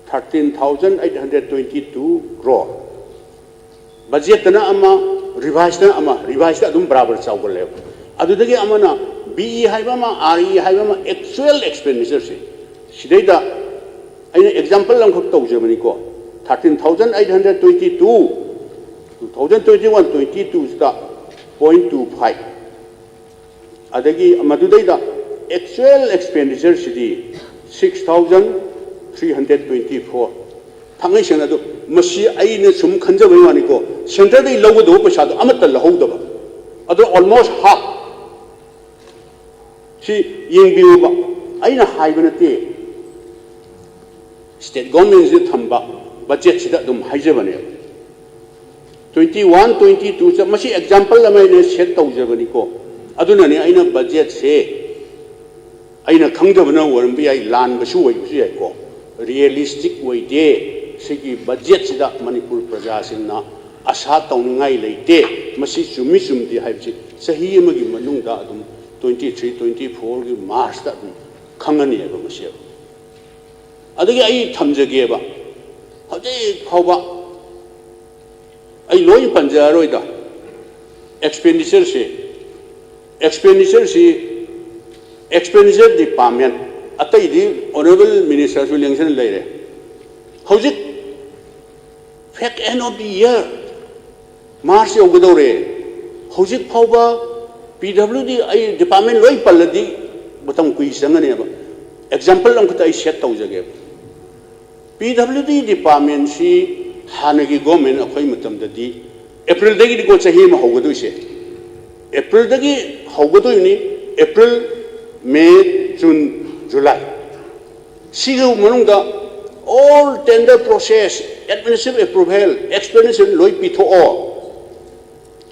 thirteen thousand eight hundred twenty two crore꯫ Budgetꯇꯅ ꯑꯃ, revisedꯇꯅ ꯑꯃ, revisedꯇ ꯑꯗꯨꯝ ꯕꯔꯥꯕꯔ ꯆꯥꯎꯒꯜꯂꯦꯕ꯫ ꯑꯗꯨꯗꯒꯤ ꯑꯃꯅ BE ꯍꯥꯏꯕ ꯑꯃ, RE ꯍꯥꯏꯕ ꯑꯃ, actual expenditureꯁꯦ꯫ ꯁꯤꯗꯩꯗ ꯑꯩꯅ example ꯑꯃꯈꯛ ꯇꯧꯖꯕꯅꯤꯀꯣ꯫ Thirteen thousand eight hundred twenty two, two thousand twenty one twenty twoꯁꯤꯗ point two five꯫ ꯑꯗꯒꯤ ꯃꯗꯨꯗꯩꯗ actual expenditureꯁꯤꯗꯤ six thousand three hundred twenty four꯫ ꯊꯥꯡꯉꯩ ꯁꯦꯡꯅ ꯑꯗꯨ, ꯃꯁꯤ ꯑꯩꯅ ꯁꯨꯝ ꯈꯟꯖꯕꯩ ꯋꯥꯅꯤꯀꯣ, centreꯗꯒꯤ ꯂꯧꯒꯗꯧꯕ ꯄꯩꯁꯥꯗꯣ ꯑꯃꯠꯇ ꯂꯧꯍꯧꯗꯕ꯫ ꯑꯗꯣ almost half꯫ ꯁꯤ ꯌꯦꯡꯕꯤꯌꯨꯕ, ꯑꯩꯅ ꯍꯥꯏꯕ ꯅꯠꯇꯦ, state governmentꯁꯤꯗ ꯊꯝꯕ budgetꯁꯤꯗ ꯑꯗꯨꯝ ꯍꯥꯏꯖꯕꯅꯦꯕ꯫ Twenty one twenty twoꯁꯦ, ꯃꯁꯤ example ꯑꯃ ꯑꯩꯅ set ꯇꯧꯖꯕꯅꯤꯀꯣ꯫ ꯑꯗꯨꯅꯅꯦ ꯑꯩꯅ budgetꯁꯦ ꯑꯩꯅ ꯈꯪꯗꯕꯅ ꯑꯣꯏꯔꯝꯕ ꯌꯥꯏ, ꯂꯥꯟꯕꯁꯨ ꯑꯣꯏꯕꯁꯨ ꯌꯥꯏꯀꯣ꯫ Realistic ꯑꯣꯏꯗꯦ꯫ ꯁꯤꯒꯤ budgetꯁꯤꯗ ꯃꯅꯤꯄꯨꯔ ꯄ꯭ꯔꯖꯥꯁꯤꯡꯅ ꯑꯁꯥ ꯇꯧꯅꯤꯡꯉꯥꯏ ꯂꯩꯇꯦ꯫ ꯃꯁꯤ ꯆꯨꯝꯃꯤ ꯆꯨꯝꯗꯦ ꯍꯥꯏꯕꯁꯤ ꯆꯍꯤ ꯑꯃꯒꯤ ꯃꯅꯨꯡꯗ ꯑꯗꯨꯝ twenty three, twenty fourꯒꯤ Marchꯇ ꯑꯗꯨꯝ ꯈꯪꯉꯅꯤꯕ ꯃꯁꯤ꯫ ꯑꯗꯒꯤ ꯑꯩ ꯊꯝꯖꯒꯦꯕ, ꯍꯧꯖꯤꯛ ꯐꯥꯎꯕ ꯑꯩ ꯂꯣꯏ ꯄꯟꯖꯔꯔꯣꯏꯗ꯫ ꯑꯦꯛꯁꯄꯦꯟꯗꯤꯆꯔꯁꯦ, ꯑꯦꯛꯁꯄꯦꯟꯗꯤꯆꯔꯁꯤ, ꯑꯦꯛꯁꯄꯦꯟꯗꯤꯆꯔ ꯗꯤꯄꯥꯔꯠꯃꯦꯟ, ꯑꯇꯩꯗꯤ ꯑꯣꯅꯔꯦꯕꯜ ꯃꯤꯅꯤꯁꯇꯔꯁꯨ ꯂꯦꯡꯁꯟ ꯂꯩꯔꯦ꯫ ꯍꯧꯖꯤꯛ fag end of the year, March ꯌꯧꯒꯗꯧꯔꯦ꯫ ꯍꯧꯖꯤꯛ ꯐꯥꯎꯕ ꯄꯤ ꯗꯕ꯭ꯂꯤꯎ ꯗꯤ ꯑꯩ ꯗꯤꯄꯥꯔꯠꯃꯦꯟ ꯂꯣꯏ ꯄꯜꯂꯗꯤ ꯃꯇꯝ ꯀꯨꯏ ꯆꯪꯒꯅꯦꯕ꯫ ꯑꯦꯛꯖꯥꯝꯄꯜ ꯑꯃꯈꯛꯇ ꯑꯩ ꯁꯦꯠ ꯇꯧꯖꯒꯦꯕ꯫ ꯄꯤ ꯗꯕ꯭ꯂꯤꯎ ꯗꯤ ꯗꯤꯄꯥꯔꯠꯃꯦꯟꯁꯤ ꯍꯥꯟꯅꯒꯤ ꯒꯣꯔꯃꯦꯟ ꯑꯩꯈꯣꯏ ꯃꯇꯝꯗꯗꯤ ꯑꯦꯄ꯭ꯔꯤꯜꯗꯒꯤꯗꯤꯀꯣ ꯆꯍꯤ ꯑꯃ ꯍꯧꯒꯗꯣꯏꯁꯦ꯫ ꯑꯦꯄ꯭ꯔꯤꯜꯗꯒꯤ ꯍꯧꯒꯗꯣꯏꯅꯤ, ꯑꯦꯄ꯭ꯔꯤꯜ, ꯃꯦ, ꯖꯨꯟ, ꯖꯨꯂꯥꯏ꯫ ꯁꯤꯒꯤ ꯃꯅꯨꯡꯗ all tender process, administrative approval, expenditure ꯂꯣꯏ ꯄꯤꯊꯣꯛꯑꯣ꯫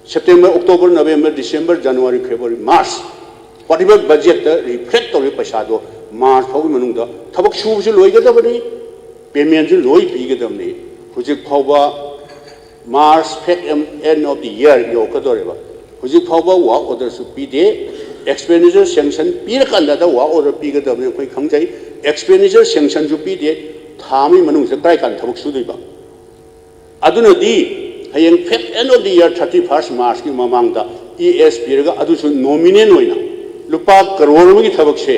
September, October, November, December, January, February, March, whatever budgetꯇ reflect ꯇꯧꯔꯤꯕ ꯄꯩꯁꯥꯗꯣ ꯃꯥꯔꯆ ꯐꯥꯎꯒꯤ ꯃꯅꯨꯡꯗ ꯊꯕꯛ ꯁꯨꯕꯁꯨ ꯂꯣꯏꯒꯗꯕꯅꯤ, ꯄꯦꯃꯦꯟꯁꯨ ꯂꯣꯏ ꯄꯤꯒꯗꯕꯅꯤ꯫ ꯍꯧꯖꯤꯛ ꯐꯥꯎꯕ March fag end of the year ꯌꯧꯔꯛꯀꯗꯧꯔꯦꯕ꯫ ꯍꯧꯖꯤꯛ ꯐꯥꯎꯕ ꯋꯥꯔꯛ ꯑꯣꯔꯗꯔꯁꯨ ꯄꯤꯗꯦ, ꯑꯦꯛꯁꯄꯦꯟꯗꯤꯆꯔ ꯁꯦꯡꯁꯟ ꯄꯤꯔꯀꯥꯟꯗ ꯋꯥꯔꯛ ꯑꯣꯔꯗꯔ ꯄꯤꯒꯗꯕꯅꯤ ꯑꯩꯈꯣꯏ ꯈꯪꯖꯩ꯫ ꯑꯦꯛꯁꯄꯦꯟꯗꯤꯆꯔ ꯁꯦꯡꯁꯟꯁꯨ ꯄꯤꯗꯦ, ꯊꯥ ꯑꯃꯒꯤ ꯃꯅꯨꯡꯁꯤꯗ ꯀꯔꯥꯏ ꯀꯥꯟꯗ ꯊꯕꯛ ꯁꯨꯗꯣꯏꯕ? ꯑꯗꯨꯅꯗꯤ ꯍꯌꯦꯡ fag end of the year thirty first Marchꯀꯤ ꯃꯃꯥꯡꯗ ꯏ ꯑꯦꯁ ꯄꯤꯔꯒ ꯑꯗꯨꯁꯨ ꯅꯣꯃꯤꯅꯦꯜ ꯑꯣꯏꯅ ꯂꯨꯄꯥ ꯀꯔꯣꯔ ꯑꯃꯒꯤ ꯊꯕꯛꯁꯦ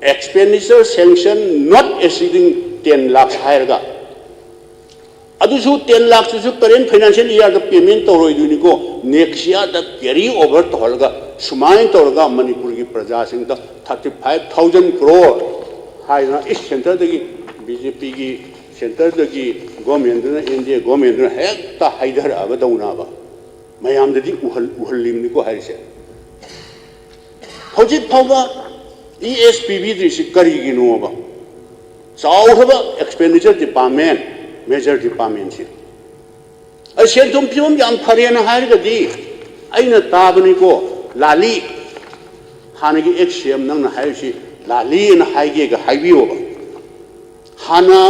expenditure sanction not exceeding ten lakhs ꯍꯥꯏꯔꯒ ꯑꯗꯨꯁꯨ ten lakhꯁꯇꯨꯁꯨ current financial yearꯗ payment ꯇꯧꯔꯣꯏꯗꯣꯏꯅꯤꯀꯣ, next yearꯗ carry over ꯇꯧꯍꯜꯂꯒ ꯁꯨꯃꯥꯏꯅ ꯇꯧꯔꯒ ꯃꯅꯤꯄꯨꯔꯒꯤ ꯄ꯭ꯔꯖꯥꯁꯤꯡꯗ thirty five thousand crore ꯍꯥꯏꯗꯅ ꯏꯁ ꯁꯦꯟꯇꯔꯗꯒꯤ ꯕꯤ ꯖꯦ ꯄꯤꯒꯤ ꯁꯦꯟꯇꯔꯗꯒꯤ ꯒꯣꯔꯃꯦꯟꯗꯨꯅ, ꯑꯦꯟ ꯗꯤ ꯑꯦ ꯒꯣꯔꯃꯦꯟꯗꯨꯅ ꯍꯦꯛꯇ ꯍꯩꯊꯔꯛꯑꯕꯗꯧꯅꯕ ꯃꯌꯥꯝꯗꯗꯤ ꯎꯍꯜ-, ꯎꯍꯜꯂꯤꯕꯅꯤꯀꯣ ꯍꯥꯏꯔꯤꯁꯦ꯫ ꯍꯧꯖꯤꯛ ꯐꯥꯎꯕ ꯏ ꯑꯦꯁ ꯄꯤꯕꯤꯗ꯭ꯔꯤꯁꯤ ꯀꯔꯤꯒꯤꯅꯣꯕ? ꯆꯥꯎꯈ꯭ꯔꯕ expenditure department, major departmentꯁꯤ꯫ ꯑꯩ ꯁꯦꯟ ꯊꯨꯝ ꯐꯤꯕꯝ ꯌꯥꯝ ꯐꯔꯦꯅ ꯍꯥꯏꯔꯒꯗꯤ ꯑꯩꯅ ꯇꯥꯕꯅꯤꯀꯣ, ꯂꯥꯂꯤ, ꯍꯥꯟꯅꯒꯤ ex C M ꯅꯪꯅ ꯍꯥꯏꯔꯤꯁꯤ ꯂꯥꯂꯤꯅ ꯍꯥꯏꯒꯦꯒ ꯍꯥꯏꯕꯤꯌꯣꯕ꯫ ꯍꯥꯟꯅ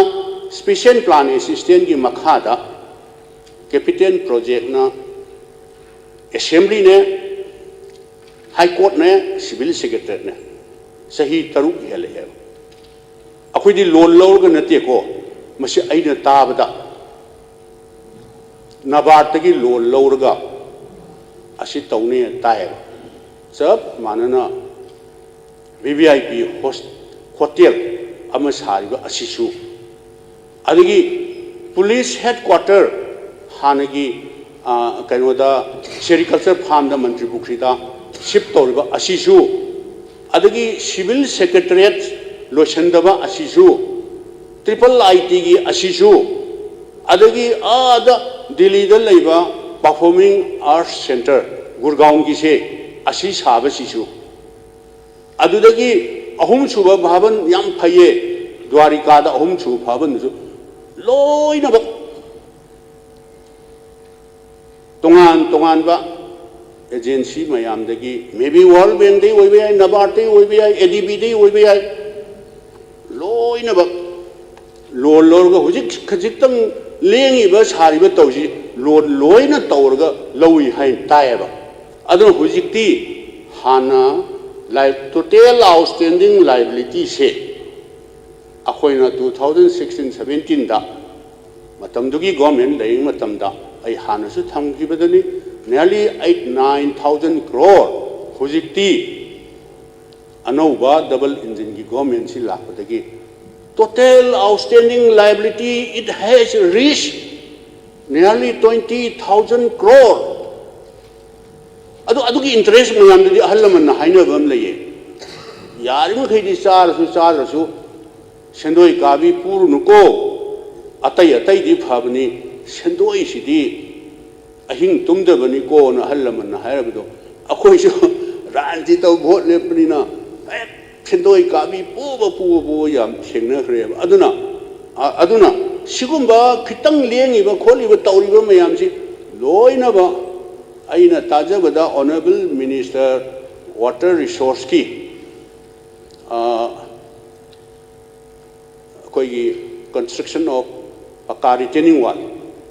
special plan assistantꯀꯤ ꯃꯈꯥꯗ ꯀꯦꯄꯤꯇꯦꯜ ꯄ꯭ꯔꯣꯖꯦꯛꯅ ꯑꯦꯁꯦꯝꯕ꯭ꯂꯤꯅꯦ, ꯍꯥꯏ ꯀꯣꯔꯠꯅꯦ, ꯁꯤꯚꯤꯜ ꯁꯦꯀ꯭ꯔꯦꯇꯔꯤꯌꯦꯠꯅꯦ, ꯆꯍꯤ ꯇꯔꯨꯛ ꯍꯦꯜꯂꯛꯑꯦꯕ꯫ ꯑꯩꯈꯣꯏꯗꯤ ꯂꯣꯟ ꯂꯧꯔꯒ ꯅꯠꯇꯦꯀꯣ, ꯃꯁꯤ ꯑꯩꯅ ꯇꯥꯕꯗ ꯅꯕꯥꯔꯠꯇꯒꯤ ꯂꯣꯟ ꯂꯧꯔꯒ ꯑꯁꯤ ꯇꯧꯅꯦ ꯇꯥꯏꯌꯦꯕ꯫ ꯆꯞ ꯃꯥꯟꯅꯅ V V I P host-, hotel ꯑꯃ ꯁꯥꯔꯤꯕ ꯑꯁꯤꯁꯨ, ꯑꯗꯒꯤ ꯄꯨꯂꯤꯁ ꯍꯦꯗꯀ꯭ꯋꯥꯇꯔ ꯍꯥꯟꯅꯒꯤ, ꯑ, ꯀꯩꯅꯣꯗ, ꯁꯦꯔꯤꯀꯜꯆꯔ ꯐꯥꯔꯝꯗ ꯃꯟꯇ꯭ꯔꯤ ꯄꯨꯈ꯭ꯔꯤꯗ ꯁꯤꯐ ꯇꯧꯔꯤꯕ ꯑꯁꯤꯁꯨ, ꯑꯗꯒꯤ ꯁꯤꯚꯤꯜ ꯁꯦꯀ꯭ꯔꯦꯇꯔꯤꯌꯦꯠ ꯂꯣꯏꯁꯤꯟꯗꯕ ꯑꯁꯤꯁꯨ, ꯇ꯭ꯔꯤꯄꯜ ꯑꯥꯏ ꯇꯤꯒꯤ ꯑꯁꯤꯁꯨ, ꯑꯗꯒꯤ ꯑꯥꯗ ꯗꯤꯜꯂꯤꯗ ꯂꯩꯕ ꯄꯔꯐꯣꯔꯃꯤꯡ ꯑꯥꯔꯠꯁ ꯁꯦꯟꯇꯔ ꯒꯨꯔꯒꯥꯎꯟꯒꯤꯁꯦ, ꯑꯁꯤ ꯁꯥꯕꯁꯤꯁꯨ, ꯑꯗꯨꯗꯒꯤ ꯑꯍꯨꯝꯁꯨꯕ ꯚꯕꯟ ꯌꯥꯝ ꯐꯩꯌꯦ, ꯗ꯭ꯋꯥꯔꯤꯀꯥꯗ ꯑꯍꯨꯝꯁꯨꯕ ꯚꯕꯟꯗꯨꯁꯨ ꯂꯣꯏꯅꯃꯛ ꯇꯣꯉꯥꯟ ꯇꯣꯉꯥꯟꯕ ꯑꯦꯖꯦꯟꯁꯤ ꯃꯌꯥꯝꯗꯒꯤ, maybe World Bankꯇꯩ ꯑꯣꯏꯕ ꯌꯥꯏ, ꯅꯕꯥꯔꯠꯇꯩ ꯑꯣꯏꯕ ꯌꯥꯏ, ꯑꯦ ꯗꯤ ꯕꯤꯗꯩ ꯑꯣꯏꯕ ꯌꯥꯏ, ꯂꯣꯏꯅꯃꯛ ꯂꯣꯟ ꯂꯧꯔꯒ ꯍꯧꯖꯤꯛ ꯈꯖꯤꯛꯇꯪ ꯂꯦꯡꯉꯤꯕ ꯁꯥꯔꯤꯕ ꯇꯧꯁꯤ ꯂꯣꯟ ꯂꯣꯏꯅ ꯇꯧꯔꯒ ꯂꯧꯏ ꯍꯥꯏꯅ ꯇꯥꯏꯌꯦꯕ꯫ ꯑꯗꯨꯅ ꯍꯧꯖꯤꯛꯇꯤ ꯍꯥꯟꯅ ꯂꯥꯏ-, total outstanding liabilityꯁꯦ ꯑꯩꯈꯣꯏꯅ two thousand sixteen seventeenꯗ ꯃꯇꯝꯗꯨꯒꯤ ꯒꯣꯔꯃꯦꯟ ꯂꯩꯔꯤꯉꯩ ꯃꯇꯝꯗ ꯑꯩ ꯍꯥꯟꯅꯁꯨ ꯊꯝꯈꯤꯕꯗꯨꯅꯤ, nearly eight nine thousand crore꯫ ꯍꯧꯖꯤꯛꯇꯤ ꯑꯅꯧꯕ ꯗꯕꯜ ꯏꯟꯖꯤꯟꯒꯤ ꯒꯣꯔꯃꯦꯟꯁꯤ ꯂꯥꯛꯄꯗꯒꯤ total outstanding liability, it has reached nearly twenty thousand crore꯫ ꯑꯗꯨ, ꯑꯗꯨꯒꯤ ꯏꯟꯇꯔꯦꯁ ꯃꯌꯥꯝꯗꯨꯗꯤ ꯑꯍꯜ ꯂꯃꯟꯅ ꯍꯥꯏꯅꯕ ꯑꯃ ꯂꯩꯌꯦ, ꯌꯥꯔꯤꯃꯈꯩꯗꯤ ꯆꯥꯔꯁꯨ ꯆꯥꯗ꯭ꯔꯁꯨ ꯁꯦꯟꯗꯣꯏ ꯀꯥꯕꯤ ꯄꯨꯔꯨꯅꯨꯀꯣ, ꯑꯇꯩ ꯑꯇꯩꯗꯤ ꯐꯕꯅꯤ, ꯁꯦꯟꯗꯣꯏꯁꯤꯗꯤ ꯑꯍꯤꯡ ꯇꯨꯝꯗꯕꯅꯤꯀꯣꯅ ꯑꯍꯜ ꯂꯃꯟꯅ ꯍꯥꯏꯔꯕꯗꯣ, ꯑꯩꯈꯣꯏꯁꯨ ꯔꯥꯖꯅꯤꯇꯤ ꯇꯧ ꯚꯣꯠ ꯂꯦꯞꯄꯅꯤꯅ ꯍꯦꯛ ꯁꯦꯟꯗꯣꯏ ꯀꯥꯕꯤ ꯄꯨꯕ, ꯄꯨꯕ, ꯄꯨꯕ ꯌꯥꯝ ꯊꯦꯡꯅꯈ꯭ꯔꯦꯕ꯫ ꯑꯗꯨꯅ, ꯑ-, ꯑꯗꯨꯅ ꯁꯤꯒꯨꯝꯕ ꯈꯤꯇꯪ ꯂꯦꯡꯉꯤꯕ ꯈꯣꯠꯂꯤꯕ ꯇꯧꯔꯤꯕ ꯃꯌꯥꯝꯁꯤ ꯂꯣꯏꯅꯃꯛ ꯑꯩꯅ ꯇꯥꯖꯕꯗ Honourable Minister Water Resourceꯀꯤ, ꯑ, ꯑꯩꯈꯣꯏꯒꯤ construction of ꯄꯀꯥ retaining wall,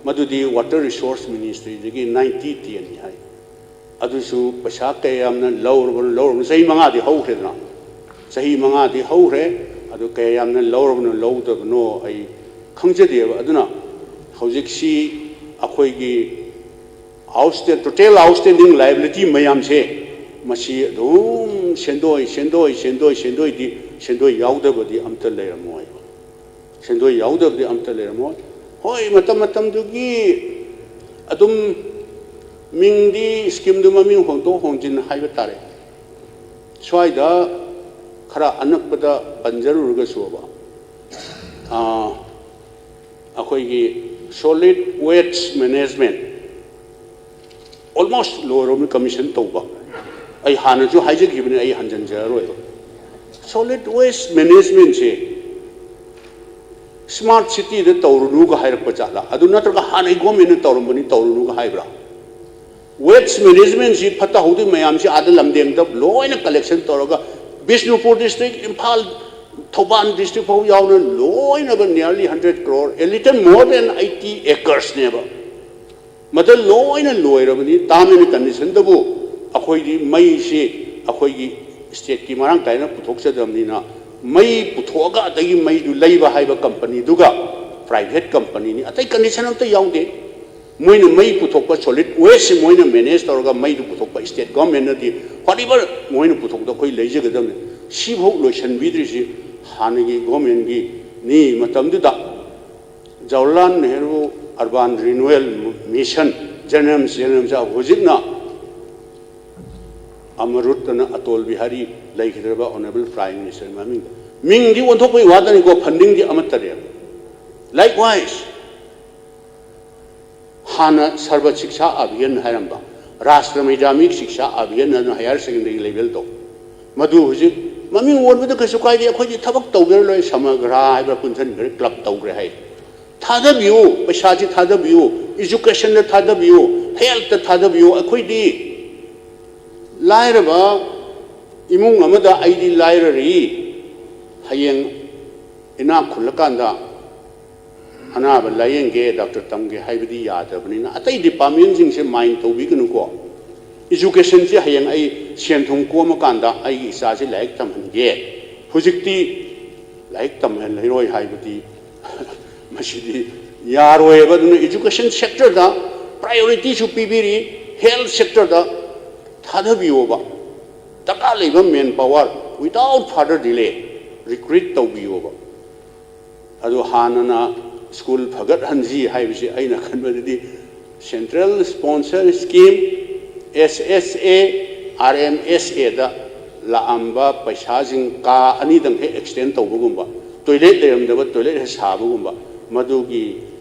ꯃꯗꯨꯗꯤ Water Resource Ministryꯗꯒꯤ ninety ten ꯍꯥꯏ꯫ ꯑꯗꯨꯁꯨ ꯄꯩꯁꯥ ꯀꯌꯥ ꯌꯥꯝꯅ ꯂꯧꯔꯕꯅꯣ, ꯂꯧꯔꯕꯅꯣ? ꯆꯍꯤ ꯃꯉꯥꯗꯤ ꯍꯧꯈ꯭ꯔꯦꯗꯅ, ꯆꯍꯤ ꯃꯉꯥꯗꯤ ꯍꯧꯈ꯭ꯔꯦ꯫ ꯑꯗꯨ ꯀꯌꯥ ꯌꯥꯝꯅ ꯂꯧꯔꯕꯅꯣ, ꯂꯧꯗꯕꯅꯣ ꯑꯩ ꯈꯪꯖꯗꯦꯕ꯫ ꯑꯗꯨꯅ ꯍꯧꯖꯤꯛꯁꯤ ꯑꯩꯈꯣꯏꯒꯤ outstanding, total outstanding liability ꯃꯌꯥꯝꯁꯦ, ꯃꯁꯤ ꯑꯗꯨꯝ ꯁꯦꯟꯗꯣꯏ, ꯁꯦꯟꯗꯣꯏ, ꯁꯦꯟꯗꯣꯏ, ꯁꯦꯟꯗꯣꯏꯗꯤ, ꯁꯦꯟꯗꯣꯏ ꯌꯥꯎꯗꯕꯗꯤ ꯑꯝꯇ ꯂꯩꯔꯝꯃꯣꯏꯕ꯫ ꯁꯦꯟꯗꯣꯏ ꯌꯥꯎꯗꯕꯗꯤ ꯑꯝꯇ ꯂꯩꯔꯝꯃꯣꯏ꯫ ꯍꯣꯏ, ꯃꯇꯝ ꯃꯇꯝꯗꯨꯒꯤ ꯑꯗꯨꯝ ꯃꯤꯡꯗꯤ, schemeꯗꯨ ꯃꯃꯤꯡ ꯍꯣꯡꯗꯣꯛ ꯍꯣꯡꯖꯤꯟ ꯍꯥꯏꯕ ꯇꯥꯔꯦ꯫ ꯁ꯭ꯋꯥꯏꯗ ꯈꯔ ꯑꯅꯛꯄꯗ ꯄꯟꯖꯔꯨꯔꯒꯁꯨꯕ, ꯑꯥ, ꯑꯩꯈꯣꯏꯒꯤ solid waste management almost ꯂꯣꯏꯔꯕꯅꯤ commission ꯇꯧꯕ꯫ ꯑꯩ ꯍꯥꯟꯅꯁꯨ ꯍꯥꯏꯖꯈꯤꯕꯅꯤ, ꯑꯩ ꯍꯟꯖꯤꯟꯖꯔꯔꯣꯏꯕ꯫ Solid waste managementꯁꯦ smart cityꯗ ꯇꯧꯔꯨꯅꯨꯒ ꯍꯥꯏꯔꯛꯄ ꯖꯥꯠꯂꯥ? ꯑꯗꯨ ꯅꯠꯇ꯭ꯔꯒ ꯍꯥꯟꯅꯒꯤ governmentꯅ ꯇꯧꯔꯝꯕꯅꯤ, ꯇꯧꯔꯨꯅꯨꯒ ꯍꯥꯏꯕ꯭ꯔꯥ? Waste managementꯁꯤ ꯐꯠꯇ ꯍꯥꯎꯗꯤ ꯃꯌꯥꯝꯁꯤ ꯑꯥꯗ ꯂꯝꯗꯦꯡꯗ ꯂꯣꯏꯅ collection ꯇꯧꯔꯒ, ꯕꯤꯁꯅꯨꯄꯨꯔ district, ꯏꯝꯐꯥꯜ, ꯊꯧꯕꯥꯜ district ꯐꯥꯎ ꯌꯥꯎꯅ ꯂꯣꯏꯅꯕ nearly hundred crore, a little more than eighty acresꯅꯦꯕ꯫ ꯃꯗ ꯂꯣꯏꯅ ꯂꯣꯏꯔꯕꯅꯤ꯫ Term and conditionꯗꯕꯨ ꯑꯩꯈꯣꯏꯗꯤ ꯃꯩꯁꯤ ꯑꯩꯈꯣꯏꯒꯤ stateꯀꯤ ꯃꯔꯥꯡ ꯀꯥꯏꯅ ꯄꯨꯊꯣꯛꯆꯗꯕꯅꯤꯅ, ꯃꯩ ꯄꯨꯊꯣꯛꯑꯒ ꯑꯗꯒꯤ ꯃꯩꯗꯨ ꯂꯩꯕ ꯍꯥꯏꯕ companyꯗꯨꯒ private companyꯅꯤ, ꯑꯇꯩ condition ꯑꯝꯇ ꯌꯥꯎꯗꯦ꯫ ꯃꯣꯏꯅ ꯃꯩ ꯄꯨꯊꯣꯛꯄ, solid wasteꯁꯤ ꯃꯣꯏꯅ manage ꯇꯧꯔꯒ ꯃꯩꯗꯨ ꯄꯨꯊꯣꯛꯄ, state governmentꯅꯗꯤ whatever ꯃꯣꯏꯅ ꯄꯨꯊꯣꯛꯄꯗ ꯑꯩꯈꯣꯏ ꯂꯩꯖꯒꯗꯕꯅꯤ꯫ ꯁꯤꯐꯥꯎ ꯂꯣꯏꯁꯤꯟꯕꯤꯗ꯭ꯔꯤꯁꯤ ꯍꯥꯟꯅꯒꯤ governmentꯀꯤꯅꯤ꯫ ꯃꯇꯝꯗꯨꯗ Jawaharlal Nehru Urban Renewal Mission, ꯖꯅꯝ ꯖꯅꯝ ꯍꯧꯖꯤꯛꯅ ꯑꯃꯔꯨꯠ ꯑꯅ ꯑꯇꯣꯜ ꯕꯤꯍꯥꯔꯤ ꯂꯩꯈꯤꯗ꯭ꯔꯕ Honourable Prime Minister ꯃꯃꯤꯡꯗ꯫ ꯃꯤꯡꯗꯤ ꯑꯣꯟꯊꯣꯛꯄꯒꯤ ꯋꯥꯗꯅꯤꯀꯣ, fundingꯗꯤ ꯑꯃꯠꯇꯅꯦ꯫ Likewise, ꯍꯥꯟꯅ ꯁꯔꯕ ꯁꯤꯛꯁꯥ ꯑꯚꯤꯌꯥꯟ ꯍꯥꯏꯔꯝꯕ, ꯔꯥꯁꯇ꯭ꯔ ꯃꯩꯗꯥꯃꯤꯛ ꯁꯤꯛꯁꯥ ꯑꯚꯤꯌꯥꯟ ꯑꯅ higher secondary levelꯗꯣ, ꯃꯗꯨ ꯍꯧꯖꯤꯛ ꯃꯃꯤꯡ ꯑꯣꯟꯕꯗ ꯀꯩꯁꯨ ꯀꯥꯏꯗꯦ, ꯑꯩꯈꯣꯏꯗꯤ ꯊꯕꯛ ꯇꯧꯗꯅ ꯂꯣꯏ ꯁꯃꯒ꯭ꯔꯥ ꯍꯥꯏꯕ꯭ꯔꯥ ꯄꯨꯟꯁꯤꯟꯈ꯭ꯔꯦ, club ꯇꯧꯈ꯭ꯔꯦ ꯍꯥꯏ꯫ ꯊꯥꯗꯕꯤꯌꯨ, ꯄꯩꯁꯥꯁꯤ ꯊꯥꯗꯕꯤꯌꯨ, educationꯗ ꯊꯥꯗꯕꯤꯌꯨ, healthꯇ ꯊꯥꯗꯕꯤꯌꯨ꯫ ꯑꯩꯈꯣꯏꯗꯤ ꯂꯥꯏꯔꯕ ꯏꯃꯨꯡ ꯑꯃꯗ ꯑꯩꯗꯤ ꯂꯥꯏꯔꯔꯤ, ꯍꯌꯦꯡ ꯏꯅꯥꯛ ꯈꯨꯜꯂꯀꯥꯟꯗ ꯑꯅꯥꯕ ꯂꯥꯌꯦꯡꯒꯦ, ꯗꯥꯛꯇꯔ ꯇꯝꯒꯦ ꯍꯥꯏꯕꯗꯤ ꯌꯥꯗꯕꯅꯤꯅ, ꯑꯇꯩ ꯗꯤꯄꯥꯔꯠꯃꯦꯟꯁꯤꯡꯁꯦ ꯃꯥꯏꯟ ꯇꯧꯕꯤꯒꯅꯨꯀꯣ꯫ ꯏꯖꯨꯀꯦꯁꯟꯁꯦ ꯍꯌꯦꯡ ꯑꯩ ꯁꯦꯟ ꯊꯨꯝ ꯀꯣꯝꯃꯀꯥꯟꯗ ꯑꯩꯒꯤ ꯏꯆꯥꯁꯦ ꯂꯥꯏꯔꯤꯛ ꯇꯝꯍꯟꯒꯦ, ꯍꯧꯖꯤꯛꯇꯤ ꯂꯥꯏꯔꯤꯛ ꯇꯝꯍꯜꯂꯔꯣꯏ ꯍꯥꯏꯕꯗꯤ ꯃꯁꯤꯗꯤ ꯌꯥꯔꯣꯏꯕ꯫ ꯑꯗꯨꯅ ꯏꯖꯨꯀꯦꯁꯟ ꯁꯦꯛꯇꯔꯗ ꯄ꯭ꯔꯥꯏꯌꯣꯔꯤꯇꯤꯁꯨ ꯄꯤꯕꯤꯔꯤ, ꯍꯦꯜꯊ ꯁꯦꯛꯇꯔꯗ ꯊꯥꯗꯕꯤꯌꯣꯕ꯫ ꯗꯔꯀꯥꯔ ꯂꯩꯕ manpower without further delay recruit ꯇꯧꯕꯤꯌꯣꯕ꯫ ꯑꯗꯨ ꯍꯥꯟꯅꯅ ꯁ꯭ꯀꯨꯜ ꯐꯒꯠꯍꯟꯁꯤ ꯍꯥꯏꯕꯁꯤ ꯑꯩꯅ ꯈꯟꯕꯗꯗꯤ central sponsor scheme, S S A, R M S Aꯗ ꯂꯥꯛꯑꯝꯕ ꯄꯩꯁꯥꯁꯤꯡ ꯀꯥ ꯑꯅꯤꯗꯪ ꯍꯦꯛ ꯑꯦꯛꯁꯇꯦꯟ ꯇꯧꯕꯒꯨꯝꯕ, ꯇꯣꯏꯂꯦꯠ ꯂꯩꯔꯝꯗꯕ ꯇꯣꯏꯂꯦꯠ ꯍꯦꯛ ꯁꯥꯕꯒꯨꯝꯕ, ꯃꯗꯨꯒꯤ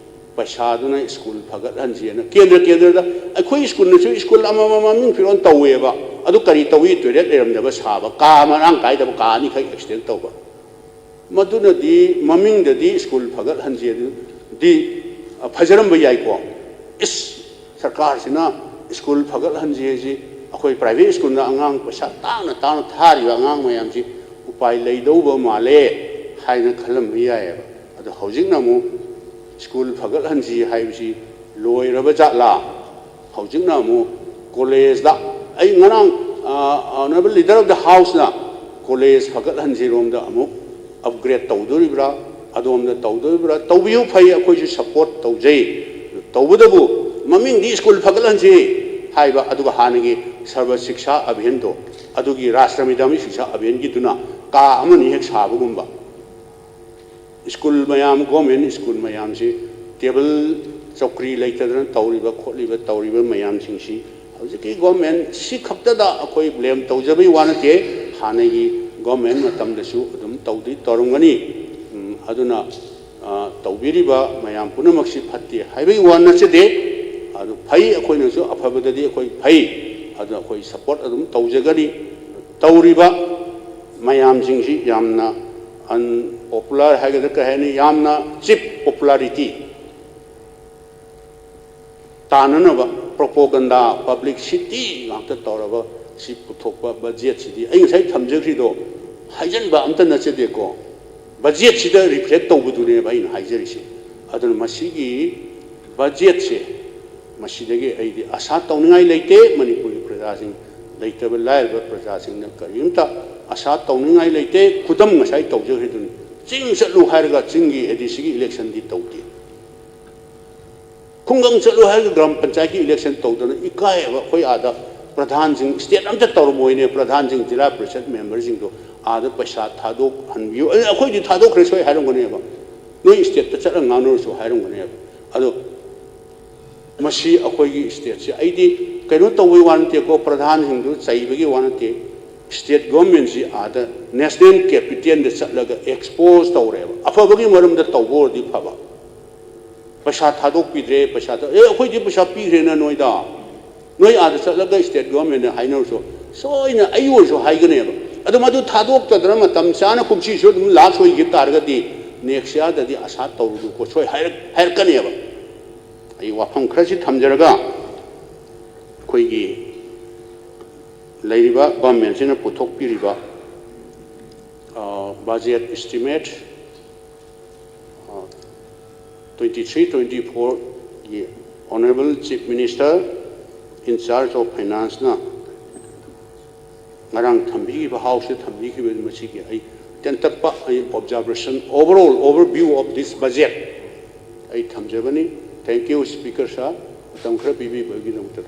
ꯄꯩꯁꯥꯗꯨꯅ ꯁ꯭ꯀꯨꯜ ꯐꯒꯠꯍꯟꯁꯦꯅ ꯀꯦꯟꯗ꯭ꯔ ꯀꯦꯟꯗ꯭ꯔꯗ, ꯑꯩꯈꯣꯏ ꯁ꯭ꯀꯨꯜꯅꯁꯨ ꯁ꯭ꯀꯨꯜ ꯑꯃꯃꯝ ꯃꯃꯤꯡ ꯐꯤꯔꯣꯟ ꯇꯧꯋꯦꯕ꯫ ꯑꯗꯨ ꯀꯔꯤ ꯇꯧꯏ? ꯇꯣꯏꯂꯦꯠ ꯂꯩꯔꯝꯗꯕ ꯁꯥꯕ, ꯀꯥ ꯃꯔꯥꯡ ꯀꯥꯏꯗꯕ ꯀꯥ ꯑꯅꯤꯈꯛ ꯑꯦꯛꯁꯇꯦꯟ ꯇꯧꯕ꯫ ꯃꯗꯨꯅꯗꯤ ꯃꯃꯤꯡꯗꯗꯤ ꯁ꯭ꯀꯨꯜ ꯐꯒꯠꯍꯟꯁꯦ ꯑꯗꯨꯗꯤ ꯐꯖꯔꯝꯕ ꯌꯥꯏꯀꯣ꯫ ꯏꯁ, ꯁꯔꯀꯥꯔꯁꯤꯅ ꯁ꯭ꯀꯨꯜ ꯐꯒꯠꯍꯟꯁꯦ ꯍꯥꯏꯁꯤ, ꯑꯩꯈꯣꯏ ꯄ꯭ꯔꯥꯏꯚꯦꯠ ꯁ꯭ꯀꯨꯜꯗ ꯑꯉꯥꯡ ꯄꯩꯁꯥ ꯇꯥꯡꯅ ꯇꯥꯡꯅ ꯊꯥꯔꯤꯕ ꯑꯉꯥꯡ ꯃꯌꯥꯝꯁꯤ ꯎꯄꯥꯏ ꯂꯩꯗꯧꯕ ꯃꯥꯜꯂꯦ ꯍꯥꯏꯅ ꯈꯜꯂꯝꯕ ꯌꯥꯏꯑꯕ꯫ ꯑꯗꯣ ꯍꯧꯖꯤꯛꯅ ꯑꯃꯨꯛ ꯁ꯭ꯀꯨꯜ ꯐꯒꯠꯍꯟꯁꯤ ꯍꯥꯏꯕꯁꯤ ꯂꯣꯏꯔꯕ ꯖꯥꯠꯂꯥ? ꯍꯧꯖꯤꯛꯅ ꯑꯃꯨꯛ ꯀꯣꯂꯦꯖꯇ, ꯑꯩ ꯉꯔꯥꯡ ꯑꯣꯅꯔꯦꯕꯜ ꯂꯤꯗꯔ ꯑꯣꯐ ꯗ ꯍꯥꯎꯁꯅ ꯀꯣꯂꯦꯖ ꯐꯒꯠꯍꯟꯁꯤꯔꯣꯝꯗ ꯑꯃꯨꯛ ꯑꯞꯒ꯭ꯔꯦꯗ ꯇꯧꯗꯣꯔꯤꯕ꯭ꯔꯥ, ꯑꯗꯣꯝꯗ ꯇꯧꯗꯣꯔꯤꯕ꯭ꯔꯥ? ꯇꯧꯕꯤꯌꯨ, ꯐꯩ, ꯑꯩꯈꯣꯏꯁꯨ ꯁꯞꯄꯣꯔꯠ ꯇꯧꯖꯩ꯫ ꯇꯧꯕꯇꯕꯨ ꯃꯃꯤꯡꯗꯤ ꯁ꯭ꯀꯨꯜ ꯐꯒꯠꯍꯟꯁꯤ ꯍꯥꯏꯕ, ꯑꯗꯨꯒ ꯍꯥꯟꯅꯒꯤ ꯁꯔꯕ ꯁꯤꯛꯁꯥ ꯑꯚꯤꯌꯥꯟꯗꯣ, ꯑꯗꯨꯒꯤ ꯔꯥꯁꯇ꯭ꯔꯃꯤꯗꯥꯃꯤ ꯁꯤꯛꯁꯥ ꯑꯚꯤꯌꯥꯟꯒꯤꯗꯨꯅ ꯀꯥ ꯑꯃꯅꯤ ꯍꯦꯛ ꯁꯥꯕꯒꯨꯝꯕ, ꯁ꯭ꯀꯨꯜ ꯃꯌꯥꯝ, ꯒꯣꯔꯃꯦꯟ ꯁ꯭ꯀꯨꯜ ꯃꯌꯥꯝꯁꯤ ꯇꯦꯕꯜ ꯆꯧꯀ꯭ꯔꯤ ꯂꯩꯇꯗꯅ ꯇꯧꯔꯤꯕ ꯈꯣꯠꯂꯤꯕ ꯇꯧꯔꯤꯕ ꯃꯌꯥꯝꯁꯤꯡꯁꯤ ꯍꯧꯖꯤꯛꯀꯤ ꯒꯣꯔꯃꯦꯟ ꯁꯤ ꯈꯛꯇꯗ ꯑꯩꯈꯣꯏ ꯕ꯭ꯂꯦꯝ ꯇꯧꯖꯕꯒꯤ ꯋꯥ ꯅꯠꯇꯦ꯫ ꯍꯥꯟꯅꯒꯤ ꯒꯣꯔꯃꯦꯟ ꯃꯇꯝꯗꯁꯨ ꯑꯗꯨꯝ ꯇꯧꯗꯤ ꯇꯧꯔꯝꯒꯅꯤ꯫ ꯎꯝ, ꯑꯗꯨꯅ, ꯑ, ꯇꯧꯕꯤꯔꯤꯕ ꯃꯌꯥꯝ ꯄꯨꯝꯅꯃꯛꯁꯤ ꯐꯠꯇꯦ ꯍꯥꯏꯕꯒꯤ ꯋꯥ ꯅꯠꯆꯗꯦ꯫ ꯑꯗꯨ ꯐꯩ, ꯑꯩꯈꯣꯏꯅꯁꯨ ꯑꯐꯕꯗꯗꯤ ꯑꯩꯈꯣꯏ ꯐꯩ꯫ ꯑꯗꯨꯅ ꯑꯩꯈꯣꯏ ꯁꯞꯄꯣꯔꯠ ꯑꯗꯨꯝ ꯇꯧꯖꯒꯅꯤ꯫ ꯇꯧꯔꯤꯕ ꯃꯌꯥꯝꯁꯤꯡꯁꯤ ꯌꯥꯝꯅ ꯑꯟꯄꯣꯄꯨꯂꯔ ꯍꯥꯏꯒꯗ꯭ꯔꯥ, ꯀꯔꯤ ꯍꯥꯏꯅꯤ, ꯌꯥꯝꯅ ꯆꯤꯞ ꯄꯣꯄꯨꯂꯥꯔꯤꯇꯤ ꯇꯥꯅꯅꯕ ꯄ꯭ꯔꯣꯄꯣꯒꯟꯗꯥ, ꯄꯕ꯭ꯂꯤꯁꯤꯇꯤ ꯉꯥꯛꯇ ꯇꯧꯔꯒ ꯁꯤ ꯄꯨꯊꯣꯛꯄ ꯕꯖꯦꯠꯁꯤꯗꯤ, ꯑꯩ ꯉꯁꯥꯏ ꯊꯝꯖꯈ꯭ꯔꯤꯗꯣ ꯍꯥꯏꯖꯟꯕ ꯑꯝꯇ ꯅꯠꯆꯗꯦꯀꯣ꯫ ꯕꯖꯦꯠꯁꯤꯗ ꯔꯤꯐ꯭ꯂꯦꯛ ꯇꯧꯕꯗꯨꯅꯦꯕ ꯑꯩꯅ ꯍꯥꯏꯖꯔꯤꯁꯦ꯫ ꯑꯗꯨꯅ ꯃꯁꯤꯒꯤ ꯕꯖꯦꯠꯁꯦ, ꯃꯁꯤꯗꯒꯤ ꯑꯩꯗꯤ ꯑꯁꯥ ꯇꯧꯅꯤꯡꯉꯥꯏ ꯂꯩꯇꯦ꯫ ꯃꯅꯤꯄꯨꯔꯒꯤ ꯄ꯭ꯔꯖꯥꯁꯤꯡ, ꯂꯩꯇꯕ ꯂꯥꯏꯔꯕ ꯄ꯭ꯔꯖꯥꯁꯤꯡꯅ ꯀꯔꯤꯝꯇ ꯑꯁꯥ ꯇꯧꯅꯤꯡꯉꯥꯏ ꯂꯩꯇꯦ꯫ ꯈꯨꯗꯝ ꯉꯁꯥꯏ ꯇꯧꯖꯈ꯭ꯔꯤꯗꯨꯅꯤ, ꯆꯤꯡ ꯆꯠꯂꯨ ꯍꯥꯏꯔꯒ ꯆꯤꯡꯒꯤ ꯑꯦ ꯗꯤ ꯁꯤꯒꯤ ꯏꯂꯦꯛꯁꯟꯗꯤ ꯇꯧꯗꯦ꯫ ꯈꯨꯡꯒꯪ ꯆꯠꯂꯨ ꯍꯥꯏꯔꯒ ꯒ꯭ꯔꯥꯝ ꯄꯟꯆꯥꯌꯠꯀꯤ ꯏꯂꯦꯛꯁꯟ ꯇꯧꯗꯅ ꯏꯀꯥꯏꯑꯕ꯫ ꯑꯩꯈꯣꯏ ꯑꯥꯗ ꯄ꯭ꯔꯙꯥꯟꯁꯤꯡ, ꯁ꯭ꯇꯦꯠ ꯑꯝꯇ ꯇꯧꯔꯝꯃꯣꯏꯅꯦ, ꯄ꯭ꯔꯙꯥꯟꯁꯤꯡ, ꯖꯤꯂꯥ ꯄꯔꯤꯁꯠ ꯃꯦꯝꯕꯔꯁꯤꯡꯗꯣ ꯑꯥꯗ ꯄꯩꯁꯥ ꯊꯥꯗꯣꯛꯍꯟꯕꯤꯌꯨ꯫ ꯑꯦ, ꯑꯩꯈꯣꯏꯗꯤ ꯊꯥꯗꯣꯛꯈ꯭ꯔꯦ ꯁꯣꯏ ꯍꯥꯏꯔꯝꯒꯅꯦꯕ, ꯅꯣꯏ ꯁ꯭ꯇꯦꯠꯇ ꯆꯠꯂꯒ ꯉꯥꯡꯅꯔꯨꯁꯨ ꯍꯥꯏꯔꯝꯒꯅꯦꯕ꯫ ꯑꯗꯣ ꯃꯁꯤ ꯑꯩꯈꯣꯏꯒꯤ ꯁ꯭ꯇꯦꯠꯁꯤ, ꯑꯩꯗꯤ ꯀꯩꯅꯣ ꯇꯧꯕꯒꯤ ꯋꯥ ꯅꯠꯇꯦꯀꯣ, ꯄ꯭ꯔꯙꯥꯟꯁꯤꯡꯗꯨ ꯆꯩꯕꯒꯤ ꯋꯥ ꯅꯠꯇꯦ꯫ ꯁ꯭ꯇꯦꯠ ꯒꯣꯔꯃꯦꯟꯁꯤ ꯑꯥꯗ ꯅꯦꯁꯅꯦꯜ ꯀꯦꯄꯤꯇꯦꯜꯗ ꯆꯠꯂꯒ ꯑꯦꯛꯁꯄꯣꯖ ꯇꯧꯔꯦꯕ꯫ ꯑꯐꯕꯒꯤ ꯃꯔꯝꯗ ꯇꯧꯕ ꯑꯣꯏꯔꯗꯤ ꯐꯕ꯫ ꯄꯩꯁꯥ ꯊꯥꯗꯣꯛꯄꯤꯗ꯭ꯔꯦ, ꯄꯩꯁꯥ ꯊꯥ-, ꯑꯦ, ꯑꯩꯈꯣꯏꯗꯤ ꯄꯩꯁꯥ ꯄꯤꯈ꯭ꯔꯦꯅ ꯅꯣꯏꯗ, ꯅꯣꯏ ꯑꯥꯗ ꯆꯠꯂꯒ ꯁ꯭ꯇꯦꯠ ꯒꯣꯔꯃꯦꯟꯗ ꯍꯥꯏꯅꯔꯁꯨ, ꯁꯣꯏꯅ ꯑꯩ ꯑꯣꯏꯔꯁꯨ ꯍꯥꯏꯒꯅꯦꯕ꯫ ꯑꯗꯣ ꯃꯗꯨ ꯊꯥꯗꯣꯛꯇꯗꯅ ꯃꯇꯝ ꯆꯥꯅ ꯀꯨꯝꯁꯤꯁꯨ ꯑꯗꯨꯝ ꯂꯥꯁ ꯑꯣꯏꯈꯤꯕ ꯇꯥꯔꯒꯗꯤ, ꯅꯦꯛꯁ ꯌꯥꯔꯗꯗꯤ ꯑꯁꯥ ꯇꯧꯔꯨꯅꯨꯀꯣ, ꯁꯣꯏ ꯍꯥꯏꯔꯛ-, ꯍꯥꯏꯔꯛꯀꯅꯦꯕ꯫ ꯑꯩ ꯋꯥꯐꯝ ꯈꯔꯁꯤ ꯊꯝꯖꯔꯒ, ꯑꯩꯈꯣꯏꯒꯤ ꯂꯩꯔꯤꯕ ꯒꯣꯔꯃꯦꯟꯁꯤꯅ ꯄꯨꯊꯣꯛꯄꯤꯔꯤꯕ, ꯑ, ꯕꯖꯦꯠ ꯏꯁꯇꯤꯃꯦꯠ, ꯑ, twenty three twenty fourꯒꯤ Honourable Chief Minister in charge of financeꯅ ꯉꯔꯥꯡ ꯊꯝꯕꯤꯈꯤꯕ, ꯍꯥꯎꯁꯇ ꯊꯝꯕꯤꯈꯤꯕ ꯃꯁꯤꯒꯤ ꯑꯩ ꯇꯦꯟꯇꯛꯄ ꯑꯩ observation, overall overview of this budget ꯑꯩ ꯊꯝꯖꯕꯅꯤ꯫ Thank you, Speaker sir, ꯃꯇꯝ ꯈꯔ ꯄꯤꯕꯤꯕꯒꯤꯗꯃꯛꯇ꯫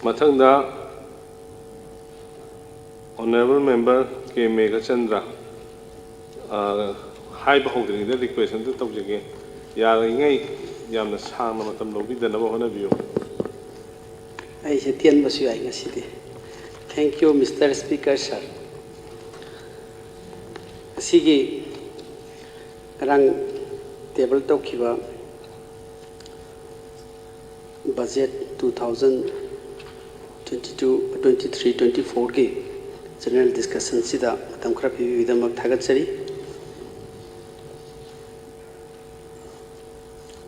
ꯃꯊꯪꯗ Honourable Member ꯀꯦ ꯃꯦꯘꯆꯟꯗ꯭ꯔ, ꯑ, ꯍꯥꯏꯕ ꯍꯧꯗ꯭ꯔꯤꯉꯩꯗ request ꯑꯝꯇ ꯇꯧꯖꯒꯦ, ꯌꯥꯔꯤꯉꯩ ꯌꯥꯝꯅ ꯁꯥꯡꯅ ꯃꯇꯝ ꯂꯧꯕꯤꯗꯅꯕ ꯍꯣꯠꯅꯕꯤꯌꯨ꯫ ꯑꯩꯁꯦ ꯇꯦꯟꯕꯁꯨ ꯌꯥꯏ ꯉꯁꯤꯗꯤ꯫ Thank you, Mister Speaker sir. ꯉꯁꯤꯒꯤ ꯉꯔꯥꯡ table ꯇꯧꯈꯤꯕ budget two thousand twenty two, twenty three, twenty fourꯒꯤ general discussionꯁꯤꯗ ꯃꯇꯝ ꯈꯔ ꯄꯤꯕꯤꯕꯒꯤꯗꯃꯛ ꯊꯥꯒꯠꯆꯔꯤ꯫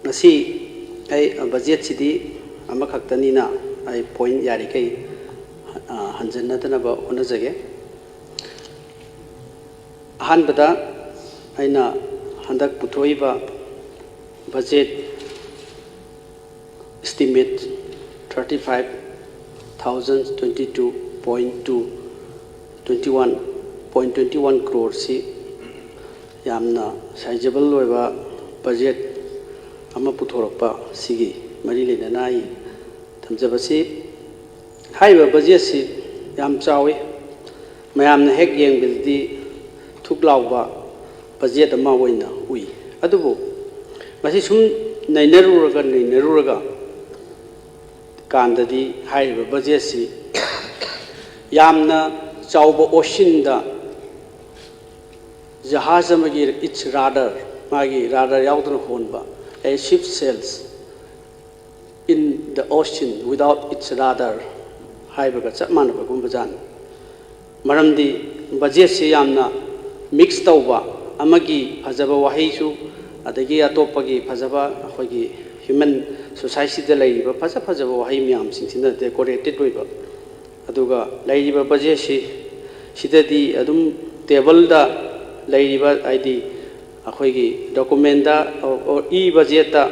ꯉꯁꯤ ꯑꯩ budgetꯁꯤꯗꯤ ꯑꯃꯈꯛꯇꯅꯤꯅ ꯑꯩ point ꯌꯥꯔꯤꯈꯩ, ꯑ, ꯍꯟꯖꯟꯅꯗꯅꯕ ꯍꯣꯠꯅꯖꯒꯦ꯫ ꯑꯍꯥꯟꯕꯗ ꯑꯩꯅ ꯍꯟꯗꯛ ꯄꯨꯊꯣꯛꯏꯕ budget estimate thirty five thousand twenty two point two twenty one point twenty one crore ꯁꯤ ꯌꯥꯝꯅ sizable ꯑꯣꯏꯕ budget ꯑꯃ ꯄꯨꯊꯣꯔꯛꯄ ꯁꯤꯒꯤ ꯃꯔꯤ ꯂꯩꯅꯅ ꯑꯩ ꯊꯝꯖꯕꯁꯤ, ꯍꯥꯏꯔꯤꯕ budget ꯁꯤ ꯌꯥꯝ ꯆꯥꯎꯏ꯫ ꯃꯌꯥꯝꯅ ꯍꯦꯛ ꯌꯦꯡꯕꯗꯗꯤ ꯊꯨꯛ ꯂꯥꯎꯕ budget ꯑꯃ ꯑꯣꯏꯅ ꯎꯏ꯫ ꯑꯗꯨꯕꯨ ꯃꯁꯤ ꯁꯨꯝ ꯅꯩꯅꯔꯨꯔꯒ ꯅꯩꯅꯔꯨꯔꯒ ꯀꯥꯟꯗꯗꯤ ꯍꯥꯏꯔꯤꯕ budget ꯁꯤ ꯌꯥꯝꯅ ꯆꯥꯎꯕ ocean ꯗ ꯖꯍꯥꯖ ꯑꯃꯒꯤ its rudder, ꯃꯥꯒꯤ rudder ꯌꯥꯎꯗꯅ ꯍꯣꯟꯕ, a ship sails in the ocean without its rudder ꯍꯥꯏꯕꯒ ꯆꯞ ꯃꯥꯟꯅꯕꯒꯨꯝꯕ ꯖꯥꯠꯅꯤ꯫ ꯃꯔꯝꯗꯤ budget ꯁꯤ ꯌꯥꯝꯅ mix ꯇꯧꯕ, ꯑꯃꯒꯤ ꯐꯖꯕ ꯋꯥꯍꯩꯁꯨ, ꯑꯗꯒꯤ ꯑꯇꯣꯞꯄꯒꯤ ꯐꯖꯕ, ꯑꯩꯈꯣꯏꯒꯤ human society ꯗ ꯂꯩꯔꯤꯕ ꯐꯖ ꯐꯖꯕ ꯋꯥꯍꯩ ꯃꯌꯥꯝꯁꯤꯡꯁꯤꯅ decorated ꯑꯣꯏꯕ, ꯑꯗꯨꯒ ꯂꯩꯔꯤꯕ budget ꯁꯤ, ꯁꯤꯗꯗꯤ ꯑꯗꯨꯝ table ꯗ ꯂꯩꯔꯤꯕ, ꯍꯥꯏꯗꯤ ꯑꯩꯈꯣꯏꯒꯤ document ꯗ, ꯑꯣ, ꯑꯣ, e budget ꯇ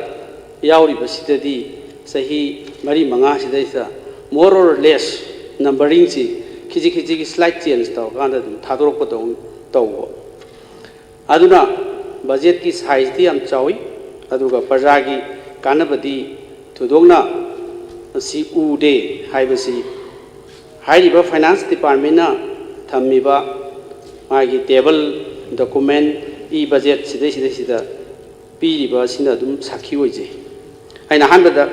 ꯌꯥꯎꯔꯤꯕꯁꯤꯗꯗꯤ ꯆꯍꯤ ꯃꯔꯤ ꯃꯉꯥ ꯁꯤꯗꯩꯁꯤꯗ more or less numbering ꯁꯤ ꯈꯤꯖꯤꯛ ꯈꯤꯖꯤꯛ slight change ꯇꯧꯔꯀꯥꯟꯗ ꯑꯗꯨꯝ ꯊꯥꯗꯣꯔꯛꯄꯗꯧ ꯇꯧꯕ꯫ ꯑꯗꯨꯅ budget ꯀꯤ size ꯇꯤ ꯌꯥꯝ ꯆꯥꯎꯏ, ꯑꯗꯨꯒ ꯄ꯭ꯔꯖꯥꯒꯤ ꯀꯥꯟꯅꯕꯗꯤ ꯊꯣꯏꯗꯣꯛꯅ ꯃꯁꯤ ꯎꯗꯦ ꯍꯥꯏꯕꯁꯤ ꯍꯥꯏꯔꯤꯕ finance department ꯅ ꯊꯝꯃꯤꯕ ꯃꯥꯒꯤ table, document, e budget ꯁꯤꯗꯩꯁꯤꯗꯩꯁꯤꯗ ꯄꯤꯔꯤꯕ ꯑꯁꯤꯅ ꯑꯗꯨꯝ ꯁꯥꯈꯤ ꯑꯣꯏꯖꯩ꯫ ꯑꯩꯅ ꯑꯍꯥꯟꯕꯗ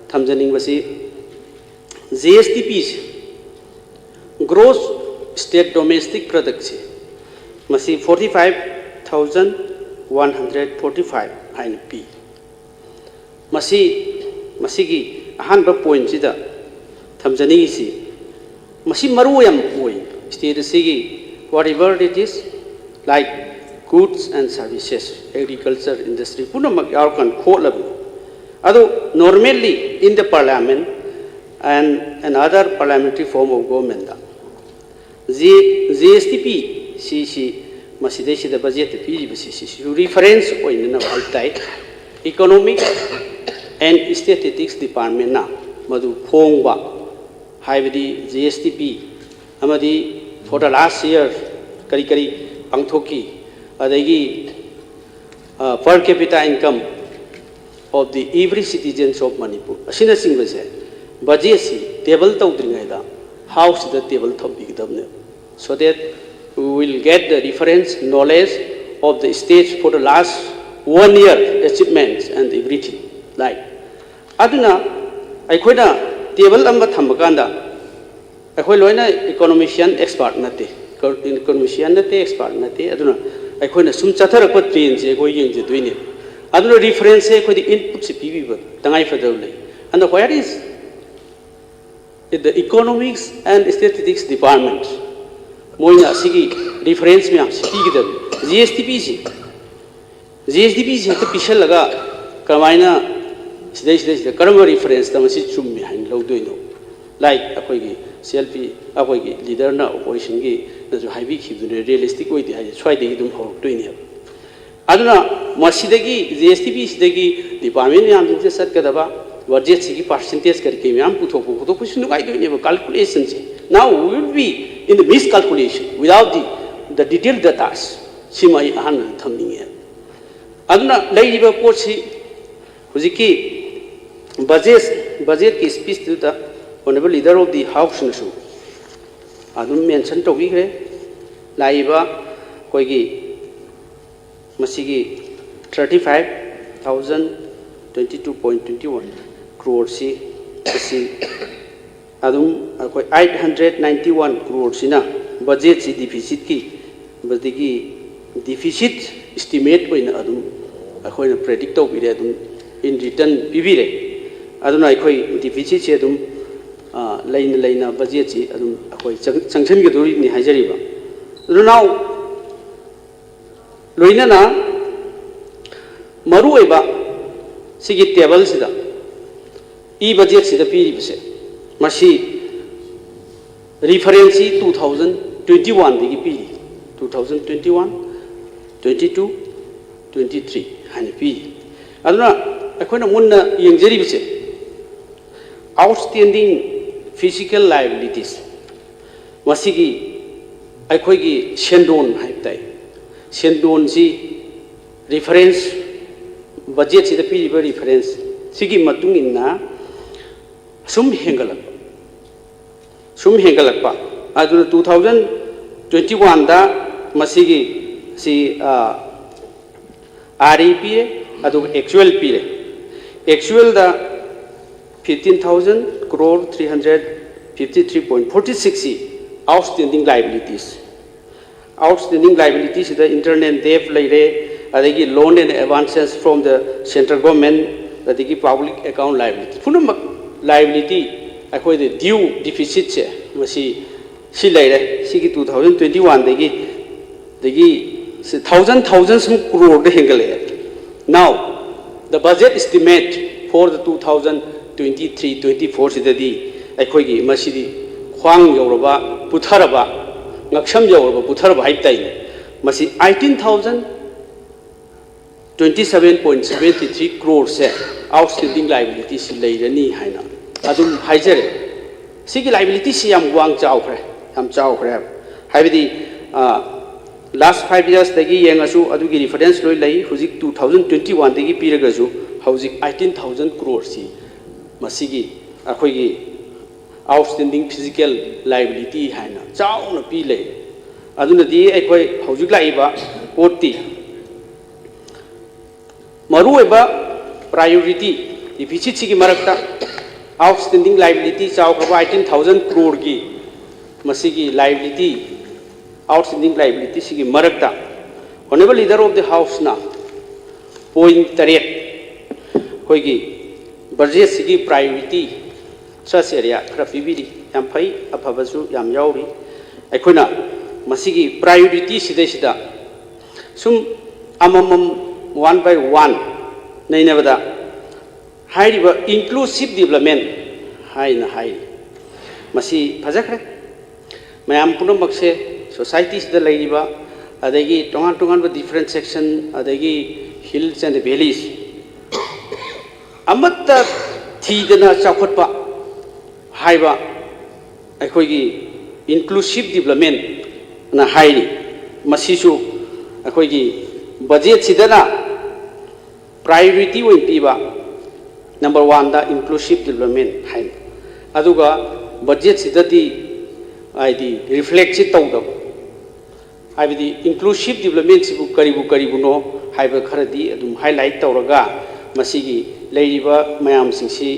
ꯊꯝꯖꯅꯤꯡꯕꯁꯤ G S D P ꯁꯤ, gross state domestic product ꯁꯤ, ꯃꯁꯤ forty five thousand one hundred forty five ꯍꯥꯏꯅ ꯄꯤ꯫ ꯃꯁꯤ, ꯃꯁꯤꯒꯤ ꯑꯍꯥꯟꯕ point ꯁꯤꯗ ꯊꯝꯖꯅꯤꯡꯉꯤꯁꯤ, ꯃꯁꯤ ꯃꯔꯨ ꯌꯥꯝ ꯑꯣꯏ꯫ State ꯑꯁꯤꯒꯤ whatever it is, like goods and services, agriculture, industry ꯄꯨꯝꯅꯃꯛ ꯌꯥꯎꯔꯀꯥꯟꯗ ꯈꯣꯠꯂꯕꯅꯤ꯫ ꯑꯗꯨ normally in the parliament and another parliamentary form of government the G-, G S D P ꯁꯤ, ꯁꯤ ꯃꯁꯤꯗꯩꯁꯤꯗ ꯕꯖꯦꯠꯇ ꯄꯤꯔꯤꯕꯁꯤ ꯁꯤꯁꯨ ꯔꯤꯐꯔꯦꯟꯁ ꯑꯣꯏꯅꯅꯕ ꯍꯥꯏꯕ ꯇꯥꯏ꯫ Economic and Statistics Departmentꯅ ꯃꯗꯨ ꯐꯣꯡꯕ, ꯍꯥꯏꯕꯗꯤ ꯖꯤ ꯑꯦꯁ ꯇꯤ ꯄꯤ ꯑꯃꯗꯤ for the last year ꯀꯔꯤ ꯀꯔꯤ ꯄꯥꯡꯊꯣꯛꯈꯤ, ꯑꯗꯒꯤ per capita income of the every citizens of Manipur ꯑꯁꯤꯅꯆꯤꯡꯕꯁꯦ ꯕꯖꯦꯠꯁꯤ ꯇꯦꯕꯜ ꯇꯧꯗ꯭ꯔꯤꯉꯩꯗ ꯍꯥꯎꯁꯁꯤꯗ ꯇꯦꯕꯜ ꯊꯝꯕꯤꯒꯗꯕꯅꯦꯕ, so that we will get the reference knowledge of the states for the last one year achievements and everything, like. ꯑꯗꯨꯅ ꯑꯩꯈꯣꯏꯅ table ꯑꯃ ꯊꯝꯕ ꯀꯥꯟꯗ ꯑꯩꯈꯣꯏ ꯂꯣꯏꯅ ꯏꯀꯣꯅꯣꯃꯤꯁꯤꯌꯥꯟ ꯑꯦꯛꯁꯄꯥꯔꯠ ꯅꯠꯇꯦ, ꯏꯀꯣꯅꯣꯃꯤꯁꯤꯌꯥꯟ ꯅꯠꯇꯦ, ꯑꯦꯛꯁꯄꯥꯔꯠ ꯅꯠꯇꯦ꯫ ꯑꯗꯨꯅ ꯑꯩꯈꯣꯏꯅ ꯁꯨꯝ ꯆꯠꯊꯔꯛꯄ ꯇ꯭ꯔꯦꯟꯁꯦ ꯑꯩꯈꯣꯏ ꯌꯦꯡꯖꯗꯣꯏꯅꯦ꯫ ꯑꯗꯨꯅ ꯔꯤꯐꯔꯦꯟꯁꯁꯦ ꯑꯩꯈꯣꯏꯗ ꯏꯟꯄꯨꯠꯁꯦ ꯄꯤꯕꯤꯕ ꯇꯉꯥꯏ ꯐꯗꯕ ꯂꯩ꯫ ꯑꯗꯣ where is the Economics and Statistics Department? ꯃꯣꯏꯅ ꯑꯁꯤꯒꯤ ꯔꯤꯐꯔꯦꯟꯁ ꯃꯌꯥꯝꯁꯤ ꯄꯤꯒꯗꯕꯅꯤ꯫ ꯖꯤ ꯑꯦꯁ ꯇꯤ ꯄꯤꯁꯤ, ꯖꯤ ꯑꯦꯁ ꯇꯤ ꯄꯤꯁꯤ ꯍꯦꯛꯇ ꯄꯤꯁꯜꯂꯒ ꯀꯃꯥꯏꯅ ꯁꯤꯗꯩꯁꯤꯗꯩꯁꯤꯗ ꯀꯔꯝꯕ ꯔꯤꯐꯔꯦꯟꯁꯇ ꯃꯁꯤ ꯆꯨꯝꯃꯤ ꯍꯥꯏꯅ ꯂꯧꯗꯣꯏꯅꯣ? ꯂꯥꯏꯛ ꯑꯩꯈꯣꯏꯒꯤ ꯁꯤ ꯑꯦꯜ ꯄꯤ, ꯑꯩꯈꯣꯏꯒꯤ ꯂꯤꯗꯔꯅ ꯑꯣꯄꯣꯖꯤꯁꯟꯒꯤꯅꯁꯨ ꯍꯥꯏꯕꯤꯈꯤꯕꯗꯨꯅ ꯔꯤꯌꯦꯂꯤꯁꯇꯤꯛ ꯑꯣꯏꯗꯦ ꯍꯥꯏꯁꯦ ꯁ꯭ꯋꯥꯏꯗꯒꯤ ꯑꯗꯨꯝ ꯍꯧꯔꯛꯇꯣꯏꯅꯦꯕ꯫ ꯑꯗꯨꯅ ꯃꯁꯤꯗꯒꯤ ꯖꯤ ꯑꯦꯁ ꯇꯤ ꯄꯤꯁꯤꯗꯒꯤ ꯗꯤꯄꯥꯔꯠꯃꯦꯟ ꯃꯌꯥꯝꯁꯤꯡꯁꯦ ꯆꯠꯀꯗꯕ, ꯕꯖꯦꯠꯁꯤꯒꯤ ꯄꯥꯔꯁꯦꯟꯇꯦꯖ ꯀꯔꯤ ꯀꯔꯤ ꯃꯌꯥꯝ ꯄꯨꯊꯣꯛꯄ ꯈꯣꯠꯇꯣꯛꯄꯁꯨ ꯅꯨꯡꯉꯥꯏꯗꯣꯏꯅꯦꯕ꯫ Calculationꯁꯦ, now we will be in the miscalculation without the, the detail datas꯫ ꯁꯤꯃ ꯑꯩ ꯑꯍꯥꯟꯕꯗ ꯊꯝꯅꯤꯡꯉꯦ꯫ ꯑꯗꯨꯅ ꯂꯩꯔꯤꯕ ꯄꯣꯠꯁꯤ ꯍꯧꯖꯤꯛꯀꯤ ꯕꯖꯦꯠ, ꯕꯖꯦꯠꯀꯤ ꯁ꯭ꯄꯤꯆꯇꯨꯗ Honourable Leader of the Houseꯅꯁꯨ ꯑꯗꯨꯝ ꯃꯦꯟꯁꯟ ꯇꯧꯕꯤꯈ꯭ꯔꯦ꯫ ꯂꯥꯛꯏꯕ ꯑꯩꯈꯣꯏꯒꯤ ꯃꯁꯤꯒꯤ thirty five thousand twenty two point twenty one crore ꯁꯤ ꯑꯁꯤ ꯑꯗꯨꯝ ꯑꯩꯈꯣꯏ eight hundred ninety one crore ꯁꯤꯅ ꯕꯖꯦꯠꯁꯤ ꯗꯤꯐꯤꯁꯤꯠꯀꯤ, ꯑꯗꯒꯤ ꯗꯤꯐꯤꯁꯤꯠ ꯏꯁꯇꯤꯃꯦꯠ ꯑꯣꯏꯅ ꯑꯗꯨꯝ ꯑꯩꯈꯣꯏꯅ ꯄ꯭ꯔꯦꯗꯤꯛ ꯇꯧꯕꯤꯔꯦ, ꯑꯗꯨꯝ in return ꯄꯤꯕꯤꯔꯦ꯫ ꯑꯗꯨꯅ ꯑꯩꯈꯣꯏ ꯗꯤꯐꯤꯁꯤꯠꯁꯦ ꯑꯗꯨꯝ ꯂꯩꯅ ꯂꯩꯅ ꯕꯖꯦꯠꯁꯤ ꯑꯗꯨꯝ ꯑꯩꯈꯣꯏ ꯆꯪꯁꯤꯟꯒꯗꯧꯔꯤꯕꯅꯤ ꯍꯥꯏꯖꯔꯤꯕ꯫ ꯑꯗꯨ now ꯂꯣꯏꯅꯅ ꯃꯔꯨꯑꯣꯏꯕ ꯁꯤꯒꯤ ꯇꯦꯕꯜꯁꯤꯗ, ꯏ ꯕꯖꯦꯠꯁꯤꯗ ꯄꯤꯔꯤꯕꯁꯦ, ꯃꯁꯤ ꯔꯤꯐꯔꯦꯟꯁꯁꯤ two thousand twenty oneꯗꯒꯤ ꯄꯤꯔꯤ꯫ two thousand twenty one, twenty two, twenty three ꯍꯥꯏꯅ ꯄꯤ꯫ ꯑꯗꯨꯅ ꯑꯩꯈꯣꯏꯅ ꯃꯨꯟꯅ ꯌꯦꯡꯖꯔꯤꯕꯁꯦ, outstanding physical liabilities, ꯃꯁꯤꯒꯤ ꯑꯩꯈꯣꯏꯒꯤ ꯁꯦꯟꯗꯣꯟ ꯍꯥꯏꯕ ꯇꯥꯏ, ꯁꯦꯟꯗꯣꯟꯁꯤ reference, ꯕꯖꯦꯠꯁꯤꯗ ꯄꯤꯔꯤꯕ reference ꯁꯤꯒꯤ ꯃꯇꯨꯡ ꯏꯟꯅ ꯁꯨꯝ ꯍꯦꯟꯒꯠꯂꯛꯄ, ꯁꯨꯝ ꯍꯦꯟꯒꯠꯂꯛꯄ꯫ ꯑꯗꯨꯅ two thousand twenty oneꯗ ꯃꯁꯤꯒꯤ ꯁꯤ, ꯑꯥ, RE ꯄꯤꯔꯦ, ꯑꯗꯨꯒ actual ꯄꯤꯔꯦ꯫ Actualꯗ fifteen thousand crore three hundred fifty three point forty sixꯁꯤ outstanding liabilities꯫ Outstanding liabilityꯁꯤꯗ internal debt ꯂꯩꯔꯦ, ꯑꯗꯒꯤ loan and advances from the central government, ꯑꯗꯒꯤ public account liability, ꯄꯨꯝꯅꯃꯛ liability, ꯑꯩꯈꯣꯏꯗ due deficitꯁꯦ, ꯃꯁꯤ ꯁꯤ ꯂꯩꯔꯦ꯫ ꯁꯤꯒꯤ two thousand twenty oneꯗꯒꯤ, ꯑꯗꯒꯤ ꯁꯤ thousand, thousand ꯁꯨꯝ crore the ꯍꯦꯟꯒꯠꯂꯛꯑꯦ꯫ Now, the budget estimate for the two thousand twenty three twenty four ꯁꯤꯗꯗꯤ ꯑꯩꯈꯣꯏꯒꯤ ꯃꯁꯤꯗꯤ ꯈ꯭ꯋꯥꯡ ꯌꯧꯔꯕ ꯄꯨꯊꯔꯕ, ꯉꯛꯁꯝ ꯌꯧꯔꯕ ꯄꯨꯊꯔꯕ ꯍꯥꯏꯕ ꯇꯥꯏꯅꯦ꯫ ꯃꯁꯤ eighteen thousand twenty seven point seventy three croreꯁꯦ outstanding liabilityꯁꯤ ꯂꯩꯔꯅꯤ ꯍꯥꯏꯅ ꯑꯗꯨꯝ ꯍꯥꯏꯖꯔꯦ꯫ ꯁꯤꯒꯤ liabilityꯁꯤ ꯌꯥꯝ ꯋꯥꯡ ꯆꯥꯎꯈ꯭ꯔꯦ, ꯌꯥꯝ ꯆꯥꯎꯈ꯭ꯔꯦ ꯍꯥꯏꯕ꯫ ꯍꯥꯏꯕꯗꯤ, ꯑꯥ, last five yearsꯗꯒꯤ ꯌꯦꯡꯉꯁꯨ ꯑꯗꯨꯒꯤ reference ꯂꯣꯏ ꯂꯩ꯫ ꯍꯧꯖꯤꯛ two thousand twenty oneꯗꯒꯤ ꯄꯤꯔꯒꯁꯨ ꯍꯧꯖꯤꯛ eighteen thousand croreꯁꯤ ꯃꯁꯤꯒꯤ ꯑꯩꯈꯣꯏꯒꯤ outstanding physical liability ꯍꯥꯏꯅ ꯆꯥꯎꯅ ꯄꯤ ꯂꯩ꯫ ꯑꯗꯨꯅꯗꯤ ꯑꯩꯈꯣꯏ ꯍꯧꯖꯤꯛ ꯂꯥꯛꯏꯕ ꯄꯣꯠꯇꯤ ꯃꯔꯨꯑꯣꯏꯕ priority deficitꯁꯤꯒꯤ ꯃꯔꯛꯇ outstanding liability ꯆꯥꯎꯈ꯭ꯔꯕ eighteen thousand croreꯒꯤ ꯃꯁꯤꯒꯤ liability, outstanding liabilityꯁꯤꯒꯤ ꯃꯔꯛꯇ Honourable Leader of the Houseꯅ point ꯇꯔꯦꯠ ꯑꯩꯈꯣꯏꯒꯤ budgetꯁꯤꯒꯤ priority trust area ꯈꯔ ꯄꯤꯕꯤꯔꯤ꯫ ꯌꯥꯝ ꯐꯩ, ꯑꯐꯕꯁꯨ ꯌꯥꯝ ꯌꯥꯎꯔꯤ꯫ ꯑꯩꯈꯣꯏꯅ ꯃꯁꯤꯒꯤ priority ꯁꯤꯗꯩꯁꯤꯗ ꯁꯨꯝ ꯑꯃꯃꯝ one by one ꯅꯩꯅꯕꯗ ꯍꯥꯏꯔꯤꯕ inclusive development ꯍꯥꯏꯅ ꯍꯥꯏꯔꯤ꯫ ꯃꯁꯤ ꯐꯖꯈ꯭ꯔꯦ꯫ ꯃꯌꯥꯝ ꯄꯨꯝꯅꯃꯛꯁꯦ ꯁꯣꯁꯥꯏꯇꯤꯁꯤꯗ ꯂꯩꯔꯤꯕ, ꯑꯗꯒꯤ ꯇꯣꯉꯥꯟ ꯇꯣꯉꯥꯟꯕ different section, ꯑꯗꯒꯤ hills and valleys ꯑꯃꯠꯇ ꯊꯤꯗꯅ ꯆꯥꯎꯈꯠꯄ ꯍꯥꯏꯕ ꯑꯩꯈꯣꯏꯒꯤ inclusive developmentꯅ ꯍꯥꯏꯔꯤ꯫ ꯃꯁꯤꯁꯨ ꯑꯩꯈꯣꯏꯒꯤ ꯕꯖꯦꯠꯁꯤꯗꯅ priority ꯑꯣꯏꯅ ꯄꯤꯕ number oneꯗ inclusive development ꯍꯥꯏ꯫ ꯑꯗꯨꯒ ꯕꯖꯦꯠꯁꯤꯗꯗꯤ ꯍꯥꯏꯗꯤ reflectꯁꯤ ꯇꯧꯗꯕ, ꯍꯥꯏꯕꯗꯤ inclusive developmentꯁꯤꯕꯨ ꯀꯔꯤꯕꯨ ꯀꯔꯤꯕꯨꯅꯣ ꯍꯥꯏꯕ ꯈꯔꯗꯤ ꯑꯗꯨꯝ highlight ꯇꯧꯔꯒ, ꯃꯁꯤꯒꯤ ꯂꯩꯔꯤꯕ ꯃꯌꯥꯝꯁꯤꯡꯁꯤ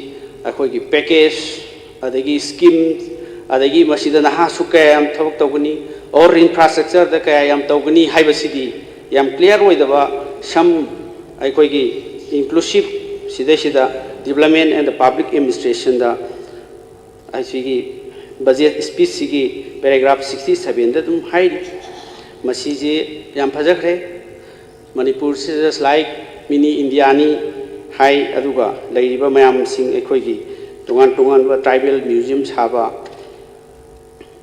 ꯑꯩꯈꯣꯏꯒꯤ package, ꯑꯗꯒꯤ scheme, ꯑꯗꯒꯤ ꯃꯁꯤꯗ ꯅꯍꯥꯁꯨ ꯀꯌꯥ ꯌꯥꯝ ꯊꯕꯛ ꯇꯧꯒꯅꯤ, or infrastructureꯗ ꯀꯌꯥ ꯌꯥꯝ ꯇꯧꯒꯅꯤ ꯍꯥꯏꯕꯁꯤꯗꯤ ꯌꯥꯝ clear ꯑꯣꯏꯗꯕ, some ꯑꯩꯈꯣꯏꯒꯤ inclusive ꯁꯤꯗꯩꯁꯤꯗ development and public administrationꯗ ꯑꯁꯤꯒꯤ budget speechꯁꯤꯒꯤ paragraph sixty sevenꯗ ꯑꯗꯨꯝ ꯍꯥꯏꯔꯤ꯫ ꯃꯁꯤꯁꯦ ꯌꯥꯝ ꯐꯖꯈ꯭ꯔꯦ꯫ ꯃꯅꯤꯄꯨꯔꯁꯤ just like mini Indiaꯅꯤ ꯍꯥꯏ, ꯑꯗꯨꯒ ꯂꯩꯔꯤꯕ ꯃꯌꯥꯝꯁꯤꯡ ꯑꯩꯈꯣꯏꯒꯤ ꯇꯣꯉꯥꯟ ꯇꯣꯉꯥꯟꯕ tribal museum ꯁꯥꯕ,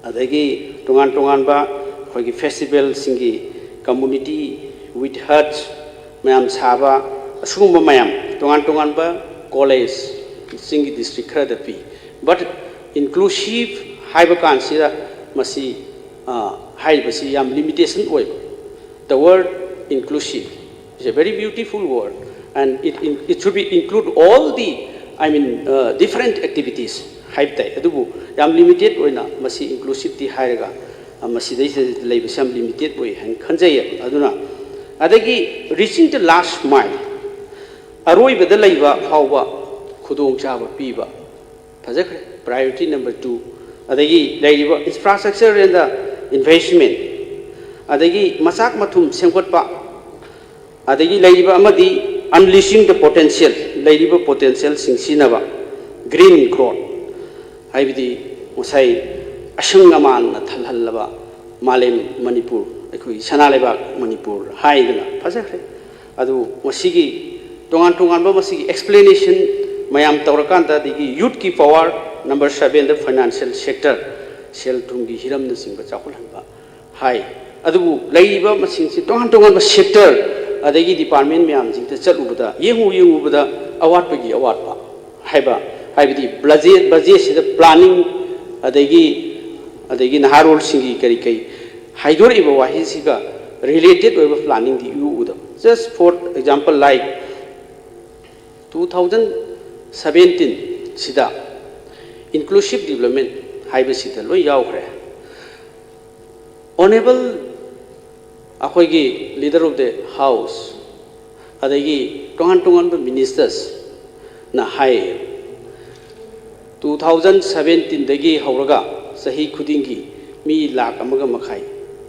ꯑꯗꯒꯤ ꯇꯣꯉꯥꯟ ꯇꯣꯉꯥꯟꯕ ꯑꯩꯈꯣꯏꯒꯤ festivalꯁꯤꯡꯒꯤ community with huts ꯃꯌꯥꯝ ꯁꯥꯕ, ꯑꯁꯤꯒꯨꯝꯕ ꯃꯌꯥꯝ ꯇꯣꯉꯥꯟ ꯇꯣꯉꯥꯟꯕ college ꯆꯤꯡꯒꯤ district ꯈꯔꯗ ꯄꯤ꯫ But inclusive ꯍꯥꯏꯕ ꯀꯥꯟꯁꯤꯗ ꯃꯁꯤ, ꯑ, ꯍꯥꯏꯔꯤꯕꯁꯤ ꯌꯥꯝ limitation ꯑꯣꯏꯕ꯫ The word inclusive is a very beautiful word, and it, in- it should be include all the, I mean, uh, different activities ꯍꯥꯏꯕ ꯇꯥꯏ꯫ ꯑꯗꯨꯕꯨ ꯌꯥꯝ limited ꯑꯣꯏꯅ ꯃꯁꯤ inclusiveꯇꯤ ꯍꯥꯏꯔꯒ, ꯑ, ꯃꯁꯤꯗꯩꯁꯤꯗ ꯂꯩꯕꯁꯤ ꯌꯥꯝ limited ꯑꯣꯏ ꯍꯥꯏꯅ ꯈꯟꯖꯩꯌꯦꯕ꯫ ꯑꯗꯨꯅ ꯑꯗꯒꯤ reaching the last mile, ꯑꯔꯣꯏꯕꯗ ꯂꯩꯕ ꯐꯥꯎꯕ ꯈꯨꯗꯣꯡꯆꯥꯕ ꯄꯤꯕ, ꯐꯖꯈ꯭ꯔꯦ, priority number two꯫ ꯑꯗꯒꯤ ꯂꯩꯔꯤꯕ infrastructure and investment, ꯑꯗꯒꯤ ꯃꯆꯥꯛ ꯃꯊꯨꯝ ꯁꯦꯝꯒꯠꯄ, ꯑꯗꯒꯤ ꯂꯩꯔꯤꯕ ꯑꯃꯗꯤ unleashing the potential, ꯂꯩꯔꯤꯕ potentialꯁꯤꯡ ꯁꯤꯖꯤꯟꯅꯕ, green growth, ꯍꯥꯏꯕꯗꯤ ꯉꯁꯥꯏ ꯑꯁꯪ ꯑꯃꯥꯟꯅ ꯊꯜꯍꯜꯂꯕ ꯃꯥꯂꯦꯝ ꯃꯅꯤꯄꯨꯔ, ꯑꯩꯈꯣꯏꯒꯤ ꯁꯅꯥ ꯂꯩꯕꯥꯛ ꯃꯅꯤꯄꯨꯔ ꯍꯥꯏꯗꯅ ꯐꯖꯈ꯭ꯔꯦ꯫ ꯑꯗꯨ ꯃꯁꯤꯒꯤ ꯇꯣꯉꯥꯟ ꯇꯣꯉꯥꯟꯕ ꯃꯁꯤꯒꯤ explanation ꯃꯌꯥꯝ ꯇꯧꯔꯀꯥꯟꯗ, ꯑꯗꯒꯤ youthꯀꯤ power, number sevenꯗ financial sector, ꯁꯦꯜ ꯊꯨꯝꯒꯤ ꯍꯤꯔꯝꯅꯆꯤꯡꯕ ꯆꯥꯎꯈꯠꯍꯟꯕ, ꯍꯥꯏ꯫ ꯑꯗꯨꯕꯨ ꯂꯩꯔꯤꯕ ꯃꯁꯤꯡꯁꯤ ꯇꯣꯉꯥꯟ ꯇꯣꯉꯥꯟꯕ ꯁꯦꯛꯇꯔ ꯑꯗꯒꯤ ꯗꯤꯄꯥꯔꯠꯃꯦꯟ ꯃꯌꯥꯝꯁꯤꯡꯗ ꯆꯠꯂꯨꯕꯗ, ꯌꯦꯡꯉꯨ ꯌꯦꯡꯉꯨꯕꯗ ꯑꯋꯥꯠꯄꯒꯤ ꯑꯋꯥꯠꯄ ꯍꯥꯏꯕ, ꯍꯥꯏꯕꯗꯤ ꯕꯖꯦꯠ, ꯕꯖꯦꯠꯁꯤꯗ ꯄ꯭ꯂꯥꯅꯤꯡ ꯑꯗꯒꯤ, ꯑꯗꯒꯤ ꯅꯍꯥꯔꯣꯜꯁꯤꯡꯒꯤ ꯀꯔꯤ ꯀꯔꯤ ꯍꯥꯏꯗꯣꯔꯛꯏꯕ ꯋꯥꯍꯩꯁꯤꯒ ꯔꯤꯂꯦꯇꯦꯠ ꯑꯣꯏꯕ ꯄ꯭ꯂꯥꯅꯤꯡꯗꯤ ꯏꯎ ꯎꯗꯕ꯫ Just for example, like two thousand seventeen ꯁꯤꯗ inclusive development ꯍꯥꯏꯕꯁꯤꯗ ꯂꯣꯏ ꯌꯥꯎꯈ꯭ꯔꯦ꯫ Honourable ꯑꯩꯈꯣꯏꯒꯤ Leader of the House ꯑꯗꯒꯤ ꯇꯣꯉꯥꯟ ꯇꯣꯉꯥꯟꯕ ꯃꯤꯅꯤꯁꯇꯔꯁꯅ ꯍꯥꯏ, two thousand seventeen ꯗꯒꯤ ꯍꯧꯔꯒ ꯆꯍꯤ ꯈꯨꯗꯤꯡꯒꯤ ꯃꯤ ꯂꯥꯈ ꯑꯃꯒ ꯃꯈꯥꯏ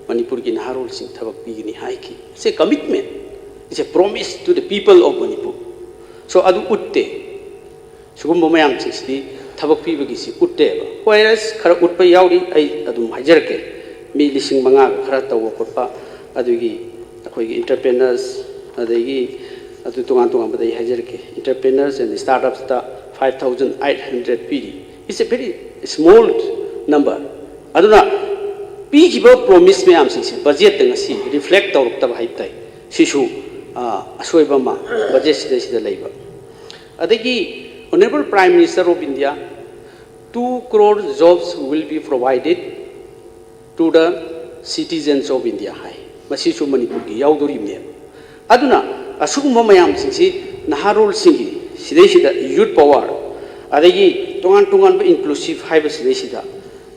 ꯃꯅꯤꯄꯨꯔꯒꯤ ꯅꯍꯥꯔꯣꯜꯁꯤꯡ ꯊꯕꯛ ꯄꯤꯒꯅꯤ ꯍꯥꯏꯈꯤ꯫ It's a commitment, it's a promise to the people of Manipur. So ꯑꯗꯨ ꯎꯠꯇꯦ꯫ ꯁꯤꯒꯨꯝꯕ ꯃꯌꯥꯝꯁꯤꯡꯁꯤꯗꯤ ꯊꯕꯛ ꯄꯤꯕꯒꯤꯁꯤ ꯎꯠꯇꯦꯕ꯫ Whereas ꯈꯔ ꯎꯠꯄ ꯌꯥꯎꯔꯤ, ꯑꯩ ꯑꯗꯨꯝ ꯍꯥꯏꯖꯔꯛꯀꯦ꯫ ꯃꯤ ꯂꯤꯁꯤꯡ ꯃꯉꯥꯒ ꯈꯔ ꯇꯧꯕ ꯈꯣꯠꯄ, ꯑꯗꯨꯒꯤ ꯑꯩꯈꯣꯏꯒꯤ entrepreneurs, ꯑꯗꯒꯤ ꯑꯗꯨ ꯇꯣꯉꯥꯟ ꯇꯣꯉꯥꯟꯕꯗ ꯑꯩ ꯍꯥꯏꯖꯔꯛꯀꯦ꯫ Entrepreneurs and startups ꯇ five thousand eight hundred ꯄꯤꯔꯤ꯫ It's a very small number꯫ ꯑꯗꯨꯅ ꯄꯤꯈꯤꯕ ꯄ꯭ꯔꯣꯃꯤꯁ ꯃꯌꯥꯝꯁꯤꯡꯁꯦ ꯕꯖꯦꯠꯇ ꯉꯁꯤ ꯔꯤꯐ꯭ꯂꯦꯛ ꯇꯧꯔꯛꯇꯕ ꯍꯥꯏꯕ ꯇꯥꯏ꯫ ꯁꯤꯁꯨ, ꯑ, ꯑꯁꯣꯏꯕ ꯑꯃ ꯕꯖꯦꯠꯁꯤꯗꯩꯁꯤꯗ ꯂꯩꯕ꯫ ꯑꯗꯒꯤ Honourable Prime Minister of India, two crore jobs will be provided to the citizens of India ꯍꯥꯏ꯫ ꯃꯁꯤꯁꯨ ꯃꯅꯤꯄꯨꯔꯒꯤ ꯌꯥꯎꯗꯣꯔꯤꯕꯅꯦꯕ꯫ ꯑꯗꯨꯅ ꯑꯁꯤꯒꯨꯝꯕ ꯃꯌꯥꯝꯁꯤꯡꯁꯤ ꯅꯍꯥꯔꯣꯜꯁꯤꯡꯒꯤ, ꯁꯤꯗꯩꯁꯤꯗ youth power, ꯑꯗꯒꯤ ꯇꯣꯉꯥꯟ ꯇꯣꯉꯥꯟꯕ inclusive ꯍꯥꯏꯕꯁꯤꯗꯩꯁꯤꯗ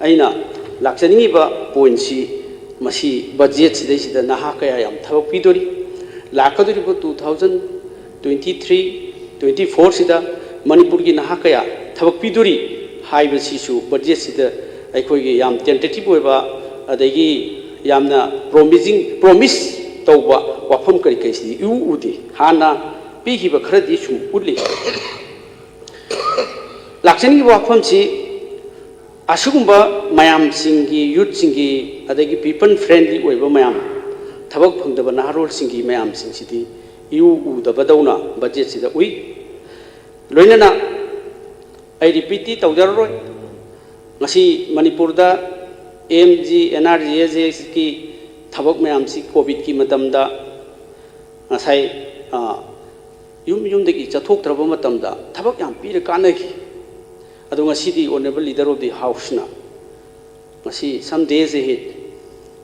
ꯑꯩꯅ ꯂꯥꯛꯆꯅꯤꯡꯉꯤꯕ ꯄꯣꯏꯟꯁꯤ, ꯃꯁꯤ ꯕꯖꯦꯠꯁꯤꯗꯩꯁꯤꯗ ꯅꯍꯥ ꯀꯌꯥ ꯌꯥꯝ ꯊꯕꯛ ꯄꯤꯗꯣꯔꯤ? ꯂꯥꯛꯀꯗꯧꯔꯤꯕ two thousand twenty three, twenty four ꯁꯤꯗ ꯃꯅꯤꯄꯨꯔꯒꯤ ꯅꯍꯥ ꯀꯌꯥ ꯊꯕꯛ ꯄꯤꯗꯣꯔꯤ ꯍꯥꯏꯕꯁꯤꯁꯨ ꯕꯖꯦꯠꯁꯤꯗ ꯑꯩꯈꯣꯏꯒꯤ ꯌꯥꯝ tentative ꯑꯣꯏꯕ, ꯑꯗꯒꯤ ꯌꯥꯝꯅ promising, promise ꯇꯧꯕ ꯋꯥꯐꯝ ꯀꯔꯤ ꯀꯔꯤꯁꯤꯗꯤ ꯏꯎ ꯎꯗꯦ꯫ ꯍꯥꯟꯅ ꯄꯤꯈꯤꯕ ꯈꯔꯗꯤ ꯁꯨꯝ ꯎꯠꯂꯤ꯫ ꯂꯥꯛꯆꯅꯤꯡꯉꯤꯕ ꯋꯥꯐꯝꯁꯤ, ꯑꯁꯤꯒꯨꯝꯕ ꯃꯌꯥꯝꯁꯤꯡꯒꯤ, youth ꯁꯤꯡꯒꯤ, ꯑꯗꯒꯤ people friendly ꯑꯣꯏꯕ ꯃꯌꯥꯝ, ꯊꯕꯛ ꯐꯪꯗꯕ ꯅꯍꯥꯔꯣꯜꯁꯤꯡꯒꯤ ꯃꯌꯥꯝꯁꯤꯡꯁꯤꯗꯤ ꯏꯎ ꯎꯗꯕꯗꯧꯅ ꯕꯖꯦꯠꯁꯤꯗ ꯎꯏ꯫ ꯂꯣꯏꯅꯅ ꯑꯩ repeat ꯇꯤ ꯇꯧꯖꯔꯔꯣꯏ꯫ ꯉꯁꯤ ꯃꯅꯤꯄꯨꯔꯗ M G N R G S ꯀꯤ ꯊꯕꯛ ꯃꯌꯥꯝꯁꯤ ꯀꯣꯚꯤꯗꯀꯤ ꯃꯇꯝꯗ ꯉꯁꯥꯏ, ꯑ, ꯌꯨꯝ ꯌꯨꯝꯗꯒꯤ ꯆꯠꯊꯣꯛꯇ꯭ꯔꯕ ꯃꯇꯝꯗ ꯊꯕꯛ ꯌꯥꯝ ꯄꯤꯔ ꯀꯥꯟꯅꯈꯤ꯫ ꯑꯗꯣ ꯉꯁꯤꯗꯤ Honourable Leader of the Houseꯅ ꯉꯁꯤ some days ahead,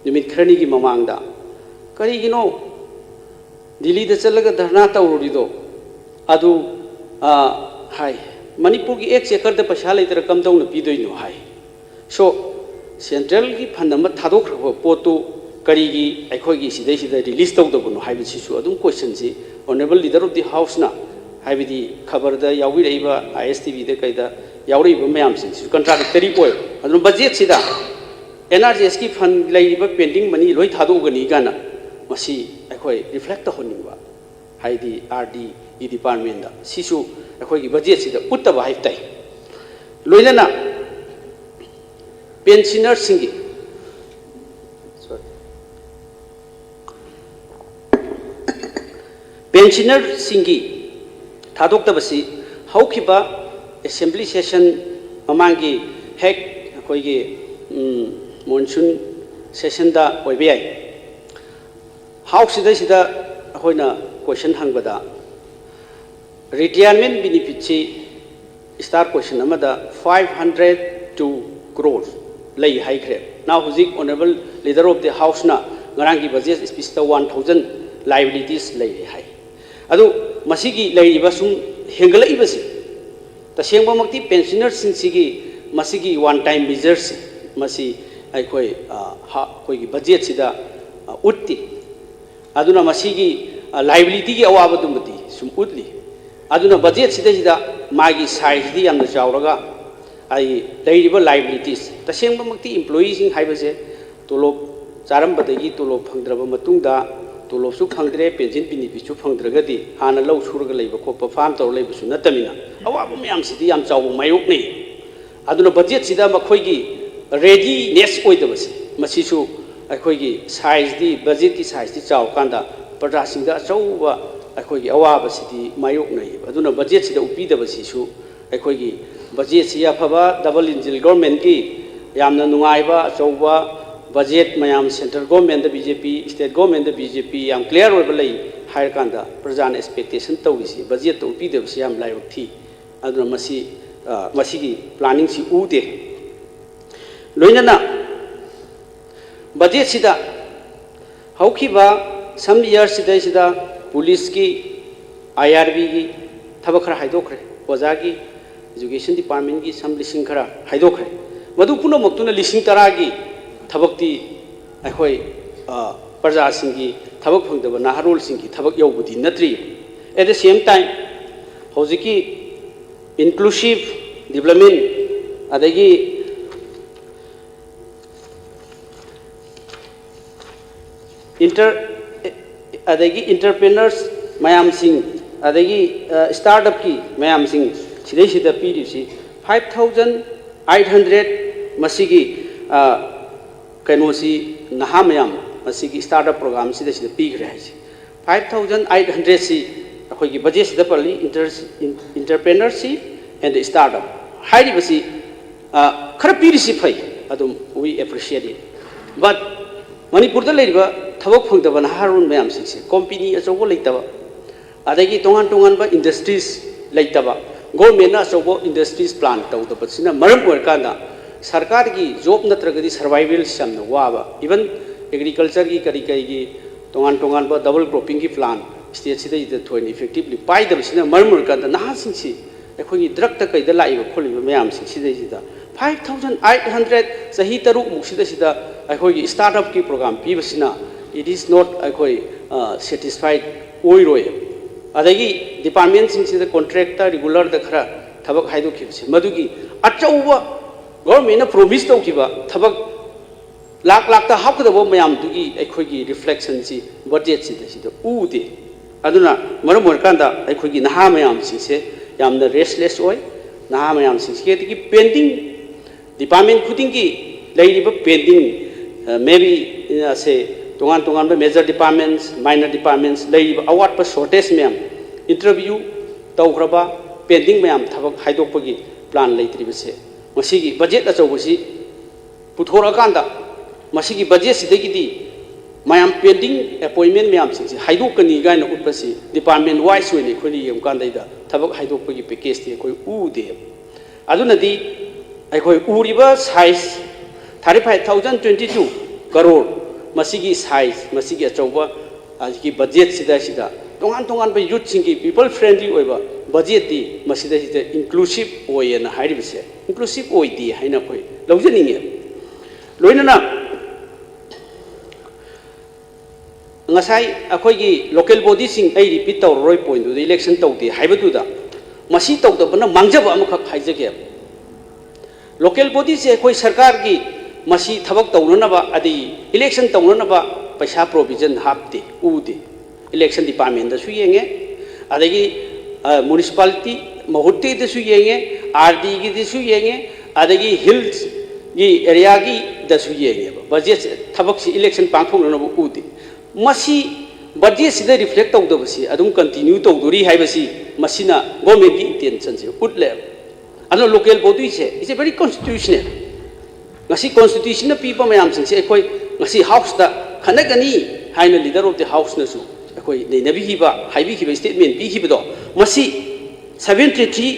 ꯅꯨꯃꯤꯠ ꯈꯔꯅꯤꯒꯤ ꯃꯃꯥꯡꯗ, ꯀꯔꯤꯒꯤꯅꯣ ꯗꯤꯜꯂꯤꯗ ꯆꯠꯂꯒ ꯙꯔꯅꯥ ꯇꯧꯔꯨꯔꯤꯗꯣ? ꯑꯗꯨ, ꯑ, ꯍꯥꯏ, ꯃꯅꯤꯄꯨꯔꯒꯤ ꯑꯦꯛꯁ ꯆꯦꯀꯔꯗ ꯄꯩꯁꯥ ꯂꯩꯇ꯭ꯔ ꯀꯝꯗꯧꯅ ꯄꯤꯗꯣꯏꯅꯣ ꯍꯥꯏ꯫ So, ꯁꯦꯟꯇ꯭ꯔꯦꯜꯒꯤ ꯐꯟ ꯑꯃ ꯊꯥꯗꯣꯛꯈ꯭ꯔꯕ ꯄꯣꯠꯇꯨ ꯀꯔꯤꯒꯤ ꯑꯩꯈꯣꯏꯒꯤ ꯁꯤꯗꯩꯁꯤꯗ ꯔꯤꯂꯤꯁ ꯇꯧꯗꯕꯅꯣ ꯍꯥꯏꯕꯁꯤꯁꯨ ꯑꯗꯨꯝ ꯀꯣꯏꯁꯟꯁꯤ Honourable Leader of the Houseꯅ, ꯍꯥꯏꯕꯗꯤ ꯈꯕꯔꯗ ꯌꯥꯎꯕꯤꯔꯛꯏꯕ, ꯑꯥꯏ ꯑꯦꯁ ꯇꯤ ꯚꯤꯗ ꯀꯩꯗ ꯌꯥꯎꯔꯛꯏꯕ ꯃꯌꯥꯝꯁꯤꯡꯁꯤꯁꯨ contradictory ꯑꯣꯏ꯫ ꯑꯗꯨꯅ ꯕꯖꯦꯠꯁꯤꯗ ꯑꯦꯟ ꯑꯥꯔ ꯖꯤ ꯑꯦꯁꯀꯤ ꯐꯟ ꯂꯩꯔꯤꯕ ꯄꯦꯟꯗꯤꯡ ꯃꯅꯤ ꯂꯣꯏ ꯊꯥꯗꯣꯛꯑꯒꯅꯤ ꯀꯥꯏꯅ ꯃꯁꯤ ꯑꯩꯈꯣꯏ ꯔꯤꯐ꯭ꯂꯦꯛ ꯇꯧꯍꯟꯅꯤꯡꯕ, ꯍꯥꯏꯗꯤ ꯑꯥꯔ ꯗꯤꯒꯤ ꯗꯤꯄꯥꯔꯠꯃꯦꯟꯗ, ꯁꯤꯁꯨ ꯑꯩꯈꯣꯏꯒꯤ ꯕꯖꯦꯠꯁꯤꯗ ꯎꯠꯇꯕ ꯍꯥꯏꯕ ꯇꯥꯏ꯫ ꯂꯣꯏꯅꯅ ꯄꯦꯟꯁꯤꯅꯔꯁꯤꯡꯒꯤ, sorry, ꯄꯦꯟꯁꯤꯅꯔꯁꯤꯡꯒꯤ ꯊꯥꯗꯣꯛꯇꯕꯁꯤ ꯍꯧꯈꯤꯕ ꯑꯦꯁꯦꯝꯕ꯭ꯂꯤ ꯁꯦꯁꯟ ꯃꯃꯥꯡꯒꯤ ꯍꯦꯛ ꯑꯩꯈꯣꯏꯒꯤ, ꯎꯝ, ꯃꯣꯟꯁꯨꯟ ꯁꯦꯁꯟꯗ ꯑꯣꯏꯕ ꯌꯥꯏ꯫ ꯍꯥꯎꯁꯁꯤꯗꯩꯁꯤꯗ ꯑꯩꯈꯣꯏꯅ ꯀꯣꯏꯁꯟ ꯍꯪꯕꯗ, ꯔꯤꯇꯥꯌꯔꯃꯦꯟ ꯕꯦꯅꯤꯐꯤꯠꯁꯤ ꯁ꯭ꯇꯥꯔ ꯀꯣꯏꯁꯟ ꯑꯃꯗ five hundred two crore ꯂꯩ ꯍꯥꯏꯈ꯭ꯔꯦ꯫ Now ꯍꯧꯖꯤꯛ Honourable Leader of the Houseꯅ ꯉꯔꯥꯡꯒꯤ ꯕꯖꯦꯠ ꯁ꯭ꯄꯤꯆꯇ one thousand liabilities ꯂꯩꯔꯦ ꯍꯥꯏ꯫ ꯑꯗꯨ ꯃꯁꯤꯒꯤ ꯂꯩꯔꯤꯕ ꯁꯨꯝ ꯍꯦꯟꯒꯠꯂꯛꯏꯕꯁꯤ ꯇꯁꯦꯡꯕꯃꯛꯇꯤ ꯄꯦꯟꯁꯤꯅꯔꯁꯤꯡꯁꯤꯒꯤ ꯃꯁꯤꯒꯤ one time measureꯁꯤ ꯃꯁꯤ ꯑꯩꯈꯣꯏ, ꯑ, ꯍ-, ꯑꯩꯈꯣꯏꯒꯤ ꯕꯖꯦꯠꯁꯤꯗ, ꯑ, ꯎꯠꯇꯦ꯫ ꯑꯗꯨꯅ ꯃꯁꯤꯒꯤ, ꯑ, liabilityꯒꯤ ꯑꯋꯥꯕꯗꯨꯃꯗꯤ ꯁꯨꯝ ꯎꯠꯂꯤ꯫ ꯑꯗꯨꯅ ꯕꯖꯦꯠꯁꯤꯗꯩꯁꯤꯗ ꯃꯥꯒꯤ sizeꯗꯤ ꯌꯥꯝꯅ ꯆꯥꯎꯔꯒ, ꯑꯩ ꯂꯩꯔꯤꯕ liabilities, ꯇꯁꯦꯡꯕꯃꯛꯇꯤ employeeꯁꯤꯡ ꯍꯥꯏꯕꯁꯦ ꯇꯣꯂꯣꯞ ꯆꯥꯔꯝꯕꯗꯒꯤ ꯇꯣꯂꯣꯞ ꯐꯪꯗ꯭ꯔꯕ ꯃꯇꯨꯡꯗ, ꯇꯣꯂꯣꯞꯁꯨ ꯐꯪꯗ꯭ꯔꯦ, ꯄꯦꯟꯁꯤꯟ ꯕꯦꯅꯤꯐꯤꯠꯁꯨ ꯐꯪꯗ꯭ꯔꯒꯗꯤ, ꯍꯥꯟꯅ ꯂꯧ ꯁꯨꯔꯒ ꯂꯩꯕ ꯈꯣꯠꯄ, ꯐꯥꯔꯝ ꯇꯧꯔ ꯂꯩꯕꯁꯨ ꯅꯠꯇꯃꯤꯅ, ꯑꯋꯥꯕ ꯃꯌꯥꯝꯁꯤꯗꯤ ꯌꯥꯝ ꯆꯥꯎꯕ ꯃꯥꯌꯣꯛꯅꯩ꯫ ꯑꯗꯨꯅ ꯕꯖꯦꯠꯁꯤꯗ ꯃꯈꯣꯏꯒꯤ readiness ꯑꯣꯏꯗꯕꯁꯦ, ꯃꯁꯤꯁꯨ ꯑꯩꯈꯣꯏꯒꯤ sizeꯗꯤ, ꯕꯖꯦꯠꯀꯤ sizeꯇꯤ ꯆꯥꯎꯔꯀꯥꯟꯗ ꯄ꯭ꯔꯖꯥꯁꯤꯡꯗ ꯑꯆꯧꯕ ꯑꯩꯈꯣꯏꯒꯤ ꯑꯋꯥꯕꯁꯤꯗꯤ ꯃꯥꯌꯣꯛꯅꯩꯌꯦꯕ꯫ ꯑꯗꯨꯅ ꯕꯖꯦꯠꯁꯤꯗ ꯎꯠꯄꯤꯗꯕꯁꯤꯁꯨ ꯑꯩꯈꯣꯏꯒꯤ ꯕꯖꯦꯠꯁꯤ ꯑꯐꯕ double engine governmentꯀꯤ ꯌꯥꯝꯅ ꯅꯨꯡꯉꯥꯏꯕ ꯑꯆꯧꯕ ꯕꯖꯦꯠ ꯃꯌꯥꯝ, ꯁꯦꯟꯇ꯭ꯔꯦꯜ ꯒꯣꯔꯃꯦꯟꯗ ꯕꯤ ꯖꯦ ꯄꯤ, ꯁ꯭ꯇꯦꯠ ꯒꯣꯔꯃꯦꯟꯗ ꯕꯤ ꯖꯦ ꯄꯤ, ꯌꯥꯝ ꯀ꯭ꯂꯤꯌꯥꯔ ꯑꯣꯏꯕ ꯂꯩ ꯍꯥꯏꯔꯀꯥꯟꯗ ꯄ꯭ꯔꯖꯥꯅ ꯑꯦꯛꯁꯄꯦꯛꯇꯦꯁꯟ ꯇꯧꯔꯤꯁꯤ ꯕꯖꯦꯠꯇ ꯎꯠꯄꯤꯗꯕꯁꯤ ꯌꯥꯝ ꯂꯥꯏꯕꯛ ꯊꯤ꯫ ꯑꯗꯨꯅ ꯃꯁꯤ, ꯑ, ꯃꯁꯤꯒꯤ ꯄ꯭ꯂꯥꯅꯤꯡꯁꯤ ꯎꯗꯦ꯫ ꯂꯣꯏꯅꯅ ꯕꯖꯦꯠꯁꯤꯗ ꯍꯧꯈꯤꯕ ꯁꯝ ꯌꯔꯁꯤꯗꯩꯁꯤꯗ ꯄꯨꯂꯤꯁꯀꯤ, ꯑꯥꯏ ꯑꯥꯔ ꯕꯤꯒꯤ ꯊꯕꯛ ꯈꯔ ꯍꯥꯏꯗꯣꯛꯈ꯭ꯔꯦ, ꯑꯣꯖꯥꯒꯤ, ꯏꯖꯨꯀꯦꯁꯟ ꯗꯤꯄꯥꯔꯠꯃꯦꯟꯒꯤ ꯁꯝ ꯂꯤꯁꯤꯡ ꯈꯔ ꯍꯥꯏꯗꯣꯛꯈ꯭ꯔꯦ꯫ ꯃꯗꯨ ꯄꯨꯝꯅꯃꯛꯇꯨꯅ ꯂꯤꯁꯤꯡ ꯇꯔꯥꯒꯤ ꯊꯕꯛꯇꯤ ꯑꯩꯈꯣꯏ, ꯑ, ꯄ꯭ꯔꯖꯥꯁꯤꯡꯒꯤ ꯊꯕꯛ ꯐꯪꯗꯕ ꯅꯍꯥꯔꯣꯜꯁꯤꯡꯒꯤ ꯊꯕꯛ ꯌꯧꯕꯗꯤ ꯅꯠꯇ꯭ꯔꯤ꯫ At the same time, ꯍꯧꯖꯤꯛꯀꯤ inclusive development, ꯑꯗꯒꯤ inter-, ꯑꯗꯒꯤ entrepreneurs ꯃꯌꯥꯝꯁꯤꯡ, ꯑꯗꯒꯤ, ꯑ, startup ꯀꯤ ꯃꯌꯥꯝꯁꯤꯡ, ꯁꯤꯗꯩꯁꯤꯗ ꯄꯤꯔꯤꯕꯁꯤ five thousand eight hundred꯫ ꯃꯁꯤꯒꯤ, ꯑ, ꯀꯩꯅꯣꯁꯤ, ꯅꯍꯥ ꯃꯌꯥꯝ ꯃꯁꯤꯒꯤ startup program ꯁꯤꯗ ꯁꯤꯗ ꯄꯤꯈ꯭ꯔꯦ ꯍꯥꯏꯁꯦ꯫ Five thousand eight hundred ꯁꯤ ꯑꯩꯈꯣꯏꯒꯤ ꯕꯖꯦꯠꯁꯤꯗ ꯄꯜꯂꯤ, inter-, entrepreneurship and startup ꯍꯥꯏꯔꯤꯕꯁꯤ, ꯑ, ꯈꯔ ꯄꯤꯔꯤꯁꯤ ꯐꯩ, ꯑꯗꯨꯝ we appreciate it, but ꯃꯅꯤꯄꯨꯔꯗ ꯂꯩꯔꯤꯕ ꯊꯕꯛ ꯐꯪꯗꯕ ꯅꯍꯥꯔꯣꯜ ꯃꯌꯥꯝꯁꯤꯡꯁꯦ ꯀꯣꯝꯄꯦꯅꯤ ꯑꯆꯧꯕ ꯂꯩꯇꯕ, ꯑꯗꯒꯤ ꯇꯣꯉꯥꯟ ꯇꯣꯉꯥꯟꯕ industries ꯂꯩꯇꯕ, ꯒꯣꯔꯃꯦꯟꯅ ꯑꯆꯧꯕ industries plan ꯇꯧꯗꯕꯁꯤꯅ ꯃꯔꯝ ꯑꯣꯏꯔꯀꯥꯟꯗ ꯁꯔꯀꯥꯔꯒꯤ job ꯅꯠꯇ꯭ꯔꯒꯗꯤ survival ꯁꯤ ꯌꯥꯝꯅ ꯋꯥꯕ, even agriculture ꯒꯤ ꯀꯔꯤ ꯀꯔꯤꯒꯤ ꯇꯣꯉꯥꯟ ꯇꯣꯉꯥꯟꯕ double cropping ꯒꯤ plan state ꯁꯤꯗꯩꯗ ꯊꯣꯏꯅ effectively ꯄꯥꯏꯗꯕꯁꯤꯅ ꯃꯔꯝ ꯑꯣꯏꯔꯀꯥꯟꯗ ꯅꯍꯥꯁꯤꯡꯁꯤ ꯑꯩꯈꯣꯏꯒꯤ drug ꯇ ꯀꯩꯗ ꯂꯥꯛꯏꯕ ꯈꯣꯠꯂꯤꯕ ꯃꯌꯥꯝꯁꯤꯡꯁꯤꯗꯩꯁꯤꯗ five thousand eight hundred ꯆꯍꯤ ꯇꯔꯨꯛꯃꯨꯛ ꯁꯤꯗꯩꯁꯤꯗ ꯑꯩꯈꯣꯏꯒꯤ startup ꯀꯤ program ꯄꯤꯕꯁꯤꯅ it is not ꯑꯩꯈꯣꯏ, ꯑ, satisfied ꯑꯣꯏꯔꯣꯏ꯫ ꯑꯗꯒꯤ department ꯁꯤꯡꯁꯤꯗ contract ꯇ regular ꯗ ꯈꯔ ꯊꯕꯛ ꯍꯥꯏꯗꯣꯛꯈꯤꯕꯁꯦ, ꯃꯗꯨꯒꯤ ꯑꯆꯧꯕ ꯒꯣꯔꯃꯦꯟꯅ promise ꯇꯧꯈꯤꯕ ꯊꯕꯛ ꯂꯥꯛ ꯂꯥꯛꯇ ꯍꯥꯞꯀꯗꯕ ꯃꯌꯥꯝꯗꯨꯒꯤ ꯑꯩꯈꯣꯏꯒꯤ reflection ꯁꯤ ꯕꯖꯦꯠꯁꯤꯗ ꯁꯤꯗ ꯎꯗꯦ꯫ ꯑꯗꯨꯅ ꯃꯔꯝ ꯑꯣꯏꯔꯀꯥꯟꯗ ꯑꯩꯈꯣꯏꯒꯤ ꯅꯍꯥ ꯃꯌꯥꯝꯁꯤꯡꯁꯦ ꯌꯥꯝꯅ restless ꯑꯣꯏ꯫ ꯅꯍꯥ ꯃꯌꯥꯝꯁꯤꯡꯁꯤꯒꯤ ꯑꯗꯒꯤ pending department ꯈꯨꯗꯤꯡꯒꯤ ꯂꯩꯔꯤꯕ pending, ꯑ, maybe, ꯑ, ꯁꯦ ꯇꯣꯉꯥꯟ ꯇꯣꯉꯥꯟꯕ major departments, minor departments ꯂꯩꯔꯤꯕ ꯑꯋꯥꯠꯄ shortage ꯃꯌꯥꯝ, interview ꯇꯧꯈ꯭ꯔꯕ pending ꯃꯌꯥꯝ ꯊꯕꯛ ꯍꯥꯏꯗꯣꯛꯄꯒꯤ plan ꯂꯩꯇ꯭ꯔꯤꯕꯁꯦ ꯃꯁꯤꯒꯤ ꯕꯖꯦꯠ ꯑꯆꯧꯕꯁꯤ ꯄꯨꯊꯣꯔꯛꯑꯀꯥꯟꯗ ꯃꯁꯤꯒꯤ ꯕꯖꯦꯠꯁꯤꯗꯒꯤꯗꯤ ꯃꯌꯥꯝ pending appointment ꯃꯌꯥꯝꯁꯤꯡꯁꯤ ꯍꯥꯏꯗꯣꯛꯀꯅꯤ ꯀꯥꯏꯅ ꯎꯠꯄꯁꯤ department wise ꯑꯣꯏꯅ ꯑꯩꯈꯣꯏꯅ ꯌꯦꯡꯕꯀꯥꯟꯗꯩꯗ ꯊꯕꯛ ꯍꯥꯏꯗꯣꯛꯄꯒꯤ packageꯇꯤ ꯑꯩꯈꯣꯏ ꯎꯗꯦꯕ꯫ ꯑꯗꯨꯅꯗꯤ ꯑꯩꯈꯣꯏ ꯎꯔꯤꯕ size thirty five thousand twenty two crore, ꯃꯁꯤꯒꯤ size, ꯃꯁꯤꯒꯤ ꯑꯆꯧꯕ ꯑꯁꯤꯒꯤ ꯕꯖꯦꯠꯁꯤꯗ, ꯁꯤꯗ ꯇꯣꯉꯥꯟ ꯇꯣꯉꯥꯟꯕ youthꯁꯤꯡꯒꯤ people friendly ꯑꯣꯏꯕ ꯕꯖꯦꯠꯇꯤ ꯃꯁꯤꯗꯩꯁꯤꯗ inclusive ꯑꯣꯏꯌꯦꯅ ꯍꯥꯏꯔꯤꯕꯁꯦ inclusive ꯑꯣꯏꯗꯦ ꯍꯥꯏꯅ ꯑꯩꯈꯣꯏ ꯂꯧꯖꯅꯤꯡꯉꯦ꯫ ꯂꯣꯏꯅꯅ ꯉꯁꯥꯏ ꯑꯩꯈꯣꯏꯒꯤ local bodyꯁꯤꯡ, ꯑꯩ repeat ꯇꯧꯔꯔꯣꯏ pointꯗꯨꯗ, election ꯇꯧꯗꯦ ꯍꯥꯏꯕꯗꯨꯗ, ꯃꯁꯤ ꯇꯧꯗꯕꯅ ꯃꯥꯡꯖꯕ ꯑꯃꯈꯛ ꯍꯥꯏꯖꯒꯦꯕ꯫ Local bodyꯁꯦ ꯑꯩꯈꯣꯏ ꯁꯔꯀꯥꯔꯒꯤ ꯃꯁꯤ ꯊꯕꯛ ꯇꯧꯅꯅꯕ ꯑꯗꯩ election ꯇꯧꯅꯅꯕ ꯄꯩꯁꯥ provision ꯍꯥꯞꯇꯦ, ꯎꯗꯦ꯫ Election departmentꯇꯁꯨ ꯌꯦꯡꯉꯦ, ꯑꯗꯒꯤ municipality ꯃꯍꯨꯠꯇꯤꯗꯁꯨ ꯌꯦꯡꯉꯦ, RDꯒꯤꯗꯁꯨ ꯌꯦꯡꯉꯦ, ꯑꯗꯒꯤ hillsꯒꯤ areaꯒꯤꯗꯁꯨ ꯌꯦꯡꯉꯦꯕ꯫ ꯕꯖꯦꯠꯁꯦ, ꯊꯕꯛꯁꯤ election ꯄꯥꯡꯊꯣꯛꯅꯅꯕ ꯎꯗꯦ꯫ ꯃꯁꯤ ꯕꯖꯦꯠꯁꯤꯗ reflect ꯇꯧꯗꯕꯁꯤ ꯑꯗꯨꯝ continue ꯇꯧꯗꯣꯔꯤ ꯍꯥꯏꯕꯁꯤ ꯃꯁꯤꯅ governmentꯀꯤ intentionꯁꯦ ꯎꯠꯂꯦꯕ꯫ ꯑꯗꯨꯅ local bodyꯁꯦ is a very constitutional꯫ ꯉꯁꯤ constitutionꯅ ꯄꯤꯕ ꯃꯌꯥꯝꯁꯤꯡꯁꯦ ꯑꯩꯈꯣꯏ ꯉꯁꯤ houseꯇ ꯈꯟꯅꯒꯅꯤ ꯍꯥꯏꯅ leader of the houseꯅꯁꯨ ꯑꯩꯈꯣꯏ ꯅꯩꯅꯕꯤꯈꯤꯕ, ꯍꯥꯏꯕꯤꯈꯤꯕ, statement ꯄꯤꯈꯤꯕꯗꯣ, ꯃꯁꯤ seventy three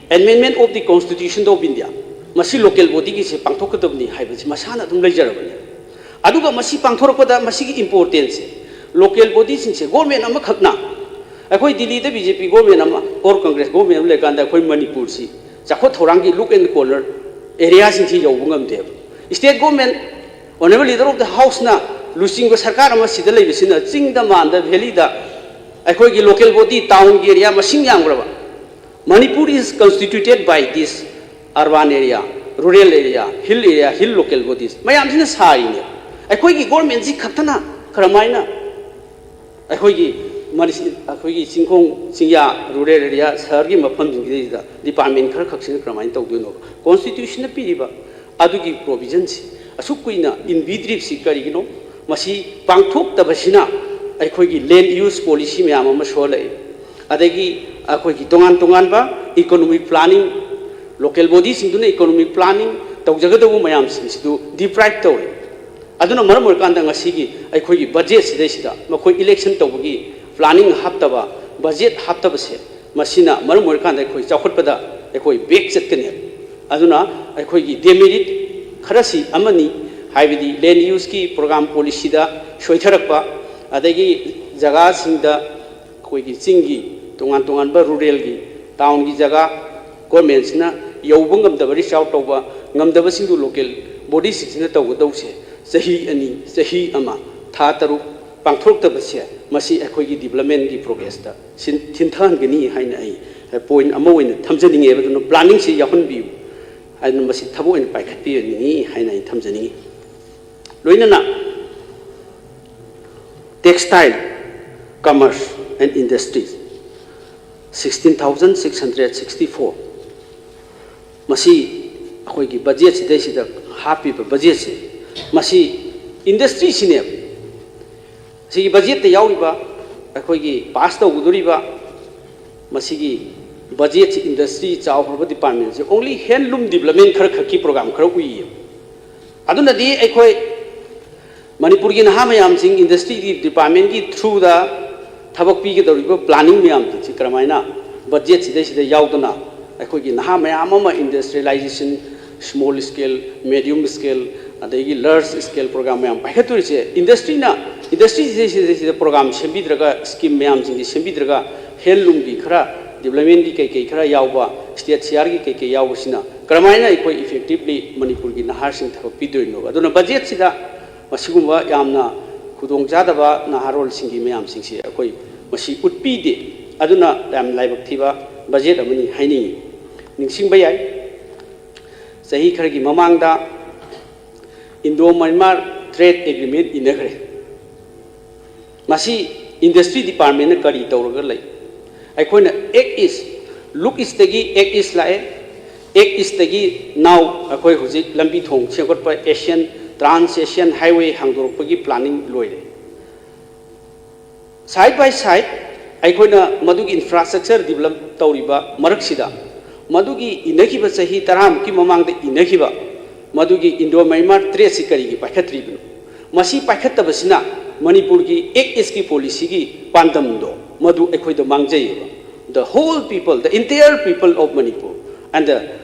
Amendment of the Constitution of India, ꯃꯁꯤ local bodyꯒꯤꯁꯦ ꯄꯥꯡꯊꯣꯛꯀꯗꯕꯅꯤ ꯍꯥꯏꯕꯁꯤ ꯃꯁꯥꯅ ꯑꯗꯨꯝ ꯂꯩꯖꯔꯕꯅꯤ꯫ ꯑꯗꯨꯒ ꯃꯁꯤ ꯄꯥꯡꯊꯣꯔꯛꯄꯗ ꯃꯁꯤꯒꯤ importanceꯁꯦ, local bodyꯁꯤꯡꯁꯦ government ꯑꯃꯈꯛꯅ, ꯑꯩꯈꯣꯏ ꯗꯤꯜꯂꯤꯗ BJP government ꯑꯃ or Congress government ꯑꯃ ꯂꯩꯔꯀꯥꯟꯗ ꯑꯩꯈꯣꯏ ꯃꯅꯤꯄꯨꯔꯁꯤ ꯆꯥꯎꯈꯠ ꯊꯧꯔꯥꯡꯒꯤ nook and corner areaꯁꯤꯡꯁꯤ ꯌꯧꯕ ꯉꯝꯗꯦꯕ꯫ State government, honourable leader of the houseꯅ ꯂꯨꯆꯤꯡꯕ ꯁꯔꯀꯥꯔ ꯑꯃ ꯁꯤꯗ ꯂꯩꯕꯁꯤꯅ ꯆꯤꯡꯗ, ꯃꯥꯟꯗ, valleyꯗ ꯑꯩꯈꯣꯏꯒꯤ local body, townꯒꯤ area ꯃꯁꯤꯡ ꯌꯥꯝꯈ꯭ꯔꯕ꯫ Manipur is constituted by this urban area, rural area, hill area, hill local bodies ꯃꯌꯥꯝꯁꯤꯅ ꯁꯥꯔꯤꯅꯦ꯫ ꯑꯩꯈꯣꯏꯒꯤ governmentꯁꯤ ꯈꯛꯇꯅ ꯀꯔꯝꯍꯥꯏꯅ ꯑꯩꯈꯣꯏꯒꯤ ꯃꯅꯤ-, ꯑꯩꯈꯣꯏꯒꯤ ꯆꯤꯡꯈꯣꯡ ꯆꯤꯡꯌꯥ, rural area, ꯁꯍꯔꯒꯤ ꯃꯐꯝꯁꯤꯡꯁꯤꯗꯩꯁꯤꯗ department ꯈꯔ ꯈꯛꯁꯤꯅ ꯀꯔꯝꯍꯥꯏꯅ ꯇꯧꯗꯣꯏꯅꯣ? Constitutionꯅ ꯄꯤꯔꯤꯕ ꯑꯗꯨꯒꯤ provisionꯁꯤ ꯑꯁꯨꯛ ꯀꯨꯏꯅ ꯏꯟꯕꯤꯗ꯭ꯔꯤꯕꯁꯤ ꯀꯔꯤꯒꯤꯅꯣ? ꯃꯁꯤ ꯄꯥꯡꯊꯣꯛꯇꯕꯁꯤꯅ ꯑꯩꯈꯣꯏꯒꯤ land use policy ꯃꯌꯥꯝ ꯑꯃ ꯁꯣꯛꯍꯜꯂꯛꯏ꯫ ꯑꯗꯒꯤ ꯑꯩꯈꯣꯏꯒꯤ ꯇꯣꯉꯥꯟ ꯇꯣꯉꯥꯟꯕ economic planning, local bodyꯁꯤꯡꯗꯨꯅ economic planning, ꯇꯧꯖꯒꯗꯧꯕ ꯃꯌꯥꯝꯁꯤꯡꯁꯤꯗꯨ deprive ꯇꯧꯔꯦ꯫ ꯑꯗꯨꯅ ꯃꯔꯝ ꯑꯣꯏꯔꯀꯥꯟꯗ ꯉꯁꯤꯒꯤ ꯑꯩꯈꯣꯏꯒꯤ ꯕꯖꯦꯠꯁꯤꯗꯩꯁꯤꯗ ꯃꯈꯣꯏ election ꯇꯧꯕꯒꯤ planning ꯍꯥꯞꯇꯕ, ꯕꯖꯦꯠ ꯍꯥꯞꯇꯕꯁꯦ, ꯃꯁꯤꯅ ꯃꯔꯝ ꯑꯣꯏꯔꯀꯥꯟꯗ ꯑꯩꯈꯣꯏ ꯆꯥꯎꯈꯠꯄꯗ ꯑꯩꯈꯣꯏ back ꯆꯠꯀꯅꯦꯕ꯫ ꯑꯗꯨꯅ ꯑꯩꯈꯣꯏꯒꯤ demerit ꯈꯔꯁꯤ ꯑꯃꯅꯤ, ꯍꯥꯏꯕꯗꯤ land useꯀꯤ program policyꯗ ꯁꯣꯏꯊꯔꯛꯄ, ꯑꯗꯒꯤ ꯖꯒꯥꯁꯤꯡꯗ ꯑꯩꯈꯣꯏꯒꯤ ꯆꯤꯡꯒꯤ ꯇꯣꯉꯥꯟ ꯇꯣꯉꯥꯟꯕ ruralꯒꯤ, townꯒꯤ ꯖꯒꯥ governmentꯁꯤꯅ ꯌꯧꯕ ꯉꯝꯗꯕ, reach out ꯇꯧꯕ ꯉꯝꯗꯕꯁꯤꯡꯗꯨ local bodyꯁꯤꯡꯁꯤꯅ ꯇꯧꯒꯗꯧꯁꯦ ꯆꯍꯤ ꯑꯅꯤ, ꯆꯍꯤ ꯑꯃ, ꯊꯥ ꯇꯔꯨꯛ ꯄꯥꯡꯊꯣꯔꯛꯇꯕꯁꯦ, ꯃꯁꯤ ꯑꯩꯈꯣꯏꯒꯤ developmentꯀꯤ progressꯇ ꯁꯤꯟ-, ꯊꯤꯟꯊꯍꯟꯒꯅꯤ ꯍꯥꯏꯅ ꯑꯩ point ꯑꯃ ꯑꯣꯏꯅ ꯊꯝꯖꯅꯤꯡꯉꯦꯕ꯫ ꯑꯗꯨꯅ planningꯁꯤ ꯌꯥꯎꯍꯟꯕꯤꯌꯨ ꯍꯥꯏꯗꯅ ꯃꯁꯤ ꯊꯕꯛ ꯑꯣꯏꯅ ꯄꯥꯏꯈꯠꯄꯤꯍꯟꯅꯤꯡꯉꯤ ꯍꯥꯏꯅ ꯑꯩ ꯊꯝꯖꯅꯤꯡꯉꯤ꯫ ꯂꯣꯏꯅꯅ textile, commerce and industries, sixteen thousand six hundred sixty four, ꯃꯁꯤ ꯑꯩꯈꯣꯏꯒꯤ ꯕꯖꯦꯠꯁꯤꯗꯩꯁꯤꯗ ꯍꯥꯞꯄꯤꯕ ꯕꯖꯦꯠꯁꯦ, ꯃꯁꯤ industryꯁꯤꯅꯦꯕ꯫ ꯁꯤꯒꯤ ꯕꯖꯦꯠꯇ ꯌꯥꯎꯔꯤꯕ, ꯑꯩꯈꯣꯏꯒꯤ pass ꯇꯧꯒꯗꯧꯔꯤꯕ ꯃꯁꯤꯒꯤ ꯕꯖꯦꯠꯁꯤ industry ꯆꯥꯎꯈ꯭ꯔꯕ departmentꯁꯦ only handloom development ꯈꯔ ꯈꯛꯀꯤ program ꯈꯔ ꯎꯏꯌꯦꯕ꯫ ꯑꯗꯨꯅꯗꯤ ꯑꯩꯈꯣꯏ ꯃꯅꯤꯄꯨꯔꯒꯤ ꯅꯍꯥ ꯃꯌꯥꯝꯁꯤꯡ industryꯒꯤ departmentꯀꯤ throughꯗ ꯊꯕꯛ ꯄꯤꯒꯗꯧꯔꯤꯕ planning ꯃꯌꯥꯝꯁꯤꯡꯁꯤ ꯀꯔꯝꯍꯥꯏꯅ ꯕꯖꯦꯠꯁꯤꯗꯩꯁꯤꯗ ꯌꯥꯎꯗꯅ ꯑꯩꯈꯣꯏꯒꯤ ꯅꯍꯥ ꯃꯌꯥꯝ ꯑꯃ industrialization, small scale, medium scale, ꯑꯗꯒꯤ large scale program ꯃꯌꯥꯝ ꯄꯥꯏꯈꯠꯇꯣꯔꯤꯁꯦ industryꯅ, industryꯁꯤꯗꯩꯁꯤꯗ program ꯁꯦꯝꯕꯤꯗ꯭ꯔꯒ, scheme ꯃꯌꯥꯝꯁꯤꯡꯁꯤ ꯁꯦꯝꯕꯤꯗ꯭ꯔꯒ, handloomꯒꯤ ꯈꯔ developmentꯀꯤ ꯀꯩꯀꯩ ꯈꯔ ꯌꯥꯎꯕ, state shareꯒꯤ ꯀꯩꯀꯩ ꯌꯥꯎꯕꯁꯤꯅ ꯀꯔꯝꯍꯥꯏꯅ ꯑꯩꯈꯣꯏ effectively ꯃꯅꯤꯄꯨꯔꯒꯤ ꯅꯍꯥꯁꯤꯡ ꯊꯕꯛ ꯄꯤꯗꯣꯏꯅꯣ? ꯑꯗꯨꯅ ꯕꯖꯦꯠꯁꯤꯗ ꯃꯁꯤꯒꯨꯝꯕ ꯌꯥꯝꯅ ꯈꯨꯗꯣꯡꯆꯥꯗꯕ ꯅꯍꯥꯔꯣꯜꯁꯤꯡꯒꯤ ꯃꯌꯥꯝꯁꯤꯡꯁꯤ ꯑꯩꯈꯣꯏ ꯃꯁꯤ ꯎꯠꯄꯤꯗꯦ꯫ ꯑꯗꯨꯅ ꯌꯥꯝ ꯂꯥꯏꯕꯛ ꯊꯤꯕ ꯕꯖꯦꯠ ꯑꯃꯅꯤ ꯍꯥꯏꯅꯤꯡꯏ꯫ ꯅꯤꯡꯁꯤꯡꯕ ꯌꯥꯏ, ꯆꯍꯤ ꯈꯔꯒꯤ ꯃꯃꯥꯡꯗ Indo Myanmar Trade Agreement ꯏꯟꯅꯈ꯭ꯔꯦ꯫ ꯃꯁꯤ industry departmentꯅ ꯀꯔꯤ ꯇꯧꯔꯒ ꯂꯩ? ꯑꯩꯈꯣꯏꯅ Act East, look Eastꯇꯒꯤ Act East ꯂꯥꯛꯑꯦ, Act Eastꯇꯒꯤ now ꯑꯩꯈꯣꯏ ꯍꯧꯖꯤꯛ ꯂꯝꯕꯤ ꯊꯣꯡ ꯁꯦꯝꯒꯠꯄ, Asian, Trans Asian Highway ꯍꯥꯡꯗꯣꯔꯛꯄꯒꯤ planning ꯂꯣꯏꯔꯦ꯫ Side by side ꯑꯩꯈꯣꯏꯅ ꯃꯗꯨꯒꯤ infrastructure develop ꯇꯧꯔꯤꯕ ꯃꯔꯛꯁꯤꯗ, ꯃꯗꯨꯒꯤ ꯏꯟꯅꯈꯤꯕ ꯆꯍꯤ ꯇꯔꯥꯃꯨꯛꯀꯤ ꯃꯃꯥꯡꯗ ꯏꯟꯅꯈꯤꯕ ꯃꯗꯨꯒꯤ Indo Myanmar trade ꯁꯤ ꯀꯔꯤꯒꯤ ꯄꯥꯏꯈꯠꯇ꯭ꯔꯤꯕꯅꯣ? ꯃꯁꯤ ꯄꯥꯏꯈꯠꯇꯕꯁꯤꯅ ꯃꯅꯤꯄꯨꯔꯒꯤ Act East ꯀꯤ policy ꯒꯤ ꯄꯥꯟꯗꯝꯗꯣ ꯃꯗꯨ ꯑꯩꯈꯣꯏꯗ ꯃꯥꯡꯖꯩꯌꯦꯕ꯫ The whole people, the entire people of Manipur and the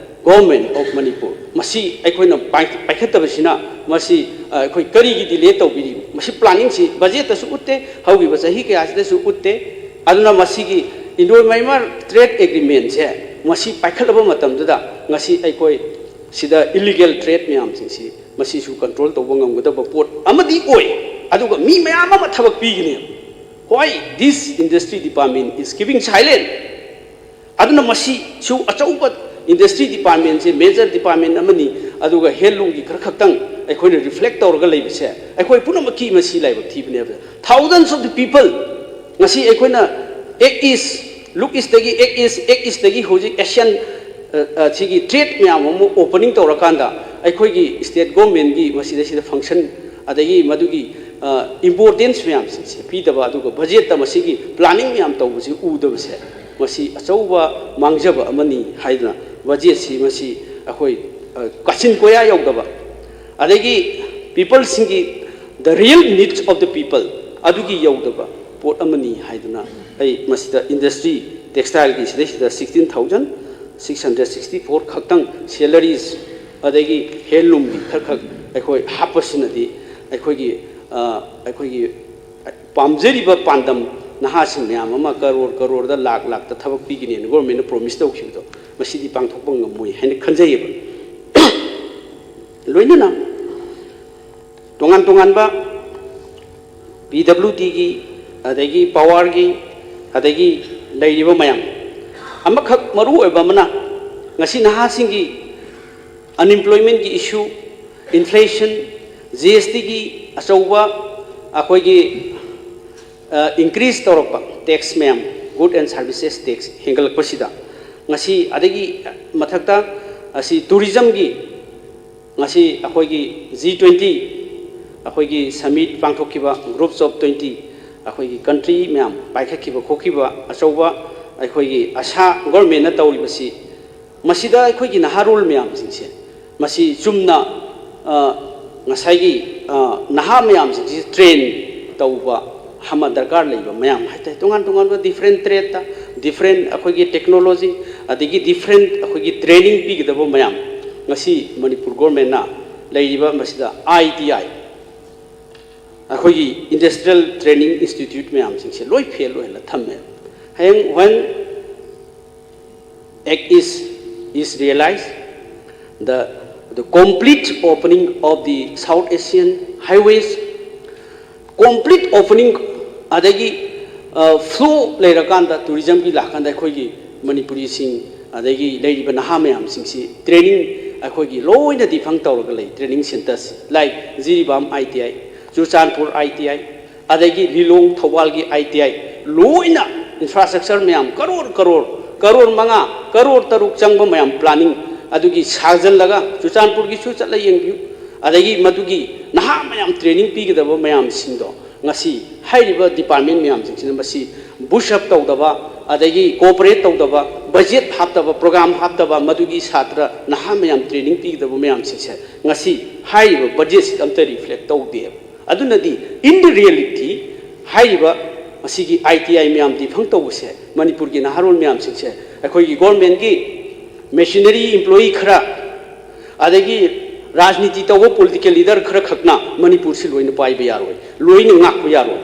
government of Manipur, ꯃꯁꯤ ꯑꯩꯈꯣꯏꯅ ꯄꯥꯏ-, ꯄꯥꯏꯈꯠꯇꯕꯁꯤꯅ ꯃꯁꯤ, ꯑ, ꯑꯩꯈꯣꯏ ꯀꯔꯤꯒꯤ delay ꯇꯧꯕꯤꯔꯤꯕꯅꯣ? ꯃꯁꯤ planning ꯁꯤ budget ꯇꯁꯨ ꯎꯠꯇꯦ, ꯍꯧꯈꯤꯕ ꯆꯍꯤ ꯀꯌꯥꯁꯤꯗꯁꯨ ꯎꯠꯇꯦ꯫ ꯑꯗꯨꯅ ꯃꯁꯤꯒꯤ Indo Myanmar trade agreement ꯁꯦ ꯃꯁꯤ ꯄꯥꯏꯈꯠꯂꯕ ꯃꯇꯝꯗꯨꯗ ꯉꯁꯤ ꯑꯩꯈꯣꯏ ꯁꯤꯗ illegal trade ꯃꯌꯥꯝꯁꯤꯡꯁꯤ ꯃꯁꯤꯁꯨ control ꯇꯧꯕ ꯉꯝꯒꯗꯕ ꯄꯣꯠ ꯑꯃꯗꯤ ꯑꯣꯏ꯫ ꯑꯗꯨꯒ ꯃꯤ ꯃꯌꯥꯝ ꯑꯃ ꯊꯕꯛ ꯄꯤꯒꯅꯤ꯫ Why this industry department is keeping silent? ꯑꯗꯨꯅ ꯃꯁꯤꯁꯨ ꯑꯆꯧꯕ industry department ꯁꯦ major department ꯑꯃꯅꯤ꯫ ꯑꯗꯨꯒ handloom ꯒꯤ ꯈꯔ ꯈꯛꯇꯪ ꯑꯩꯈꯣꯏꯅ reflect ꯇꯧꯔꯒ ꯂꯩꯕꯁꯦ ꯑꯩꯈꯣꯏ ꯄꯨꯝꯅꯃꯛꯀꯤ ꯃꯁꯤ ꯂꯥꯏꯕꯛ ꯊꯤꯕꯅꯦꯕ꯫ Thousands of the people ꯉꯁꯤ ꯑꯩꯈꯣꯏꯅ Act East, look East ꯇꯒꯤ Act East, Act East ꯇꯒꯤ ꯍꯧꯖꯤꯛ ASEAN, ꯑ, ꯑ, ꯁꯤꯒꯤ trade ꯃꯌꯥꯝ ꯑꯃ opening ꯇꯧꯔꯀꯥꯟꯗ ꯑꯩꯈꯣꯏꯒꯤ state government ꯀꯤ ꯃꯁꯤꯗꯩꯁꯤꯗ function ꯑꯗꯒꯤ ꯃꯗꯨꯒꯤ, ꯑ, importance ꯃꯌꯥꯝꯁꯤꯡꯁꯦ ꯄꯤꯗꯕ, ꯑꯗꯨꯒ budget ꯇ ꯃꯁꯤꯒꯤ planning ꯃꯌꯥꯝ ꯇꯧꯕꯁꯤ ꯎꯗꯕꯁꯦ ꯃꯁꯤ ꯑꯆꯧꯕ ꯃꯥꯡꯖꯕ ꯑꯃꯅꯤ ꯍꯥꯏꯗꯅ budget ꯁꯤ ꯃꯁꯤ ꯑꯩꯈꯣꯏ, ꯑ, ꯀꯥꯆꯤꯟ ꯀꯣꯌꯥ ꯌꯧꯗꯕ, ꯑꯗꯒꯤ people ꯁꯤꯡꯒꯤ the real needs of the people ꯑꯗꯨꯒꯤ ꯌꯧꯗꯕ ꯄꯣꯠ ꯑꯃꯅꯤ ꯍꯥꯏꯗꯨꯅ ꯑꯩ ꯃꯁꯤꯗ industry textile ꯒꯤ ꯁꯤꯗꯩꯁꯤꯗ sixteen thousand six hundred sixty four ꯈꯛꯇꯪ salaries ꯑꯗꯒꯤ handloom ꯒꯤ ꯈꯔ ꯈꯛ ꯑꯩꯈꯣꯏ ꯍꯥꯞꯄꯁꯤꯅꯗꯤ ꯑꯩꯈꯣꯏꯒꯤ, ꯑ, ꯑꯩꯈꯣꯏꯒꯤ ꯄꯥꯝꯖꯔꯤꯕ ꯄꯥꯟꯗꯝ ꯅꯍꯥꯁꯤꯡ ꯃꯌꯥꯝ ꯑꯃ ꯀꯔꯣꯔ ꯀꯔꯣꯔꯗ ꯂꯥꯛ ꯂꯥꯛꯇ ꯊꯕꯛ ꯄꯤꯒꯅꯤꯅ government ꯅ promise ꯇꯧꯈꯤꯕꯗꯣ ꯃꯁꯤꯗꯤ ꯄꯥꯡꯊꯣꯛꯄ ꯉꯝꯃꯣꯏ ꯍꯥꯏꯅ ꯈꯟꯖꯩꯌꯦꯕ꯫ ꯂꯣꯏꯅꯅ ꯇꯣꯉꯥꯟ ꯇꯣꯉꯥꯟꯕ P W D ꯒꯤ, ꯑꯗꯒꯤ power ꯒꯤ, ꯑꯗꯒꯤ ꯂꯩꯔꯤꯕ ꯃꯌꯥꯝ, ꯑꯃꯈꯛ ꯃꯔꯨ ꯑꯣꯏꯕ ꯑꯃꯅ ꯉꯁꯤ ꯅꯍꯥꯁꯤꯡꯒꯤ unemployment ꯒꯤ issue, inflation, G S T ꯒꯤ ꯑꯆꯧꯕ ꯑꯩꯈꯣꯏꯒꯤ, ꯑ, increase ꯇꯧꯔꯛꯄ tax ꯃꯌꯥꯝ, good and services tax ꯍꯦꯟꯒꯠꯂꯛꯄꯁꯤꯗ ꯉꯁꯤ, ꯑꯗꯒꯤ ꯃꯊꯛꯇ ꯑꯁꯤ tourism ꯒꯤ ꯉꯁꯤ ꯑꯩꯈꯣꯏꯒꯤ G twenty ꯑꯩꯈꯣꯏꯒꯤ summit ꯄꯥꯡꯊꯣꯛꯈꯤꯕ, groups of twenty ꯑꯩꯈꯣꯏꯒꯤ country ꯃꯌꯥꯝ ꯄꯥꯏꯈꯠꯈꯤꯕ ꯈꯣꯠꯈꯤꯕ ꯑꯆꯧꯕ ꯑꯩꯈꯣꯏꯒꯤ ꯑꯁꯥ government ꯅ ꯇꯧꯔꯤꯕꯁꯤ, ꯃꯁꯤꯗ ꯑꯩꯈꯣꯏꯒꯤ ꯅꯍꯥꯔꯣꯜ ꯃꯌꯥꯝꯁꯤꯡꯁꯦ ꯃꯁꯤ ꯆꯨꯝꯅ, ꯑ, ꯉꯁꯥꯏꯒꯤ, ꯑ, ꯅꯍꯥ ꯃꯌꯥꯝꯁꯤꯡꯁꯤ train ꯇꯧꯕ ꯑꯃ ꯗꯔꯀꯥꯔ ꯂꯩꯕ ꯃꯌꯥꯝ ꯍꯥꯏꯇꯥꯔꯦ꯫ ꯇꯣꯉꯥꯟ ꯇꯣꯉꯥꯟꯕ different trade ꯇ, different ꯑꯩꯈꯣꯏꯒꯤ technology, ꯑꯗꯒꯤ different ꯑꯩꯈꯣꯏꯒꯤ training ꯄꯤꯒꯗꯕ ꯃꯌꯥꯝ, ꯉꯁꯤ ꯃꯅꯤꯄꯨꯔ government ꯅ ꯂꯩꯔꯤꯕ ꯃꯁꯤꯗ I T I, ꯑꯩꯈꯣꯏꯒꯤ Industrial Training Institute ꯃꯌꯥꯝꯁꯤꯡꯁꯦ ꯂꯣꯏ fail ꯑꯣꯏꯍꯜꯂ ꯊꯝꯃꯦ꯫ ꯍꯌꯦꯡ when Act is, is realized, the, the complete opening of the South Asian highways, complete opening, ꯑꯗꯒꯤ, ꯑ, flow ꯂꯩꯔꯀꯥꯟꯗ, tourism ꯒꯤ ꯂꯥꯛꯀꯥꯟꯗ ꯑꯩꯈꯣꯏꯒꯤ ꯃꯅꯤꯄꯨꯔꯤꯁꯤꯡ, ꯑꯗꯒꯤ ꯂꯩꯔꯤꯕ ꯅꯍꯥ ꯃꯌꯥꯝꯁꯤꯡꯁꯤ training ꯑꯩꯈꯣꯏꯒꯤ ꯂꯣꯏꯅ defunct ꯇꯧꯔꯒ ꯂꯩ꯫ Training centres like Jiribam I T I, Churachandpur I T I, ꯑꯗꯒꯤ ꯂꯤꯂꯣꯡ ꯊꯧꯕꯥꯜꯒꯤ I T I, ꯂꯣꯏꯅ infrastructure ꯃꯌꯥꯝ ꯀꯔꯣꯔ ꯀꯔꯣꯔ, ꯀꯔꯣꯔ ꯃꯉꯥ, ꯀꯔꯣꯔ ꯇꯔꯨꯛ ꯆꯪꯕ ꯃꯌꯥꯝ planning ꯑꯗꯨꯒꯤ ꯁꯥꯖꯜꯂꯒ, ꯆꯨꯔꯆꯥꯟꯄꯨꯔꯒꯤꯁꯨ ꯆꯠꯂ ꯌꯦꯡꯕꯤꯌꯨ꯫ ꯑꯗꯒꯤ ꯃꯗꯨꯒꯤ ꯅꯍꯥ ꯃꯌꯥꯝ training ꯄꯤꯒꯗꯕ ꯃꯌꯥꯝꯁꯤꯡꯗꯣ ꯉꯁꯤ ꯍꯥꯏꯔꯤꯕ department ꯃꯌꯥꯝꯁꯤꯡꯁꯤꯅ ꯃꯁꯤ push up ꯇꯧꯗꯕ, ꯑꯗꯒꯤ cooperate ꯇꯧꯗꯕ, budget ꯍꯥꯞꯇꯕ, program ꯍꯥꯞꯇꯕ, ꯃꯗꯨꯒꯤ ꯁꯥꯇ꯭ꯔ ꯅꯍꯥ ꯃꯌꯥꯝ training ꯄꯤꯒꯗꯕ ꯃꯌꯥꯝꯁꯤꯡꯁꯦ ꯉꯁꯤ ꯍꯥꯏꯔꯤꯕ budget ꯁꯤꯗ ꯑꯝꯇ reflect ꯇꯧꯗꯦꯕ꯫ ꯑꯗꯨꯅꯗꯤ in the reality ꯍꯥꯏꯔꯤꯕ ꯃꯁꯤꯒꯤ I T I ꯃꯌꯥꯝ defunct ꯇꯧꯕꯁꯦ, ꯃꯅꯤꯄꯨꯔꯒꯤ ꯅꯍꯥꯔꯣꯜ ꯃꯌꯥꯝꯁꯤꯡꯁꯦ ꯑꯩꯈꯣꯏꯒꯤ government ꯀꯤ machinery employee ꯈꯔ, ꯑꯗꯒꯤ ꯔꯥꯖꯅꯤꯇꯤ ꯇꯧꯕ political leader ꯈꯔ ꯈꯛꯅ ꯃꯅꯤꯄꯨꯔꯁꯤ ꯂꯣꯏꯅ ꯄꯥꯏꯕ ꯌꯥꯔꯣꯏ, ꯂꯣꯏꯅ ꯉꯥꯛꯄ ꯌꯥꯔꯣꯏ꯫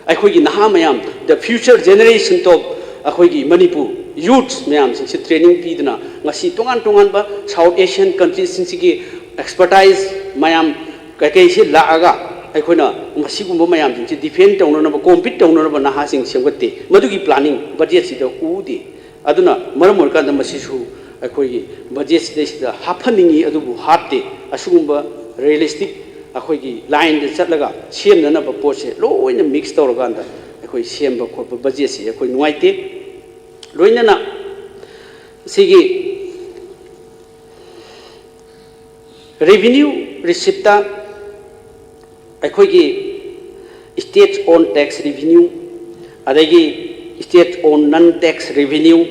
ꯑꯩꯈꯣꯏꯒꯤ ꯅꯍꯥ ꯃꯌꯥꯝ, the future generation of ꯑꯩꯈꯣꯏꯒꯤ ꯃꯅꯤꯄꯨꯔ youths ꯃꯌꯥꯝꯁꯤꯡꯁꯤ training ꯄꯤꯗꯅ ꯉꯁꯤ ꯇꯣꯉꯥꯟ ꯇꯣꯉꯥꯟꯕ South Asian countries ꯁꯤꯡꯁꯤꯒꯤ expertise ꯃꯌꯥꯝ ꯀꯩꯀꯩꯁꯤ ꯂꯥꯛꯑꯒ ꯑꯩꯈꯣꯏꯅ ꯃꯁꯤꯒꯨꯝꯕ ꯃꯌꯥꯝꯁꯤꯡꯁꯤ defend ꯇꯧꯅꯅꯕ, compete ꯇꯧꯅꯅꯕ ꯅꯍꯥꯁꯤꯡ ꯁꯦꯝꯒꯠꯇꯦ꯫ ꯃꯗꯨꯒꯤ planning budget ꯁꯤꯗ ꯎꯗꯦ꯫ ꯑꯗꯨꯅ ꯃꯔꯝ ꯑꯣꯏꯔꯀꯥꯟꯗ ꯃꯁꯤꯁꯨ ꯑꯩꯈꯣꯏꯒꯤ budget ꯁꯤꯗꯩꯁꯤꯗ ꯍꯥꯞꯍꯟꯅꯤꯡꯉꯤ, ꯑꯗꯨꯕꯨ ꯍꯥꯞꯇꯦ꯫ ꯑꯁꯤꯒꯨꯝꯕ realistic ꯑꯩꯈꯣꯏꯒꯤ line ꯗ ꯆꯠꯂꯒ ꯁꯦꯝꯅꯅꯕ ꯄꯣꯠꯁꯦ ꯂꯣꯏꯅ mix ꯇꯧꯔꯀꯥꯟꯗ ꯑꯩꯈꯣꯏ ꯁꯦꯝꯕ ꯈꯣꯠꯄ budget ꯁꯤ ꯑꯩꯈꯣꯏ ꯅꯨꯡꯉꯥꯏꯇꯦ꯫ ꯂꯣꯏꯅꯅ ꯁꯤꯒꯤ revenue receipt ꯇ ꯑꯩꯈꯣꯏꯒꯤ state own tax revenue, ꯑꯗꯒꯤ state own non tax revenue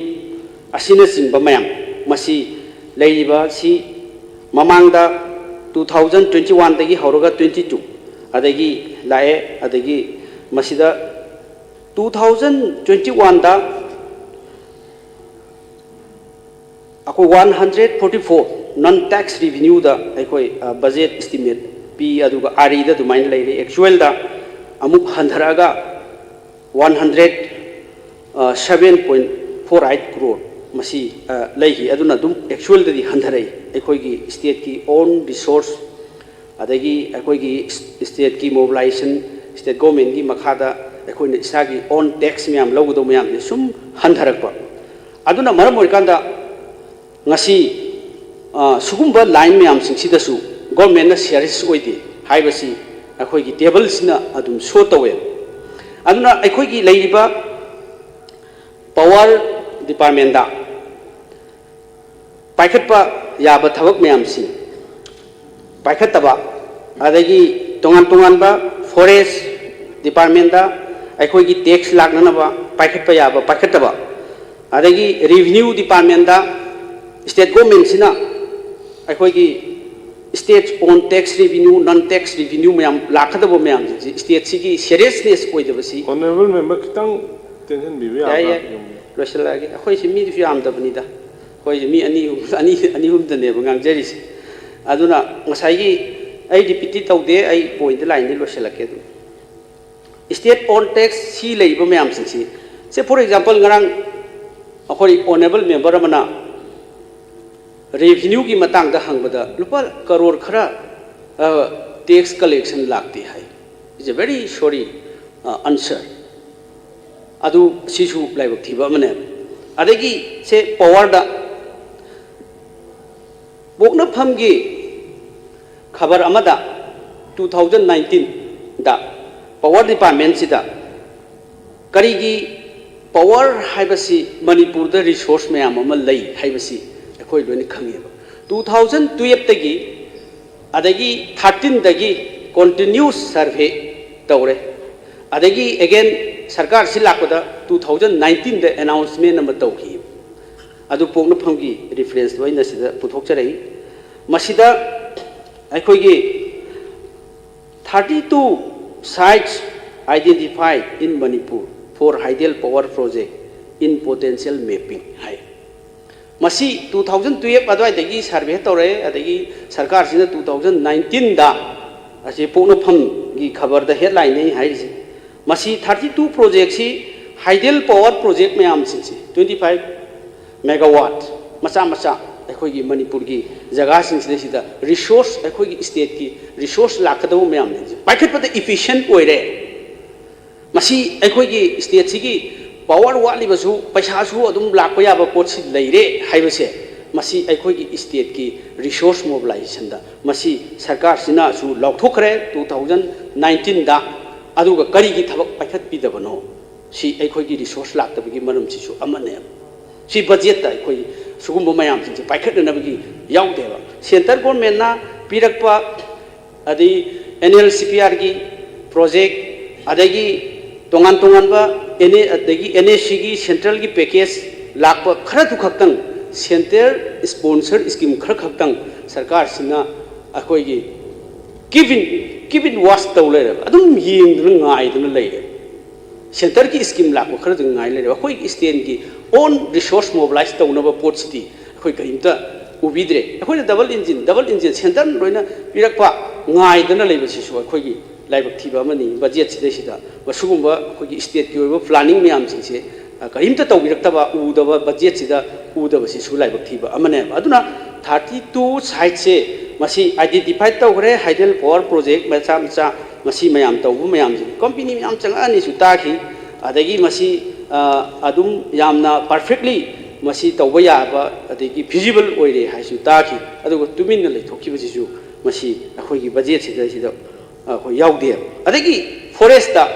ꯑꯁꯤꯅꯆꯤꯡꯕ ꯃꯌꯥꯝ, ꯃꯁꯤ ꯂꯩꯔꯤꯕ ꯑꯁꯤ ꯃꯃꯥꯡꯗ two thousand twenty one ꯗꯒꯤ ꯍꯧꯔꯒ twenty two ꯑꯗꯒꯤ ꯂꯥꯛꯑꯦ꯫ ꯑꯗꯒꯤ ꯃꯁꯤꯗ two thousand twenty one ꯗ ꯑꯩꯈꯣꯏ one hundred forty four non tax revenue ꯗ ꯑꯩꯈꯣꯏ budget estimate ꯄꯤ, ꯑꯗꯨꯒ ꯑꯥꯔ ꯏ ꯗ ꯑꯗꯨꯃꯥꯏꯅ ꯂꯩꯔꯦ꯫ ꯑꯦꯛꯆꯨꯋꯦꯜꯗ ꯑꯃꯨꯛ ꯍꯟꯊꯔꯛꯑꯒ one hundred seven point four eight crore ꯃꯁꯤ ꯂꯩꯈꯤ꯫ ꯑꯗꯨꯅ ꯑꯗꯨꯝ ꯑꯦꯛꯆꯨꯋꯦꯜꯗꯗꯤ ꯍꯟꯊꯔꯛꯏ ꯑꯩꯈꯣꯏꯒꯤ ꯁ꯭ꯇꯦꯠꯀꯤ own resource, ꯑꯗꯒꯤ ꯑꯩꯈꯣꯏꯒꯤ ꯁ꯭ꯇꯦꯠꯀꯤ mobilization, ꯁ꯭ꯇꯦꯠ ꯒꯣꯔꯃꯦꯟꯒꯤ ꯃꯈꯥꯗ ꯑꯩꯈꯣꯏꯅ ꯏꯁꯥꯒꯤ own tax ꯃꯌꯥꯝ ꯂꯧꯒꯗꯧꯕ ꯃꯌꯥꯝꯁꯦ ꯁꯨꯝ ꯍꯟꯊꯔꯛꯄ꯫ ꯑꯗꯨꯅ ꯃꯔꯝ ꯑꯣꯏꯔꯀꯥꯟꯗ ꯉꯁꯤ ꯁꯤꯒꯨꯝꯕ ꯂꯥꯏꯟ ꯃꯌꯥꯝꯁꯤꯡꯁꯤꯗꯁꯨ ꯒꯣꯔꯃꯦꯟꯅ ꯁꯤꯌꯔꯤꯁ ꯑꯣꯏꯗꯦ ꯍꯥꯏꯕꯁꯤ ꯑꯩꯈꯣꯏꯒꯤ ꯇꯦꯕꯜꯁꯤꯅ ꯑꯗꯨꯝ ꯁꯣ ꯇꯧꯋꯦ꯫ ꯑꯗꯨꯅ ꯑꯩꯈꯣꯏꯒꯤ ꯂꯩꯔꯤꯕ ꯄꯥꯋꯔ ꯗꯤꯄꯥꯔꯠꯃꯦꯟꯗ ꯄꯥꯏꯈꯠꯄ ꯌꯥꯕ ꯊꯕꯛ ꯃꯌꯥꯝꯁꯤ ꯄꯥꯏꯈꯠꯇꯕ, ꯑꯗꯒꯤ ꯇꯣꯉꯥꯟ ꯇꯣꯉꯥꯟꯕ ꯐꯣꯔꯦꯁ ꯗꯤꯄꯥꯔꯠꯃꯦꯟꯗ ꯑꯩꯈꯣꯏꯒꯤ ꯇꯦꯛꯁ ꯂꯥꯛꯅꯅꯕ ꯄꯥꯏꯈꯠꯄ ꯌꯥꯕ ꯄꯥꯏꯈꯠꯇꯕ, ꯑꯗꯒꯤ ꯔꯦꯚꯤꯅ꯭ꯌꯨ ꯗꯤꯄꯥꯔꯠꯃꯦꯟꯗ ꯁ꯭ꯇꯦꯠ ꯒꯣꯔꯃꯦꯟꯁꯤꯅ ꯑꯩꯈꯣꯏꯒꯤ ꯁ꯭ꯇꯦꯠ ꯑꯣꯟ ꯇꯦꯛꯁ ꯔꯦꯚꯤꯅ꯭ꯌꯨ, ꯅꯟ ꯇꯦꯛꯁ ꯔꯦꯚꯤꯅ꯭ꯌꯨ ꯃꯌꯥꯝ ꯂꯥꯛꯀꯗꯕ ꯃꯌꯥꯝꯁꯤꯡꯁꯤ ꯁ꯭ꯇꯦꯠꯁꯤꯒꯤ ꯁꯦꯔꯤꯌꯁꯅꯦꯁ ꯑꯣꯏꯗꯕꯁꯤ꯫ ꯑꯣꯅꯔꯦꯕꯜ ꯃꯦꯝꯕꯔ ꯈꯤꯇꯪ ꯇꯦꯟꯁꯤꯟꯕꯤꯕ ꯌꯥꯏ ꯌꯥꯕ꯭ꯔꯥ? ꯌꯥꯏ, ꯂꯣꯏꯁꯤꯜꯂꯛꯑꯒꯦ꯫ ꯑꯩꯈꯣꯏꯁꯤ ꯃꯤꯗꯨꯁꯨ ꯌꯥꯝꯗꯕꯅꯤꯗ, ꯑꯩꯈꯣꯏꯁꯤ ꯃꯤ ꯑꯅꯤ ꯑꯅꯤ ꯑꯅꯤ ꯑꯍꯨꯝꯗꯅꯦꯕ ꯉꯥꯡꯖꯔꯤꯁꯦ꯫ ꯑꯗꯨꯅ ꯉꯁꯥꯏꯒꯤ ꯑꯩ ꯔꯤꯄꯤꯠꯇꯤ ꯇꯧꯗꯦ, ꯑꯩ ꯄꯣꯏꯟꯠ ꯂꯥꯏꯟꯗꯤ ꯂꯣꯏꯁꯤꯜꯂꯛꯀꯦ꯫ ꯑꯗꯨꯝ ꯁ꯭ꯇꯦꯠ ꯑꯣꯟ ꯇꯦꯛꯁ ꯁꯤ ꯂꯩꯔꯤꯕ ꯃꯌꯥꯝꯁꯤꯡꯁꯤ, ꯁꯦ, ꯐꯣꯔ ꯑꯦꯛꯖꯥꯝꯄꯜ, ꯉꯔꯥꯡ ꯑꯩꯈꯣꯏ ꯑꯣꯅꯔꯦꯕꯜ ꯃꯦꯝꯕꯔ ꯑꯃꯅ ꯔꯦꯚꯤꯅ꯭ꯌꯨꯒꯤ ꯃꯇꯥꯡꯗ ꯍꯪꯕꯗ ꯂꯨꯄꯥ ꯀꯔꯣꯔ ꯈꯔ ꯇꯦꯛꯁ ꯀꯂꯦꯛꯁꯟ ꯂꯥꯛꯇꯦ ꯍꯥꯏ꯫ It's a very sorry answer꯫ ꯑꯗꯨ ꯁꯤꯁꯨ ꯂꯥꯏꯕꯛ ꯊꯤꯕ ꯑꯃꯅꯦ꯫ ꯑꯗꯒꯤ ꯁꯦ, ꯄꯥꯋꯔꯗ ꯄꯣꯛꯅꯐꯝꯒꯤ ꯈꯕꯔ ꯑꯃꯗ two thousand nineteen ꯗ ꯄꯥꯋꯔ ꯗꯤꯄꯥꯔꯠꯃꯦꯟꯁꯤꯗ ꯀꯔꯤꯒꯤ ꯄꯥꯋꯔ ꯍꯥꯏꯕꯁꯤ ꯃꯅꯤꯄꯨꯔꯗ ꯔꯤꯁꯣꯔꯁ ꯃꯌꯥꯝ ꯑꯃ ꯂꯩ ꯍꯥꯏꯕꯁꯤ ꯑꯩꯈꯣꯏ ꯂꯣꯏꯅ ꯈꯪꯉꯦꯕ꯫ Two thousand twelve ꯇꯒꯤ ꯑꯗꯒꯤ thirteen ꯗꯒꯤ continuous survey ꯇꯧꯔꯦ꯫ ꯑꯗꯒꯤ again ꯁꯔꯀꯥꯔꯁꯤ ꯂꯥꯛꯄꯗ two thousand nineteen ꯗ announcement ꯑꯃ ꯇꯧꯈꯤ꯫ ꯑꯗꯨ ꯄꯣꯛꯅꯐꯝꯒꯤ ꯔꯤꯐꯔꯦꯟꯁꯇꯣ ꯑꯩꯅ ꯁꯤꯗ ꯄꯨꯊꯣꯛꯆꯔꯛꯏ꯫ ꯃꯁꯤꯗ ꯑꯩꯈꯣꯏꯒꯤ thirty two sites identified in Manipur for hydel power project in potential mapping ꯍꯥꯏ꯫ ꯃꯁꯤ two thousand twelve ꯑꯗꯨꯋꯥꯏꯗꯒꯤ ꯁꯔꯚꯦ ꯇꯧꯔꯛꯑꯦ, ꯑꯗꯒꯤ ꯁꯔꯀꯥꯔꯁꯤꯅ two thousand nineteenꯗ ꯑꯁꯤ ꯄꯣꯛꯅꯐꯝꯒꯤ ꯈꯕꯔꯗ ꯍꯦꯗꯂꯥꯏꯟꯅꯤ ꯍꯥꯏꯔꯤꯁꯦ꯫ ꯃꯁꯤ thirty two projectꯁꯤ hydel power project ꯃꯌꯥꯝꯁꯤꯡꯁꯤ twenty five megawatt ꯃꯆꯥ ꯃꯆꯥ ꯑꯩꯈꯣꯏꯒꯤ ꯃꯅꯤꯄꯨꯔꯒꯤ ꯖꯒꯥꯁꯤꯡꯁꯤꯗꯩꯁꯤꯗ resource, ꯑꯩꯈꯣꯏꯒꯤ stateꯀꯤ resource ꯂꯥꯛꯀꯗꯕ ꯃꯌꯥꯝꯁꯤꯡꯁꯦ ꯄꯥꯏꯈꯠꯄꯗ efficient ꯑꯣꯏꯔꯦ꯫ ꯃꯁꯤ ꯑꯩꯈꯣꯏꯒꯤ stateꯁꯤꯒꯤ power ꯋꯥꯠꯂꯤꯕꯁꯨ, ꯄꯩꯁꯥꯁꯨ ꯑꯗꯨꯝ ꯂꯥꯛꯄ ꯌꯥꯕ ꯄꯣꯠꯁꯤ ꯂꯩꯔꯦ ꯍꯥꯏꯕꯁꯦ, ꯃꯁꯤ ꯑꯩꯈꯣꯏꯒꯤ stateꯀꯤ resource mobilizationꯗ ꯃꯁꯤ ꯁꯔꯀꯥꯔꯁꯤꯅꯁꯨ ꯂꯥꯎꯊꯣꯛꯈ꯭ꯔꯦ two thousand nineteenꯗ꯫ ꯑꯗꯨꯒ ꯀꯔꯤꯒꯤ ꯊꯕꯛ ꯄꯥꯏꯈꯠꯄꯤꯗꯕꯅꯣ? ꯁꯤ ꯑꯩꯈꯣꯏꯒꯤ resource ꯂꯥꯛꯇꯕꯒꯤ ꯃꯔꯝꯁꯤꯁꯨ ꯑꯃꯅꯦꯕ꯫ ꯁꯤ budgetꯇ ꯑꯩꯈꯣꯏ ꯁꯤꯒꯨꯝꯕ ꯃꯌꯥꯝꯁꯤꯡꯁꯦ ꯄꯥꯏꯈꯠꯅꯅꯕꯒꯤ ꯌꯥꯎꯗꯦꯕ꯫ Centre governmentꯅ ꯄꯤꯔꯛꯄ, ꯑꯗꯩ NLCPRꯒꯤ project, ꯑꯗꯒꯤ ꯇꯣꯉꯥꯟ ꯇꯣꯉꯥꯟꯕ NA ꯑꯗꯒꯤ NACꯒꯤ centralꯒꯤ package ꯂꯥꯛꯄ ꯈꯔꯗꯨ ꯈꯛꯇꯪ, centre sponsor scheme ꯈꯔ ꯈꯛꯇꯪ ꯁꯔꯀꯥꯔꯁꯤꯅ ꯑꯩꯈꯣꯏꯒꯤ keep in, keep in watch ꯇꯧ ꯂꯩꯔꯦꯕ꯫ ꯑꯗꯨꯝ ꯌꯦꯡꯗꯨꯅ ꯉꯥꯏꯗꯨꯅ ꯂꯩꯔꯦ꯫ Centreꯒꯤ scheme ꯂꯥꯛꯄ ꯈꯔꯗꯨ ꯉꯥꯏ ꯂꯩꯔꯦ꯫ ꯑꯩꯈꯣꯏ stateꯀꯤ own resource mobilize ꯇꯧꯅꯕ ꯄꯣꯠꯁꯤꯗꯤ ꯑꯩꯈꯣꯏ ꯀꯔꯤꯝꯇ ꯎꯕꯤꯗ꯭ꯔꯦ꯫ ꯑꯩꯈꯣꯏꯅ double engine, double engine centreꯅ ꯂꯣꯏꯅ ꯄꯤꯔꯛꯄ ꯉꯥꯏꯗꯅ ꯂꯩꯕꯁꯤꯁꯨ ꯑꯩꯈꯣꯏꯒꯤ ꯂꯥꯏꯕꯛ ꯊꯤꯕ ꯑꯃꯅꯤ꯫ Budgetꯁꯤꯗꯩꯁꯤꯗ ꯃꯁꯤꯒꯨꯝꯕ ꯑꯩꯈꯣꯏꯒꯤ stateꯀꯤ ꯑꯣꯏꯕ planning ꯃꯌꯥꯝꯁꯤꯡꯁꯦ, ꯑ, ꯀꯔꯤꯝꯇ ꯇꯧꯕꯤꯔꯛꯇꯕ, ꯎꯗꯕ, budgetꯁꯤꯗ ꯎꯗꯕꯁꯤꯁꯨ ꯂꯥꯏꯕꯛ ꯊꯤꯕ ꯑꯃꯅꯦꯕ꯫ ꯑꯗꯨꯅ thirty two sitesꯁꯦ ꯃꯁꯤ identify ꯇꯧꯈ꯭ꯔꯦ, hydel power project ꯃꯆꯥ ꯃꯆꯥ, ꯃꯁꯤ ꯃꯌꯥꯝ ꯇꯧꯕ ꯃꯌꯥꯝꯁꯦ company ꯃꯌꯥꯝ ꯆꯪꯉꯛꯑꯅꯤꯁꯨ ꯇꯥꯈꯤ꯫ ꯑꯗꯒꯤ ꯃꯁꯤ, ꯑ, ꯑꯗꯨꯝ ꯌꯥꯝꯅ perfectly ꯃꯁꯤ ꯇꯧꯕ ꯌꯥꯕ, ꯑꯗꯒꯤ feasible ꯑꯣꯏꯔꯦ ꯍꯥꯏꯁꯨ ꯇꯥꯈꯤ꯫ ꯑꯗꯨꯒ ꯇꯨꯃꯤꯟꯅ ꯂꯩꯊꯣꯛꯈꯤꯕꯁꯤꯁꯨ ꯃꯁꯤ ꯑꯩꯈꯣꯏꯒꯤ budgetꯁꯤꯗꯩꯁꯤꯗ ꯑꯩꯈꯣꯏ ꯌꯥꯎꯗꯦ꯫ ꯑꯗꯒꯤ forestꯇ,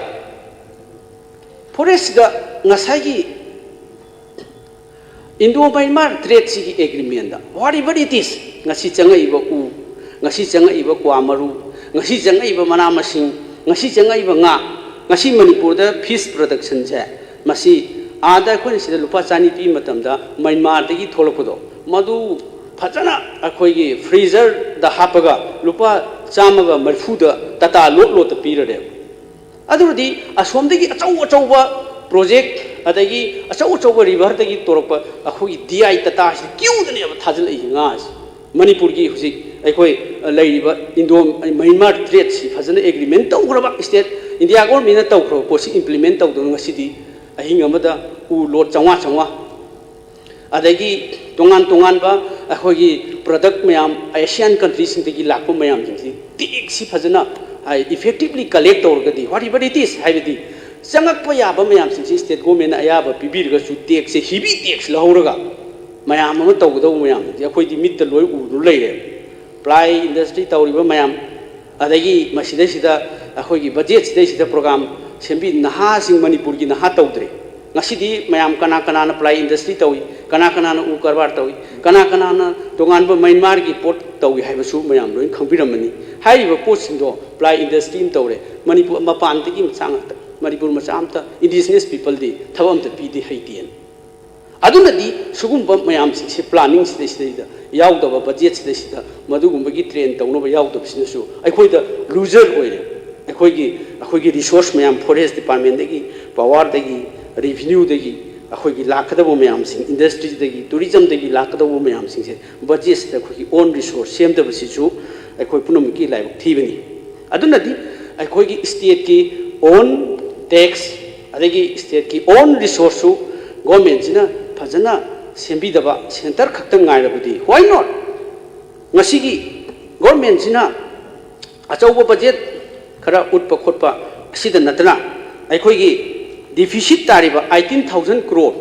forestꯇ ꯉꯁꯥꯏꯒꯤ Indo Myanmar Tradeꯁꯤꯒꯤ agreementꯇ, whatever it is, ꯉꯁꯤ ꯆꯪꯉꯛꯏꯕ ꯎ, ꯉꯁꯤ ꯆꯪꯉꯛꯏꯕ ꯀ꯭ꯋꯥ ꯃꯔꯨ, ꯉꯁꯤ ꯆꯪꯉꯛꯏꯕ ꯃꯅꯥ ꯃꯁꯤꯡ, ꯉꯁꯤ ꯆꯪꯉꯛꯏꯕ ꯉꯥ, ꯉꯁꯤ ꯃꯅꯤꯄꯨꯔꯗ fish productionꯁꯦ, ꯃꯁꯤ ꯑꯥꯗ ꯑꯩꯈꯣꯏꯅ ꯁꯤꯗ ꯂꯨꯄꯥ ꯆꯅꯤ ꯄꯤꯕ ꯃꯇꯝꯗ ꯃ꯭ꯌꯥꯟꯃꯥꯔꯗꯒꯤ ꯊꯣꯛꯂꯛꯄꯗꯣ, ꯃꯗꯨ ꯐꯖꯅ ꯑꯩꯈꯣꯏꯒꯤ ꯐ꯭ꯔꯤꯖꯔꯗ ꯍꯥꯞꯄꯒ ꯂꯨꯄꯥ ꯆꯥꯝꯃꯒ ꯃꯔꯤꯐꯨꯗ ꯇꯥꯇꯥ ꯂꯣꯠ ꯂꯣꯠꯇ ꯄꯤꯔꯔꯦꯕ꯫ ꯑꯗꯨꯕꯨꯗꯤ ꯑꯁꯣꯝꯗꯒꯤ ꯑꯆꯧ ꯑꯆꯧꯕ ꯄ꯭ꯔꯣꯖꯦꯛ, ꯑꯗꯒꯤ ꯑꯆꯧ ꯑꯆꯧꯕ ꯔꯤꯚꯔꯗꯒꯤ ꯇꯧꯔꯛꯄ ꯑꯩꯈꯣꯏꯒꯤ ꯗꯤ ꯑꯥꯏ ꯇꯥꯇꯥꯁꯤꯗ ꯀ꯭ꯌꯨꯗꯅꯦꯕ ꯊꯥꯖꯤꯜꯂꯛꯏꯁꯦ ꯉꯥꯁꯦ꯫ ꯃꯅꯤꯄꯨꯔꯒꯤ ꯍꯧꯖꯤꯛ ꯑꯩꯈꯣꯏ ꯂꯩꯔꯤꯕ ꯏꯟꯗꯣ ꯃ꯭ꯌꯥꯟꯃꯥꯔ ꯇ꯭ꯔꯦꯠꯁꯤ ꯐꯖꯅ ꯑꯦꯒ꯭ꯔꯤꯃꯦꯟ ꯇꯧꯈ꯭ꯔꯕ, ꯁ꯭ꯇꯦꯠ ꯏꯟꯗꯤꯌꯥ ꯒꯣꯔꯃꯦꯟꯅ ꯇꯧꯈ꯭ꯔꯕ ꯄꯣꯠꯁꯤ ꯏꯝꯄ꯭ꯂꯤꯃꯦꯟ ꯇꯧꯗꯅ ꯉꯁꯤꯗꯤ ꯑꯍꯤꯡ ꯑꯃꯗ ꯎ ꯂꯣꯠ ꯆꯥꯝꯃꯉꯥ ꯆꯥꯝꯃꯉꯥ, ꯑꯗꯒꯤ ꯇꯣꯉꯥꯟ ꯇꯣꯉꯥꯟꯕ ꯑꯩꯈꯣꯏꯒꯤ ꯄ꯭ꯔꯗꯛ ꯃꯌꯥꯝ ꯑꯦꯁꯤꯌꯥꯟ ꯀꯟꯇ꯭ꯔꯤꯁꯤꯡꯗꯒꯤ ꯂꯥꯛꯄ ꯃꯌꯥꯝꯁꯤꯡꯁꯤ ꯇꯦꯛꯁꯁꯤ ꯐꯖꯅ ꯏꯐꯦꯛꯇꯤꯕꯂꯤ ꯀꯂꯦꯛ ꯇꯧꯔꯒꯗꯤ, whatever it is, ꯍꯥꯏꯕꯗꯤ ꯆꯪꯉꯛꯄ ꯌꯥꯕ ꯃꯌꯥꯝꯁꯤꯡꯁꯤ ꯁ꯭ꯇꯦꯠ ꯒꯣꯔꯃꯦꯟꯅ ꯑꯌꯥꯕ ꯄꯤꯕꯤꯔꯒꯁꯨ ꯇꯦꯛꯁꯁꯦ, ꯍꯤꯕꯤ ꯇꯦꯛꯁ ꯂꯧꯍꯧꯔꯒ ꯃꯌꯥꯝ ꯑꯃ ꯇꯧꯒꯗꯧꯕ ꯃꯌꯥꯝꯁꯤꯗꯤ ꯑꯩꯈꯣꯏꯗꯤ ꯃꯤꯠꯇ ꯂꯣꯏ ꯎꯗꯨꯅ ꯂꯩꯔꯦ꯫ ꯄ꯭ꯂꯥꯏ ꯏꯟꯗꯁꯇ꯭ꯔꯤ ꯇꯧꯔꯤꯕ ꯃꯌꯥꯝ, ꯑꯗꯒꯤ ꯃꯁꯤꯗꯩꯁꯤꯗ ꯑꯩꯈꯣꯏꯒꯤ ꯕꯖꯦꯠꯁꯤꯗꯩꯁꯤꯗ ꯄ꯭ꯔꯣꯒ꯭ꯔꯥꯝ ꯁꯦꯝꯕꯤ, ꯅꯍꯥꯁꯤꯡ ꯃꯅꯤꯄꯨꯔꯒꯤ ꯅꯍꯥ ꯇꯧꯗ꯭ꯔꯦ꯫ ꯉꯁꯤꯗꯤ ꯃꯌꯥꯝ ꯀꯅꯥ ꯀꯅꯥꯅ ꯄ꯭ꯂꯥꯏ ꯏꯟꯗꯁꯇ꯭ꯔꯤ ꯇꯧꯏ, ꯀꯅꯥ ꯀꯅꯥꯅ ꯎ ꯀꯔꯕꯥꯔ ꯇꯧꯏ, ꯀꯅꯥ ꯀꯅꯥꯅ ꯇꯣꯉꯥꯟꯕ ꯃ꯭ꯌꯥꯟꯃꯥꯔꯒꯤ ꯄꯣꯠ ꯇꯧꯏ ꯍꯥꯏꯕꯁꯨ ꯃꯌꯥꯝ ꯂꯣꯏ ꯈꯪꯕꯤꯔꯝꯃꯅꯤ꯫ ꯍꯥꯏꯔꯤꯕ ꯄꯣꯠꯁꯤꯡꯗꯣ ꯄ꯭ꯂꯥꯏ ꯏꯟꯗꯁꯇ꯭ꯔꯤ ꯑꯃ ꯇꯧꯔꯦ, ꯃꯅꯤꯄꯨꯔ ꯃꯄꯥꯟꯗꯒꯤ ꯃꯆꯥ ꯉꯥꯛꯇ, ꯃꯅꯤꯄꯨꯔ ꯃꯆꯥ ꯑꯝꯇ, ꯏꯟꯗꯤꯖꯤꯅꯁ ꯄꯤꯄꯜꯗꯤ ꯊꯕꯛ ꯑꯝꯇ ꯄꯤꯗꯦ, ꯍꯩꯇꯦꯅ꯫ ꯑꯗꯨꯅꯗꯤ ꯁꯤꯒꯨꯝꯕ ꯃꯌꯥꯝꯁꯤꯡꯁꯦ ꯄ꯭ꯂꯥꯅꯤꯡꯁꯤꯗꯩꯁꯤꯗꯩꯗ ꯌꯥꯎꯗꯕ, ꯕꯖꯦꯠꯁꯤꯗꯩꯁꯤꯗ ꯃꯗꯨꯒꯨꯝꯕꯒꯤ ꯇ꯭ꯔꯦꯟ ꯇꯧꯅꯕ ꯌꯥꯎꯗꯕꯁꯤꯅꯁꯨ ꯑꯩꯈꯣꯏꯗ ꯂꯨꯖꯔ ꯑꯣꯏꯔꯦ꯫ ꯑꯩꯈꯣꯏꯒꯤ, ꯑꯩꯈꯣꯏꯒꯤ ꯔꯤꯁꯣꯔꯁ ꯃꯌꯥꯝ, ꯐꯣꯔꯦꯁ ꯗꯤꯄꯥꯔꯠꯃꯦꯟꯗꯒꯤ, ꯄꯥꯋꯔꯗꯒꯤ, ꯔꯦꯚꯤꯅ꯭ꯌꯨꯗꯒꯤ, ꯑꯩꯈꯣꯏꯒꯤ ꯂꯥꯛꯀꯗꯧꯕ ꯃꯌꯥꯝꯁꯤꯡ, ꯏꯟꯗꯁꯇ꯭ꯔꯤꯗꯒꯤ, ꯇꯨꯔꯤꯖꯝꯗꯒꯤ ꯂꯥꯛꯀꯗꯧꯕ ꯃꯌꯥꯝꯁꯤꯡꯁꯦ ꯕꯖꯦꯠꯁꯤꯗ ꯑꯩꯈꯣꯏꯒꯤ ꯑꯣꯟ ꯔꯤꯁꯣꯔꯁ ꯁꯦꯝꯗꯕꯁꯤꯁꯨ ꯑꯩꯈꯣꯏ ꯄꯨꯝꯅꯃꯛꯀꯤ ꯂꯥꯏꯕꯛ ꯊꯤꯕꯅꯤ꯫ ꯑꯗꯨꯅꯗꯤ ꯑꯩꯈꯣꯏꯒꯤ ꯁ꯭ꯇꯦꯠꯀꯤ ꯑꯣꯟ ꯇꯦꯛꯁ, ꯑꯗꯒꯤ ꯁ꯭ꯇꯦꯠꯀꯤ ꯑꯣꯟ ꯔꯤꯁꯣꯔꯁꯁꯨ ꯒꯣꯔꯃꯦꯟꯁꯤꯅ ꯐꯖꯅ ꯁꯦꯝꯕꯤꯗꯕ, ꯁꯦꯟꯇꯔ ꯈꯛꯇ ꯉꯥꯏꯔꯕꯗꯤ, why not? ꯉꯁꯤꯒꯤ ꯒꯣꯔꯃꯦꯟꯁꯤꯅ ꯑꯆꯧꯕ ꯕꯖꯦꯠ ꯈꯔ ꯎꯠꯄ ꯈꯣꯠꯄ ꯑꯁꯤꯗ ꯅꯠꯇꯅ ꯑꯩꯈꯣꯏꯒꯤ ꯗꯤꯐꯤꯁꯤꯠ ꯇꯥꯔꯤꯕ eighteen thousand crore,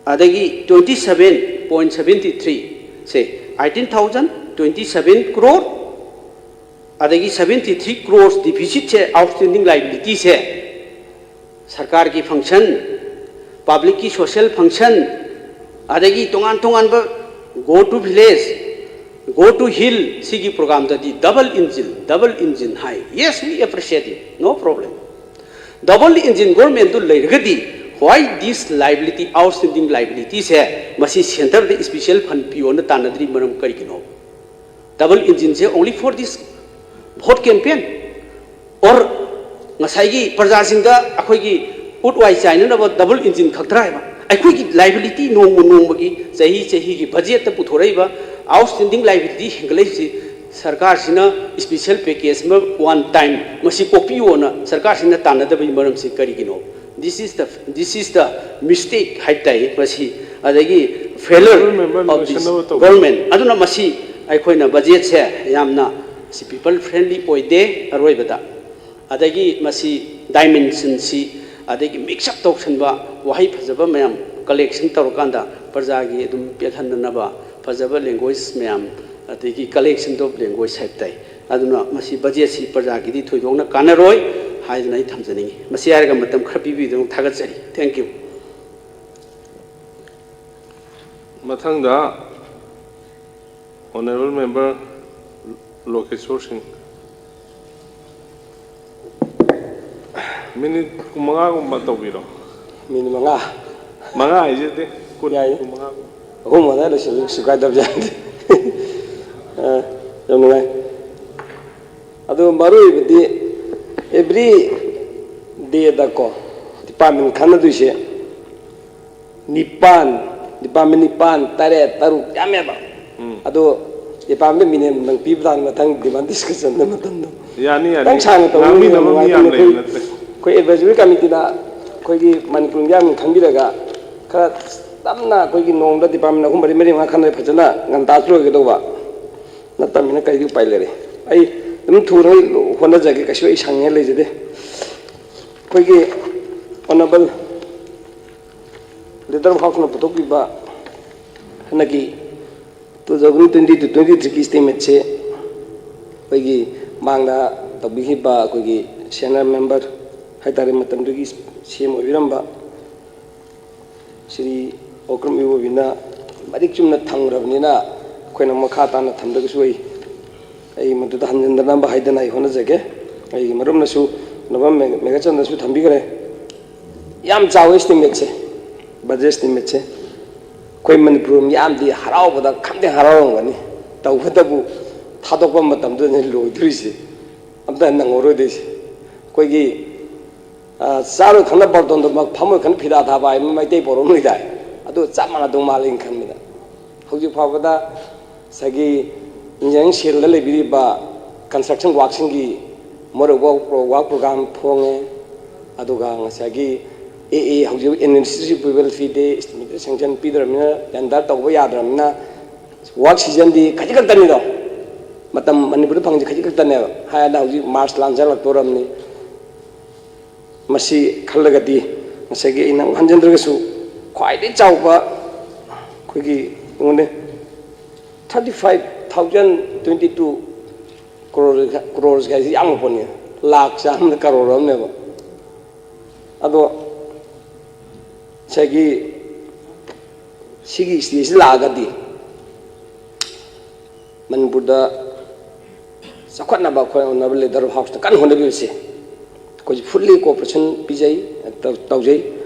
ꯑꯗꯒꯤ twenty seven point seventy three ꯁꯦ, eighteen thousand twenty seven crore, ꯑꯗꯒꯤ seventy three crores deficit ꯁꯦ, outstanding liability ꯁꯦ, ꯁꯔꯀꯥꯔꯒꯤ function, public ꯀꯤ social function, ꯑꯗꯒꯤ ꯇꯣꯉꯥꯟ ꯇꯣꯉꯥꯟꯕ go to village, go to hill ꯁꯤꯒꯤ ꯄ꯭ꯔꯣꯒ꯭ꯔꯥꯝꯗꯗꯤ double engine, double engine high. Yes, we appreciate it, no problem. Double engine ꯒꯣꯔꯃꯦꯟꯗꯨ ꯂꯩꯔꯒꯗꯤ Why this liability, outstanding liability ꯁꯦ ꯃꯁꯤ centre ꯗ special fund ꯄꯤꯌꯣꯅ ꯇꯥꯟꯅꯗ꯭ꯔꯤ ꯃꯔꯝ ꯀꯔꯤꯒꯤꯅꯣ? Double engine say only for this vote campaign? Or ꯉꯁꯥꯏꯒꯤ ꯄ꯭ꯔꯖꯥꯁꯤꯡꯗ ꯑꯩꯈꯣꯏꯒꯤ ꯎꯠ ꯋꯥꯏ ꯆꯥꯏꯅꯅꯕ double engine ꯈꯛꯇ꯭ꯔꯥ ꯍꯥꯏꯕ? ꯑꯩꯈꯣꯏꯒꯤ liability ꯅꯣꯡꯃ ꯅꯣꯡꯃꯒꯤ, ꯆꯍꯤ ꯆꯍꯤꯒꯤ budget ꯇ ꯄꯨꯊꯣꯔꯛꯏꯕ outstanding liability ꯍꯦꯟꯒꯠꯂꯛꯏꯁꯤ ꯁꯔꯀꯥꯔꯁꯤꯅ special package ꯑꯃ one time ꯃꯁꯤ ꯀꯣꯛꯄꯤꯌꯣꯅ ꯁꯔꯀꯥꯔꯁꯤꯅ ꯇꯥꯟꯅꯗꯕꯒꯤ ꯃꯔꯝꯁꯤ ꯀꯔꯤꯒꯤꯅꯣ? This is the, this is the mistake ꯍꯥꯏꯕ ꯇꯥꯏ ꯃꯁꯤ, ꯑꯗꯒꯤ failure Honourable member, of this ꯂꯣꯏꯁꯤꯟꯅꯕ ꯇꯧꯕꯤꯌꯨ꯫ Government꯫ ꯑꯗꯨꯅ ꯃꯁꯤ ꯑꯩꯈꯣꯏꯅ budget ꯁꯦ ꯌꯥꯝꯅ ꯁꯤ people friendly ꯑꯣꯏꯗꯦ꯫ ꯑꯔꯣꯏꯕꯗ ꯑꯗꯒꯤ ꯃꯁꯤ dimension ꯁꯤ ꯑꯗꯒꯤ mix up ꯇꯧꯁꯟꯕ, ꯋꯥꯍꯩ ꯐꯖꯕ ꯃꯌꯥꯝ collection ꯇꯧꯔꯀꯥꯟꯗ ꯄ꯭ꯔꯖꯥꯒꯤ ꯑꯗꯨꯝ ꯄꯦꯜꯍꯟꯅꯅꯕ ꯐꯖꯕ language ꯃꯌꯥꯝ, ꯑꯗꯒꯤ collection of language ꯍꯥꯏꯕ ꯇꯥꯏ꯫ ꯑꯗꯨꯅ ꯃꯁꯤ budget ꯁꯤ ꯄ꯭ꯔꯖꯥꯒꯤꯗꯤ ꯊꯣꯏꯗꯣꯛꯅ ꯀꯥꯟꯅꯔꯣꯏ ꯍꯥꯏꯗꯅ ꯑꯩ ꯊꯝꯖꯅꯤꯡꯉꯤ꯫ ꯃꯁꯤ ꯍꯥꯏꯔꯒ ꯃꯇꯝ ꯈꯔ ꯄꯤꯕꯤꯗꯨꯅ ꯊꯥꯒꯠꯆꯔꯤ꯫ Thank you꯫ ꯃꯊꯪꯗ Honourable member ꯂꯣꯀꯦꯁꯣꯔ ꯁꯤꯡ꯫ Minute ꯀꯨꯟꯃꯉꯥꯒꯨꯝꯕ ꯇꯧꯕꯤꯔꯣ꯫ Minute ꯃꯉꯥ꯫ ꯃꯉꯥ ꯍꯥꯏꯖꯗꯦ, ꯀꯨꯟ, ꯌꯥꯏꯌꯦ꯫ ꯀꯨꯟꯃꯉꯥꯒꯨꯝꯕ꯫ ꯑꯍꯨꯝ ꯑꯗꯥꯏ ꯂꯣꯏꯁꯤꯜꯂꯁꯨ ꯀꯩꯁꯨ ꯀꯥꯏꯗꯕ ꯖꯥꯠ ꯅꯠꯇꯦ꯫ ꯑ, ꯌꯥꯝ ꯅꯨꯡꯉꯥꯏ꯫ ꯑꯗꯨ ꯃꯔꯨ ꯑꯣꯏꯕꯗꯤ every day ꯗꯀꯣ department ꯈꯟꯅꯗꯣꯏꯁꯦ ꯅꯤꯄꯥꯟ, department ꯅꯤꯄꯥꯟ, ꯇꯔꯦꯠ, ꯇꯔꯨꯛ ꯌꯥꯝꯃꯦꯕ꯫ ꯑꯗꯣ department minute ꯑꯃꯃꯝ ꯄꯤꯕ ꯇꯥꯔꯦ ꯃꯊꯪ demand discussion ꯗ ꯃꯇꯝꯗꯣ꯫ ꯌꯥꯅꯤ, ꯌꯥꯅꯤ꯫ ꯈꯤꯇꯪ ꯁꯥꯡꯅ ꯇꯧꯕ ꯉꯥꯡꯕꯤꯅꯕ ꯃꯤ ꯅꯨꯡꯉꯥꯏꯇꯦ꯫ ꯌꯥꯝ ꯂꯩꯕ ꯑꯩꯈꯣꯏ, ꯅꯠꯇꯦ꯫ ꯑꯩꯈꯣꯏ advisory committee ꯗ ꯑꯩꯈꯣꯏꯒꯤ ꯃꯅꯤꯄꯨꯔ ꯃꯤꯌꯥꯝ ꯈꯟꯕꯤꯔꯒ ꯈꯔ ꯇꯞꯅ ꯑꯩꯈꯣꯏꯒꯤ ꯅꯣꯡꯃꯗ department ꯑꯍꯨꯝ ꯃꯔꯤ ꯃꯔꯤ ꯃꯉꯥ ꯈꯟꯅ ꯐꯖꯅ ꯉꯟꯇꯥꯁꯨ ꯂꯣꯏꯒꯗꯧꯕ ꯅꯠꯇꯕꯅꯤꯅ ꯀꯔꯤꯗꯤ ꯎꯄꯥꯏ ꯂꯩꯔꯦ꯫ ꯑꯩ ꯑꯗꯨꯝ ꯊꯨꯅ ꯍꯣꯠꯅꯖꯒꯦ, ꯀꯩꯁꯨ ꯑꯩ ꯁꯪꯉꯦ ꯂꯩꯖꯗꯦ꯫ ꯑꯩꯈꯣꯏꯒꯤ Honourable leader of house ꯅ ꯄꯨꯊꯣꯛꯄꯤꯕ ꯍꯟꯗꯛꯀꯤ two thousand twenty to twenty three ꯒꯤ estimate ꯁꯦ ꯑꯩꯈꯣꯏꯒꯤ ꯃꯥꯡꯗ ꯇꯧꯕꯤꯈꯤꯕ ꯑꯩꯈꯣꯏꯒꯤ senior member ꯍꯥꯏꯇꯥꯔꯦ, ꯃꯇꯝꯗꯨꯒꯤ C M ꯑꯣꯏꯕꯤꯔꯝꯕ ꯁ꯭ꯔꯤ ꯑꯣꯀ꯭ꯔꯝ ꯏꯕꯣꯕꯤꯅ ꯃꯔꯤꯛ ꯆꯨꯝꯅ ꯊꯝꯈ꯭ꯔꯕꯅꯤꯅ ꯑꯩꯈꯣꯏꯅ ꯃꯈꯥ ꯇꯥꯅ ꯊꯝꯗ꯭ꯔꯒꯁꯨ ꯑꯩ, ꯑꯩ ꯃꯗꯨꯗ ꯍꯟꯖꯤꯟꯗꯅꯕ ꯍꯥꯏꯗꯅ ꯑꯩ ꯍꯣꯠꯅꯖꯒꯦ꯫ ꯑꯩꯒꯤ ꯃꯔꯨꯞꯅꯁꯨ, Honourable ꯃꯦ-, ꯃꯦꯘꯆꯟꯗ꯭ꯔꯁꯨ ꯊꯝꯕꯤꯈ꯭ꯔꯦ꯫ ꯌꯥꯝ ꯆꯥꯎꯋꯦ ꯏꯁꯇꯤꯃꯦꯠꯁꯦ, ꯕꯖꯦꯠ ꯏꯁꯇꯤꯃꯦꯠꯁꯦ꯫ ꯑꯩꯈꯣꯏ ꯃꯅꯤꯄꯨꯔ ꯃꯤꯌꯥꯝꯗꯤ ꯍꯔꯥꯎꯕꯗ ꯈꯝꯇꯦ ꯍꯔꯥꯎꯔꯝꯒꯅꯤ꯫ ꯇꯧꯕꯇꯕꯨ ꯊꯥꯗꯣꯛꯄ ꯃꯇꯝꯗꯨꯗꯅꯤ ꯂꯣꯏꯗꯣꯔꯤꯁꯦ, ꯑꯝꯇ ꯅꯪꯉꯔꯣꯏꯗꯣꯏꯁꯦ꯫ ꯑꯩꯈꯣꯏꯒꯤ ꯆꯥꯔꯣꯏ ꯈꯪꯅ ꯕꯥꯔꯇꯣꯟꯗꯃꯛ ꯐꯝꯃꯣꯏ ꯈꯪꯅ ꯐꯤꯗꯥ ꯊꯥꯕ ꯍꯥꯏꯕ ꯃꯩꯇꯩ ꯄꯥꯎꯔꯧ ꯑꯃ ꯂꯩꯗꯥꯏ꯫ ꯑꯗꯨ ꯆꯞ ꯃꯥꯟꯅꯗꯧ ꯃꯥꯜꯂꯦꯅ ꯈꯟꯕꯗ꯫ ꯍꯧꯖꯤꯛ ꯐꯥꯎꯕꯗ ꯉꯁꯥꯏꯒꯤ ꯏꯟꯖꯤꯅꯤꯌꯥꯔꯤꯡ ꯁꯦꯜꯗ ꯂꯩꯕꯤꯔꯤꯕ ꯀꯟꯁꯇ꯭ꯔꯛꯁꯟ ꯋꯥꯛꯁꯤꯡꯒꯤ ꯃꯣꯔꯦ ꯋꯥꯛ ꯄ꯭ꯔꯣ-, ꯋꯥꯛ ꯄ꯭ꯔꯣꯒ꯭ꯔꯥꯝ ꯐꯣꯡꯉꯦ꯫ ꯑꯗꯨꯒ ꯉꯁꯥꯏꯒꯤ ꯑꯦ ꯑꯦ ꯍꯧꯖꯤꯛ administrative approval FIDE, ꯏꯁꯇꯤꯃꯦꯠꯇꯦꯠ sanction ꯄꯤꯗ꯭ꯔꯕꯅꯤꯅ, tender ꯇꯧꯕ ꯌꯥꯗ꯭ꯔꯕꯅꯤꯅ, ꯋꯥꯛ ꯁꯤꯖꯟꯗꯤ ꯈꯖꯤꯛ ꯈꯛꯇꯅꯤꯗꯣ꯫ ꯃꯇꯝ ꯃꯅꯤꯄꯨꯔꯗ ꯐꯪꯉꯤꯁꯦ ꯈꯖꯤꯛ ꯈꯛꯇꯅꯦꯕ꯫ ꯍꯥꯏꯅ ꯍꯧꯖꯤꯛ ꯃꯥꯔꯆ ꯂꯥꯟꯖꯜꯂꯛꯇꯣꯔꯝꯅꯤ꯫ ꯃꯁꯤ ꯈꯜꯂꯒꯗꯤ ꯉꯁꯥꯏꯒꯤ ꯑꯩꯅ ꯑꯃꯨꯛ ꯍꯟꯖꯤꯟꯗ꯭ꯔꯒꯁꯨ ꯈ꯭ꯋꯥꯏꯗꯒꯤ ꯆꯥꯎꯕ ꯑꯩꯈꯣꯏꯒꯤ ꯑꯩꯉꯣꯟꯗ thirty five thousand twenty two crore, crores ꯍꯥꯏꯁꯤ ꯌꯥꯝꯕ ꯄꯣꯠꯅꯤ꯫ ꯂꯥꯛ ꯆꯥꯝꯃꯗ ꯀꯔꯣꯔ ꯑꯃꯅꯦꯕ꯫ ꯑꯗꯣ ꯉꯁꯥꯏꯒꯤ ꯁꯤꯒꯤ ꯏꯁꯇꯦꯖꯁꯤ ꯂꯥꯛꯑꯒꯗꯤ ꯃꯅꯤꯄꯨꯔꯗ ꯆꯥꯎꯈꯠꯅꯕ ꯑꯩꯈꯣꯏ ꯑꯣꯅꯔꯦꯕꯜ ꯂꯤꯗꯔ ꯑꯣꯐ ꯍꯥꯎꯁꯇ ꯀꯟꯅ ꯍꯣꯠꯅꯕꯤꯔꯁꯤ꯫ ꯑꯩꯈꯣꯏꯁꯨ ꯐꯨꯜꯂꯤ ꯀꯣꯑꯣꯄꯔꯦꯁꯟ ꯄꯤꯖꯩ, ꯇꯧ-, ꯇꯧꯖꯩ꯫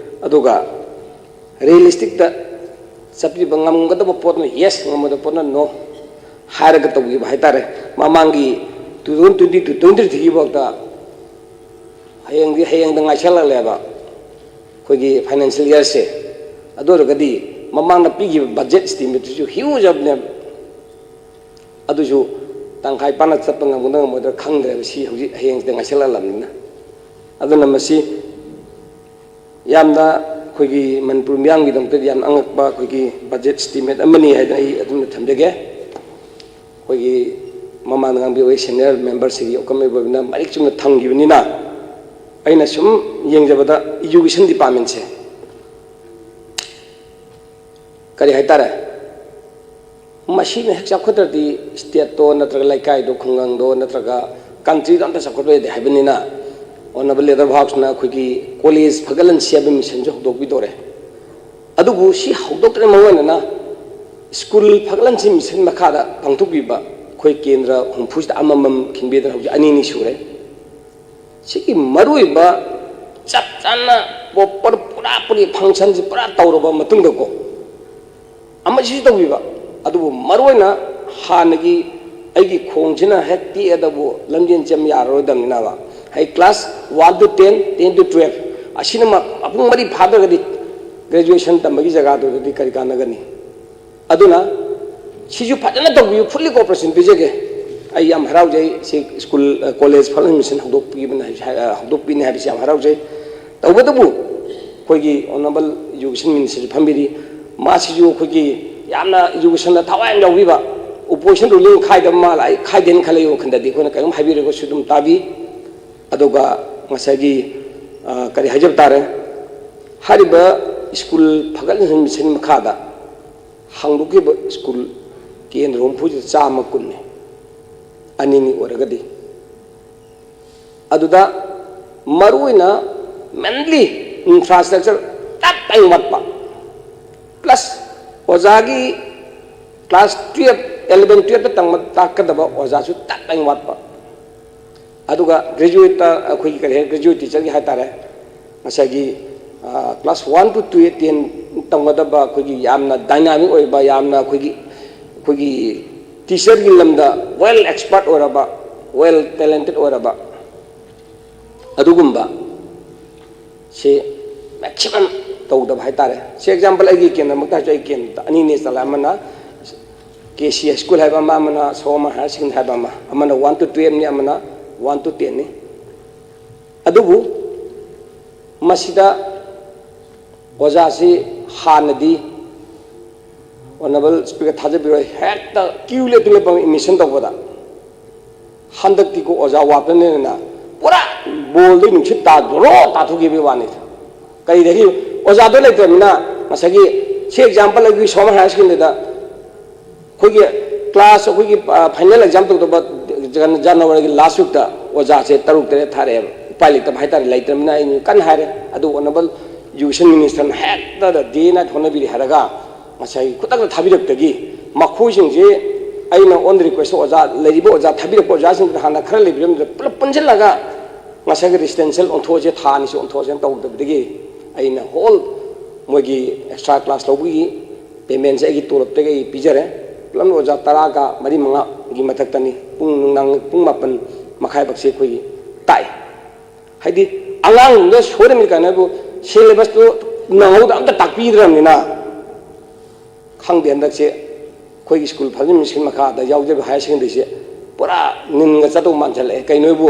ꯑꯗꯨꯒ ꯔꯤꯌꯦꯂꯤꯁꯇꯤꯛꯇ ꯆꯠꯄꯤꯕ ꯉꯝꯒꯗꯕ ꯄꯣꯠꯅ ꯌꯦꯁ, ꯉꯝꯃꯣꯏꯗꯕ ꯄꯣꯠꯅ ꯅꯣ ꯍꯥꯏꯔꯒ ꯇꯧꯈꯤꯕ ꯍꯥꯏꯇꯥꯔꯦ꯫ ꯃꯃꯥꯡꯒꯤ two thousand twenty two twenty ꯊ꯭ꯔꯤꯒꯤ ꯐꯥꯎꯗ ꯍꯌꯦꯡꯗꯤ, ꯍꯌꯦꯡꯗ ꯉꯥꯏꯁꯜꯂꯛꯂꯦꯕ꯫ ꯑꯩꯈꯣꯏꯒꯤ ꯐꯥꯏꯅꯥꯟꯁꯤꯌꯦꯜ ꯏꯌꯥꯔꯁꯦ꯫ ꯑꯗꯨ ꯑꯣꯏꯔꯒꯗꯤ ꯃꯃꯥꯡꯗ ꯄꯤꯈꯤꯕ ꯕꯖꯦꯠ ꯏꯁꯇꯤꯃꯦꯠꯇꯨꯁꯨ ꯍ꯭ꯌꯨꯖ ꯑꯃꯅꯦꯕ꯫ ꯑꯗꯨꯁꯨ ꯇꯪꯈꯥꯏ ꯐꯥꯅ ꯆꯠꯄ ꯉꯝꯒꯗ꯭ꯔꯥ ꯉꯝꯃꯣꯏꯗ꯭ꯔꯥ ꯈꯪꯗ꯭ꯔꯦꯕ, ꯁꯤ ꯍꯧꯖꯤꯛ ꯍꯌꯦꯡꯁꯤꯗ ꯉꯥꯏꯁꯜꯂꯛꯂꯕꯅꯤꯅ꯫ ꯑꯗꯨꯅ ꯃꯁꯤ ꯌꯥꯝꯅ ꯑꯩꯈꯣꯏꯒꯤ ꯃꯅꯤꯄꯨꯔ ꯃꯤꯌꯥꯝꯒꯤꯗꯃꯛꯇꯗꯤ ꯌꯥꯝꯅ ꯑꯉꯛꯄ ꯑꯩꯈꯣꯏꯒꯤ ꯕꯖꯦꯠ ꯏꯁꯇꯤꯃꯦꯠ ꯑꯃꯅꯤ ꯍꯥꯏꯗꯅ ꯑꯩ ꯑꯗꯨꯝꯅ ꯊꯝꯖꯒꯦ꯫ ꯑꯩꯈꯣꯏꯒꯤ ꯃꯃꯥꯡꯗ ꯉꯥꯡꯕꯤꯕ ꯁꯦꯅꯤꯌꯔ ꯃꯦꯝꯕꯔꯁꯤꯡꯒꯤ ꯑꯣꯀꯝ ꯑꯣꯏꯕꯅ ꯃꯔꯤꯛ ꯆꯨꯝꯅ ꯊꯝꯈꯤꯕꯅꯤꯅ, ꯑꯩꯅ ꯁꯨꯝ ꯌꯦꯡꯖꯕꯗ ꯏꯖꯨꯀꯦꯁꯟ ꯗꯤꯄꯥꯔꯠꯃꯦꯟꯁꯦ ꯀꯔꯤ ꯍꯥꯏꯇꯥꯔꯦ, ꯃꯁꯤꯅ ꯍꯦꯛ ꯆꯥꯎꯈꯠꯇ꯭ꯔꯗꯤ ꯁ꯭ꯇꯦꯠꯇꯣ ꯅꯠꯇ꯭ꯔꯒ ꯂꯩꯀꯥꯏꯗꯣ, ꯈꯨꯡꯒꯪꯗꯣ ꯅꯠꯇ꯭ꯔꯒ ꯀꯟꯇ꯭ꯔꯤꯗꯣ ꯑꯝꯇ ꯆꯥꯎꯈꯠꯄ ꯌꯥꯗꯦ ꯍꯥꯏꯕꯅꯤꯅ, ꯑꯣꯅꯔꯦꯕꯜ ꯂꯤꯗꯔ ꯑꯣꯐ ꯍꯥꯎꯁꯅ ꯑꯩꯈꯣꯏꯒꯤ ꯀꯣꯂꯦꯖ ꯐꯒꯠꯍꯟꯁꯤ ꯍꯥꯏꯕ ꯃꯤꯁꯟꯁꯨ ꯍꯧꯗꯣꯛꯄꯤꯗꯣꯔꯦ꯫ ꯑꯗꯨꯕꯨ ꯁꯤ ꯍꯧꯗꯣꯛꯇ꯭ꯔꯤꯉꯩ ꯃꯔꯨꯑꯣꯏꯅ ꯁ꯭ꯀꯨꯜ ꯐꯒꯠꯍꯟꯁꯤ ꯃꯤꯁꯟ ꯃꯈꯥꯗ ꯄꯥꯡꯊꯣꯛꯄꯤꯕ ꯑꯩꯈꯣꯏ ꯀꯦꯟꯗ꯭ꯔ ꯍꯨꯝꯐꯨꯁꯤꯗ ꯑꯃꯃꯝ ꯈꯤꯟꯕꯤꯗꯅ ꯍꯧꯖꯤꯛ ꯑꯅꯤꯅꯤ ꯁꯨꯔꯦ꯫ ꯁꯤꯒꯤ ꯃꯔꯨꯑꯣꯏꯕ ꯆꯞ ꯆꯥꯅ ꯄ꯭ꯔꯣꯄꯔ ꯄꯨꯔꯥ ꯄꯨꯔꯤ ꯐꯪꯁꯟꯁꯤ ꯄꯨꯔꯥ ꯇꯧꯔꯕ ꯃꯇꯨꯡꯗꯀꯣ, ꯑꯃꯁꯤꯁꯨ ꯇꯧꯕꯤꯕ꯫ ꯑꯗꯨꯕꯨ ꯃꯔꯨꯑꯣꯏꯅ ꯍꯥꯟꯅꯒꯤ ꯑꯩꯒꯤ ꯈꯣꯡꯁꯤꯅ ꯍꯦꯛ ꯇꯦꯛꯑꯗꯕꯨ ꯂꯝꯖꯦꯟ ꯆꯦꯟꯕ ꯌꯥꯔꯔꯣꯏꯗꯕꯅꯤꯅꯕ꯫ ꯑꯩ class one two ten, ten two twelve ꯑꯁꯤꯅ ꯃ-, ꯃꯄꯨꯡ ꯃꯔꯤ ꯐꯥꯗ꯭ꯔꯒꯗꯤ ꯒ꯭ꯔꯦꯖꯨꯑꯦꯁꯟ ꯇꯝꯕꯒꯤ ꯖꯒꯥꯗꯨꯗꯗꯤ ꯀꯔꯤ ꯀꯥꯟꯅꯒꯅꯤ? ꯑꯗꯨꯅ ꯁꯤꯁꯨ ꯐꯖꯅ ꯇꯧꯕꯤꯌꯨ, ꯐꯨꯜꯂꯤ ꯀꯣꯑꯣꯄꯔꯦꯁꯟ ꯄꯤꯖꯒꯦ꯫ ꯑꯩ ꯌꯥꯝ ꯍꯔꯥꯎꯖꯩ ꯁꯤ ꯁ꯭ꯀꯨꯜ, ꯑ, ꯀꯣꯂꯦꯖ ꯐꯥꯔꯃꯔ ꯃꯤꯁꯟ ꯍꯧꯗꯣꯛꯄꯤꯕꯅ ꯍꯥꯏ-, ꯑ, ꯍꯧꯗꯣꯛꯄꯤꯅꯤ ꯍꯥꯏꯕꯁꯤ ꯌꯥꯝ ꯍꯔꯥꯎꯖꯩ꯫ ꯇꯧꯕꯇꯕꯨ ꯑꯩꯈꯣꯏꯒꯤ ꯑꯣꯅꯔꯦꯕꯜ ꯏꯖꯨꯀꯦꯁꯟ ꯃꯤꯅꯤꯁꯇꯔꯁꯨ ꯐꯝꯕꯤꯔꯤ, ꯃꯥꯁꯤꯁꯨ ꯑꯩꯈꯣꯏꯒꯤ ꯌꯥꯝꯅ ꯏꯖꯨꯀꯦꯁꯟꯗ ꯊꯋꯥꯏ ꯌꯥꯝ ꯌꯥꯎꯕꯤꯕ, ꯑꯣꯄꯣꯖꯤꯁꯟ ꯔꯨꯂꯤꯡ ꯈꯥꯏꯗꯕ ꯃꯥꯜꯂꯦ꯫ ꯑꯩ ꯈꯥꯏꯗꯦꯅ ꯈꯜꯂꯦ ꯋꯥꯈꯜꯗꯗꯤ꯫ ꯑꯩꯈꯣꯏꯅ ꯀꯔꯤꯒꯨꯝꯕ ꯍꯥꯏꯕꯤꯔꯒꯁꯨ ꯑꯗꯨꯝ ꯇꯥꯕꯤ꯫ ꯑꯗꯨꯒ ꯉꯁꯥꯏꯒꯤ, ꯑ, ꯀꯔꯤ ꯍꯥꯏꯖꯕ ꯇꯥꯔꯦ, ꯍꯥꯏꯔꯤꯕ ꯁ꯭ꯀꯨꯜ ꯐꯒꯠꯍꯟꯕ ꯃꯤꯁꯟ ꯃꯈꯥꯗ ꯍꯥꯡꯗꯣꯛꯈꯤꯕ ꯁ꯭ꯀꯨꯜ ꯀꯦꯟꯗ꯭ꯔ ꯍꯨꯝꯐꯨꯁꯤꯗ ꯆꯥꯝꯃ ꯀꯨꯟꯅꯤ, ꯑꯅꯤꯅꯤ ꯑꯣꯏꯔꯒꯗꯤ꯫ ꯑꯗꯨꯗ ꯃꯔꯨꯑꯣꯏꯅ ꯃꯦꯟꯂꯤ ꯏꯟꯐ꯭ꯔꯥꯁ꯭ꯇ꯭ꯔꯛꯆꯔ ꯇꯞ ꯇꯥꯏ ꯋꯥꯠꯄ, ꯄ꯭ꯂꯁ ꯑꯣꯖꯥꯒꯤ ꯀ꯭ꯂꯥꯁ ꯇꯨꯌꯦꯜꯞ, ꯑꯦꯂꯚꯦꯟ ꯇꯨꯌꯦꯜꯞꯇ ꯇꯝꯕ ꯇꯥꯛꯀꯗꯕ ꯑꯣꯖꯥꯁꯨ ꯇꯞ ꯇꯥꯏ ꯋꯥꯠꯄ꯫ ꯑꯗꯨꯒ ꯒ꯭ꯔꯦꯖꯨꯋꯦꯠꯇ ꯑꯩꯈꯣꯏꯒꯤ ꯀꯔꯤ ꯍꯥꯏ, ꯒ꯭ꯔꯦꯖꯨꯋꯦꯠ ꯇꯤꯆꯔꯒꯤ ꯍꯥꯏ ꯇꯥꯔꯦ, ꯉꯁꯥꯏꯒꯤ, ꯑ, class one two two ten ꯇꯝꯒꯗꯕ ꯑꯩꯈꯣꯏꯒꯤ ꯌꯥꯝꯅ ꯗꯥꯏꯅꯥꯃꯤꯛ ꯑꯣꯏꯕ, ꯌꯥꯝꯅ ꯑꯩꯈꯣꯏꯒꯤ, ꯑꯩꯈꯣꯏꯒꯤ ꯇꯤꯆꯔꯒꯤ ꯂꯝꯗ ꯋꯦꯜ ꯑꯦꯛꯁꯄꯔꯠ ꯑꯣꯏꯔꯕ, ꯋꯦꯜ ꯇꯦꯂꯦꯟꯇꯦꯠ ꯑꯣꯏꯔꯕ ꯑꯗꯨꯒꯨꯝꯕ ꯁꯤ ꯃꯦꯛꯁꯤꯃꯝ ꯇꯧꯗꯕ ꯍꯥꯏ ꯇꯥꯔꯦ꯫ ꯁꯤ ꯑꯦꯛꯖꯥꯝꯄꯜ ꯑꯩꯒꯤ ꯀꯦꯟꯗ꯭ꯔꯃꯛꯇ ꯍꯥꯏꯁꯨ, ꯑꯩ ꯀꯦꯟꯗ꯭ꯔꯗ ꯑꯅꯤꯅꯦ ꯆꯠꯂꯦ, ꯑꯃꯅ ꯀꯦ ꯁꯤ ꯍꯥꯏ ꯁ꯭ꯀꯨꯜ ꯍꯥꯏꯕ ꯑꯃ, ꯑꯃꯅ ꯁꯣꯃꯥ ꯍꯥꯌꯔ ꯁꯦꯀꯦꯟꯗꯔꯤ ꯍꯥꯏꯕ ꯑꯃ, ꯑꯃꯅ ꯋꯥꯟ ꯇꯨ ꯇꯨꯌꯦꯜꯞꯅꯤ, ꯑꯃꯅ ꯋꯥꯟ ꯇꯨ ꯇꯦꯟꯅꯤ꯫ ꯑꯗꯨꯕꯨ ꯃꯁꯤꯗ ꯑꯣꯖꯥꯁꯤ ꯍꯥꯟꯅꯗꯤ ꯑꯣꯅꯔꯦꯕꯜ ꯁ꯭ꯄꯤꯀꯔ ꯊꯥꯖꯕꯤꯔꯣꯏ, ꯍꯦꯛꯇ ꯀ꯭ꯌꯨ ꯂꯦꯞꯇ ꯂꯦꯞꯄ ꯑꯦꯗꯃꯤꯁꯟ ꯇꯧꯕꯗ꯫ ꯍꯟꯗꯛꯇꯤꯀꯣ ꯑꯣꯖꯥ ꯋꯥꯠꯄꯅꯤꯅ ꯄꯨꯔꯥ ꯕꯣꯜꯗꯩ ꯅꯨꯡꯁꯤꯠ ꯇꯥꯗꯣꯔꯣ ꯇꯥꯊꯣꯛꯈꯤꯕꯒꯤ ꯋꯥꯅꯤꯗ꯫ ꯀꯔꯤꯗꯒꯤ ꯑꯣꯖꯥꯗꯣ ꯂꯩꯇ꯭ꯔꯕꯅꯤꯅ ꯉꯁꯥꯏꯒꯤ ꯁꯤ ꯑꯦꯛꯖꯥꯝꯄꯜ ꯑꯩꯈꯣꯏꯒꯤ ꯁꯣꯃꯥ ꯍꯥꯌꯔ ꯁꯦꯀꯦꯟꯗꯔꯤꯗ ꯑꯩꯈꯣꯏꯒꯤ ꯀ꯭ꯂꯥꯁ ꯑꯩꯈꯣꯏꯒꯤ, ꯑ, ꯐꯥꯏꯅꯦꯜ ꯑꯦꯛꯖꯥꯝ ꯇꯧꯗꯧꯕ ꯖꯟ-, ꯖꯅꯋꯥꯔꯤꯒꯤ ꯂꯥꯁ ꯋꯤꯛꯇ ꯑꯣꯖꯥꯁꯦ ꯇꯔꯨꯛ ꯇꯔꯦꯠ ꯊꯥꯔꯛꯑꯦꯕ꯫ ꯎꯄꯥꯏ ꯂꯩꯇꯕ ꯍꯥꯏ ꯇꯥꯔꯦ, ꯂꯩꯇ꯭ꯔꯕꯅꯤꯅ ꯑꯩ ꯀꯟꯅ ꯍꯥꯏꯔꯦ꯫ ꯑꯗꯨ ꯑꯣꯅꯔꯦꯕꯜ ꯏꯖꯨꯀꯦꯁꯟ ꯃꯤꯅꯤꯁꯇꯔꯅ ꯍꯦꯛꯇ ꯗꯦ ꯅꯥꯏꯠ ꯍꯣꯠꯅꯕꯤꯔꯤ ꯍꯥꯏꯔꯒ ꯉꯁꯥꯏꯒꯤ ꯈꯨꯗꯛꯇ ꯊꯥꯕꯤꯔꯛꯇꯒꯤ ꯃꯈꯣꯏꯁꯤꯡꯁꯤ ꯑꯩꯅ ꯑꯣꯟ ꯔꯤꯀ꯭ꯋꯦꯁ ꯑꯣꯖꯥ, ꯂꯩꯔꯤꯕ ꯑꯣꯖꯥ ꯊꯥꯕꯤꯔꯛꯄ ꯑꯣꯖꯥꯁꯤꯡꯗꯨꯗ ꯍꯥꯟꯅ ꯈꯔ ꯂꯩꯕꯤꯔꯝꯕꯗ ꯄꯨꯂꯞ ꯄꯨꯟꯁꯤꯜꯂꯒ ꯉꯁꯥꯏꯒꯤ ꯔꯦꯁꯤꯗꯦꯟꯁꯤꯌꯦꯜ ꯑꯣꯟꯊꯣꯛꯑꯁꯦ, ꯊꯥ ꯑꯅꯤꯁꯤ ꯑꯣꯟꯊꯣꯛꯑꯁꯦꯅ ꯇꯧꯗꯕꯗꯒꯤ ꯑꯩꯅ ꯍꯣꯜ ꯃꯣꯏꯒꯤ ꯑꯦꯛꯁꯇ꯭ꯔꯥ ꯀ꯭ꯂꯥꯁ ꯂꯧꯕꯒꯤ ꯄꯦꯃꯦꯟꯁꯦ ꯑꯩꯒꯤ ꯇꯣꯂꯣꯞꯇꯒꯤ ꯑꯩ ꯄꯤꯖꯔꯦ꯫ ꯄꯨꯂꯞꯅ ꯑꯣꯖꯥ ꯇꯔꯥꯒ ꯃꯔꯤ ꯃꯉꯥꯒꯤ ꯃꯊꯛꯇꯅꯤ꯫ ꯄꯨꯡ ꯅꯨꯡꯗꯥꯡ ꯄꯨꯡ ꯃꯥꯄꯟ ꯃꯈꯥꯏꯐꯥꯎꯁꯦ ꯑꯩꯈꯣꯏꯒꯤ ꯇꯥꯛꯑꯦ꯫ ꯍꯥꯏꯗꯤ ꯑꯉꯥꯡꯗꯨꯅ ꯁꯣꯏꯔꯝꯃꯤ ꯀꯥꯏꯅꯕꯨ ꯁꯤꯂꯦꯕꯁꯇꯨ ꯅꯪꯍꯧꯗ ꯑꯝꯇ ꯇꯥꯛꯄꯤꯗ꯭ꯔꯕꯅꯤꯅ ꯈꯪꯗꯦ꯫ ꯍꯟꯗꯛꯁꯦ ꯑꯩꯈꯣꯏꯒꯤ ꯁ꯭ꯀꯨꯜ ꯐꯝꯖꯤꯟꯕ ꯁ꯭ꯀꯨꯜ ꯃꯈꯥꯗ ꯌꯥꯎꯖꯕ ꯍꯥꯌꯔ ꯁꯦꯀꯦꯟꯗꯔꯤꯁꯦ ꯄꯨꯔꯥ ꯅꯤꯜꯒ ꯆꯠꯇꯧ ꯃꯥꯟꯁꯤꯜꯂꯛꯑꯦ꯫ ꯀꯩꯅꯣꯕꯨ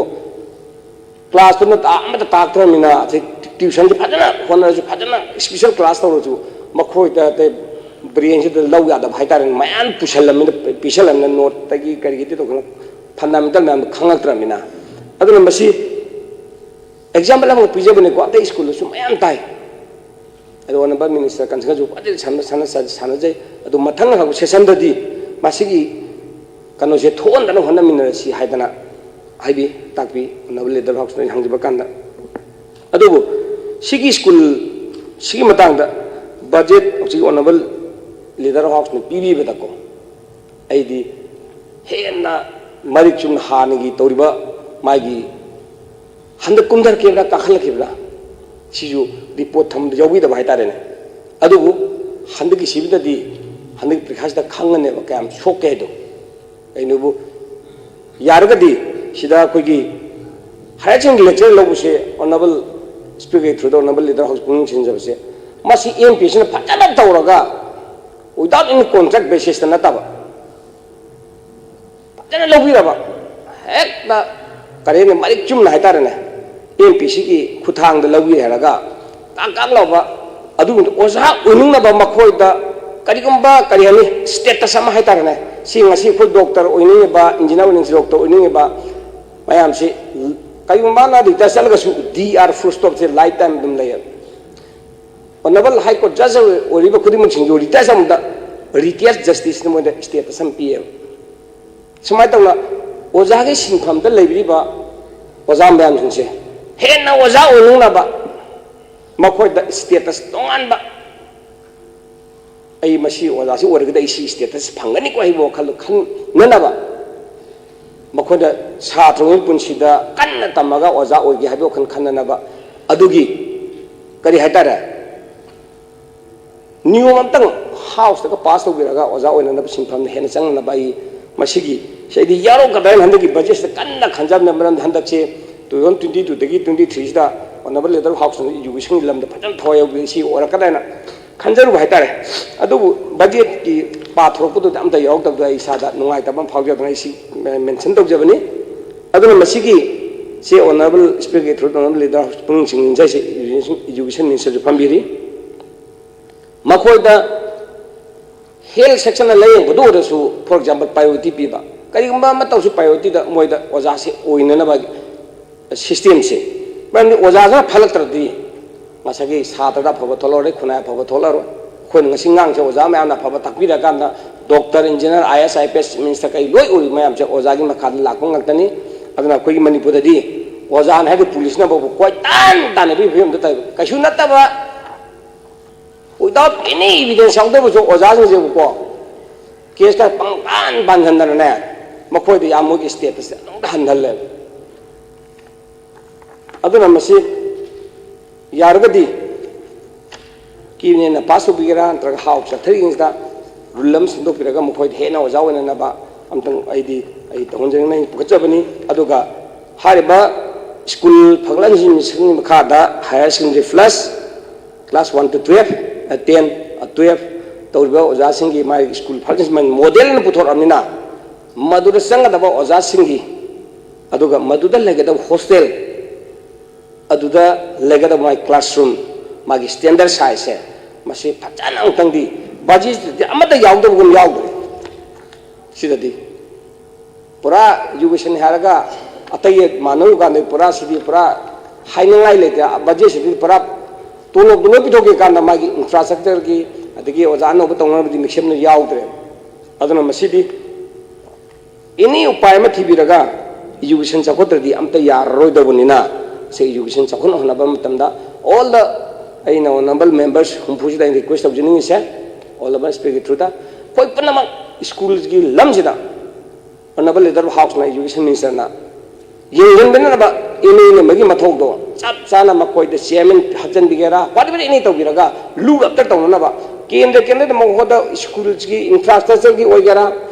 ꯀ꯭ꯂꯥꯁꯇꯨꯅ ꯇꯥ-, ꯑꯃꯠꯇ ꯇꯥꯛꯇ꯭ꯔꯕꯅꯤꯅ, ꯑꯁꯤ ꯇ꯭ꯌꯨꯁꯟꯁꯦ ꯐꯖꯅ ꯍꯣꯠꯅꯔꯁꯨ, ꯐꯖꯅ ꯏꯁꯄꯤꯁꯦꯜ ꯀ꯭ꯂꯥꯁ ꯇꯧꯔꯁꯨ, ꯃꯈꯣꯏꯗ ꯑꯇꯩ ꯕ꯭ꯔꯦꯟꯁꯤꯗ ꯂꯧ ꯌꯥꯗꯕ ꯍꯥꯏꯇꯥꯔꯦꯅꯦ꯫ ꯃꯌꯥꯝ ꯄꯨꯁꯜꯂꯝꯅꯤꯅ, ꯄꯤꯁꯜꯂꯝꯅꯤꯅ, ꯅꯣꯠꯇꯒꯤ ꯀꯔꯤꯒꯤ ꯇꯧꯗꯅ ꯐꯟꯗꯥꯃꯦꯟꯇꯦꯜ ꯃꯌꯥꯝꯗꯣ ꯈꯪꯉꯛꯇ꯭ꯔꯕꯅꯤꯅ꯫ ꯑꯗꯨꯅ ꯃꯁꯤ ꯑꯦꯛꯖꯥꯝꯄꯜ ꯑꯃꯈꯛ ꯄꯤꯖꯕꯅꯤꯀꯣ, ꯑꯇꯩ ꯁ꯭ꯀꯨꯜꯗꯁꯨ ꯃꯌꯥꯝ ꯇꯥꯏ꯫ ꯑꯗꯣ ꯑꯣꯅꯔꯦꯕꯜ ꯃꯤꯅꯤꯁꯇꯔ ꯀꯟꯁꯤꯒꯁꯨ ꯐꯖꯅ ꯁꯥꯟꯅ-, ꯁꯥꯟꯅ-, ꯁꯥꯟꯅꯖꯩ꯫ ꯑꯗꯨ ꯃꯊꯪ ꯍꯧꯕ ꯁꯦꯁꯟꯗꯗꯤ ꯃꯁꯤꯒꯤ ꯀꯩꯅꯣꯁꯦ ꯊꯣꯛꯍꯟꯗꯅ ꯍꯣꯠꯅꯃꯤꯟꯅꯔꯁꯤ ꯍꯥꯏꯗꯅ ꯍꯥꯏꯕꯤ, ꯇꯥꯛꯄꯤ ꯑꯣꯅꯔꯦꯕꯜ ꯂꯤꯗꯔ ꯍꯥꯎꯁꯅ ꯑꯩꯅ ꯍꯪꯖꯕ ꯀꯥꯟꯗ꯫ ꯑꯗꯨꯕꯨ ꯁꯤꯒꯤ ꯁ꯭ꯀꯨꯜ ꯁꯤꯒꯤ ꯃꯇꯥꯡꯗ ꯕꯖꯦꯠ ꯍꯧꯖꯤꯛ ꯑꯣꯅꯔꯦꯕꯜ ꯂꯤꯗꯔ ꯍꯥꯎꯁꯅ ꯄꯤꯕꯤꯕꯗꯀꯣ, ꯑꯩꯗꯤ ꯍꯦꯟꯅ ꯃꯔꯤꯛ ꯆꯨꯝꯅ ꯍꯥꯟꯅꯒꯤ ꯇꯧꯔꯤꯕ ꯃꯥꯒꯤ ꯍꯟꯗꯛ ꯀꯨꯝꯊꯔꯛꯈꯤꯕ꯭ꯔꯥ ꯀꯥꯈꯠꯂꯛꯈꯤꯕ꯭ꯔꯥ, ꯁꯤꯁꯨ ꯔꯤꯄꯣꯔꯠ ꯊꯝꯕꯗ ꯌꯥꯎꯕꯤꯗꯕ ꯍꯥꯏꯇꯥꯔꯦꯅꯦ꯫ ꯑꯗꯨꯕꯨ ꯍꯟꯗꯛꯀꯤ ꯁꯤꯕꯗꯗꯤ, ꯍꯟꯗꯛꯀꯤ ꯄꯔꯤꯈꯥꯁꯤꯗ ꯈꯪꯉꯅꯦꯕ ꯀꯌꯥꯝ ꯁꯣꯛꯀꯦ ꯍꯥꯏꯗꯣ꯫ ꯀꯩꯅꯣꯕꯨ ꯌꯥꯔꯒꯗꯤ ꯁꯤꯗ ꯑꯩꯈꯣꯏꯒꯤ ꯍꯥꯌꯔ ꯁꯦꯀꯦꯟꯗꯔꯤ ꯂꯦꯛꯆꯔ ꯂꯧꯕꯁꯦ ꯑꯣꯅꯔꯦꯕꯜ ꯁ꯭ꯄꯤꯀꯔꯒꯤ ꯊ꯭ꯔꯨꯗ ꯑꯣꯅꯔꯦꯕꯜ ꯂꯤꯗꯔ ꯍꯥꯎꯁ ꯄꯨꯛꯅꯤꯡ ꯆꯤꯡꯁꯤꯟꯖꯕꯁꯦ, ꯃꯁꯤ ꯑꯦꯝ ꯄꯤ ꯁꯤꯅ ꯐꯖꯅ ꯇꯧꯔꯒ without any contract basis ꯇ ꯅꯠꯇꯕ, ꯐꯖꯅ ꯂꯧꯕꯤꯔꯕ, ꯍꯦꯛꯇ ꯀꯔꯤ ꯍꯥꯏꯅꯤ, ꯃꯔꯤꯛ ꯆꯨꯝꯅ ꯍꯥꯏꯇꯥꯔꯦꯅꯦ, ꯑꯦꯝ ꯄꯤ ꯁꯤꯒꯤ ꯈꯨꯠꯊꯥꯡꯗ ꯂꯧꯕꯤꯔꯦ ꯍꯥꯏꯔꯒ ꯀꯥꯛ ꯀꯥꯛ ꯂꯥꯎꯕ, ꯑꯗꯨꯒꯨꯝꯕ ꯑꯣꯖꯥ ꯑꯣꯏꯅꯤꯡꯅꯕ ꯃꯈꯣꯏꯗ ꯀꯔꯤꯒꯨꯝꯕ, ꯀꯔꯤ ꯍꯥꯏꯅꯤ, ꯁ꯭ꯇꯦꯇꯁ ꯑꯃ ꯍꯥꯏꯇꯥꯔꯦꯅꯦ, ꯁꯤ ꯉꯁꯤ ꯑꯩꯈꯣꯏ ꯗꯣꯛꯇꯔ ꯑꯣꯏꯅꯤꯡꯉꯤꯕ, ꯏꯟꯖꯤꯅꯤꯌꯥꯔ ꯑꯣꯏꯅꯤꯡꯉꯤꯕ, ꯗꯣꯛꯇꯔ ꯑꯣꯏꯅꯤꯡꯉꯤꯕ ꯃꯌꯥꯝꯁꯤ, ꯀꯔꯤꯒꯨꯝꯕ ꯃꯥꯅ ꯔꯤꯇꯥꯌꯔ ꯆꯠꯂꯒꯁꯨ ꯗꯤ ꯑꯥꯔ ꯐꯨꯜ ꯁ꯭ꯇꯣꯞꯁꯦ ꯂꯥꯏꯐ ꯇꯥꯏꯝ ꯑꯗꯨꯝ ꯂꯩꯌꯦꯕ꯫ ꯑꯣꯅꯔꯦꯕꯜ ꯍꯥꯏ ꯀꯣꯔꯠ ꯖꯖ ꯑꯣꯏꯔꯤꯕ ꯈꯨꯗꯤꯡꯃꯛꯁꯤꯡꯁꯨ ꯔꯤꯇꯥꯌꯔ ꯆꯠꯄꯗ ꯔꯤꯇꯥꯌꯔ ꯖꯁꯇꯤꯁꯅ ꯃꯣꯏꯗ ꯁ꯭ꯇꯦꯇꯁ ꯑꯃ ꯄꯤꯌꯦꯕ꯫ ꯁꯨꯃꯥꯏꯅ ꯇꯧꯅ ꯑꯣꯖꯥꯒꯤ ꯁꯤꯟꯐꯝꯗ ꯂꯩꯕꯤꯔꯤꯕ ꯑꯣꯖꯥ ꯃꯌꯥꯝꯁꯤꯡꯁꯦ ꯍꯦꯟꯅ ꯑꯣꯖꯥ ꯑꯣꯏꯅꯤꯡꯅꯕ ꯃꯈꯣꯏꯗ ꯁ꯭ꯇꯦꯇꯁ ꯇꯣꯉꯥꯟꯕ, "ꯑꯩ ꯃꯁꯤ ꯑꯣꯖꯥꯁꯤ ꯑꯣꯏꯔꯒꯗꯤ ꯑꯩ ꯁꯤ ꯁ꯭ꯇꯦꯇꯁ ꯐꯪꯒꯅꯤꯀꯣ" ꯍꯥꯏꯕ ꯋꯥꯈꯜꯗꯣ ꯈꯟꯅꯅꯕ, ꯃꯈꯣꯏꯗ ꯁꯥꯇ꯭ꯔꯉꯩꯒꯤ ꯄꯨꯟꯁꯤꯗ ꯀꯟꯅ ꯇꯝꯃꯒ ꯑꯣꯖꯥ ꯑꯣꯏꯒꯦ ꯍꯥꯏꯕ ꯋꯥꯈꯜ ꯈꯟꯅꯅꯕ, ꯑꯗꯨꯒꯤ ꯀꯔꯤ ꯍꯥꯏꯇꯥꯔꯦ, ꯅꯤꯌꯣꯝ ꯑꯝꯇꯪ ꯍꯥꯎꯁꯇꯒ ꯄꯥꯁ ꯇꯧꯕꯤꯔꯒ ꯑꯣꯖꯥ ꯑꯣꯏꯅꯅꯕ ꯁꯤꯟꯐꯝꯗ ꯍꯦꯟꯅ ꯆꯪꯅꯅꯕ ꯑꯩ ꯃꯁꯤꯒꯤ ꯁꯤꯗꯤ ꯌꯥꯎꯔꯛꯀꯗ꯭ꯔꯥ ꯍꯥꯏꯅ ꯍꯟꯗꯛꯀꯤ ꯕꯖꯦꯠꯁꯤꯗ ꯀꯟꯅ ꯈꯟꯖꯕꯅ, ꯃꯔꯝꯗꯤ ꯍꯟꯗꯛꯁꯦ two thousand twenty two ꯗꯒꯤ twenty three ꯁꯤꯗ ꯑꯣꯅꯔꯦꯕꯜ ꯂꯤꯗꯔ ꯍꯥꯎꯁꯅ ꯏꯖꯨꯀꯦꯁꯟꯒꯤ ꯂꯝꯗ ꯐꯖꯅ ꯊꯋꯥꯏ ꯌꯥꯎꯕꯤ ꯁꯤ ꯑꯣꯏꯔꯛꯀꯗ꯭ꯔꯥ ꯍꯥꯏꯅ ꯈꯟꯖꯔꯨꯕ ꯍꯥꯏꯇꯥꯔꯦ꯫ ꯑꯗꯨꯕꯨ ꯕꯖꯦꯠꯀꯤ ꯄꯥꯊꯣꯔꯛꯄꯗꯨꯗ ꯑꯝꯇ ꯌꯥꯎꯔꯛꯇꯕꯗ ꯑꯩ ꯏꯁꯥꯗ ꯅꯨꯡꯉꯥꯏꯇꯕ ꯑꯃ ꯐꯥꯎꯖꯗꯅ ꯑꯩ ꯁꯤ ꯃꯦꯟꯁꯟ ꯇꯧꯖꯕꯅꯤ꯫ ꯑꯗꯨꯅ ꯃꯁꯤꯒꯤ ꯁꯤ ꯑꯣꯅꯔꯦꯕꯜ ꯁ꯭ꯄꯤꯀꯔꯒꯤ ꯊ꯭ꯔꯨꯗ ꯑꯣꯅꯔꯦꯕꯜ ꯂꯤꯗꯔ ꯍꯥꯎꯁ ꯄꯨꯛꯅꯤꯡ ꯆꯤꯡꯁꯤꯟꯖꯩꯁꯦ ꯏꯖꯨꯀꯦꯁꯟ ꯃꯤꯅꯤꯁꯇꯔꯁꯨ ꯐꯝꯕꯤꯔꯤ꯫ ꯃꯈꯣꯏꯗ ꯍꯦꯜꯊ ꯁꯦꯛꯁꯟꯅ ꯂꯥꯌꯦꯡꯕꯗ ꯑꯣꯏꯔꯁꯨ, for example, priority ꯄꯤꯕ, ꯀꯔꯤꯒꯨꯝꯕ ꯑꯃ ꯇꯧꯔꯁꯨ priority ꯗ ꯃꯣꯏꯗ ꯑꯣꯖꯥꯁꯦ ꯑꯣꯏꯅꯅꯕ system ꯁꯦ꯫ ꯃꯔꯝꯗꯤ ꯑꯣꯖꯥꯁꯤꯅ ꯐꯠꯂꯛꯇ꯭ꯔꯗꯤ ꯉꯁꯥꯏꯒꯤ ꯁꯥꯇ꯭ꯔꯗ ꯑꯐꯕ ꯊꯣꯛꯂꯛꯑꯔꯣꯏ, ꯈꯨꯟꯅꯥꯏ ꯑꯐꯕ ꯊꯣꯛꯂꯛꯑꯔꯣꯏ꯫ ꯑꯩꯈꯣꯏꯅ ꯉꯁꯤ ꯉꯥꯡꯁꯦ ꯑꯣꯖꯥ ꯃꯌꯥꯝꯅ ꯑꯐꯕ ꯇꯥꯛꯄꯤꯔꯀꯥꯟꯗ doctor, engineer, IAS, IPS, minister ꯀꯩ ꯂꯣꯏ ꯑꯣꯏꯔꯤ ꯃꯌꯥꯝꯁꯦ ꯑꯣꯖꯥꯒꯤ ꯃꯈꯥꯗ ꯂꯥꯛꯄ ꯉꯥꯛꯇꯅꯤ꯫ ꯑꯗꯨꯅ ꯑꯩꯈꯣꯏꯒꯤ ꯃꯅꯤꯄꯨꯔꯗꯗꯤ ꯑꯣꯖꯥꯅ ꯍꯥꯏꯗꯤ ꯄꯨꯂꯤꯁꯅꯐꯥꯎꯕ ꯀꯣꯏꯇꯥꯟ ꯇꯥꯟꯅꯕꯒꯤ ꯐꯤꯕꯝꯗ ꯇꯥꯏ꯫ ꯀꯩꯁꯨ ꯅꯠꯇꯕ, without any evidence ꯌꯥꯎꯗꯕꯁꯨ ꯑꯣꯖꯥꯁꯤꯡꯁꯦꯕꯀꯣ, ꯀꯦꯁꯀ ꯄꯪꯄꯥꯟ ꯄꯥꯟꯁꯤꯟꯗꯅꯅꯦ, ꯃꯈꯣꯏꯗ ꯌꯥꯝ ꯃꯣꯏꯒꯤ status ꯁꯦ ꯑꯗꯨꯝ ꯍꯟꯊꯍꯜꯂꯦꯕ꯫ ꯑꯗꯨꯅ ꯃꯁꯤ ꯌꯥꯔꯒꯗꯤ ꯀꯤꯅꯦꯅ ꯄꯥꯁ ꯇꯧꯕꯤꯒꯦꯔꯥ ꯅꯠꯇ꯭ꯔꯒ ꯍꯥꯎ ꯆꯠꯊꯔꯤꯉꯩꯁꯤꯗ ꯔꯨꯜ ꯑꯃ ꯁꯦꯝꯗꯣꯛꯄꯤꯔꯒ ꯃꯈꯣꯏꯗ ꯍꯦꯟꯅ ꯑꯣꯖꯥ ꯑꯣꯏꯅꯅꯕ ꯑꯝꯇꯪ ꯑꯩꯗꯤ ꯑꯩ ꯇꯧꯍꯟꯖꯅꯤꯡꯅ ꯑꯩ ꯄꯨꯈꯠꯆꯕꯅꯤ꯫ ꯑꯗꯨꯒ ꯍꯥꯏꯔꯤꯕ ꯁ꯭ꯀꯨꯜ ꯐꯒꯠꯍꯟꯕꯒꯤ ꯃꯈꯥꯗ higher secondary plus class one to twelve, ten, twelve ꯇꯧꯔꯤꯕ ꯑꯣꯖꯥꯁꯤꯡꯒꯤ ꯃꯥꯒꯤ ꯁ꯭ꯀꯨꯜ ꯐꯒꯠꯍꯟꯕꯒꯤ ꯃꯣꯗꯦꯜ ꯑꯃ ꯄꯨꯊꯣꯔꯛꯑꯕꯅꯤꯅ, ꯃꯗꯨꯗ ꯆꯪꯒꯗꯕ ꯑꯣꯖꯥꯁꯤꯡꯒꯤ, ꯑꯗꯨꯒ ꯃꯗꯨꯗ ꯂꯩꯒꯗꯕ ꯍꯣꯁꯇꯦꯜ, ꯑꯗꯨꯗ ꯂꯩꯒꯗꯕ ꯃꯥꯒꯤ ꯀ꯭ꯂꯥꯁꯔꯨꯝ, ꯃꯥꯒꯤ ꯁ꯭ꯇꯦꯟꯗꯔꯠ ꯁꯥꯏꯖꯁꯦ, ꯃꯁꯤ ꯐꯖꯅ ꯑꯃꯨꯛꯇꯪꯗꯤ ꯕꯖꯦꯠꯇꯗꯤ ꯑꯃꯠꯇ ꯌꯥꯎꯗꯕꯒꯨꯝ ꯌꯥꯎꯗ꯭ꯔꯦ꯫ ꯁꯤꯗꯗꯤ ꯄꯨꯔꯥ ꯏꯖꯨꯀꯦꯁꯟ ꯍꯥꯏꯔꯒ ꯑꯇꯩ ꯃꯥꯟꯅꯔꯨ ꯀꯥꯟꯗ ꯄꯨꯔꯥ ꯁꯤꯗꯤ ꯄꯨꯔꯥ ꯍꯥꯏꯅꯤꯡꯉꯥꯏ ꯂꯩꯇꯦ꯫ ꯕꯖꯦꯠꯁꯤꯗꯤ ꯄꯨꯔꯥ ꯇꯣꯂꯣꯞꯇꯣ ꯂꯣꯏ ꯄꯤꯊꯣꯛꯈꯤ ꯀꯥꯟꯗ ꯃꯥꯒꯤ ꯏꯟꯐ꯭ꯔꯥꯁ꯭ꯇ꯭ꯔꯛꯆꯔꯒꯤ, ꯑꯗꯒꯤ ꯑꯣꯖꯥ ꯑꯅꯧꯕ ꯇꯧꯅꯕꯗꯤ ꯃꯤꯁꯦꯝꯅ ꯌꯥꯎꯗ꯭ꯔꯦ꯫ ꯑꯗꯨꯅ ꯃꯁꯤꯗꯤ ꯑꯦꯅꯤ ꯎꯄꯥꯏ ꯑꯃ ꯊꯤꯕꯤꯔꯒ ꯏꯖꯨꯀꯦꯁꯟ ꯆꯥꯎꯈꯠꯇ꯭ꯔꯗꯤ ꯑꯝꯇ ꯌꯥꯔꯔꯣꯏꯗꯧꯕꯅꯤꯅ, ꯁꯤ ꯏꯖꯨꯀꯦꯁꯟ ꯆꯥꯎꯈꯠꯅꯕ ꯍꯣꯠꯅꯕ ꯃꯇꯝꯗ all the, ꯑꯩꯅ honourable members ꯍꯨꯝꯐꯨꯁꯤꯗ ꯑꯩꯅ request ꯇꯧꯖꯅꯤꯡꯉꯤꯁꯦ, all the members ꯒꯤ through ꯗ, ꯑꯩꯈꯣꯏ ꯄꯨꯝꯅꯃꯛ ꯁ꯭ꯀꯨꯜꯒꯤ ꯂꯝꯁꯤꯗ honourable leader of house ꯅ, education minister ꯅ ꯌꯦꯡꯁꯤꯟꯕꯤꯅꯅꯕ ꯑꯦꯝ ꯑꯦ ꯅꯦꯝꯕꯒꯤ ꯃꯊꯧꯗꯣ ꯆꯞ ꯆꯥꯅ ꯃꯈꯣꯏꯗ ꯆꯤꯌꯔꯃꯦꯟ ꯍꯥꯞꯆꯤꯟꯕꯤꯒꯦꯔꯥ, whatever any ꯇꯧꯕꯤꯔꯒ ꯂꯨꯛ ꯑꯥꯐꯇꯔ ꯇꯧꯅꯅꯕ ꯀꯦꯟꯗ꯭ꯔ ꯀꯦꯟꯗ꯭ꯔꯗ ꯃꯈꯣꯏꯗ ꯁ꯭ꯀꯨꯜꯁꯤꯒꯤ ꯏꯟꯐ꯭ꯔꯥꯁ꯭ꯇ꯭ꯔꯛꯆꯔꯒꯤ ꯑꯣꯏꯒꯦꯔꯥ,